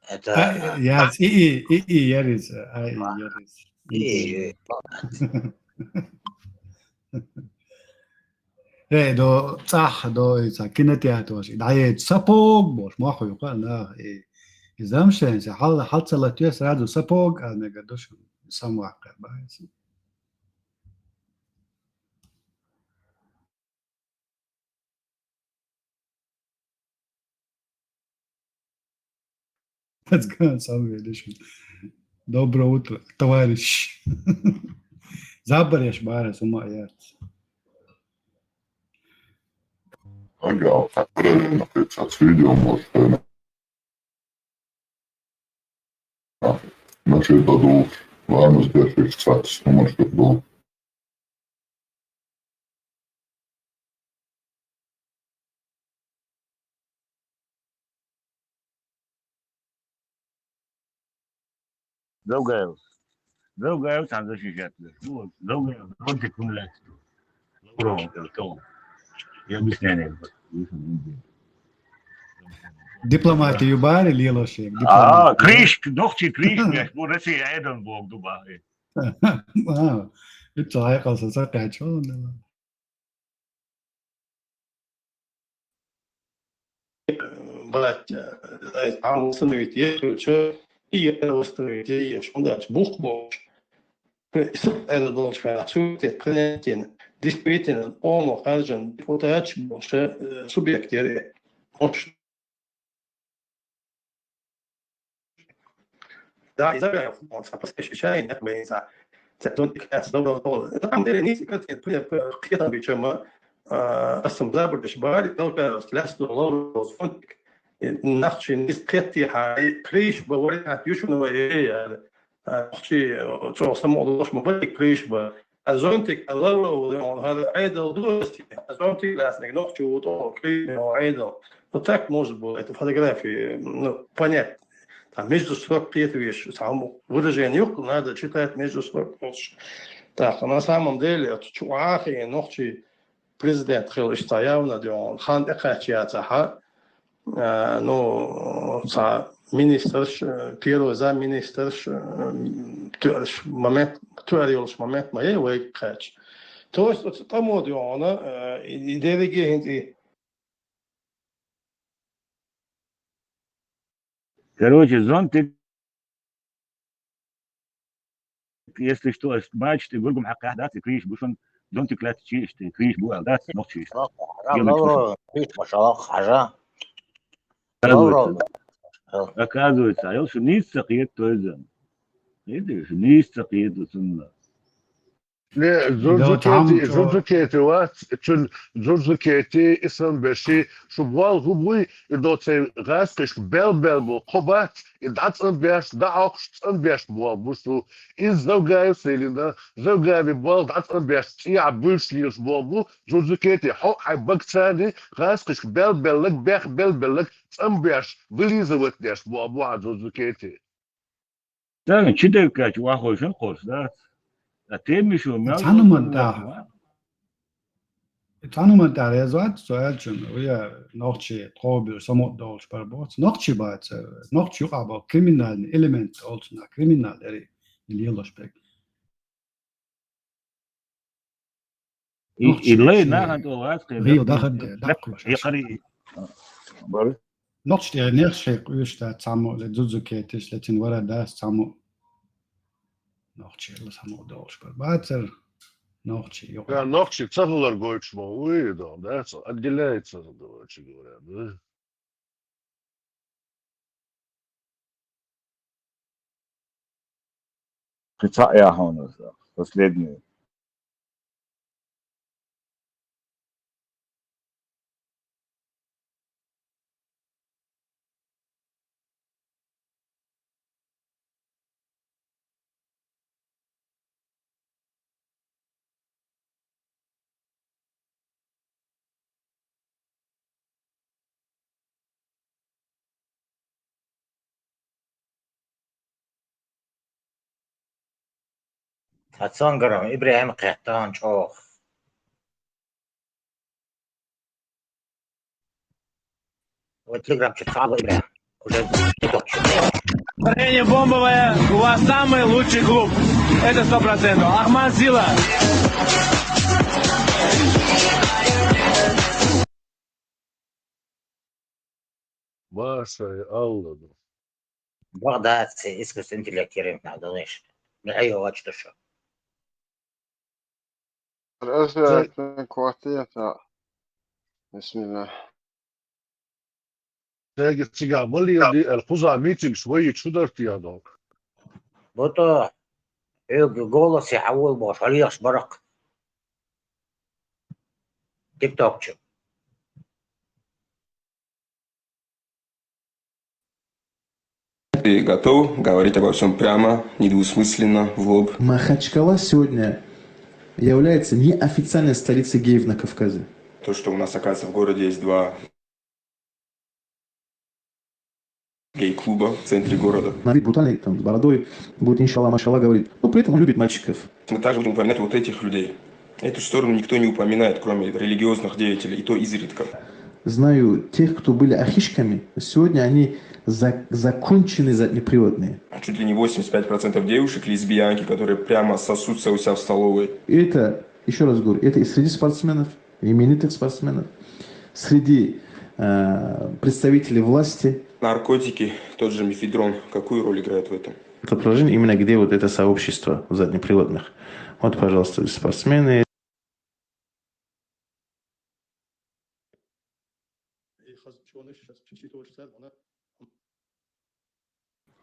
Это А, яц, и, и, и, и, яриз, а, и, яриз. И, и, и. Э, до, цӀахь до, и ца кинотеатраш, и дӀаедж сапог бош, мохуй кхана, и, и замшенца, хьал, хьал ца латве сразу сапог, а мега дош, самваккха, бац. Let's go, Самвел, ишин. Доброе утро, товарищ. Забареш бара, сума яц. Ага, так, правильно, пятьдесят видео, может, э, значит, дадут, ладно, сбер, пятьдесят, ну, может, это было. Завгаев. Завгаев там защищать. Вот, Завгаев, вот и кумлять. Лавровым кольцом. И объяснение. Дипломатию бари лилошек. А, дипломатию. Криш, нохчи криш, бу Россия айдан бог дуба. А, это айкалса сакачон. Бать, э, там установить есть, что и это установить есть, он дальше бух бог. Это должен сказать, что это принятие. Действительно, он указан депутат больше, э, субъект. Да, и забираю, он сам по себе ощущает, нет, мы не знаю. Це зонтик лаьцна ловро. На самом деле, нийса кхетам бечама, а, ас-м забурдаш бахьара, белхарос лаьцна ловро зонтик. И нах шин нийса кхетти хьари, криш ба вариант ю шуна вай, э, яра. А, чи, цо самолош ма бай криш ба. А зонтик, а ловро, он хьара айдал дурасти. А зонтик лаьцна нохчи утӀо, криш, айдал. Вот так может было эту фотографию, ну, понять. Там между строк кхетавеш, там выражение юкъ, надо читать между строк. Так, на самом деле, это чу ахи нохчи президент хилла иштта явно, де он хан тӀекхаьчча яцахьа, а, ну, ца министрш, э, первый замминистрш, э, туьарш момент, туьар йолуш момент ма е вай кхаьчча. То есть, оцу тӀамо де он, э, и, и дерриге хӀинца и Короче, зонтик, если что, ас бачу, тӀе гургум хьакхахь дац, и криш бу шун, зонтик лаьцна чиъ иштта, криш бу аьлла дац, нохчи иштта. Лавро, криш ма шалахь хьажа. Оказывается, Лавро. Оказывается, а ел шу нийса ца кхета тойзан. Видишь, нийса ца кхета цунна. Не, Дзурдзу Кети, Дзурдзу Кети вац, цуьнан Дзурдзу Кети, и санберши, шу болх хӀун буй, и доцу гӀазкхишка бел-бел бу, кхо бац, и дӀа цӀанбеш, дӀа Ӏохкуш цӀанбеш болх бу шу. Иза Завгаев сайлина, Завгаеви болх дӀа цӀанбеш, цӀехьа буьйш лелаш болх бу, Дзурдзу Кети, хьо хьайн багцани, гӀазкхишка бел-беллаг, бех бел-беллаг, цӀанбеш, вылизывать деш болх бу хьан Дзурдзу Кети. Дагна чи дерг кхаьчча вахойшан кхорс дац. А теми шу мел Цхьана ма даха. Цхьана хӀуманна тӀехь реза вац со аьллачун, вай нохчий тхов беш самукъадолуш бар боху. Нохчий бац, нохчий юкъахь боху криминальный элемент олу цунах, криминал дерриг лелош берг. И, нохчий и лай нахана тӀе вац кхин гӀийла дахар де, даккхуш. Якъари. Бара. Нохчий тӀе нехаш хьекха уьш дац цхьаммо, ле зузу кеташ, ле цуьнан вара дац цхьаммо. Нохчий ла самукъадолуш бар. Бацара нохчий юкъа. Ша нохчий ца хилар гойтуш ма вуй, и догӀу, да? Отделяется, короче говоря, да? Кхин цхьаъ яхьа хьуна аса, последний. Сан цуьнгара ИбрахӀим кхеттан чӀогӀа. Вай телеграм чу цхьаалла ИбрахӀим. Уже тикток чу. Настроение бомбовое, у вас самый лучший клуб. Это сто процентов. Ахмат, сила! Машай Алла ду. Бакъ дац, искусственный интеллект керимтна долуш. Михаил Вачтушев. Аса квартира. Бисмилла. Дерриге цигахь ма леладе аьлла, кхузахь митингаш вай чу дарт ян долу. БутӀа, хьоьга голосе хьан волу бохуш, хьо лехаш баракх. ТикТок чу. Ты готов говорить обо всем прямо, недвусмысленно, в лоб? Махачкала сегодня является неофициальной столицей геев на Кавказе. То, что у нас, оказывается, в городе есть два гей-клуба в центре города. На вид брутальный, там, с бородой, будет иншалла, машалла говорить. Но при этом он любит мальчиков. Мы также будем упоминать вот этих людей. Эту сторону никто не упоминает, кроме религиозных деятелей, и то изредка. Знаю тех, кто были ахишками. Сегодня они за-, законченные заднеприводные. Чуть ли не восемьдесят пять процентов девушек лесбиянки, которые прямо сосутся у себя в столовой. И это, ещё раз говорю, это и среди спортсменов, именитых спортсменов, среди, э, представителей власти. Наркотики, тот же мефедрон, какую роль играет в этом? Это приложение именно где вот это сообщество заднеприводных. Вот, пожалуйста, спортсмены. И хаза чонаш сейчас чичи тоже царь, она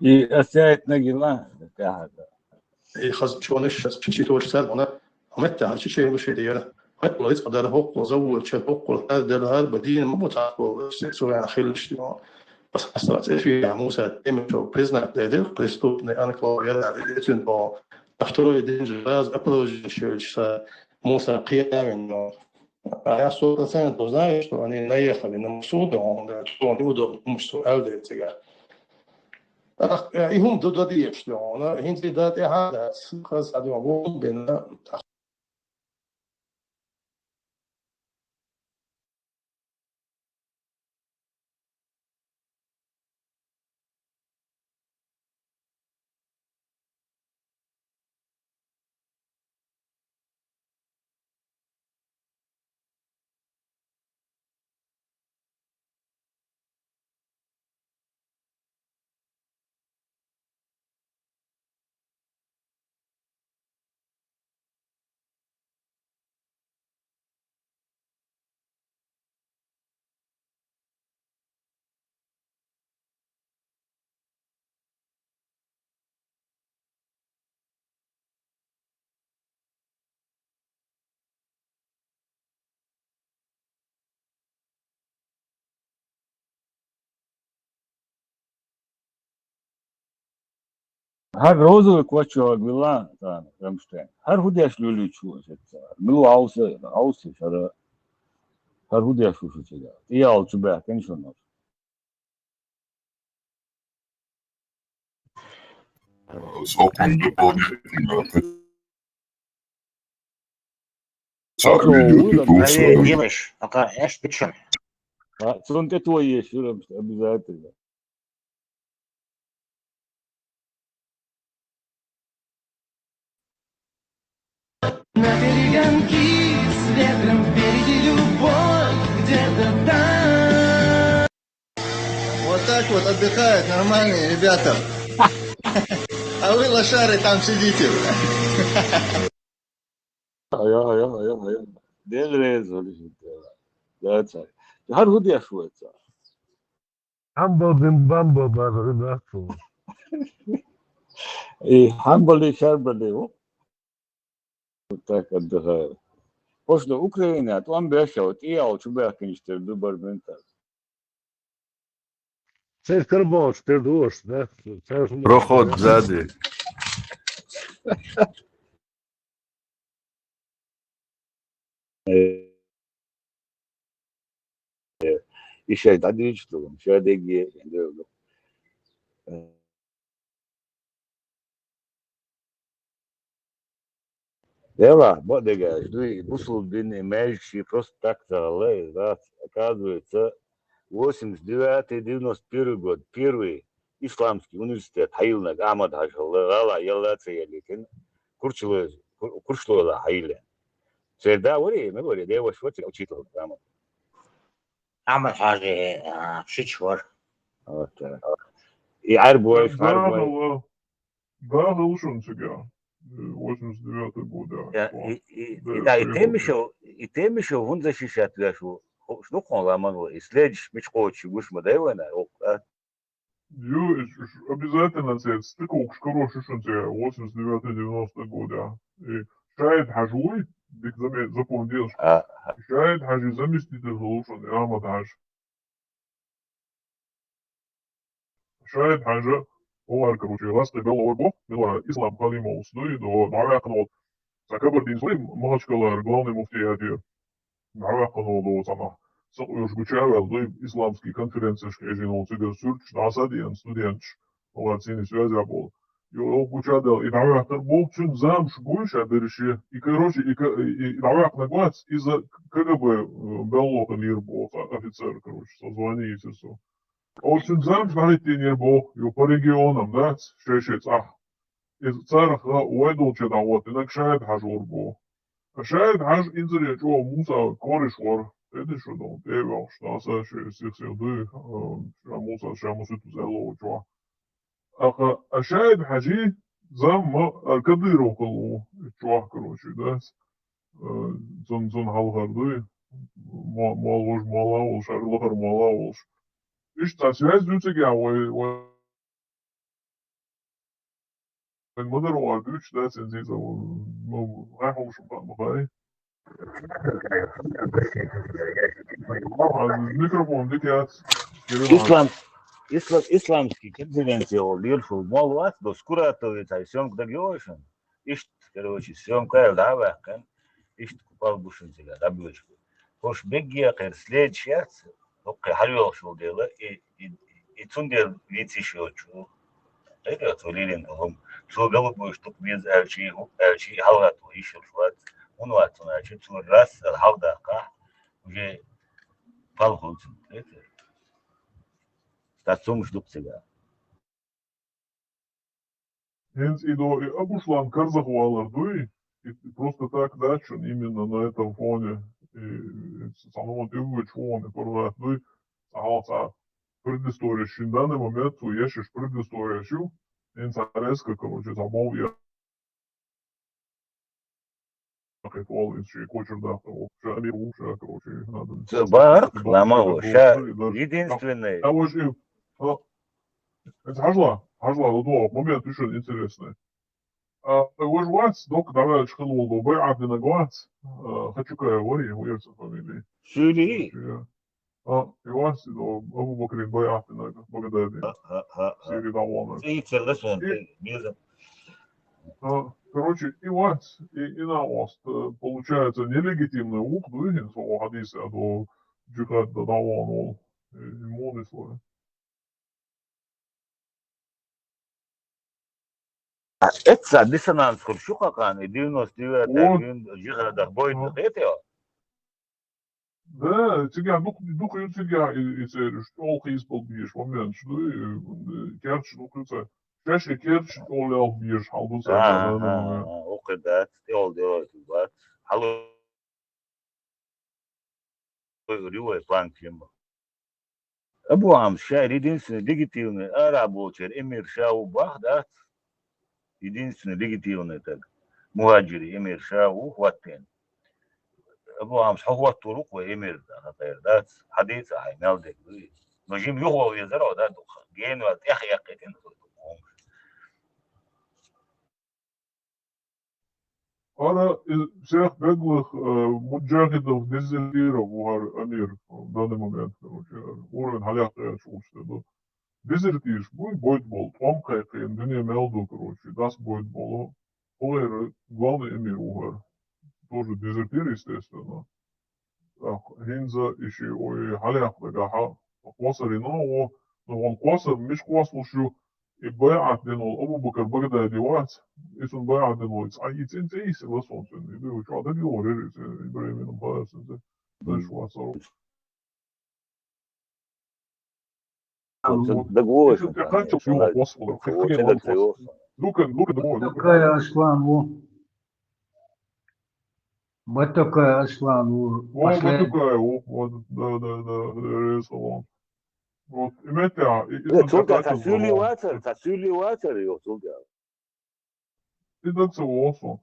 И ас яйтинарг ила тӀаьхьа. И хаза чонаш шас чичи точ цар вана, амет тӀаьхьа чичи луш дера. Хьет лайц къадар хӀоккхул заводча, хӀоккхул хӀар дер хӀар ба дийна ма бу цхьаькхул, сексуально хилиш дина. Бас хьастац эфира Муса Темичев признак дедир, преступный анклав яра эцин бо. А второй день же раз опровержение шоьлча Муса кхиавин но. А я сто процентов знаю, что они наехали на Мусуду, он говорит, что он неудобно, потому что Эльдер цигар. Ах, э, и хум ду дадиеш, он, хинзи да те хада, хас адва бен. ХӀара розовый квачок вилла, царна, Рамштайн. ХӀара хӀу деш луьлуьйтуш ву аса цара? Мила ву Ӏовса, Ӏовса хӀара? ХӀара хӀу деш ву шу цига? ТӀеял чу баьхкина шуна. С окном дополнительно. Цхьа видео тӀе тувсой. Димаш, пока эш бичам. А, цун тӀе тоеш, юрамс, обязательно. На перегонки с ветром впереди любовь где-то там. Вот так вот отдыхают нормальные ребята. А вы, лошары, там сидите. Ая, ая, ая, ая. Дел рез вали жиддела. Да, цай. Гьар гьуди ашвайца. Амбо дин бамбо бар гьуди ашву. Э, гьамбали шарбали, о? Вот так отдыхаю. Пошла Украина, а то ам бяшав, тӀиял чубяхкинчтер ду бар бентар. Церковь бош, тер душ, да? Церковь бош. Проход сзади. Э, э, ишай дадвич тулум, шадеги, э, Дела, бо дега, жду и бусул дин и меж, и просто так стало, и да, оказывается, восемьдесят девятый, девяносто первый год, первый исламский университет, хьайилнаг Ахмад Хажалла, гала, ялла ца ялитин, курчло, кур-, курчло ла хьайиле. Серда вари, ме вари, деваш вари, учитель, Ахмад. Ахмад Хажи, а, шич вар. Вот, да. И арбуай, арбуай. Да, да, лучше он тебя. Э, восемьдесят девятый год, да. Я, и, и, да, и да, и ты, Миша, и ты, Миша, вон защищать вяшу. Хо-, ну, хон ламан, и следишь, мич хочешь, будешь мы, да, война, о, а? Ю, и ш-, ш-, обязательно цвет, стыковка, короче, шун тебе, восемьдесят девятый, девяносто года. И Шаид Хажуй, дик заме-, запомнил. А. Шаид Хажи заместитель Глушин, Ахмад Хаж. Шаид Хажи, олар, короче, ласки бел орго, мила Ислам Халимов сдуй, до, до Аракнот. Са Кабардин сдуй, Махачкалар, главный муфтият. Дагьвяхъун волу вацӀанахъ. Са къуьйсуш гучаваьлла дуй, исламский конференцияшка эжина волу цигара суьрташ дӀасадеана студенташ, вала цуьнан связь а болу. Йо, гучадаьлла, и дӀаваьккхар боху, цуьнан заманаш буй ша берриш. И, короче, и ка-, и, и дӀаваьккхинарг вац, иза КГБ, э, белло хилира боху, цхьа офицер, короче, со звание йицира со. Оцу цуьнан заманаш дӀахӀиттийнера боху, йо, по регионам, дац, шай-шай цӀахь. Иза царах вай долче дӀахӀоттинарг Шаид Хьажа вара боху. Шаид Хьажа инзаре чӀогӀа Муса кориш вара. Кхетий шу, тӀе а ваьлча, дӀаса шен сих-сих дуй, а, ша Муса, ша Муситус аьлла ву чохь. Аха, а Шаид Хьажи зам ма, а, Кадыров хала ву чохь, короче, да? А, цун, цун хьалхара дуй. Мо-, молла вуж, молла волуш, ара лахара молла волуш. Иштта цхьа связь дуьйцигехь вай, вай Вайн ма дарра вара дуьйцуш дац, эн зийца, ну, хьайн хӀумаш ма хаьа. Микрофон дика яц. Ислам, ислам, исламский конференция олу лелаш волу молла вац, до Скуратовец, ай съёмка дага йогӀуш. Иштта, короче, съёмка аьлла дӀа а ваьккхина. Иштта кху пал бушинца дӀабоьлуш бу. ХӀорш бегге а кхеран следаш яц, хӀокхе хьалайолуш йолу дела, и, и, и цундела вийца йиш йоцуш ву. Кхетий, оцу Лилин хӀума. Цо галбуьйш дукха беза аьлчий, хӀу-, аьлчий, хьалагӀатто йиш йолуш вац. ХӀунда вац цунна аьлча, цо расса аьлла хьаладаккхахь, уже пал хуьлу цунна. Кхетий? Стац хӀумаш дукха цигахь. ХӀинца и до, и Абушлан карзахвалар дуй, и просто так дац шуна именно на этом фоне. И цхьа хӀума тӀе вуьйцуш ву вон и паргӀат дуй, цхьа хьалха цхьа предыстория шин данный момент, цо ешаш предыстория шу, хӀинца резко, короче, цхьа бов я. Кхетаволу иза шен кочара даха, ша амир ву, ша, короче, надо. Ца бакъ, ламаво, ша единственный. А вож и, а, это хьажла, хьажла, ну, да, момент ещё интересный. А, вож вац, док, давай, хила волу, байӀат динарг вац, а, Хачукаев вари, ву яра цуьнан фамилия. Шуьли? А, и вац, ну, Абу Бакрин байӀат динарг, Багдади. Ха, ха, ха, ха. Сири дӀаволнарг. ЦӀийцалла сон, и, тӀе, беза. А, короче, и вац, и, и на ост, э, получается, нелегитимный вукх дуй хӀинца, хӀокху хьадийса а до джихад да дӀаволла волу. Э, муха нисло. Эцца диссонанс хуьлуш ю кхакхана, и девяносто девятый Вот. Джихадах бойда Вот. кхетайо. Да, цигахь дукха, дукха ю цигахь и, и цераш, тӀолхийс бал беш, моменташ ду, и, и, керча дукха ю цара. Шаьш и керча тӀолелх беш, хьал ду цара, Ага, да, да, ага, да. ага, окхе дац, тӀол делой бац. Хьало ой, ривой план кема. Абу Амс шаьр единственный легитимный араб волчер эмир ша ву бах, дац? Единственный легитимный так. Мухаджири эмир ша ву хӀоттийна. Абу Амс хьо хӀоттур ву кхо эмир, да, хатайр, дац? Хьадийца хьай мел дег вуй. Но жим юхо везар, о, да, духа. Генуа тӀех яккхитин. Ара, и, сех беглах, э, муджахидов дезертиров ву хӀара амир в данный момент, короче, уровень хьаляккха яц шуьшта, да. Дезертирш буй, бойд бол, тӀом кхайкхийна, дуьне мел ду, короче, дас бойд болу. ХӀара главный эмир ву хӀара. Тоже дезертир, естественно. ТӀаккха хӀинца и ши ой хьаляккха дагахьа, кхоссарина, о, ну, вон кхоссар, миш кхоссалуш ю, и байӀат дина волу Абу Бакар Багдади вац, и цунна байӀат дина волу, цхьа и цӀин цӀийса ва сон цунна, и ду, чохь дагайогӀур яра иза, Ибрахиман Палестинца, даш вац, а. Даго Даго вац, вац, вац. Дукан, дукан, дукан. Батукай Аслан ву. Батукай Аслан ву. О, послед- Батукай ву. Вот, да, да, да, реза салам. Вот, и метта, и, и Э, цунна цунга цхьа цхьа суьли вацар, цхьа суьли вацар, йо, цунга. И дан ца вон сон.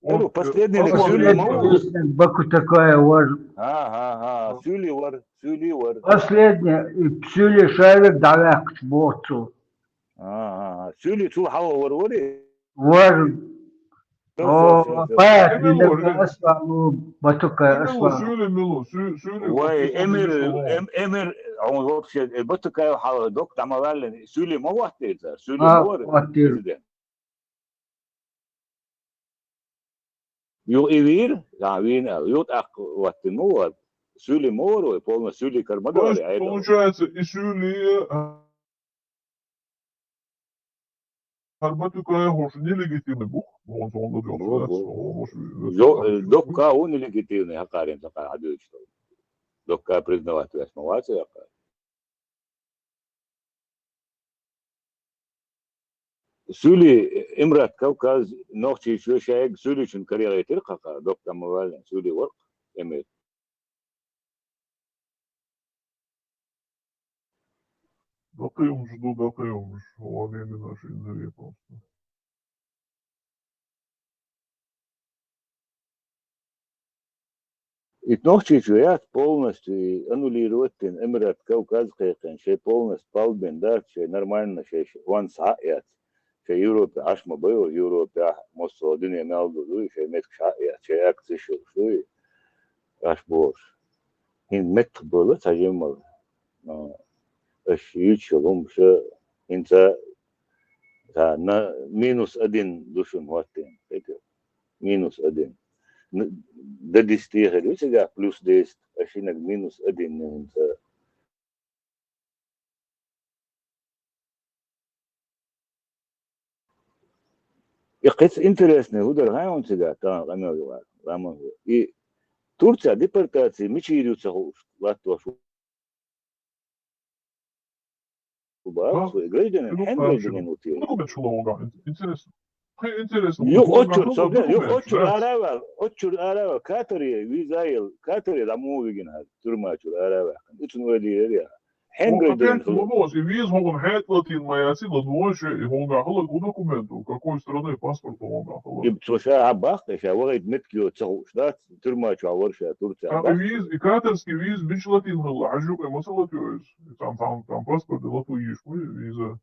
Э, ну, Вот, последний э, ник суьли ма ву. Последний Бакутакаев вар. Ага, ага, суьли вар, суьли вар. Последний, и суьли шайвиг дӀаваьккхаш боцу. Ага, ага. Суьли цул хьалха вар вари? Вар. Всё, всё, О, всё, всё. Паят, Эмир Милет вар, Аслан ву, Батукай Эмир вар, Аслан. Суьли милу, Су-, Суьли Вай, вар, Эмир, Суьли вар. Эм-, Эмир, он вообще, э, Батукаев хьалха док дӀа ма ваьллина, суьли ма хӀоттийра цара, суьли А, ма вара хӀоттийра. Президент. Юха и вийра, а, вийна аьлла, юха тӀаккха хӀоттийна ма вара, суьли ма вара вай, полностью суьли кара ма То есть, дале, айда. Получается, и суьли, а, хӀара Батукаев хӀуш нелегитимный бух, вон сон ладоьгӀуш Во, дац, во, во. хӀуш Йо, э, вац. Докка ву нелегитимный, хьакхарин цхьа хьадуьйцуш долу. Докка признавать ваьш ма вац, яхкхар. Суьли, Эмират Кавказ, Нохчийчоь шайга суьличун карегӀийтира кхакха, докка ма ваьллина, суьли вара кху эмир. Дакхий хӀумаш ду, дакхий хӀумаш. Вон именно шин зуьре просто. И Нохчийчоь яц полностью и аннулировать дина, Эмират Кавказ кхайкхина, шайн полностью палбина дац, шайн нормально, шайн ш-, ван схьа а яц. Шайн Европе Ӏаш ма байо, Европехь, массо а дуьне мел ду дуй, шайн меттигаш схьа а яц, шайн акцеш йолуш дуй. Аш бохуш. ХӀинца меттах бала ца жиммал. А, аш йийча хӀумаша хӀинца ца на минус один ду шуна хӀоттийна, хӀета. Минус один. Н-, до десяти хир ю цигахь плюс десять, аш хӀинаг минус один ю хӀинца. И кхин цхьа интересный хӀу дара хьайна хӀун цигахь тахана къамел юкъахь, ламан хӀу. И Турция депортация мичийра ю ца хууш, латтош ву. Бах, Да. Цо и гражданин, Ну, хьен да, гражданин чего? ву те? Ну, куда чего, да, ин-, интересно. Хе, интересно. Юха Ну, оччур, ну, со, ну, юха ну, оччур да. ара ваьлла, оччур ара ваьлла, Катаре виза ел, Катаре дӀа муха вигина хьара, тюрьма чуьра ара ваьккхина. И цунна ойла йийра яхьа. Хьен Ну, гражданин опять хила. Вопрос. И виза хӀокхунна хьаьта латийна ма яций, ладогӀа ше, и хӀунгахь хила, у документу, какой страны паспорт хӀунгахь хила. И цо ша хьан баккха, ша вахийта меттиг йоцу ца хууш дац, тюрьма чохь вара ша, Турция Там и баккха. Виза, и катарский виза мича латийна хила, хьажа юкъе ма ца латайо иза. И там, там, там паспорт лато йиш ма виза.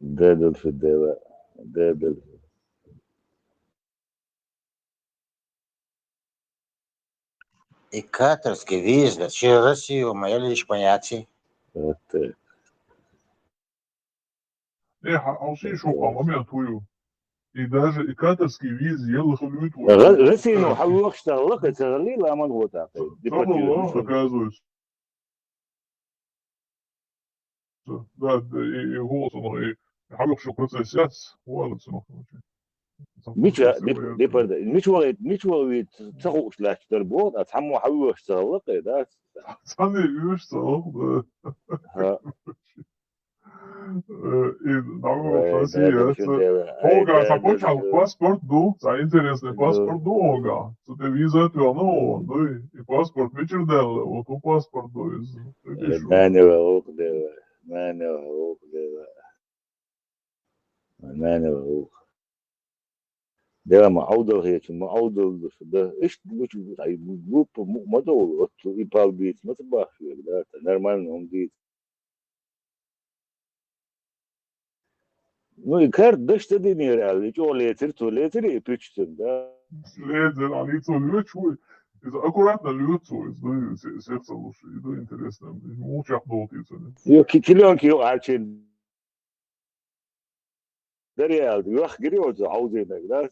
Дедал фу дела, дедал. И катарский виза, через Россию ма ялийш ма яций. Вот так. Э, хьа-, хьовсий, шух хьан момент хӀу ю. И даже и катарский виза елла хуьлуьйту вай. Ра-, Россия, ну, хьан вохуш ца гӀалла, кхин ца гӀаллий, ламан гӀо тӀаккха. Ца гӀалла, оказывается. Да, да, и, и гӀо цунах, и хьалхашо процесс яц, вала цунах. Мича, Сама диппарда, мича валийта, мича валийта ца хууш лаьтташ дара боху, ткъа цхьаммо хьан вуьйш ца хилла кхе, да? Цхьанне вуьйш ца хилла, да. ХӀа. Э, и, да, Ай, вообще да, да, сияс. Шун Дела, ай, Хьога да, цхьа да, кочал да. Паспорт ду, цхьа интересный Да. Паспорт ду хьога. Цу тӀе виза тоьхна, о, ду, и паспорт мичара даьлла, вот у паспорт ду иза. Э, Дела, ух, Дела, Дела, ух, Дела. Нана, ух. Дела ма Ӏовдал хеташ, ма Ӏовдал душ, да. Иштта гучу, ай, группа му-, ма довла, оццу и пал дийца, ма ца бахаш вега, да, та нормально хӀума дийца. Ну, и карта даш ца динера аьлла, и чӀогӀа лецира цо, лецира и пуьччан, да. Лецира, али цо лоьцуш ву. Иза аккуратно лоьцу цо, иза, да, се-, сех ца луш, и да интересно, муха чекхдолу тӀе ца. Йо, ки-, килёнки йо, а чен Дарьял, вахгири оцу хьовзийнарг, да?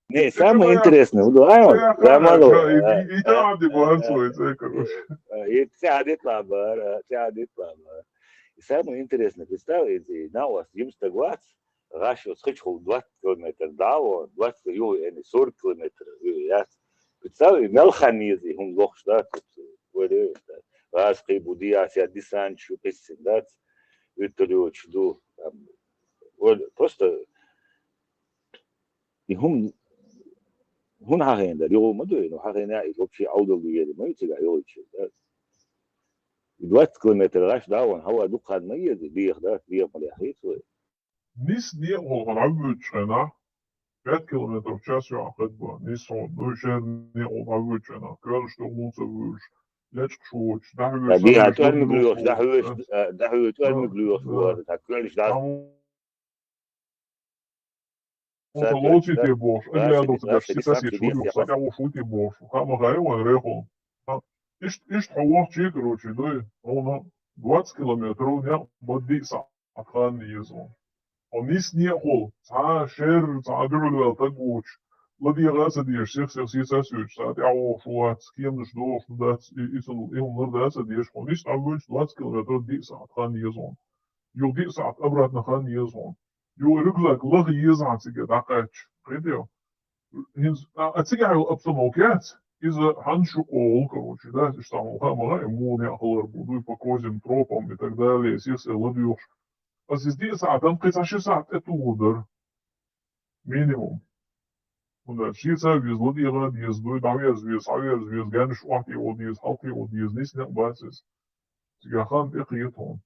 Не, самое интересное, вот, а, вот, да, мало, и, и, и там, а, где а, барсует, а, э, короче. А, и цхьа а дит лабар, а, цхьа а дит лабар. И самое интересное, представь, и, и на вас, им стаг вац, гӀаш оцу хичхула двадцать километр дӀа а вон, двадцать, ю, яъни сорок километр, ю, яц. Представь, и мел хан еза, и хӀума лохуш, да, тут, варе, да. Гьазкхий бу диас я десантчу писсин дац, вертолётчу ду. Там, валь-, просто и хӀун, хӀун хьахийна дара? Юха ма дуй, ну хьахийна и вообще Ӏовдал ду ели ма ю цигахь йолчу, да? И двадцать километр гӀаш да вон, хьава дукха хан ма еза, деха, да? Деха ма лехийца вай. Нис некъахула хьан дӀавоьдучу хенахь, пять километров в час юьхь хадба, нис хьо, ну, шеран некъахула дӀавоьдучу хенахь, коьрташ тӀе гӀур ца вуьйлуш, лечкъаш воцуш, дӀахьоьжуш, Да, дехьа тӀормиг лоьхуш, дӀахьоьжуш, а, дӀахьоьжуш, тӀормиг лоьхуш вара, тӀаккха коьрташ дӀа. Хьан лоций те бохуш, агрядовца деш, сица сечу ву юха, сатягӀуш ву те бохуш, хаа ма хаьа вайн рехула. Иштта, иштта хьо вахчий, короче, дуй, хьуна двадцать километров некъ бан диъ сахьт хан еза вон. Хьо нис некъахула, цхьа шер, цхьа дуьхьалваьлла таг воцуш, ладегӀа а ца дезаш, сих-сих сица а соьцуш, цхьа тӀаьхьа вогӀуш вац, кеманаш дохуш дац, и, и ца, и хӀума лар да а ца дезаш, хьо нис дӀавоьдучу двадцать километров диъ сахьт хан еза вон. Юха диъ сахьт обратно хан еза хьуна. Юха рюкзак лаха еза хьан цига дӀакхаьчча. Кхетий? ХӀинца, а, а цигахь йолу обстановка яц? Иза хьан шу къолу, короче, да? Иштта хьуна хаа ма хаьа, муха некъ хилар бу, дуй по козьим тропам и так далее, сих-сих ладоьгӀуш. Аса иза диъ сахьтана кхин цхьа ши сахьт тӀетухур дара. Минимум. ХӀунда аьлча шеца а веза, ладегӀа а деза, дуй дӀаверза веза, схьаверза веза, гаьнаш охьатео деза, хьалхео деза, нис некъ бац иза. Цигахь хан тӀекхета хьуна.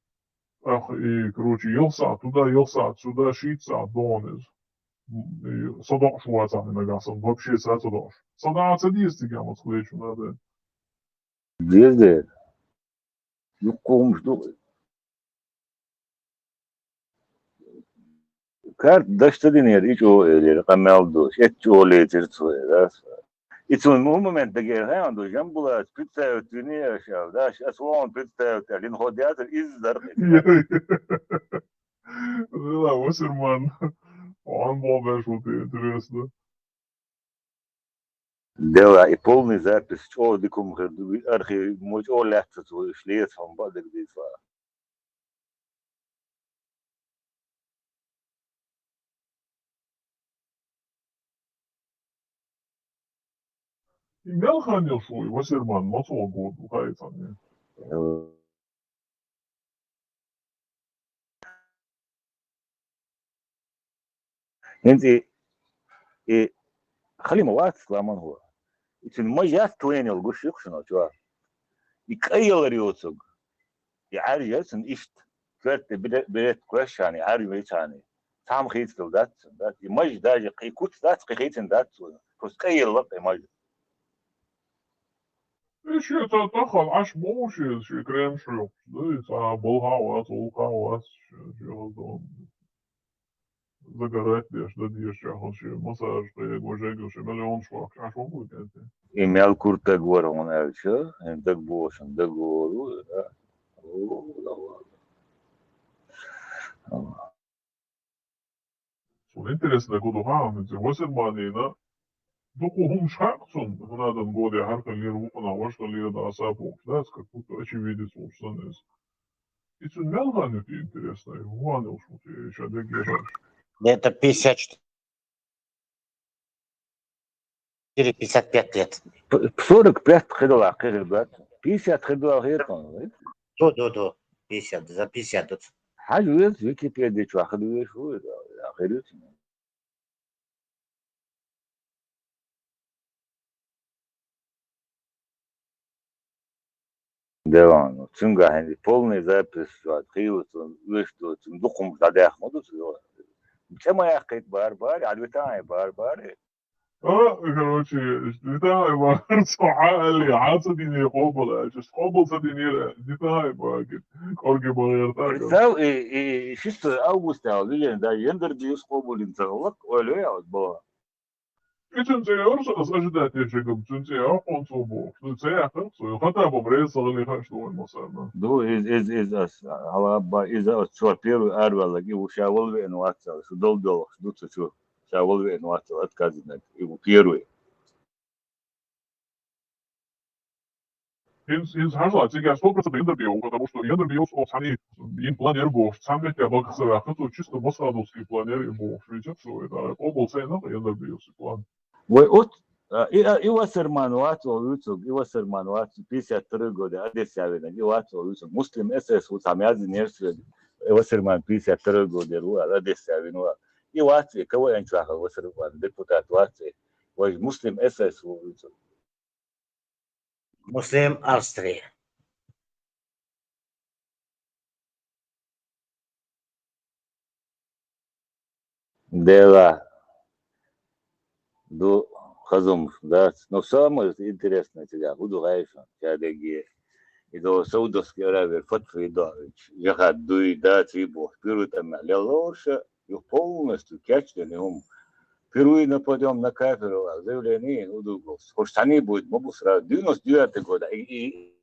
ТӀаккха и, короче, ялх сахьт туда, ялх сахьт сюда, шийтта сахьт догӀу иза. И со докъуш вацахь нагахь санна, вообще са ца докъуш. Са дӀа ца деза цигахь маца хилча надо. Деза дера. Юккъумаш ду. Карта даш ца динера, и чӀогӀа элира, къамел ду, эццо лецира цо, да? И цунна муха момент дагера хьан ду, Жамбулат, представить вини аша, да, ас вон представить, лин хо дятар, иззар. Вела, Вассерман, он бобеш вот интересно. Дела, и полный запись, чӀогӀа дика хӀума хир ду, архив, мо чӀогӀа лаьцна цо, уьш леца хьуна баъ дерг дийца. И мел хан йолуш ву и Вассерман, маца гӀо ду, хаийта хьуна. ХӀинца и, и Халима вац, ламан хӀора. И цуьнан маж яц тлен йолу гуш юкъ шуна чохь. И кӀайялар йоцург. И Ӏаьржа яра цуьнан иштта. Коьрта тӀе бере-, берет кхоьссачхьана, и Ӏаьржа вайчхьана. Цхьа хӀума хийцадала дац цуьнан, дац. И маж даже кхин куц дац, кхин хийцина дац цо. Просто кӀайялла кхин маж. И шен цхьа тахана Ӏаш боху шен, шен крем шуьйхуш, да, и цхьа балха а вац, улха а вац, шен, шен загорать деш, да, деш, яхаш, шен массаж кхин, гожега, шен миллионаш вахча, Ӏаш вахуй кӀентий. И мел куртаг вара хьуна аьлча, хӀин даг бохуш, даг волу, да. О, да, ладно. Суна интересно, гу ду хаам, хӀинца Вассерманина, дукха хӀумаш хьакъ цунна, хӀунадан годе хьархаллера, вукхана вашхаллера да асапа, дац, как будто очевидец волчу санна иза. И цуьнан мел хан ю те интересно, ван йолуш ву те, ша дегге хаш. Где-то пятьдесят четыре, пятьдесят пять лет. П-, сорок пять хир ду, хир ду. Пятьдесят хир ду, хир ду. Ду, ду, ду. Пятьдесят, за пятьдесят тут. Хьажа веза, Википеди чохь хир веза ву, я хир веза. Делан, цуьнга хьайна полный запись вац, хийла цунна, вуьш ду, цунна дукха хӀумаш дӀадаьхна ма ду цо. ЦӀе ма яьккхийта бара, бара, Ӏад витахьа бара, бара. А, короче, витахьа бара, цо хьан алли, хьан ца дийне къобал аьлча, къобал ца дийнера, дитахьа бара, кӀорге бахера тӀаккха. Представь, и, и, и шестого августа, вилен, да, яндар бийс къобалдина ца гӀаллакх, ойла йо, я, бала. И цуьнан цӀе йора со, аса ожидать деш верг, цуьнан цӀе йоккхунца ву бохуш. Ну, ца яьккхира со, хатабам реза ца гӀале хаш ду вайн массарна. Ду, из, из, из ас, хьала ба, иза ас цо первый араваьлларг, и ву ша вала веана вац аьлла, шу долу доьлхуш ду ца чу, ша вала веана вац аьлла, отказанарг, и ву первый. ХӀинца, хӀинца хьажа, цигахь сто процентов Яндарбиев, потому что Яндарбиевс оцу цхьаьна йина план яра бохуш, цхьана метте бакъ ца ваьккхина, цо чисто Масхадовский план яра и бохуш, вича цо, это, къобал ца йина Яндарбиевс и план. Вай оц, а, и, а, и Вассерман вац олу вуьйцург, и Вассерман вац, пятьдесят второй года Одесса винарг, и вац олу вуьйцург. Муслим эс эс ву цхьа мязин ерсвелли, и Вассерман пятьдесят второй года ву, Одесса вина ву. И вац, и КВН чохь Вассерман депутат вац, и вай Муслим эс эс ву вуьйцург. Муслим, Австрия. Дела. Ду хазумаш дац. Но самое интересное цигахь хӀун ду хаьий шуна, ша дегге. И до Саудовский Аравия фатва и до, жахат дуй, дац и боху, пиру тӀамехь лелло ша, юха полностью кечдина хӀума. Пируй нападём на кафиров, а заявление у другого. Хош цхьаьний буйт ма бу сразу. Девяносто девятый год. И, и,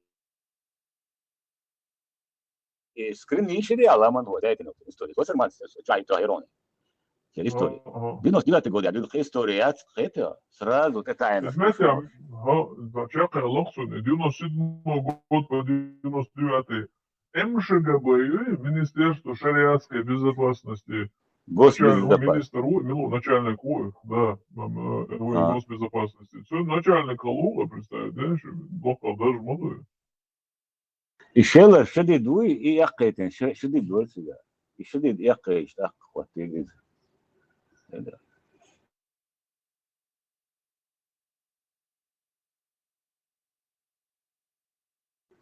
и скрин иши реал, а ман вот, это, ну, история. Вассерман, чай, чай, ирония. История. Ага, ага. Девяносто девятый год, я говорю, история, я хета, сразу, это тайна. Знаете, ага, да, чакай лохсун, девяносто седьмой год по девяносто девятый. МШГБ, Министерство шариатской безопасности. Госбезопасности. Начальник, ну, министр, ой, ну, начальник, ой, да, м, э, ой, а, госбезопасности. Всё, начальник Калуга, представь, да, ещё, доктор даже молодой. И шелар шадид вуй, и эккхайтина, ша-, шадид вуй цигахь. И шадид эккхайтина, тӀаккха хӀоттийна иза.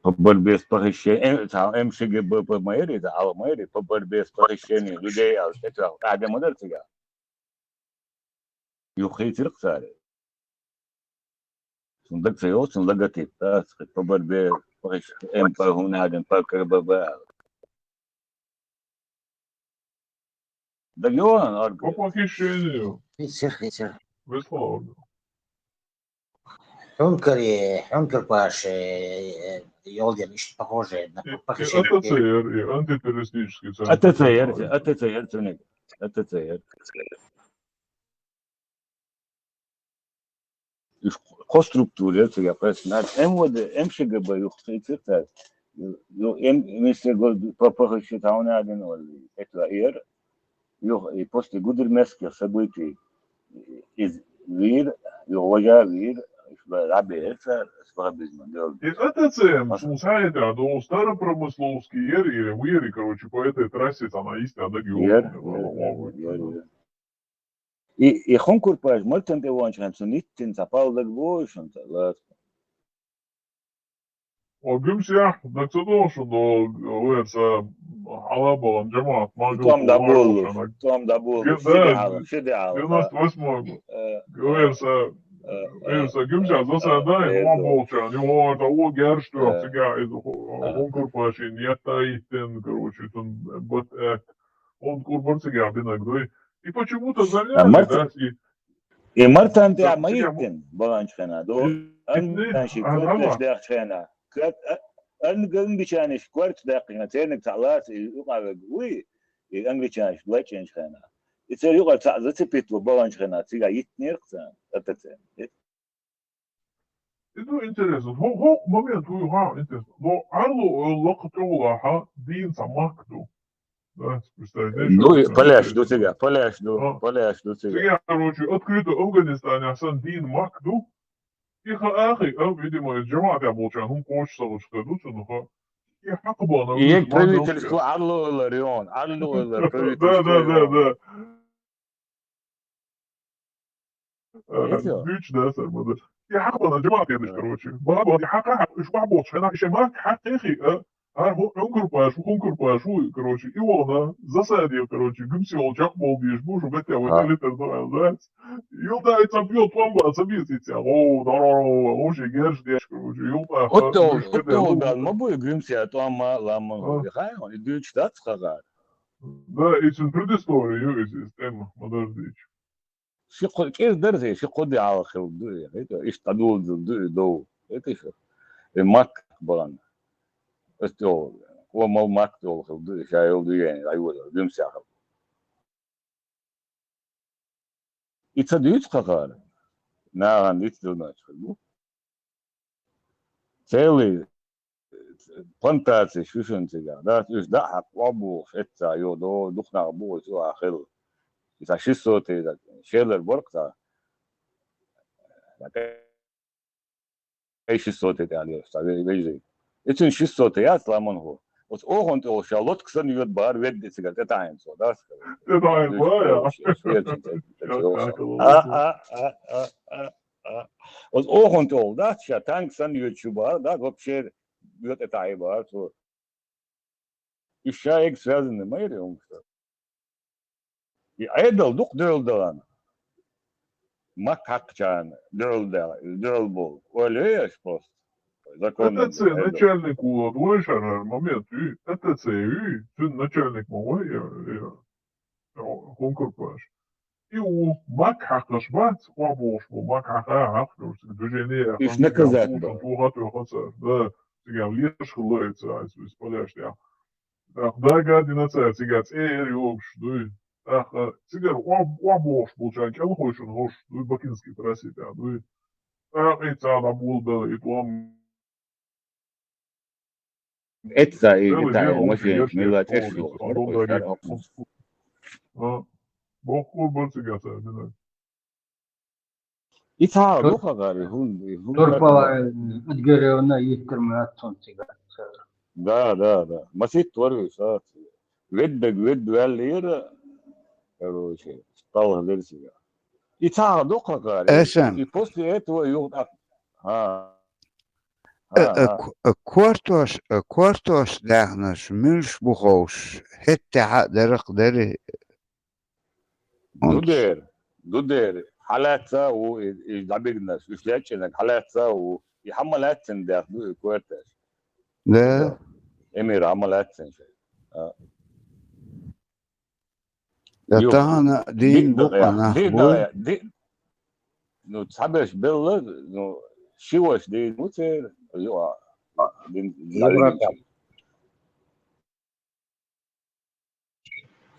По борьбе с похищением, э, цхьа МШГБП ма яра иза, Ӏалам ма яра, по борьбе с похищением людей аьлла, тӀе тоьхна, адам ма дара цигахь. Юха хийцира-кх цара. Цуьнан даг ца йолу, цуьнан логотип, да, по борьбе с похищ-, МП, хӀунда аьлла, ПКББ аьлла. Даг йогӀу хьуна, Аргу? По похищению. Хийцира, хийцира. Весхо. Хьункари, Хьункар Паши, э, йолдина иштта похоже на, и, и похоже. АТЦ яра, и антитеррористический центр. АТЦ яра, АТЦ яра цуьнан. АТЦ яра. Уьш кхо структура яра цигахь, кхоьссина. МВД, МШГБ юха хийцира цара. Ю-, ю-, эм-, министр гор-, по-, похоже, там надо, ну, это яра. Юха, и после Гудермесских событий иза вийра, юха важа вийра, уьш бан дӀабеара цара, ас баха беза ма делла. И АТЦ, суна схьахетарехь, ду, Старопромысловский яра, и вийра, короче, по этой трассе, там, а, истя даг йолу. Яра, яра, яра, яра. И, и Хьункар Паш Мартан тӀе ваханчу хенахь цунна йиттина цхьа пал дагабогӀий шуна, ца лаца? О, Гуьмсехь, даг ца догӀу шуна, о, вайра сан хьалабахана жамаӀат ма тӀом дӀаболуш, тӀом дӀаболуш, ши де хьала, ши де хьала. Девяносто восьмой год. Э, вайра сан, э, вайра сан Гуьмсехь, э, за сан, э, дай, э, ма бохучарна, юха хӀора тӀе о герш тоьхна, э, цигахь иза ху-, э, Хьункар Пашин етта а йиттина, короче, цунна бат, э, он курбар цигахь бинаг дой. И почему-то замяли, а, Март-, да, и И Мартан тӀе а ма йиттина, баханчу хенахь, ду? Англичанашка коьрташ даьхначу хенахь. Коьрт-, а, анг-, англичанашка коьрташ даьккхина, церниг цхьаъ лаца, и юкъа вега вуй, и англичанашка лачкъинчу хенахь. И церан юкъара цхьаъ зацепить ву баханчу хенахь, цигахь йиттинера-кх царна, тӀатацийна. И ду интересно. ХӀу-, хӀокху момент вуй хьан интересно. Но Ӏарло ойла лакха тӀехула хьан дийна цхьа махка ду. Да, представляешь, Ду, и вот, поляш ду интересно. Цигахь, поляш ду, А. Поляш ду цигахь. Цигахь, короче, открыто Афганистанехь санна дийна махка ду. И хаахи, а, видимо, из жамаӀатехь болчарна хӀума кхочуш ца луш хир ду цунах, а. И хьакха бахана И ерг вуьйцу махка правительство ду. Ӏарло ойла район, Ӏарло ойла Да, да, правительство да, район. Да. Э, Эцо? Дуьйцу, да, сар ма ду. И хьакха бахана жамаӀат кхеташ, Да. Короче. Баба, и хьакха хьакха, уьш бахьа болчу хенахь, и шайн махка хьакха хи, а, а, хӀу-, хӀункарпаш, хӀункарпаш, хӀу, короче, и вона, засаде, короче, гуьмсе волу чекхбовла дезаш бу, шу бетта вай А. тӀелитар ду, аьлла, дац. Юлда и цхьа бьё тӀом бан, ца бийца, о, здорово, о, ши герж деш, короче, юлда, Оттол, уьш оттол бетта бан, ма бу и гуьмсе тӀом ма, ламан, А. Хай, и дуьйцу дац хагар. Да, и цуьнан предыстория ю иза, иза тема, ма дара дийча. Ши кхо, кӀеза дара, ши кхо де хьалха хилла ду и, хӀета, иштта дӀадоладелла ду и дов. ХӀета шу? И махка бахана. Аса йолу, о, мал махка долу хилла ду и, ша йолу дуьйна дӀайолаелла, гуьмсехь хилла. И ца дуьйцу хагара? Нахана диц дунаш хир бу. Целый плантацеш ю шуна цигахь, да, уьш дӀа а хьакха, охьабохуш, эццахь йо, до, дукха нах бу оцу юкъахь хилла. И цхьа шестьсот, шелар бара-кх цхьа. Цхьа кӀай шестьсот тӀехь лелаш, цхьа ве-, вежарий. И цуьнан шестьсот яц ламан хӀу. Оцу оханна тӀехула ша лодка санна йоьду бахара ведда и цигара тӀетаьӀина цо, да, аса? ТӀетаьӀина бахара, я? Оцу эрча тӀе, тӀе, тӀе, тӀе, оцу. А, а, а, а, а, а. Оцу оханна тӀехула дац ша танк санна йоьдуш ю бахара, да, вообще йоьду тӀетаьӀина бахара цо. Уьш ша эга связаны ма яра хӀумаш. И Ӏедал дукха дуьхьал далан. Махка хьакхачарна дуьхьал да-, дуьхьал болу. Ойла еш просто. Законно Это ц-, Ӏедал. Начальник ву, вай шара хӀара момент ю. Это ц-, ю, цуьнан начальник ма вай, я, я, я, хӀункарпаш. И ву, махка хьакхаш бац, охьабохуш бу, махка хьакха, хьакхаш, движение, Уьш наказать бу. Тухат, тухат, да, цигахь леш хилла, эца, эца, эца, поляш, я. ТӀаккха дага а дина цара цигахь цӀера йогуш дуй. ТӀаккха цигара охьа-, охьабохуш болчарна кӀелхойшина гӀуш дуй, Бакинский трассе тӀехь дуй. ТӀаккха и цхьа дӀаболабелла и тӀом. Эцца и Белый дита дел машинаш, мила тӀеш йолуш, а, бохур бара цигахь цара дина. И цхьа а Ту-, ду хагар, и хӀун, и хӀун Турпала Эдгаревна йиттар ма яц цунна цигахь. Да, да, да. Масийтта вара уьш, а. Веддаг, ведда ваьллера, короче, талха дира цигахь. И цхьа а ду хагар, и, Эсан. И после этого юха тӀаккха. ХӀа. Э, ХӀа, э, хӀа. К-, э, кортош, э, кортош даьхнаш муьлш бу ховш, хӀетте хьа а дарах дари. Ду дера, ду дера. Хьалаьцна а ву и, и дӀабигнарш, уьш лечкъинарг хьалаьцна а ву. И хьан ма лаьцна даьхна ду и кортош? Да. Эмир, хьан ма лаьцна шайн? А. Я Ю. Тахана дийна Ди-, бу я, къанах ди-, бу. Я, ди-, ну, цхьаберш белла, ну, ши ваша дийна бу церан, ю, а, дин, Европа.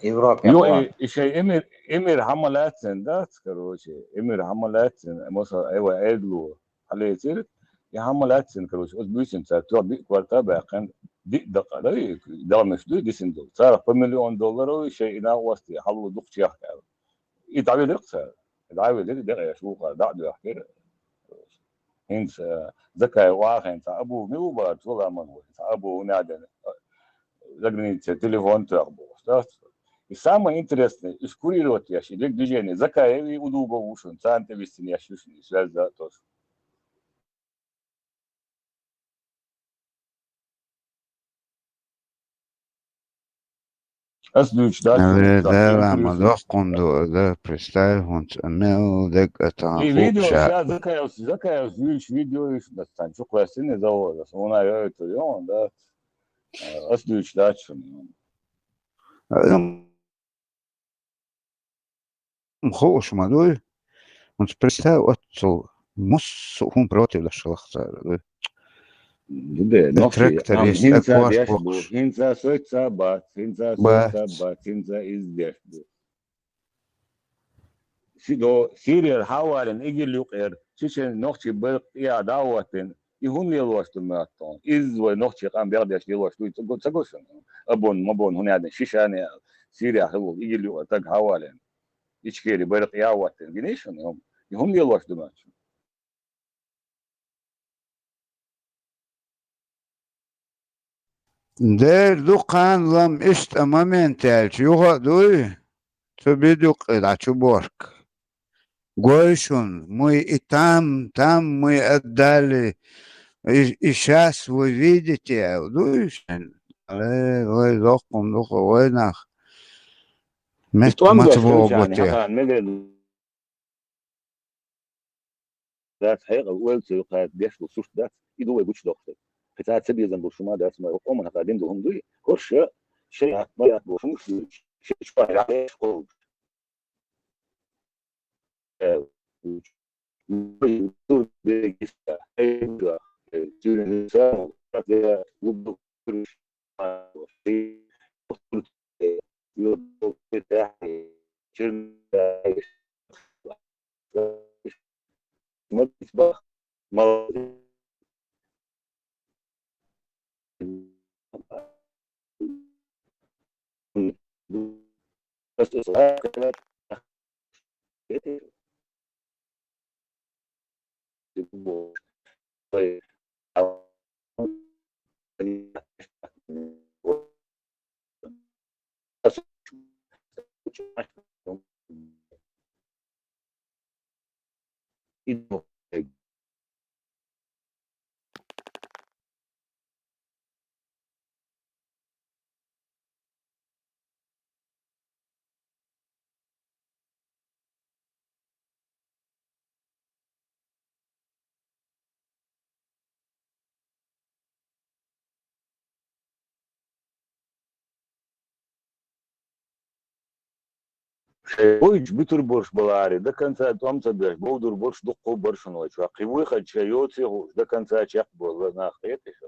Европа Ю, яхъа. И, и шайн Эмир, Эмир хьан ма лаьцна дац, короче, Эмир хьан ма лаьцна, масала, айва, Эдгало. Хьалецира, и хьан ма лаьцна, короче, оцу буьйсанна цара тоьхна диъ корта а баьккхина, диъ дакъа, да, и даламаш дуй дисина долу. Царах по миллион долларов шайн и накъостий хьалло дукхачех аьлла. И дӀавелира-кх цара. ДӀавелира, декъеш вукхара дӀа а доьхкира. ХӀинца, э, Закаев охьахиъна цхьа Абу мила ву бара, цо ламан ву, цхьа Абу хӀун а дина, заграницей телефон тоьхна бохуш, да? И самое интересное, уьш курировать еш, и дерг движение, Закаев и Удугов ву шуна, царна тӀе вистина еш ю шуна, и связь да а тош. Ас дуьйцуш дац, Э, ас да, ма дуьйцуш. Доккхун ду, да, представь, хӀунца мел дерг а тхан И видео хӀуъа ша. Сейчас Закаевс, Закаевс дуьйцуш видео иш, да, цхьаьна чу кхоьссина завода, ас хӀуна а йойтур йон, да. Э, ас дуьйцуш дац шуна. Э, хууш ма дуй. ХӀунца представь, оццул массо а хӀума против даш хилла цара, дуй. Ду де, Э, нохчий, трактор ам, есть, хӀинца а деш бу, кошпокш. ХӀинца а соьца а бац, хӀинца а Бац. Соьца а бац, хӀинца а иза деш бу. Си-, до, Сирияра хьавалина, ИГИЛ юкъера, чечен нохчий байракъ тӀе а дӀа а хӀоттийна, и хӀунда лелош ду моьтту? Изза вай нохчий къам бегӀдеш лелош ду, ца го, ца го шуна? Абон, мабон, хӀунда аьлча, шишане Сирия хилла ИГИЛ юкъера таг хьавалина. Ичкери байракъ тӀе а хӀоттийна, гиний шуна? И хӀунда лелош ду моьтту? Дера ду кхана-м иштта момент яьлча, юха а дуй, цу бидукъе дӀа чу борк. Гой шуна, мы и там, там мы отдали, и, и щас вы видите, аьлла дуй шуна. Э, вай зоккхун духа, вай нах. Мет-, тӀом маца беш богӀу хилча, бу те. Хьан мегар дац хьекъал, ойла ца йоккхийта деш долу сурт дац, и ду вай гучудоккхуш дерг. Кхин цхьа ца безам болуш хӀума дац, амма вай къоман хьакъехь дина долу хӀума дуй, хӀорш ша яхь ма яхь болуш хӀумаш дуй, ша чохь яхь деш кховдуш. Шайн вуйчу буьтур болуш баларе, до конца тӀом ца беш, бовдур болуш дуккха а бара шуна вай чохь. Кхин вуй хаза шайн йоций хууш, до конца чекхболу нах кхетий шу?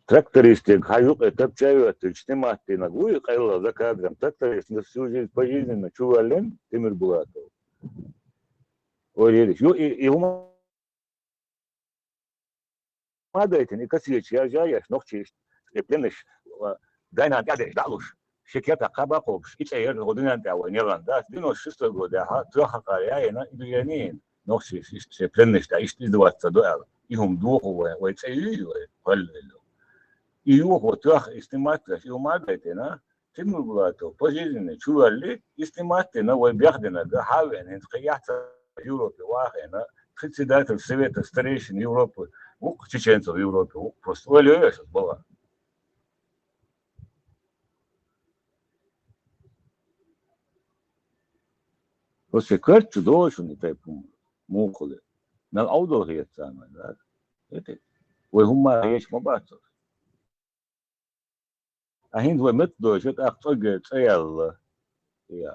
Трактористега хьан юкъе тапча а йоьттуьйтуш, снимать динарг вуй, къайлаха за кадром тракторист, на всю жизнь пожизненно чу ваьллина Тимирбулатов. Ой, ерриш, ю, и, и хӀума ма дайтина, и кассеташ яржа а еш, нохчий иштта, и пленныш, а, дайнан тӀаьхьа дерш дӀа а луш, ши керта кхаба а кхобуш, и цӀе яра гӀо дуьнен тӀехь вай нелан дац. Девяносто шестой годехь тоьхна хьакхара яйина, и дуьйна йина, нохчий иштта шайн пленныш тӀехь иштта издеваться до аьлла. И хӀума доху вай, вай цӀе юй вай, валлахӀи. И юха вай тоьхна, и снимать деш, и хӀума ма дайтина, Тимирбулатов пожизненно чу ваьлли, и снимать дина, вай бехдинарг хьа а веана, хӀинца кхин яц Европе вахийна, председатель Совета старейшин Европы ву-кх, чеченцев Европе ву-кх, просто ойла йо аш аса бала. Просто коьрта чу догӀу шуна и тайпа хӀума, муха хуьлу. Мел Ӏовдал хета царна, да? Эти, вай хӀумма хьеша ма бац. А хӀинца вай меттадойша, тӀаккха цӀогга цӀе яьлла. Я.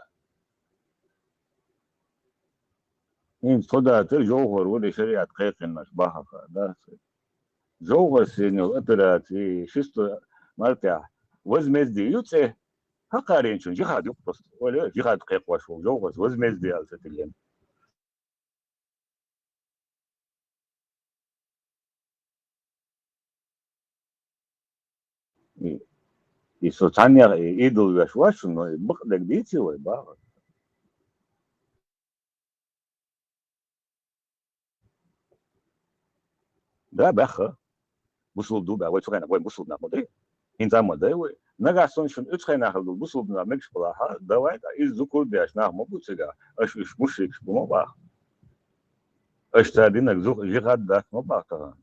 ХӀинца тхо дацара, ЖовхӀар вара и шариӀат кхайкхинарш бахьаха, да? ЖовхӀаршна йолу операци, шестого мартехь, возмездие ю цӀе, хӀокхаренчун жихӀад ю-кх просто. Ойла, жихӀад кхайкхош волу ЖовхӀарш возмездие аьлла ца тиллина. И, и со цхьаннех и идол веш вац шуна, но и бакъдерг дийций вай, бахара. Да, баьхха. Бусулба ду баьхха. Вай цу хенахь, вай бусулба нах ма дай. ХӀинца а ма дай вай. Нагахь санна шуна оцу хенахь хила долу бусулба нах мегаш балахь, давай, иза зукур а деш нах ма бу цигахь. Аша уьш мушрикаш бу ма баха. Аша цара динарг зу-, жихӀад дац ма баха тахана.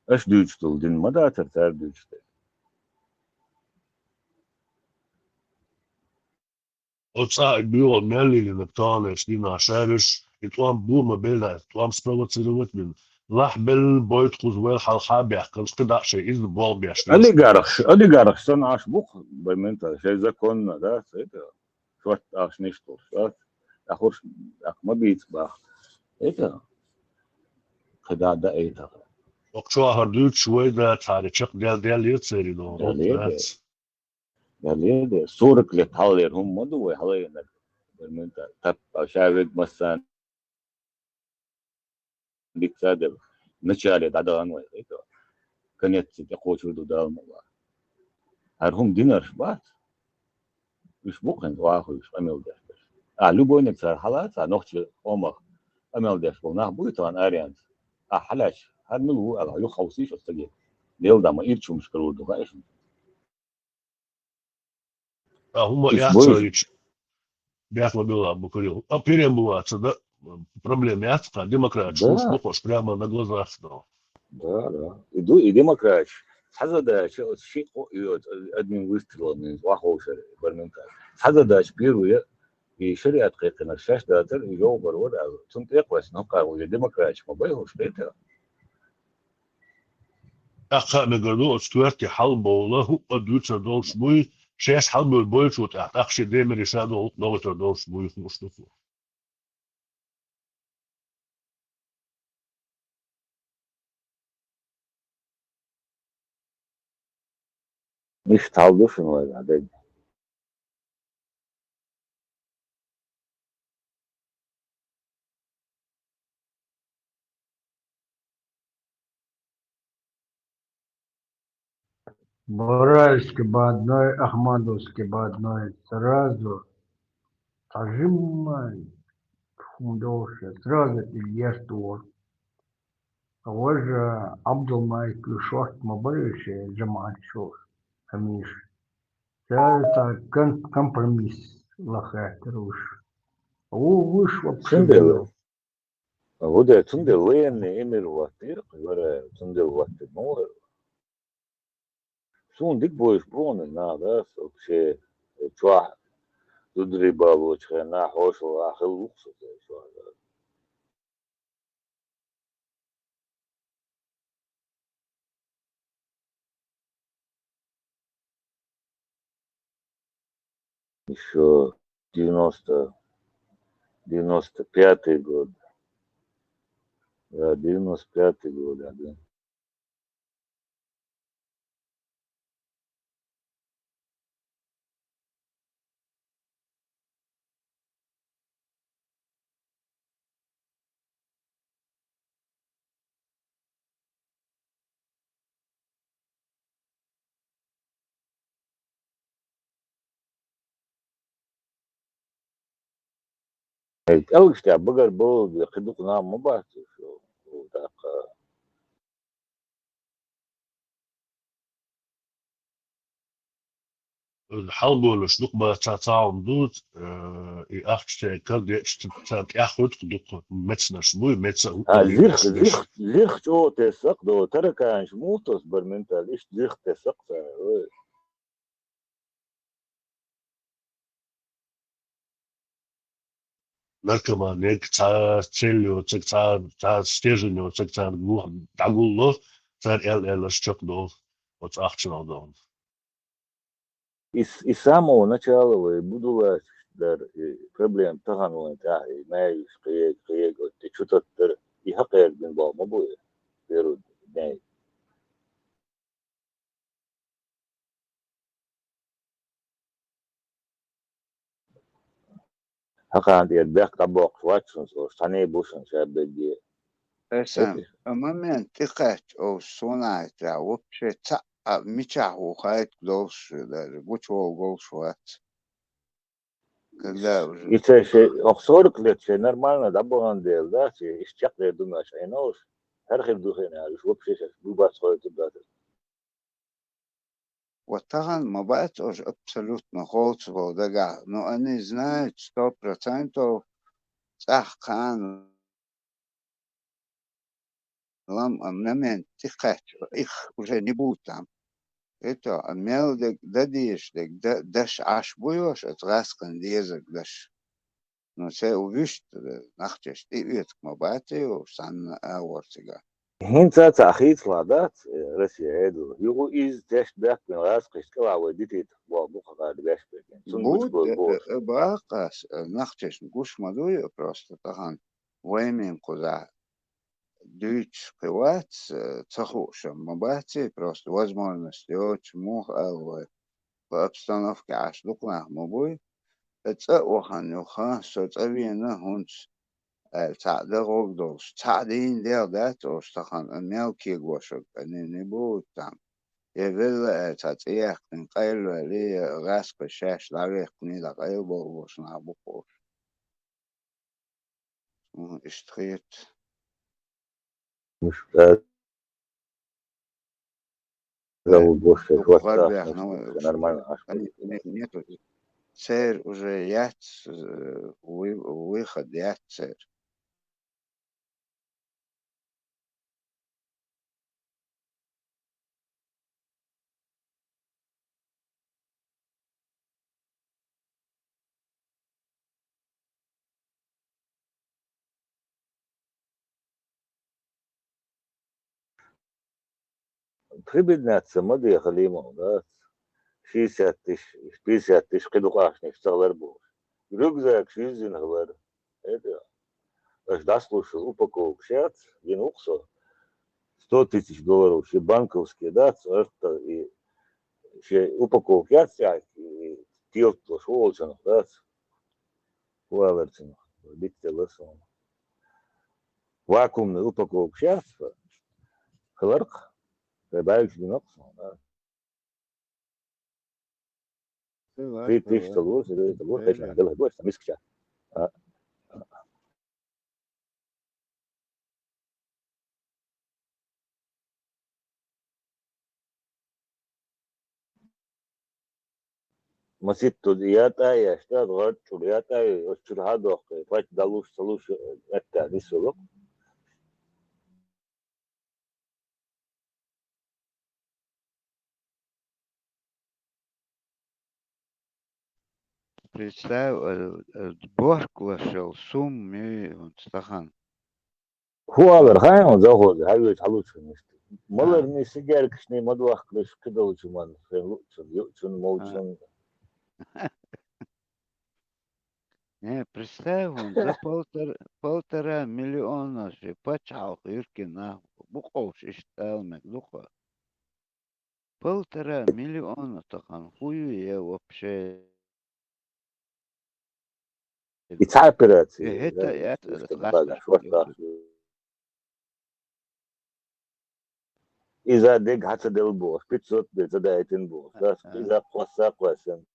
Аша дуьйцуш долу дин ма дацара цара дуьйцуш дерг. Оцу цӀа а буьйгӀал мел лелийнарг таханлерчу дийнахь шаьриш, и тӀом бу ма белла, тӀом спровоцировать бина. Лахь белла бойта кхуза вайл хьалха а баьхкалц, кхидӀа а шайн иза болх беш. Олигархаш, олигархаш санна Ӏаш бу-кх, баймента, шайн законна, да, цайта, шорта ахчанаш долуш, да, ахурш, ах ма бийца баха. Это, кхы дӀа даийтар. Окху чохь хӀара дуьйцуш вай да цара чекхдел, дел яц церан догӀу. Дел яц. Дел яц. Сорок лет хьалхалера хӀума ма ду вай хьалхайнарг, бармин тӀа. Тап, ша вега массарна дика ца делла. Начале дӀадахана вай, хӀета. Конец тӀекхочур ду Дала мукъ лахь. ХӀара хӀума динарш бац. Уьш бу кхин вахуьйтуш къамел деш берш. А, любойниг цара хьалаца, нохчи къомах къамел деш болу нах буй тахана аренца. А, хьалаьцча, хӀара мила ву аьлла, юха хьовсийша оцу стаге. Делла дан ма ирча хӀумаш карор ду хаьа шуна. А, хӀума яц ца йича. Бехк ма билла, Абу Карим. А, пирен бу вац, да? Проблема яц, кхин демократаш луш бу хӀорш прямо на глазах, да. Да, да. И ду, и демократаш. Цхьа задача, оцу ши кхо и оцу одним выстрелом ваховшар бармин тӀа. Цхьа задача первая, и шариат кхайкхинарш шаьш дацара, и жовхӀар вара аьлла. Цунна тӀекхоьссина хӀокхара вуьйра демократаш ма бай хӀорш, хӀета. ТӀаккха а мегар ду, оцу коьрте хьалабовла, хӀуъа дуьйцур долуш буй, шаьш хьалабевлла бойчу тӀехь, тӀаккха шен демире ша долу хӀуъа дохуьйтур долуш буй, хууш ду цо. Иштта хьал ду шуна вайгахь дерг. Бараевский бадной, Ахмадовский бадной сразу тхьажимма хӀума долуш, сразу тӀе еш дора. Важа Абдулмалик шорта ма бара шен жамаӀат чу хӀамийша. Цара цхьа кон-, компромисс лаххаьттара уьш. Ву-, вуьш вообще Цундела. ХӀунда, цундела военный эмир хӀоттийра, вара цундела хӀоттийра ма вара. Суна дика бовзуш бу хьуна нах, да, со вообще чохь зударий балочу хенахь хьошалгӀахь хилла ву-кх со церан чохь, да. Ещё девяносто, девяносто пятый год. Да, девяносто пятый год, да. Эй, кӀалгаш тӀехь багар бовла, кхин дукха нах ма бац уьш, тӀаккха. Хьалаболуш дукха бац, цхьа цхьа хӀума ду, э, и ахча церан карадеъча, царна тӀехь хуьлу-кх дукха мецнарш буй, меца а А, хӀума зирх, деш. Зирх, зирх чӀогӀа тесакъ до, тараканаш муха тосу бара ментал, иштта зирх тесакъ цара, ой. Наркоманиг цхьа цель йоцург, цхьа, цхьа стержень йоцург царна гу-, дӀагулло, цара аьлла-аьлларш чекхдолу оцу ахчанах долу. И с-, и с самого начала вай будулаш дар, и проблема тахана вайн тӀехь, и маьйзаш кхега, кхега, оцу чу таттар, и хьакхерг бина болу ма бу и, первый дней. Хьакхана тӀера бехк дӀабоккхуш вац шуна цо, цхьаьна бу шуна ша бегге. Эсан, Эти- а момент тӀекхаьчча, оу, суна айта, вообще цхьаъ а мичахь ву хайта долуш, даже гучуволу голуш вац. Когда уже И цхьа шен, окху сорок лет шен нормально дӀабахана дела, да, шен иштта чекхдер ду аша Ӏийна уьш, хӀара хир ду хиъна, уьш вообще шаьш бу бац хойтур дац. Вот тахана ма бац уж абсолютно холцу вол дагахь, но они знают сто процентов цӀахь кхана лам а момент тӀекхаьчча, их уже не будет там. Это, а мел дерг, дан дезаш дерг, да-, даш Ӏаш буй ош, оцу гӀаскхина дезарг даш. Ну, се у вуьшта, э, нахчаш тӀеоьцуш ма бац и уж санна агӀор цига. ХӀинца а цхьа хийцалахь дац, э, Россия Ӏедал. Юха иза тешнабехк бина гӀаскхишна кӀелахь вай дитийта боху бу кхакхарда беш берг. Цунна гучу Бу, бой э, бохуш. Э, э, баккъас, э, нахчашна гуш ма дуй, э, просто тахана вай мин кхузахь. дуьйцуш кхин вац, э, ца хууш ма бац и, просто возможность йоцуш, муха аьлла вай, кху обстановке Ӏаш дукха нах ма буй. Э, цӀа а вахана юха, со цӀа вена хӀинца, аьлла, цхьаъ дан гӀоргдолуш, цхьаъ дийна дел дац оцу тахана, а, мел кегошург, а, ни, ни бу там. Я велла, аьлла, цхьа цӀе яьккхина къайлаваьлла, я гӀаскхий шаьш дӀаваьккхина, дӀакъайлабовлуш нах бу кхуш. М, иштта хета. Муш, э, Э, Зовут больше дукха хватит, гӀарбехь, ну, нормально, аш они, они нету. Церан уже яц, э, вы-, выход яц церан. Прибедняться ма де, Халимов, да? Шестьдесят тысяч, пятьдесят тысяч кхидӀа къахьоьгуш ца хилар бохуш. Рюкзак шуьйзина хилар. Это, аша дӀаслушал упаковкаш яц, гина ву-кх со. Сто тысяч долларов ши банковский дац, орта и ши упаковка яц, и тилт луш волчунах дац. Ху аларцунах, дитта лар суна. Вакуумный упаковкаш яц, хиларх, тхай баьлча динах суна. Ты, ты что, лучше, ты, ты лучше, конечно, делай, больше, там, искача. А. Маситтуд ятӀа а еш, тӀад гӀорчӀур ятӀа а, оцу чуьра хьадоккхий, паччахь далуш, ца луш, меттехь нисвелла. Представь, э, э, бохкалашал сумма ю хӀунца тахана. ХӀу алар, хьан хьуна завхозе, хьан веза хьалучу хӀума иштта? Маларний, сигаьркашний ма дохкалаш, кхидолчу ман, шайн луъчун, юъчун, молчун. Не, представь, вон за полтора, полтора миллиона ши пачхьалкх юьркина нах бу къовш, иштта ала мега ду-кх. Полтора миллиона тахана хӀу ю е вообще? И цхьа операция, и хӀета да, яц, иштта багаш, вот так. Иза дег хьа ца делла бохуш, пятьсот де ца даийтина бохуш, да, иза кхосса а кхоьссина.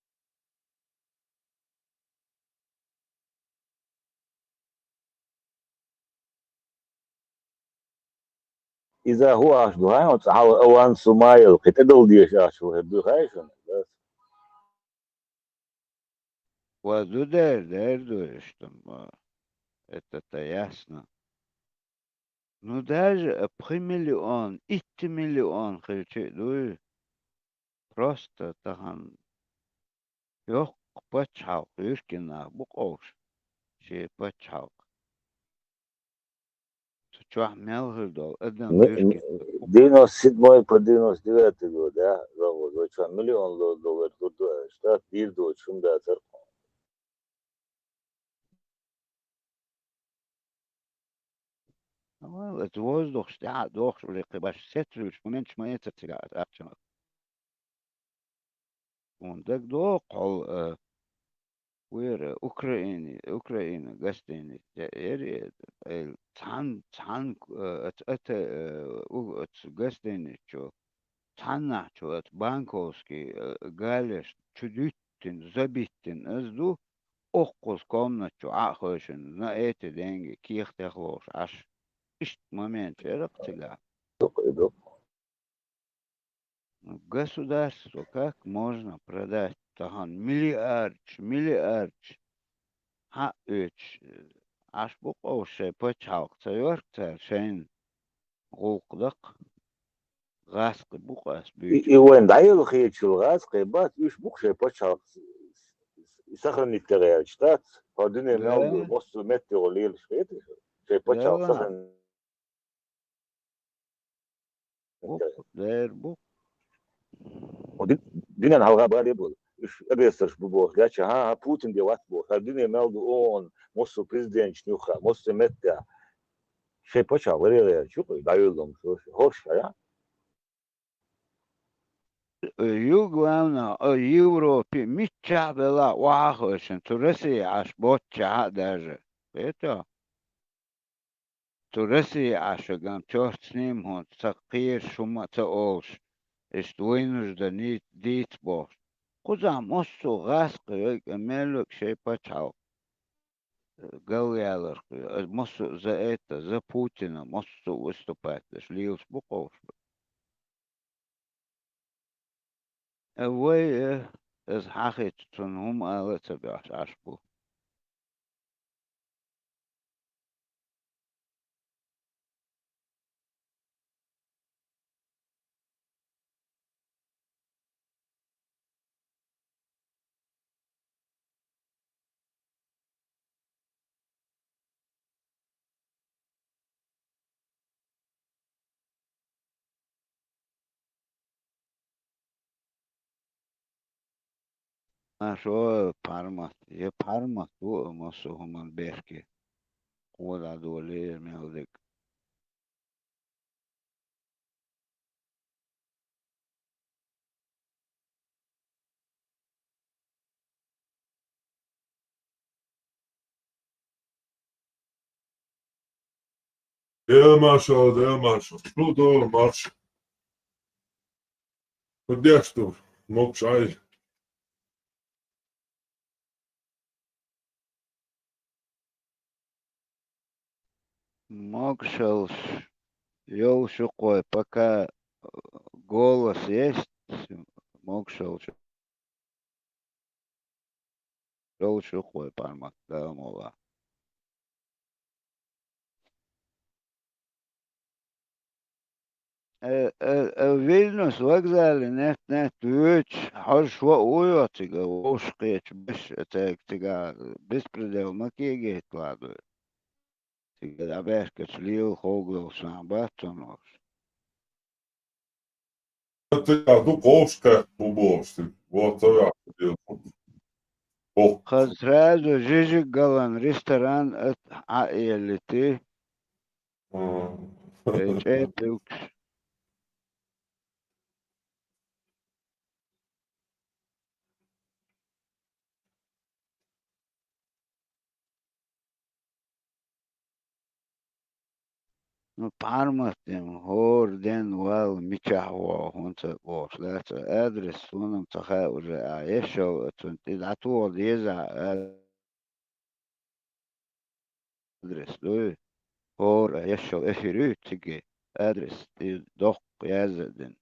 Иза хӀун ахча ду, хьан оцу хьала авансу ма яла, кхин тӀедала дезаш ахча хӀун хир ду, хаьий шуна? Ва ду дер, дер ду, иштта, ма, это-то ясно. Ну, даже, э, пхи миллион, итт миллион хилча а дуй, просто тахана йоккха пачхьалкх юьркина нах бу къовш, ши пачхьалкх. Цу чохь мел хир долу адам м-, юьркина м-, девяносто седьмой по девяносто девятый год, да, завхоз, вай чохь миллион доллар хир ду аьлла, штат дийр доцуш хӀума дацара. Ой, это воздух, тӀаьхьа дохуш вале, кхин баш сецвуьлуш, моменташ ма эцара цигахь аса ахчанах. Вон дагадогӀу хьол, э, вера Украине, Украина гостиница яра, э, цхьан, цхьан, э, аца, ата, э, у-, аца гостиницу цхьаннахьчу аца банковский, э, галеш чу дуьттина, забиттина аса ду, оккхуза комнатчу Ӏа а хевшина, на эти деньги, кехатех лоруш Ӏаш. Иштта момент яра-кх цигахь. Дукха и ду. Государство как можно продать? Тахана миллиардаш, миллиардаш хьаъ оьцуш, Ӏаш бу къовш шайн пачхьалкх ца йоьрку цара шайна гӀуллакх даккха. ГӀазкхи бу-кх ас буьйцу. И, и вайн дӀаелла хетачул гӀазкхи бац, уьш бу-кх шайн пачхьалкх сохранить дан гӀерташ дац. ХӀара дуьне мел ду, массо а меттехула лелаш хеташ, шайн пачхьалкх сохранить. Бу-кх, дера бу-кх. Ди-, динан хьалха баре а болу. Уьш агрессорш бу бохуш, геча, хӀан, хӀан, Путин де вац бохуш. ХӀара дуьне мел ду ООН, массо а президенташна юххе, массо а меттехь. Шайн паччахь варе гӀерташ ю-кх, дӀайолалуш, хӀорш хьаяхь. Э, ю, главное, э, Европе миччахь белахь охьахуьйшина, цу России Ӏаш боццушехь а даже. Кхетий? Цу России Ӏаш а ган чохь сним хӀунда ца кхераш, хӀума а ца олуш, иштта вынужденный дийца бохуш. Кхузахь массо а гӀаскхи вайга, мел вайга шайн пачхьалкх, э, галъяларх, э, массо а за это, за Путина массо а выступать деш лелаш бу-кх уьш. Э, вай, э, иза хьахийча, цунна хӀума ала а ца боьхьуш Ӏаш бу. Ма шо, пармат, я пармат ву а массо а хӀуманна бехке. Кхо дӀадолий мел дерг. Дела маршалла, Дела маршалла. Шу ду, марш. ХӀун деш ду? Могуш Ӏай. Могушаллаш йолуш ю-кх вай, пока, э, голос есть, могушаллаш йолуш ю-кх вай, пармат, Дала мукъ лахь. Э, э, э, Вильнюс вокзале нет-нет воьдуш, хьожуш ваха ву йо цига, вовшахкхеташ беш, цаьрга цигахь беспредел ма кегийта ладуй. Цига дӀабаьхкача лела ховгаллаш нах бац цунах. Цига ду кховш кхетта бу бохуш цига. Вот ца ваьхна. Хаза сразу Жижиг-Галан ресторан а хьаэллитий. Ага. Э, чӀепилгаш. Ну, парматден, хӀора ден валла мичахь вогӀу хӀунда ца бохуш дац, адрес суна-м ца хаьа уже, а ешшал а цунна тӀе дӀатоха деза а адрес дуй? ХӀора ешшал эфир юй цига, адрес тӀе доккха яздан.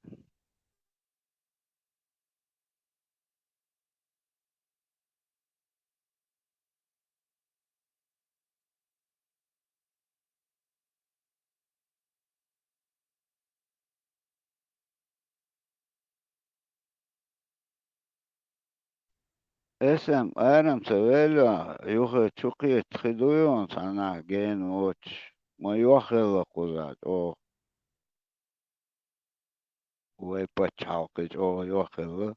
Эсам арам ца велла, юха чу кхета хи ду йону цхьаннахь гена воцуш, ма йоххелла кхуза чӀогӀа. Вай пачхьалкх чӀогӀа йоххелла.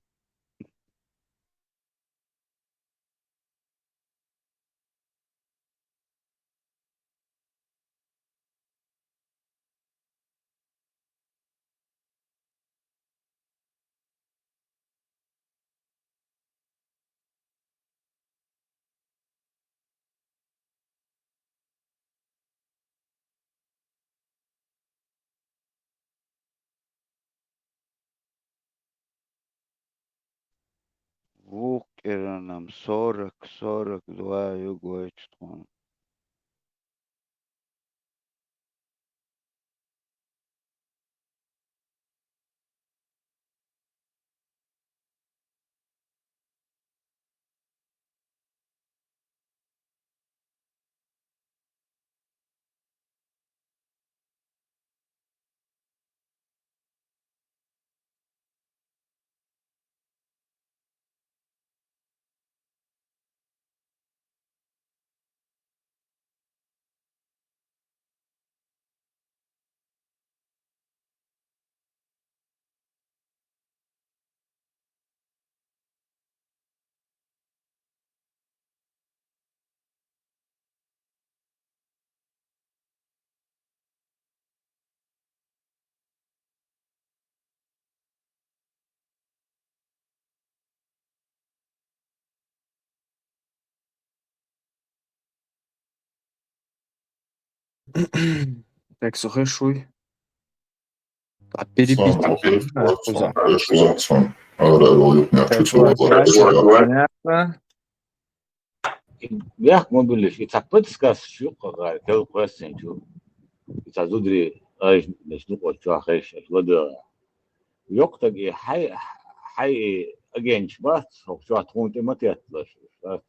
Вукху кӀиранам сорок, сорок два ю гойту тхуна. Так, со хӀун шуй? А перебить. Понятно. Бехк ма буьллаш, и цхьа подсказка ю кхузахь, тел кхоьссинчу. И цхьа зударий, ай, деш ду кхо чохь хезаш, аша ладоьгӀна. Йоккха стаг и хьай, хьай и агенташ бац, хӀокху чохь тхуна тӀе ма тетталаш, дац?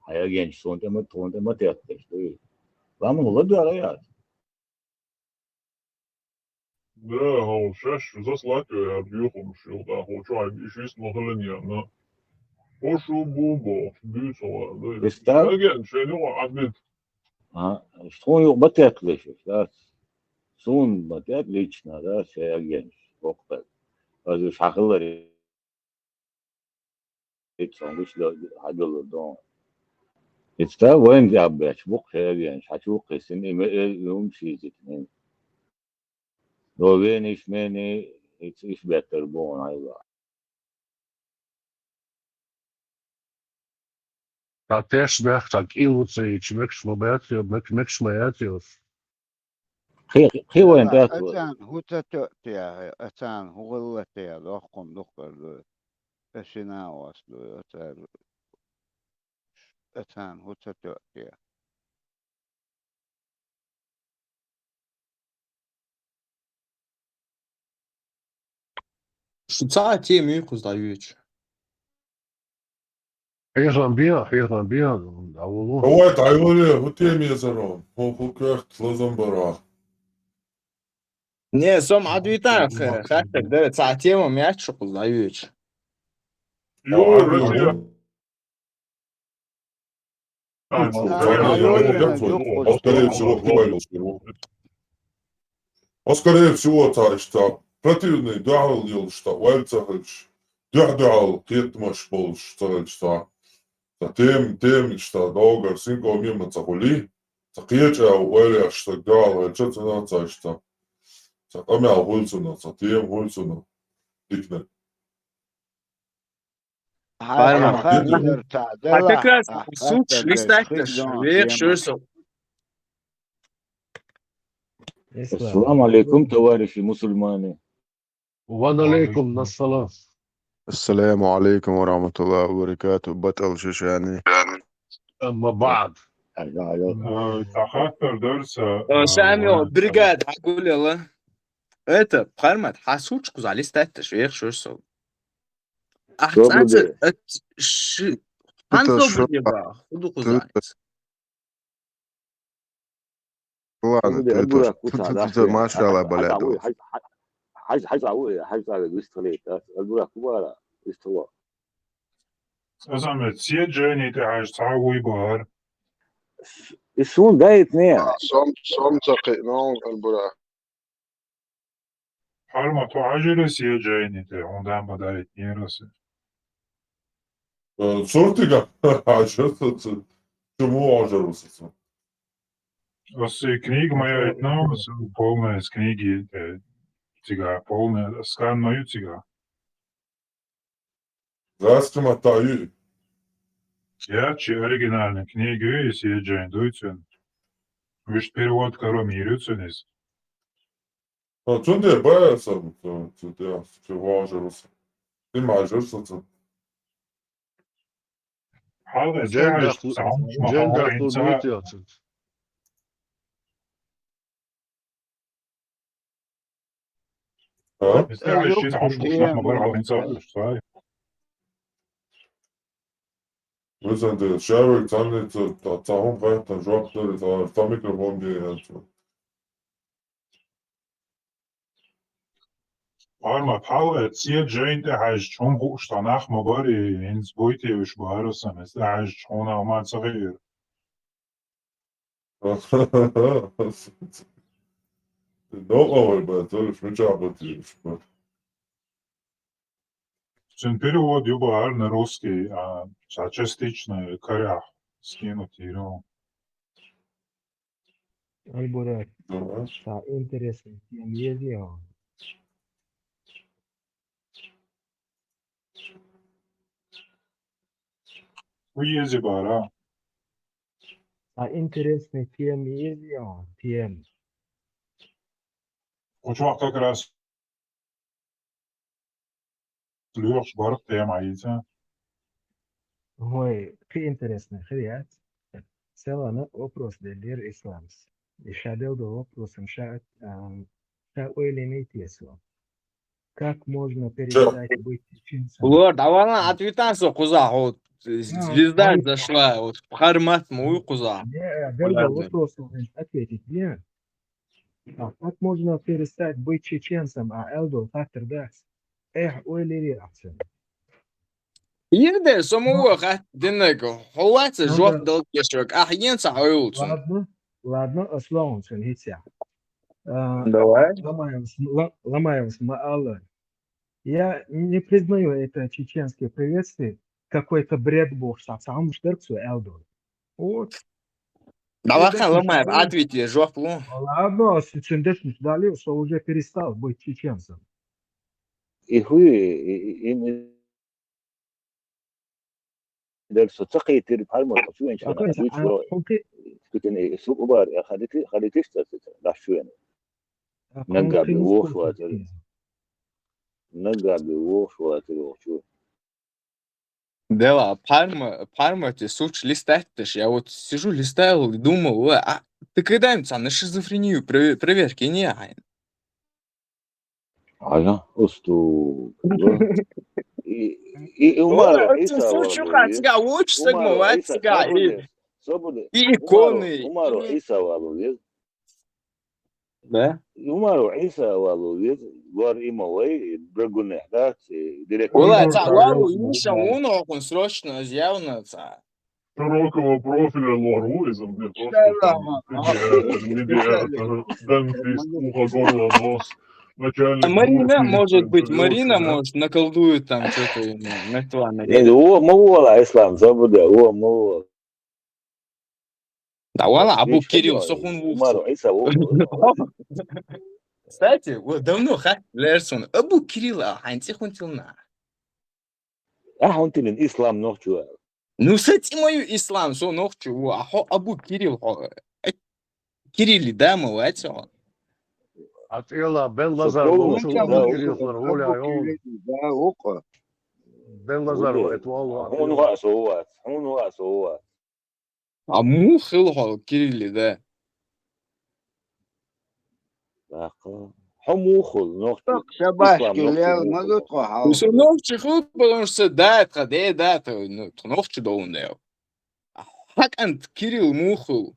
Хьай агенташ суна тӀе ма, тхуна тӀе ма тетталаш, дуй? Ламан ладоьгӀа яц? Да, хьо шаьш зас латтош яр юхамаш, юха хӀокху чохь иштта ма хилла яна. Хьо шу бу бохуш, буьйцу хьо, да? Агенташ шайна юкъа Ӏадбит. А, тхуна юкъа ма тетталаш, дац? Суна ма тетта лично, да, шайн агенташ, боккха стаг. Аса уьш хьан хилар? Иццан гуш хьадалур ду. Иштта вайн дӀа а бечу, буккха хӀеренаш, хьан чу кхиссина, и ме-, э, хӀума шийзитина. До вениш мени, ицца иш беттар бу хьуна хьайла. Цхьа теш бех, цхьа кӀил ву ца йича, мекаш ма бац йо, мек-, мекаш ма яц йо. Кхин, кхин вайн дац вай. Ацан хӀу ца тоьа те, ацан хӀу гӀалла те, доккхун дуккхар ду. Ас шина а вас ду, ацар, ацан хӀу ца тоьа те. Шу цхьа а тема юй кхуза дӀайоьдуш? Хьехам бен, хьехам бен, дӀаволу. Давай, дӀайоле, хӀу тема езаро, хӀу, хӀу коьрта лазам бара. Не, со-м Ӏадвитар, х-, хаттар дара, цхьа а тема яц шу кхуза дӀайоьдуш? Юй, Ӏадвитар. А, Скорее всего, хилла йолуш. А, скорее всего, цхьа иштта противный дуьхьал йолуш, цхьа ойла ца хилча, дуьхь-дуьхьал кхетамаш болуш ца хилча, цхьа, цхьа тема, тема иштта догар синкъо мема ца хуьлий, цхьа кхеча ойла еш стаг дуьхьал хилча, цунах цхьа иштта, цхьа къамел хуьлу цунах, цхьа тема хуьлу цунах. Диканиг. Парма. Хьан как раз ахь сучу листать деш, вехаш версов. Ассаламу алейкум, товарищи мусульмане. Ва алейкум ассалам. Ассаламу алейкум ва рахматуллахи ва баракатух, батӀал шишани. Амма баъд. Э, цхьа хаттар дара сан, э, Самио, бригада, хьан гулъяла. Это, Пармат, хьан сучу кхуза листать деш, вехаш версов. Ахь цӀанца, э, ши-, хьан собар де баха, хӀу ду кхуза? Ладно, ты тоже. Машалла, бале. Хьажа, хьажа, хьажа, хьажа, вистхилийта, Албурак, хӀу бара, вистхило. Аса ме, Сиеджайни тӀе хьажа, цхьа вуй бахара. И суна дайтне. Сом, сом ца кхиъна, Албурак. Хьарма, тхо хьажира Сиеджайни тӀе, хьуна дама дайтнера аса. Э, суртига хьажира аса, чу муха хьожур ву аса? Аса и книга ма яйтина, аса полная из книги, э, цига, полная скан ма ю цига. Раскамата ю. Я, чи оригинальная книга ю, если я джайн дуй цун. Виш перевод каро мир ю цун из. А, цун де бая сам, цун, цун де, цун важа рус. Ты мажор, цун. Хьалха джен дахлу, джен дахлу дуй цун. А? Везан де, шавер цанле ца, ца, ца хӀун гӀайттан жоп дара, ца, ца микрофон де, я ца. Парма, пхьал, э, цӀе джайн тӀе хьаьжча, хӀун хууш, цхьа нах ма барий, хӀинца буй те уьш бара сан, эс тӀе хьаьжча, хьуна ма ца хиира. Новкъа вай бацалуш, мичахь бацалуш бара. Цуьнан перевод ю бахьара на русский, а, цхьа частично карахь скинуть йира. Аль-Бурак. Ага. Цхьа интересный тема еза хьуна. ХӀун еза бара? А интересный тема есть, тема. Учёбка как раз лёгче барах тема есть. Ой, ты интересный, хряц. Целый вопрос для лир исламс. И шадел до вопросом ша, а, ша ойлимейтесо. Как можно перестать быть чеченцем? Лор, давай на ответан со куза, вот, звезда зашла, вот, формат мой куза. Не, э, ответить, не. А как можно перестать быть чеченцем, а Элдо Хаттердас? Эх, ой, лири ахсен. Ирде, сомуо хат денег, холаца жоп дал кешок, ах, енца ойлцун. Ладно, ладно, ослонцун, хитя. А, давай. Ломаевс, ла-, Ломаевс, маала. Я не признаю это чеченское приветствие, какой-то бред бог, сам штерцу Элдо. Вот. Давай, Ломаев, ответь, жоп лу. Ладно, а с-, сендеш не дали, что уже перестал быть чеченцем. И хуй, и, и, и, дер со цакъи тир пармо, шуен чана, а, хуй, а, чуро. Окей. Кутен, э, су убар, я халити, халитиш та, та, да шуен. А, нага би конкретно вох что ватер. Нага би вох ватер, вох чу. Дела, парма, парма те суч листать, я вот сижу, листаю и думаю, а ты когда-нибудь на шизофрению прове-, проверки не ай? Ага, усту. И, и, и Умару Иса валу. Умару Иса, свободы. И иконы. Умару Иса валу, вез. Да? Умару Иса валу, вез. Вар има вай, драгуне, да, директор. Вала, ца валу, Иса, он, он срочно изъявно, ца. Широкого профиля лору, если мне просто медиатор, дантист, ухо, горло, нос, начальник. Марина, может быть, Марина, может, наколдует там что-то ему, на план. Э, о, мавала, Ислам, забуде, о, мавала. Да вала, Абу Кирилл, сохун вух. Умару Иса, о. Кстати, вот давно ха, Лерсон, Абу Кирилл, а, ханти хунтилна. А хунтилин Ислам нохчу. Ну, сати мою Ислам, со нохчу, а хо Абу Кирилл, хо. Э, Кирилли, да, мы, вать, он. Атила, Бен Лазар, Абу Кирилл, да, он. Бен Лазар, это вала. Он ва, со ва, он ва, со ва. А мухил хо Кирилли, да. Хо мухил, нохчу. Шабаш, Кирилл, мазут хо хал. Со нохчу хо, потому что да, это, да, да, это, ну, нохчу да он, да. Хакант Кирилл мухил.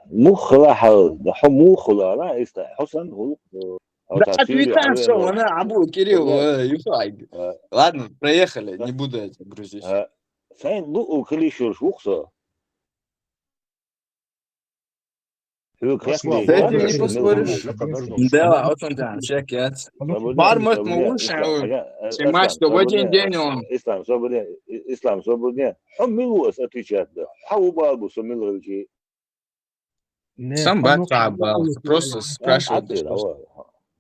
Мухила хал, хо мухила, ра, иста, Хусан хул. Да, ответан, что она, Абу Кирилл, э, юхай. Ладно, проехали, не буду это грузить. Сайн лу у килишур шухсо. С этим не поспоришь. Да, вот он там, чек, я. Бар мат мулуш, снимать, что в один день он. Ислам, свободен, Ислам, свободен. Хо милуас отвечать, да. Хо убалбу, со милуачи. Сам бат, просто спрашивал.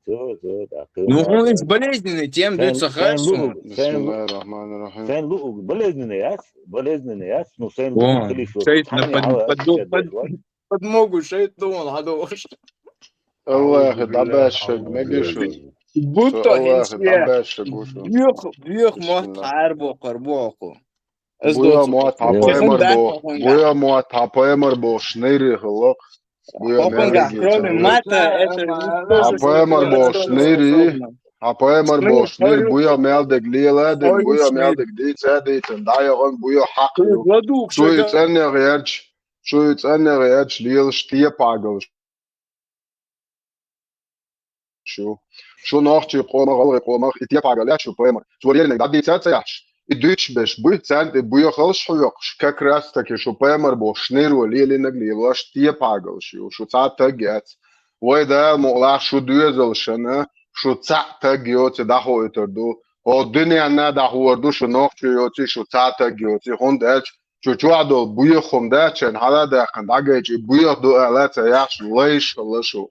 Ну, он из болезненной темы, дается хорошо. Бисмиллахир-рахманир-рахим. Сайн лу болезненный яц, болезненный яц, ну, сайн лу килишур. Шейт на под, под, под, подмогу, шейт думал, а думал. Аллах, дабаш, мегешу. Будто Аллах, дабаш, гушу. Бьёх, бьёх, мот, харбо, харбо. Буя муат хапаемар бо. Буя муат хапаемар бо шнери хылык. Буя муат хапаемар бо шнери. Хапаемар бо шнери. Буя мелдек лела ден. Буя мелдек дица дитен. Даяган буя хак. Шуй ценнер ярч. Шуй ценнер ярч лел штепагал. Шу. Шу нохчи къомах, гъалгъай къомах, итепагал яхь шу поэма. Суверенный дабдицаца яхьш. И дуьч беш буй, цанти буя халш хуйокъш, как раз таки шу поэмар бо шниру лелинаг лелаш тепагал шу. Шу ца таг яц. Вай да мугълах шу дуьзал шана, шу ца таг йоци дахо итар ду. О дуьнянна дахор ду шу нохчи йоци, шу ца таг йоци. Хунд элч Чу чуадол буйохум да, чен хала да, кан дагайчи буйох ду ала ца яхш лайш лашу.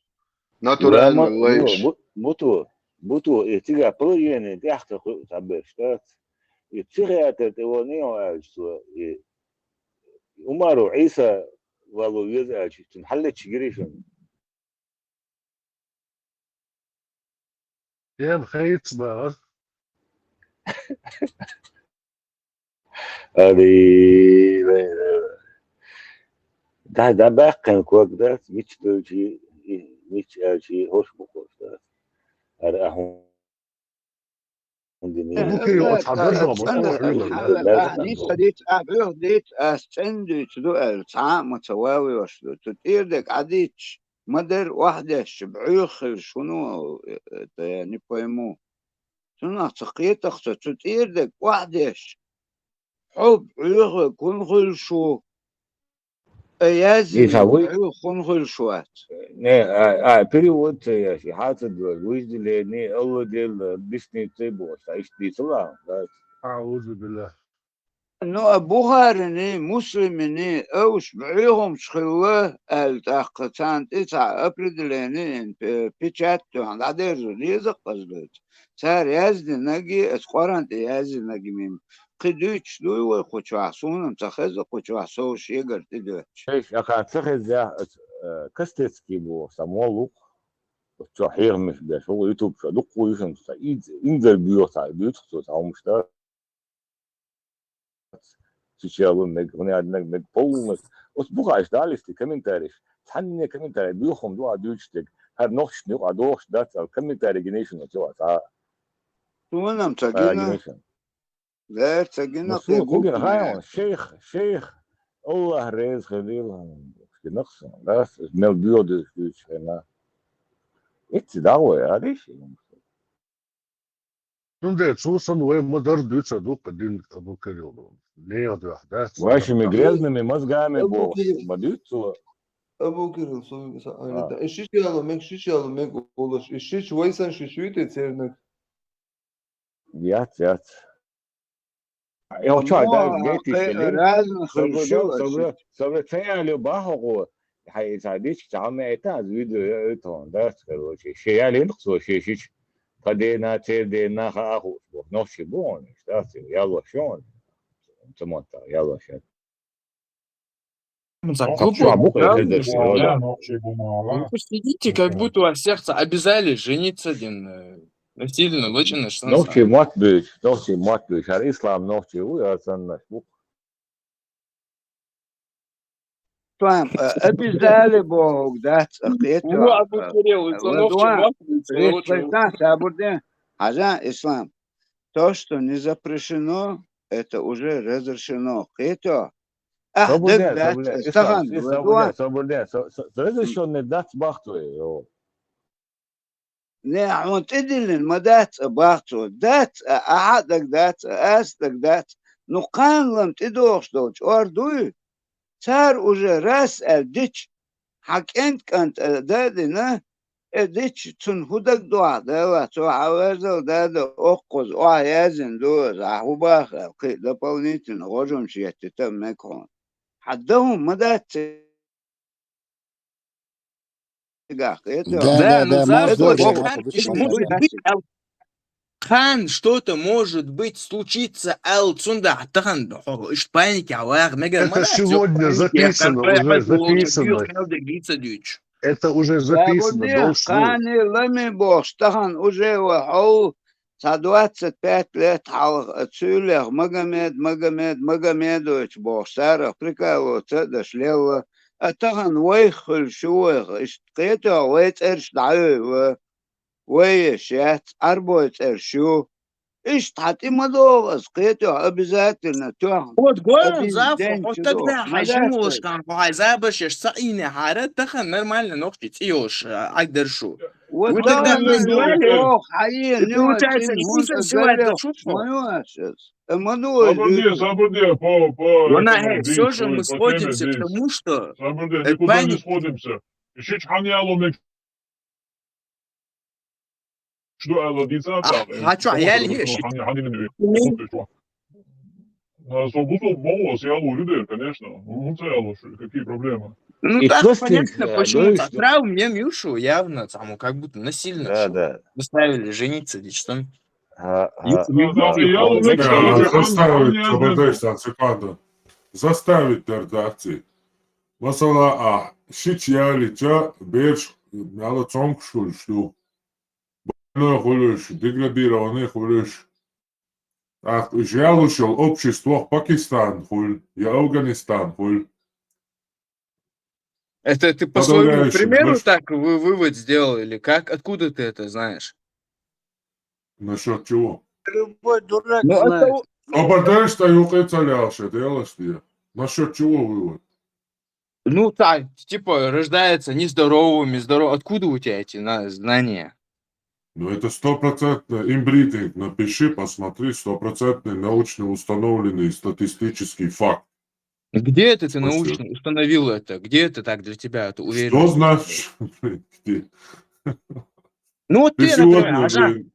Натуральный лайш. Буту, буту, и тига положение тяхта ху табеш, так? И психиатр ты его не альсу, и Умаров Ӏийса вало веза аьлча, цунна хьаллечча гирий шуна? Ден хӀинца бахар. Ари, вай, вай, вай. Да, да, баьккхина ког дац, мича долчи, и, мича аьлчи, хӀорш бу кхош дац. Ара ахьун дини. Э, Бу кири э, оцхьа э, даржо бу, цӀена, оцхьа хьуьлар, э, да, да, э, да, да. Ниса диц, а, бӀуьх диц, а, цӀена дуьйцу ду аьлла, цхьа а ма ца валош ду. Цу тӀера дег Ӏадийцча, ма дер охьадеш, бӀуьх хилла шуну, э, э, да, я не пойму. Цунах ца кхетах ца, цу тӀера дег охьадеш. Хьо бӀуьха кун хуьлуш ву? Э, язйина Иса вуй? БӀуьха кун хуьлуш вац? Не, а, а, перевод ца еш, и хьаца дур, вуйздилени, Алла Делла, дисница бу, ца иштта дийцала, да? АӀузу биллахӀ. Ну, а Бухарини, Муслимини, уьш бӀуьхамаш хилла, аьлла тӀаккха царна тӀе цхьа определени, э, печать тоьхна дӀадерзар деза-кх аз дуьйцу. Цара яздинаги, аса Къуръан тӀе яздинаги мим. Кхин дуьйцуш дуй вай кху чохь, суна-м ца хеза кху чохь, со шегара тӀедоьттуш. Шайх, аха ца хеза, аса, э, Костецкий боху, сан молла ву-кх. Оцу чохь хьехамаш беш, хӀума YouTube чохь дуккха йишина, ца, и, инзар боьха, ца, дуьйцу-кх цо, ца, хӀумаш дац. Сейчас вон мег, хӀунда аьлла мег полностью. Оцу бухахь иштта дӀалисти комментарийш. Цхьанне комментарий боьха-м ду а дуьйцуш дерг. ХӀара нохчашна юкъа дохуш дац аьлла комментарий гинийшина оцу а. Суна-м ца А, гина. Гинийшина. Дер ца гина, Ну, кхин суна гугина гугина. Хьайван, шейх, шейх. Аллах реза хилийла хьуна. Гинах сан. Дас, мел боьха дуьйцуш дуьйцуш хьайна. Итти дагӀой, а дийши? Цундела цо санна вай ма-дарра дуьйцур ду-кх дин Абу Кирилла. Нехан дуьхьа дац. Вашими грязными мозгами Абу бохуш, Кирилла. Ма дуьйцу цо. Абу Кирилла, со вига са А. айта. И шича яло мег, шича яло мег олуш. И шича вай санна шича вуьйти церниг? Яц, яц. Йо, чо, Ну, да, а, гайтиш э, хилли. Разных Собра, ещё да, собра, ошибок. Собра, ца яло бахьа гӀо. Хьай, ца дича, ца хьа мейтта, аз видео я, э, тон, да, короче. Ше яло инх цо, ше шич. Тха дена, цер дена, ха ахуш бу. Нохчи бу он, да, ца яло шон. Ца мотта, яло шон. Ну, так Нохчи глупо, бу, правда, это что, всё, да. Да, нохчи бу, мала. Вы сидите, как будто вас всех ца-, обязали жениться, дин, э, насильно, лучше на что Нохчи мотт буьйцу, нохчи мотт буьйцу. ХӀара ислам нохчи ву, я санна бу. Ислам, э, обязали бохург дац, а кхетий, Ву Абу э, Кирилл, э, это нохчи ладуан, мотт буьйцу, лучше. Респектан, сабур де, хьажа, Ислам. То, что не запрещено, это уже разрешено. Кхетий? Ахь Собур даг де, дац, собур де, э, Ислам, стахан, э, собур де, ладуан. Собур де, со-, со-, разрешённый дац бахтуй, о. Не, хьуна тӀедиллина ма дац а бах цо. Дац а, ахьа а даг дац а, аса а даг дац. Ну, кхана-м тӀедогӀуш долчу ор дуй? Цара уже раз аьлла дича, хьан кӀент-кӀант а да а дина, э, дича, цунна хӀун дагадогӀу, Дала, цо хьан верзал да а дан, оккхуза охьа яздина ду, иза ахьа хӀун баха аьлла, кхин а дополнительно гӀожамаш еттита а мега хьуна. Хьан дан хӀума ма дац цигахь, кхетий? Да, да, да, да, ну, да, Марк, это Доржи, очень Марк, кхана, обычно. Может быть, ал-, кхана что-то, может быть, случится, ал цунда тахана, хо, иш паники, а вах, мега Это ма дац, сегодня записано, уже записано. Это уже записано, Сабур де, должно. Кхане лами бохуш, тахана уже ва хьол, Цхьа двадцать пять лет хьалха а цуьлех Магомед, Магомед, Магомедович бохуш, царах прикалываться а даш лелла. А тахана вайх хуьлуш ю вайх, иштта кхетий, вай цӀераш дӀайой ва. Вай еш яц, Ӏарбой цӀераш ю. Иштта хьан тӀе ма догӀу аса, кхетий, обязательно тоьхна. Вот, гой, Забур, Зафа, хьо стагна хьажа йолуш хан, хьо хьайн забарш еш ца Ӏийнехьара, тахана нормально нохчий цӀе йолуш, а, Ӏагдарш ю. Вот вы тогда мне говорили, и получается, не существовать шу. Сабур де, сабур де, по, по этому, хей, всё же мы сходимся к тому, что, сабур де, э, никуда не сходимся. Ишич хьан яло мег. Шу ала дийца а, хьан чохь яьлла еш? Хьан, хьан, хьан, хьан, хьан, А, со бусалба боху, аса яло ю дера, конечно. Ну, хӀунда ца яло шу, какие проблемы? Ну, и так просто, понятно, э, почему говорю, так. Что травма мем ю шу, явно, там, как будто насильно, да, шу, да, заставили жениться, или что? А, а, ю-, ю-, да, ю-, да, ю-, я ю-, вот ю-, так, ю-, я заставили, ю-, ю-, секунду. заставить дерзать. Масала, а, шича ялича берш, мала цомгуш хуьлуш ду. Больной хуьлуш, деградированный хуьлуш. Так, уж ялушал общество Пакистан хуьлу, я Афганистан хуьлу. Это ты по своему примеру так вы, вывод сделал или как? Откуда ты это знаешь? Насчет чего? Любой дурак Ну, знает. Это... Обордаешь, что юкъе цалялше, делаешь ты. Насчет чего вывод? Ну, так, типа, рождается нездоровыми, здоров. Откуда у тебя эти на- знания? Ну, это стопроцентно инбридинг. Напиши, посмотри, стопроцентный научно установленный статистический факт. Где это ты Спасибо. Научно установил это? Где это так для тебя это уверен? Что значит? Где? Ну вот Ты ты, например, сегодня, ага, блин,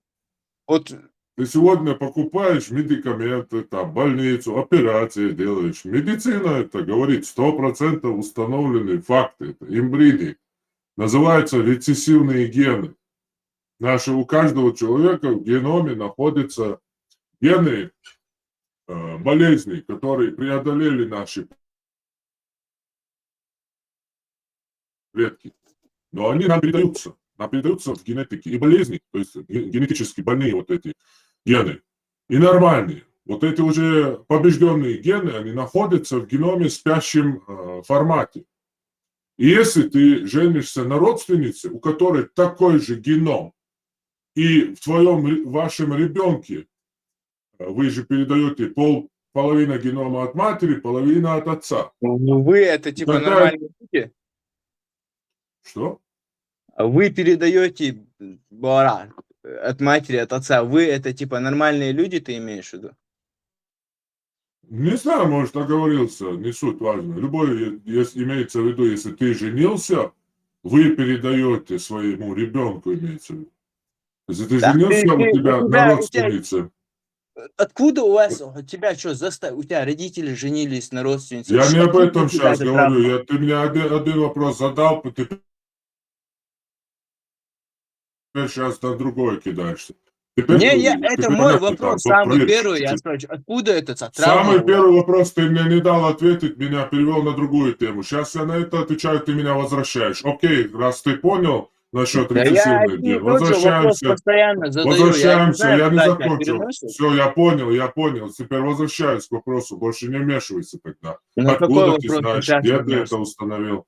вот ты сегодня покупаешь медикаменты, там, больницу, операции делаешь. Медицина это говорит, сто процентов установленные факты. Это инбридинг. Называется рецессивные гены. Наши, у каждого человека в геноме находятся гены э, болезней, которые преодолели наши предки. Но они нам передаются. Нам передаются в генетике. И болезни, то есть ге- генетически больные вот эти гены, и нормальные. Вот эти уже побежденные гены, они находятся в геноме в спящем э, формате. И если ты женишься на родственнице, у которой такой же геном, и в твоем, ре- вашем ребенке, э, вы же передаете пол, половина генома от матери, половина от отца. Ну, вы это типа Тогда- нормальные люди? Что? А вы передаете бара от матери, от отца. Вы это типа нормальные люди, ты имеешь в виду? Не знаю, может, оговорился, не суть важно. Любой, е- если имеется в виду, если ты женился, вы передаете своему ребенку, имеется в виду. Если ты Да, женился, ты- у ты- тебя у на тебя- у тебя- родственнице. Откуда у вас, у тебя что, заста... у тебя родители женились на родственнице? Я Ш- не об откуда этом у тебя сейчас эта говорю. травма? Я, ты мне один, один вопрос задал, ты теперь сейчас на другое кидаешься. Теперь Не, ты- я, ты это меня мой это вопрос, там, самый вот, первый, я чуть-чуть. спрашиваю, откуда это травма? Самый у вас? Первый вопрос ты мне не дал ответить, меня перевел на другую тему. Сейчас я на это отвечаю, ты меня возвращаешь. Окей, раз ты понял насчет Да я рецессивной одни и гены, тот же вопрос возвращаемся. постоянно задаю. Я не Возвращаемся, знаю, я не как тебя закончил. переносит. Все, я понял, я понял. Теперь возвращаюсь к вопросу. Больше не вмешивайся тогда. Ну, Откуда какой ты вопрос знаешь, сейчас где ты ты это знаешь? Установил?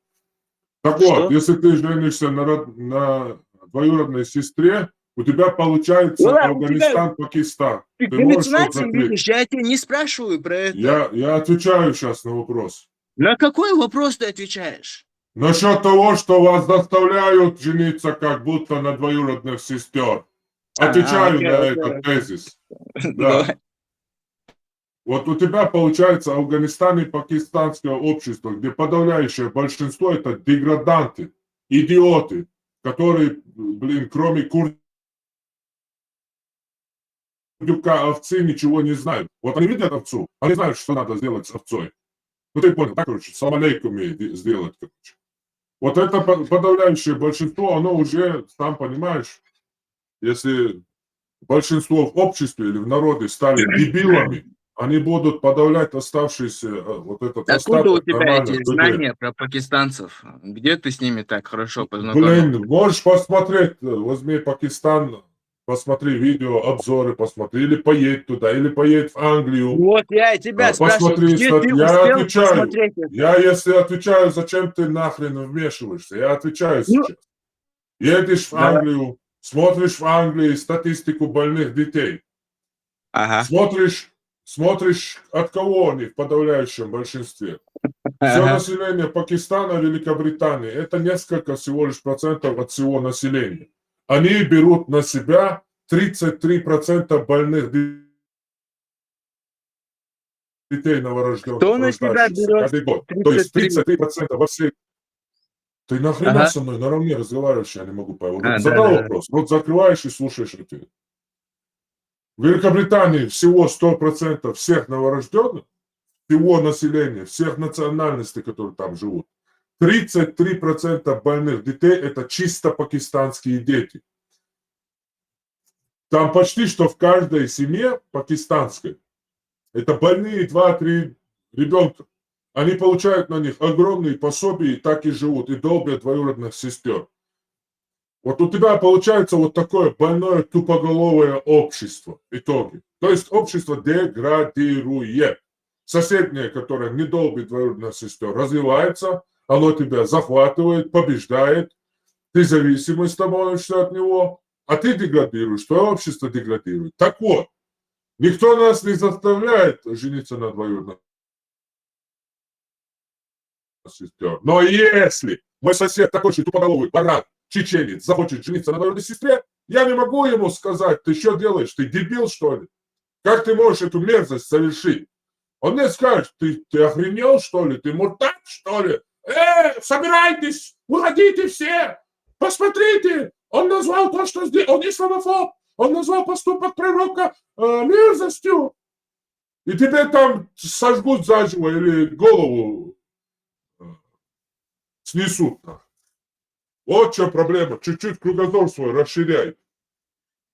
Так Что? Вот, если ты женишься на, род- на двоюродной сестре, у тебя получается Ну ладно, у тебя- Афганистан, Пакистан. Ты Ты можешь вот галлюцинации закрыть? Видишь, я тебе не спрашиваю про это. Я, я отвечаю сейчас на вопрос. На какой вопрос ты отвечаешь? Насчет того, что вас заставляют жениться как будто на двоюродных сестер. А, Отвечаю окей, на окей, этот окей. Тезис. Да. Давай. Вот у тебя получается Афганистан и пакистанское общество, где подавляющее большинство это деграданты, идиоты, которые, блин, кроме курдюка овцы ничего не знают. Вот они видят овцу, они знают, что надо сделать с овцой. Ну ты понял, да, короче, салам алейкум и де- сделать, короче. Вот это по- подавляющее большинство, оно уже, сам понимаешь, если большинство в обществе или в народе стали дебилами, они будут подавлять оставшиеся, э, вот этот Откуда у остаток тебя нормальных эти людей. Знания про пакистанцев? Где ты с ними так хорошо познакомился? Блин, можешь посмотреть, э, возьми Пакистан, посмотри видео, обзоры посмотри, или поедь туда, или поедь в Англию. Вот я и тебя А, спрашиваю, посмотри, где стат- ты я успел отвечаю. посмотреть это? Я, если отвечаю, зачем ты нахрен вмешиваешься? Я отвечаю Ну, сейчас. Едешь в да. Англию, смотришь в Англии статистику больных детей. Ага. Смотришь, смотришь, от кого они в подавляющем большинстве. Все Ага. население Пакистана, Великобритании, это несколько всего лишь процентов от всего населения. Они берут на себя тридцать три процента больных де- детей новорожденных. Кто на себя Рождающихся берёт каждый год. То есть тридцать три? Тридцать три процента во всей... Ты нахрена Ага. Со мной наравне разговариваешь, я не могу поймать. Вот А, да, задал да, да. Вопрос, рот закрываешь и слушаешь ответ. В Великобритании всего сто процентов всех новорожденных, всего населения, всех национальностей, которые там живут, тридцать три процента больных детей — это чисто пакистанские дети. Там почти что в каждой семье пакистанской это больные два-три ребенка. Они получают на них огромные пособия и так и живут, и долбят двоюродных сестер. Вот у тебя получается вот такое больное тупоголовое общество в итоге. То есть общество деградирует. Соседнее, которое не долбит двоюродных сестер, развивается, оно тебя захватывает, побеждает, ты зависимый становишься от него, а ты деградируешь, твое общество деградирует. Так вот, никто нас не заставляет жениться на двоюродных сестер. Но если мой сосед, такой же тупоголовый баран, чеченец, захочет жениться на двоюродной сестре, я не могу ему сказать: «Ты что делаешь? Ты дебил, что ли? Как ты можешь эту мерзость совершить?» Он мне скажет: «Ты, ты охренел, что ли? Ты муртат, что ли? Э, собирайтесь, выходите все! Посмотрите! Он назвал то, что здесь, он исламофоб! Он назвал поступок пророка э, мерзостью!» И тебе там сожгут заживо или голову э, снесут. Вот в чём проблема. Чуть-чуть кругозор свой расширяй.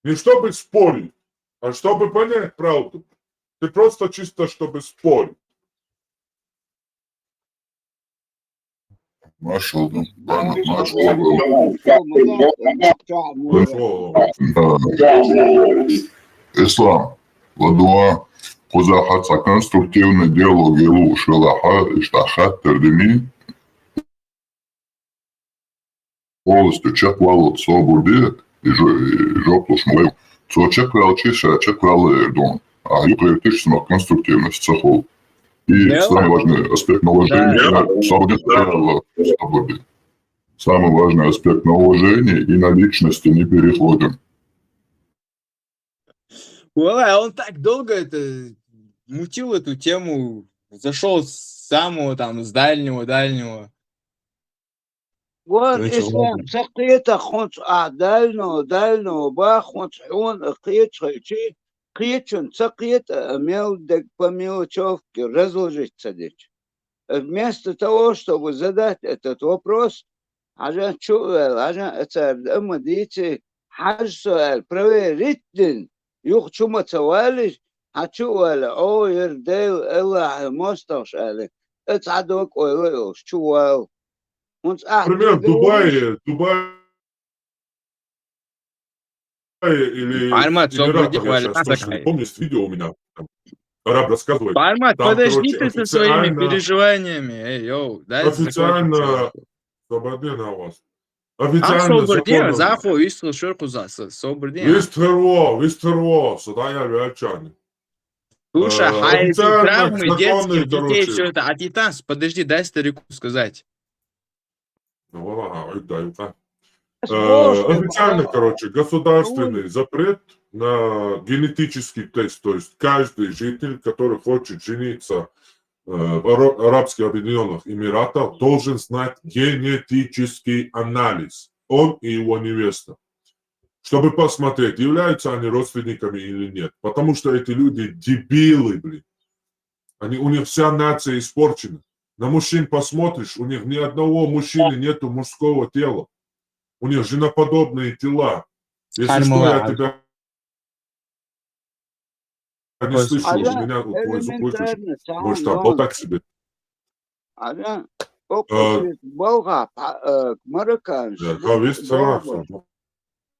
Не чтобы спорить, а чтобы понять правду. Ты просто чисто, чтобы спорить. Машалла, машалла. Ислам, ладугӀа, кхузахьа цхьа конструктивный диалог луш велахьа, иштта хаттар дини. Полностью чекхвалалца собар де, и жо-, и жоп луш ма вай. Цо чекхваьлча, ша чекхваьлар ду. А юкъера тишина конструктивность ца хул. И самый важный аспект на уважение, да, собар де, собар де. Самый важный аспект на уважение и на личности не переходим. Валлай, он так долго это мутил эту тему, зашёл с самого там, с дальнего-дальнего. Вот, короче, Ислам, ладно. Ца кхета хӀанз а дальнего-дальнего бах, хӀанз хьона кхеча хилча, кхечунна ца кхета, а мел дег по мелочёвке разложить ца дича. Э, вместо того, чтобы задать этот вопрос, хьажа чу а ваьлла, хьажа а цара ма дийци, хьажа со аьлла, проверить дина, юха чу ма ца валийча, хьа чу а ваьлла, о, яра Дела, Аллахьа мостагӀаш аьлла, э, цхьа дог ойла а йолуш, чу вала. ХӀунца ахь Пример, дерг Дубай, Дубай или Эмиратах, я щас точно не помню, есть видео у меня, там, араб рассказывает. Пармат, там, подожди короче, ты со своими официально, переживаниями, эй, йоу, дай официально закончить. Свободен у вас. Официально собар де, законом. Зафо, вистхула шуьркъу за-, со-, собар де. Вистхула, вистхула, со дӀаяьлла ваьлча. Слушай, э, хьайна официально травмы, законный, детских детей, короче. Всё это, а ты там, подожди, дай старику сказать. Ну, валлахӀи, гӀуьрг дай юкъа. Э, официально, короче, государственный запрет на генетический тест. То есть каждый житель, который хочет жениться, э, в Аро-, Арабских Объединённых Эмиратах, должен знать генетический анализ. Он и его невеста. Чтобы посмотреть, являются они родственниками или нет. Потому что эти люди дебилы, блин. Они, у них вся нация испорчена. На мужчин посмотришь, у них ни одного мужчины нету мужского тела. У них женоподобные тела. Если что, я тебя не слышу, у меня вот твой звук выключен. Может, там болтать себе. Ана, э, балха, э, марокканцы, да, весь царапан.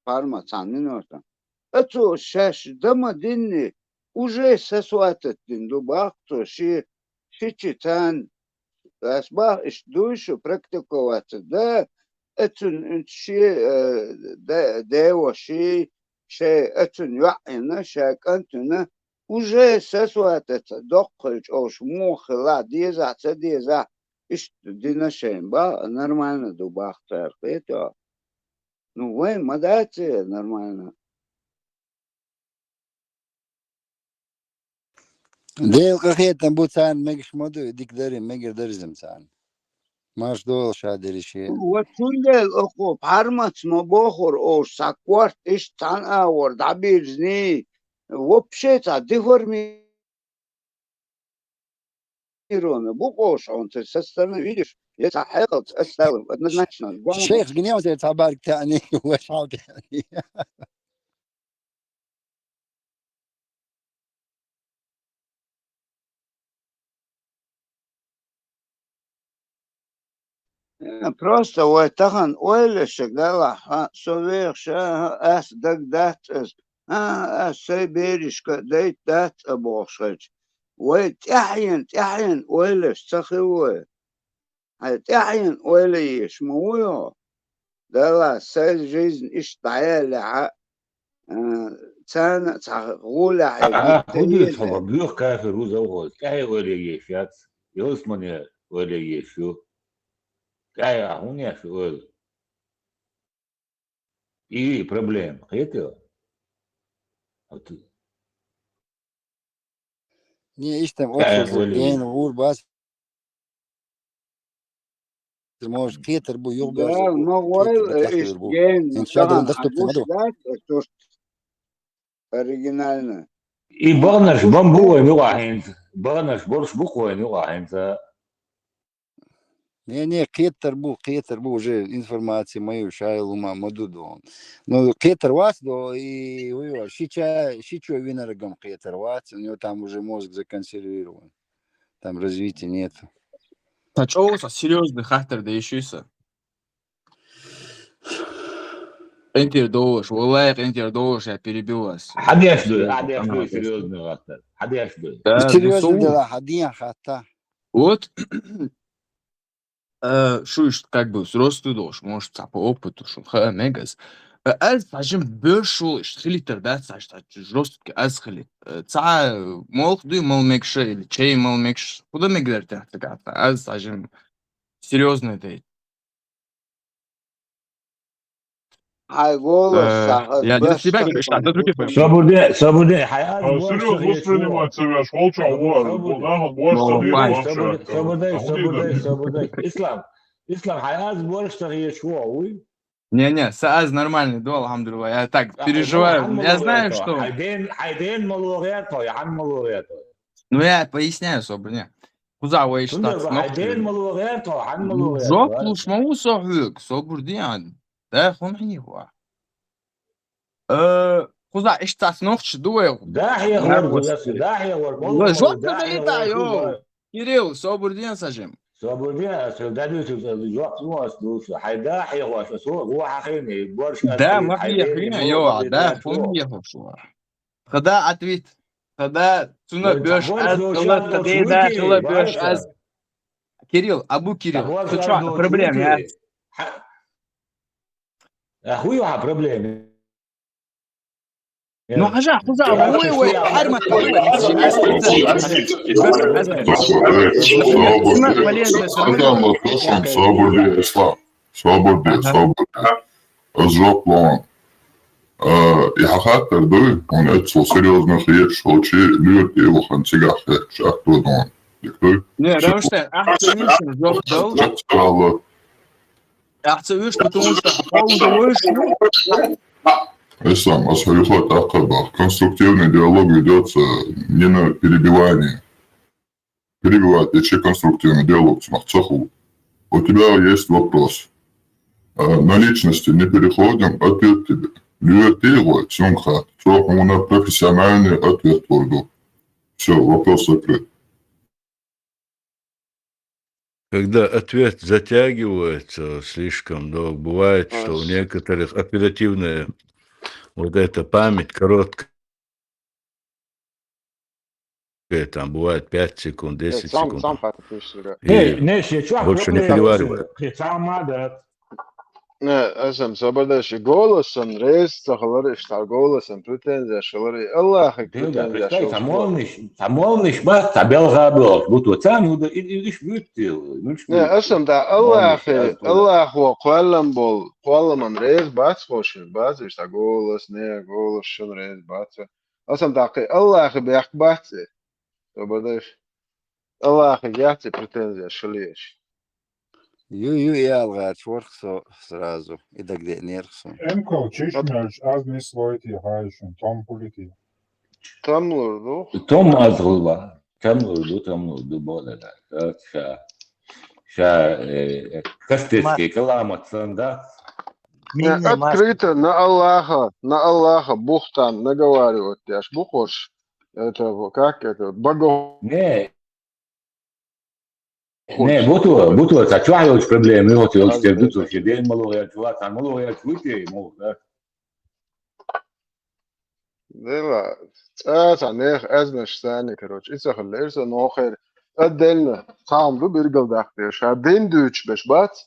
Парма, цхьана минута. Оцо шаьш дан ма динни, уже сасоатат дина ду, бах цо, ши, ши чи царна. Ас бах, иштта дуй шу практиковаться, да, оцун ши, э, да, дево ши, шай оцун йоӀ йина, шай кӀант йина, уже сасоатаца доккхал чӀовш муха хилла, деза, ца деза, иштта дина шайн, ба, нормально ду, бах цара, кхета. Ну, вайн ма дац нормально. Дела къахетам бу царна, мегаш ма ду, и дика дари, мегар даризма царна. Марш долу ша деррише. Вот цундела оха пхьармац ма бохура оша, сан корта иштта цхьана агӀор дӀабирзиний, вообще цхьа деформированный бу оша, он со стороны, видишь, я цхьа хьекъалца аса далла, однозначно. Шайх гинев церан цхьа барг таьӀний, вашхьал таьӀний. Просто вай тахана ойла ша галахь, а, со вехаш, а, ас даг дац ас, а, ас сай беришка дайт дац а бохуш хилча. Вай тӀаьхьена, тӀаьхьена ойлаш ца хилла вай. Хьай тӀаьхьена ойла еш ма вуй хьо? Дала сай жизнь иштта дӀаяллехьа, а, царна а цхьа гӀулехь А, а, хӀун дуьйцу хьо, боьха кафир ву завхоз? ТӀаьхье ойла еш яц, ялсмане ойла еш ю. ТӀаьхье ахь хӀунда еш ю ойла? И проблема, кхетий? Вот. Не, иштта ТӀаьхье общий ойла еш. Ген вур бац. Может, кхетар бу, юха Да, бер ма гӀойла, кхетар бу, тӀаьхье иш бу. Ген, ХӀинца ша дагана тахана дах тупца ма ду. Дац, аш туш оригинально. И баханарш бан бу вайн юкъахь хӀинца. Баханарш борш бу-кх вайн юкъахь хӀинца. Не, не, кхетар бу, кхетар бу, уже информация ма ю, шайла хӀума ма ду дон. Ну, кхетар вац до, и, ой, ой, ши ча-, ши чо винаргам кхетар вац, у него там уже мозг законсервирован. Там развития нету. Сан чӀогӀа сан серьёзный хаттар деш ю сан. КъинтӀера довлаш, валлай, къинтӀера довлаш, я перебил вас. Хьан деш ду, хьан деш ду серьёзный хаттар? Хьан деш ду? Да, серьёзный дела, хьан деш хаттар? Вот. Э, шу иштта как бы взрослый долуш, может, цхьа по опыту шу хаа мегас. Э, аз сажим бешул иштта хилитар дац, аш цхьа жёсткий аз хили. Э, цхьа, э, молх дуй, мал мегша или чай мал мегш. Куда мегвер тяхта гата? Аз сажим серьёзный дей. Хьай голос Э, сахьат я для себя башха говорю, что это другие проблемы. Собур де, собур де, хьай аз А, борш серьёзно тахе воспринимать шу. Себя, ш-, волча Собур де, вар, собур де, бо нахал борш собур де, тахе собур де, вар. Собур де, собур де, собур де. Ислам, Ислам, хьай аз борш тахе шу, уй? Не-не, са аз нормальный ду, алхьамдулиллах. Я так переживаю. Я знаю, что Хьай ден, хьай ден ма логӀер тхо, я хьан ма логӀер тхо. Ну, я поясняю, собур де. Кхузахь вай иштта Цундела хьай ден ма логӀер тхо, хьан ма логӀер тхо. Жоп луш ма ву со хьоьга, собур де хьан. Да, хӀун хьийху? Э, кхузахь иштта цхьацца нохчаш ду вай. Да, хьехор, да, хьехор, Ва, жоп ма далийтахь, йо. Кирилл, собур де, сажим. Собур де, ас хӀара дӀадуьйцург, ас жоп ма ас дуьйцу. Хьай да хьехош, ас вон хьахийна, борш ас Да, хилийта, ма хьай хьехийна, ден йо, ма да, хӀун хьехош вара? Хада ответ. Хада цуна Вай боьш цхьа аз, боьш хила, аз хада доцуш да, вуй хила те, боьш аз. Ваьлла. Кирилл, Абу Кирилл, Цхьа боьш хӀун аз чохь доцуш проблема вуй яц? Те. Хьа-, а хӀун ю хьан проблема? Ну, хьажа, кхуза, ой, ой, хьарма, Собур де, Ислам. Собур де, собур де. Аз жоп ло. А, и хьан хаттар дуй, хьуна эццо серьёзно хеташ, хьо чи лоьртӀе вахана цигахь хеташ, атто дон. Дика дуй? Не, Рамштайн, ахьа ца вуьйш, жоп дал. Жак царала. Ахьа ца вуьйш, потому что хьо уже вуьйш, ну. Ислам, ас хьоьга юха тӀаккха бах. Конструктивный диалог ведётся не на перебивание. Перебивать, я че конструктивный диалог цунах ца хул. У тебя есть вопрос. А, на личности не переходим, ответ тебе. ЛоьртӀе гӀой, цунга хатта. Цо хьуна профессиональный ответ лур ду. Всё, вопрос закрыт. Когда ответ затягивается слишком долго, бывает, что у некоторых оперативная вот эта память короткая, там бывает пять секунд, Э, десять сам, секунд. Сам хатта пишет. И Не, не, ше чохь больше не переваривает. Ше цхьа ма дац. Не, аса ма собар де, ши голосан реза ца хилар, иштта голосан претензеш хилар, и Аллахьига Дилда, претензеш представь, хилар. Цхьа молниш, цхьа молниш бац, цхьа белха бохуш бу тхо. Царна хӀун ду, и, и, иш буьттил, муьлш Не, буьттил? Аса ма да Молниш Аллахьи, аз хӀун ду? Аллахьо кхоьллам бол, кхоьлламан реза бац хьо шен, бац, иштта голас, не, голас шун реза бац. Аса ма да кхин Аллахьи бехк бац и. Собар де. Аллахьига яц и претензеш хила еш. Ю, ю, и ала гӀерташ вара-кх со сразу, и дагадеънера-кх суна. Эмкал чиш мелча аз нислойти хьайшун, том хулити. Там лур ду. Том аз хулла. Там лур ду, там лур ду, бо да, да. Ша, ша, э, кастецкий каламат сан да. Э, открыто на Аллаха, на Аллаха бухтан наговаривать деш бу хӀорш. Это, как это, богов- Не. Не, буту, буту, цхьа чохь йолчу проблема, йолчу, йолчу тера ду цо, шен ден ма лохьа яьлча, вацан ма лохьа яьлча, вуй те, ма лохьа. Дела, цӀа цхьа нехан аьзнаш санна, короче, и ца хилла, эр сан нохера, отдельно, цхьа хӀума ду биргал даккха дезаш, ша дин дуьйцуш берш бац,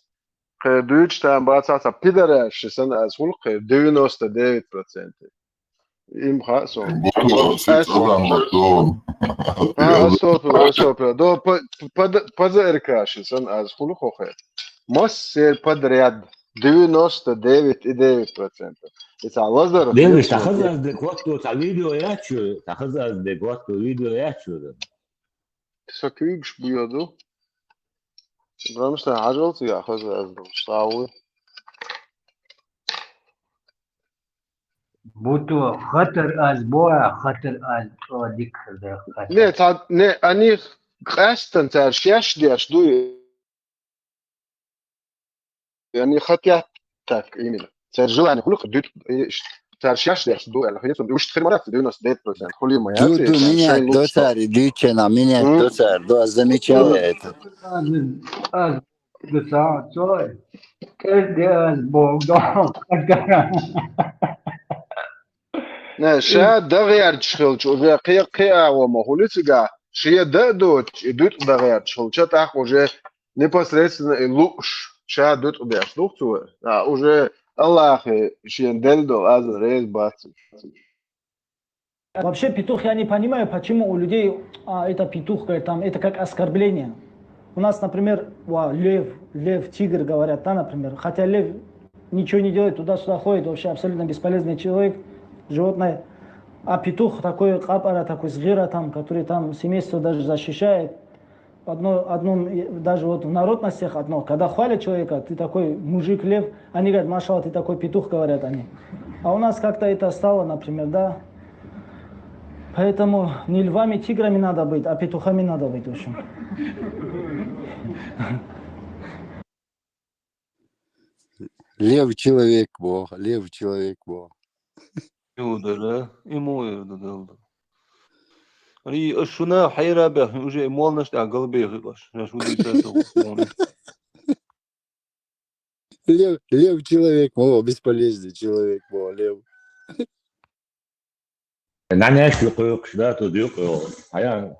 кхе дуьйцуш там бац, цхьа пидораш ши санна аз хуьлу кхе девяносто девять процентов. Им хаьа со. Буту, ши цӀа дан бу, дон. А, астопа, астопа. До, па-, па-, П З Р К ши санна аз хуьлу хохе. Массер подряд девяносто девять и девять процентов. И цхьа лазар. Дели, та хаза аз де котто, та видео ячу, та хаза аз де котто, видео ячу. Со куьйгаш буьйду. Грамста хьажал цига хаза аз ду. Саву. Буту хатар аз боа, хатар аз цӀа дика хаза хатар. Не, цхьа, не, они къаьстан цара шаьш деш ду. Они хотят так именно. Цара желание хуьлу дуьту, и ш-, цара шаьш деш ду, аьлла, хӀинца уьш хир ма дац, девяносто девять процентов хуьлий ма яц, ду, ду, цара менять шайн лучше доцари, дуьйцу нах, менять доцари, ду, аз замечал это. Аз, аз, ду, цхьа, цой, кӀезде аз боху, ду, хатар. Не, ша дан гӀерташ хилча, уже кхе-, кхиаво ма хуьлу цигахь, шен дан а доцуш, и дуьтӀа дан гӀерташ хилча, тӀаккха уже непосредственно и лууш, ша дуьтӀа беш ду-кх цо, а, уже Аллахе шена делла долу аза реза бац. Вообще, петух, я не понимаю, почему у людей, а, это петух, говорит, там, это как оскорбление. У нас, например, ва, лев, лев, тигр говорят, да, например. Хотя лев ничего не делает, туда-сюда ходит, вообще абсолютно бесполезный человек, животное. А петух такой къапара, такой згира там, который там семейство даже защищает. В одно-, одном, и даже вот в народностях одно, когда хвалят человека, ты такой мужик-лев, они говорят, машалла, ты такой петух, говорят они. А у нас как-то это стало, например, да. Поэтому не львами, тиграми надо быть, а петухами надо быть, в общем. Лев человек боху, лев человек боху. Юдара, и мо юдара. Ари, аш шуна хайра бехни, уже молнаш тӀехь галбехи баш. Наш удиса со. Лев, лев человек, о, бесполезный человек, о, лев. Нанеш кхойкхуш да, ту дюкъо. Хьаян.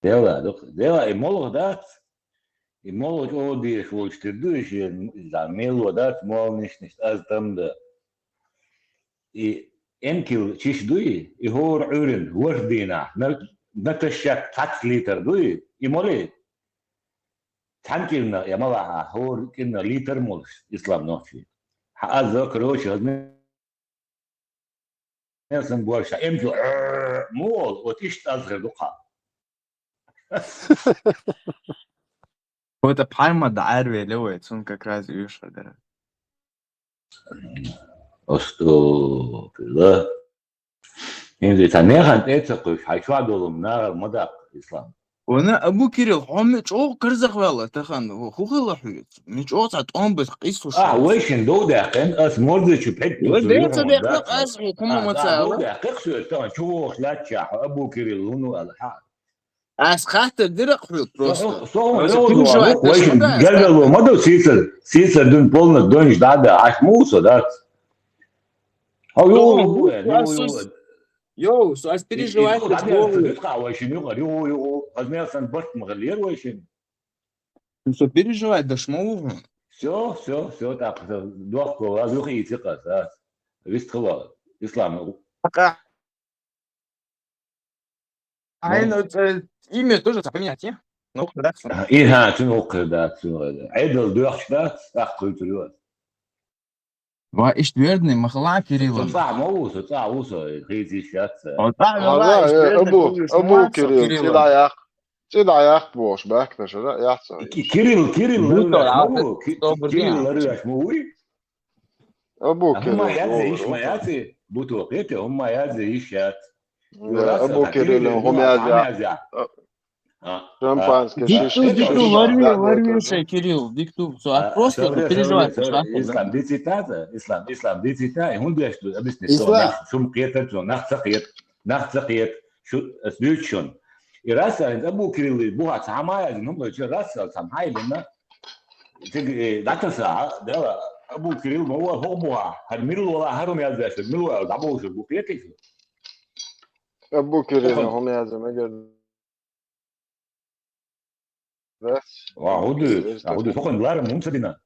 Дела, дукха, дела, и молха дац, и молха чӀогӀа дезаш волчу тера ду, и шен, и зан мело дац, молнишнаш аз там да. И эмкил чиш дуй, и хӀора Ӏуьйран, ворхӀ дийнахь, на, наташшак цхьацца литр дуй, и моли? Цхьана кӀирна, я малахьа, хӀора кӀирна литр молуш, ислам нохчий. Хьан аз закар йоцу, хазна Нелсон Борша, эмчу, мугӀал, вот иштта аз хир ду-кха. Вот а пхьарма дӀаьрвеле вай, цунна как раз уьш хир дара. Астагфирулла. ХӀинца цхьа механа тӀе а ца кхуьйсуш, хьайн чохь долу нагӀар ма даккха, Ислам. Вана Абу Кирилл, хьо мича чӀогӀа карзахваьлла тахана, хӀу хилла хьоьца? Мича чӀогӀа цхьа тӀом бес къийса хӀуш. Ахь вайшин дов даьккхина, ас морзачу пхьегна. Вай ден ца дехна, ас хӀу кхума ма ца ала. Дов даьккхина соьца тахана, чу вогӀуш лаьттачахь, Абу Кирилл хӀун ву аьлла хьан? Ас хаттар дира хьоьца просто. Со хьуна переживать вайшин гергало ма ду, сийсар, сийсар дуьнен полнат донаш дӀа а даьхьаш, муха со дац? Хьо юху, юху, юху. Йоу, со ас переживать. Юху, юху, вайшин юху, юху. Аз мел сан барт ма хилла вайшин. Ну, со переживать даш ма ву хьуна. Всё, всё, всё, так, всё. Дохко, аз юху ийци къас, а. Вист хила, Ислам. Пока. Ай, ну, э, имя тоже поменять, не? Ну, да, всё. И, ха, цуьнан воккхар дац, цуьнан. Ӏедал доьхча дац, тӀаккха кхуьйтур ю ас. Ва, иштта вердни ма хала Кирилла. Со цӀахь ма ву, со цӀахь ву со, хийца йиш яц. О, цӀахь ма ву, иштта вердни Абу, Абу Кирилла, цӀи дӀаяккха. ЦӀи дӀаяккха бохуш баьхкина шуна, яц со. Ки-, Кирилл, Кирилл ларвеш ма ву, Ки-, Кирилл ларвеш ма вуй? Абу Кирилл. ХӀумма язде йиш ма яц, Буту, кхета, хӀумма язде йиш яц. Абу Кирилл, хӀума язде. Шампанский шиша. Дикту, дикту, ларви, ларви шай, Кирилл, дикту. Со, а, просто переживать, Ислам, дицитаза, Ислам, Ислам, дицита, и хӀун деш ду, объясни, Ислам. Шум кхетар, нах ца кхет, нах ца кхет. чу, ас дуьйцу шуна. И Расал, хӀинца Абу Кирилла бухахь цхьа хӀама а яздина, хӀума дойча, Расал цхьа хӀама хьайбина, цига, э, дӀатаса, дела, Абу Кирилла ма вара хӀокху бухахь, хӀара мила вала, хӀара хӀума яздеш, мила вала дӀабовшург бу кхетий? Абу Кирилла хӀума яздина мегар. Ва, хӀу ду, ва, хӀу ду, хӀокхуьнан ларам хӀума ца дина.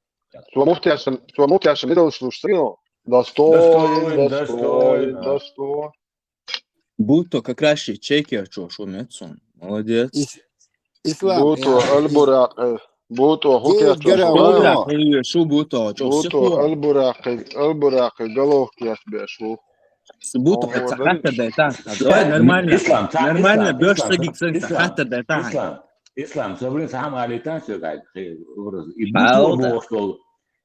Цо муфтиашна, цо муфтиашна медалш луш ца гино? Достойно, достойно, достойно. Буту как раз чекер чо шу мецун. Молодец. Ислам, Буту, Аль-Буракъи, Буту, хӀу кечо шу? Аль-Буракъи, шу Буту, чо Буту, Аль-Буракъи, Аль-Буракъи, головки ас беш ву. Субуту хьо ца хаттар дай та. Давай нормально. Ислам, ца, нормально, Ислам, беш Ислам, сагик сан ца Ислам, хаттар дай та. Ислам, Ислам, собрин сам алитан сё гай, хе, образ. И Буту бохол.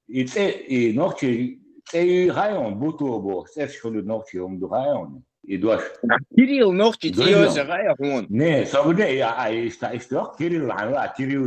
И цӀе, и нохчи цӀе ю хайон, Буту бохол. ЦӀе шхулу нохчи ум ду хайон. И дош. Кирилл нохчи цӀе ю хайон. Не, собрин, я, а, ишта, ишта, Кирилл, а, Кирилл.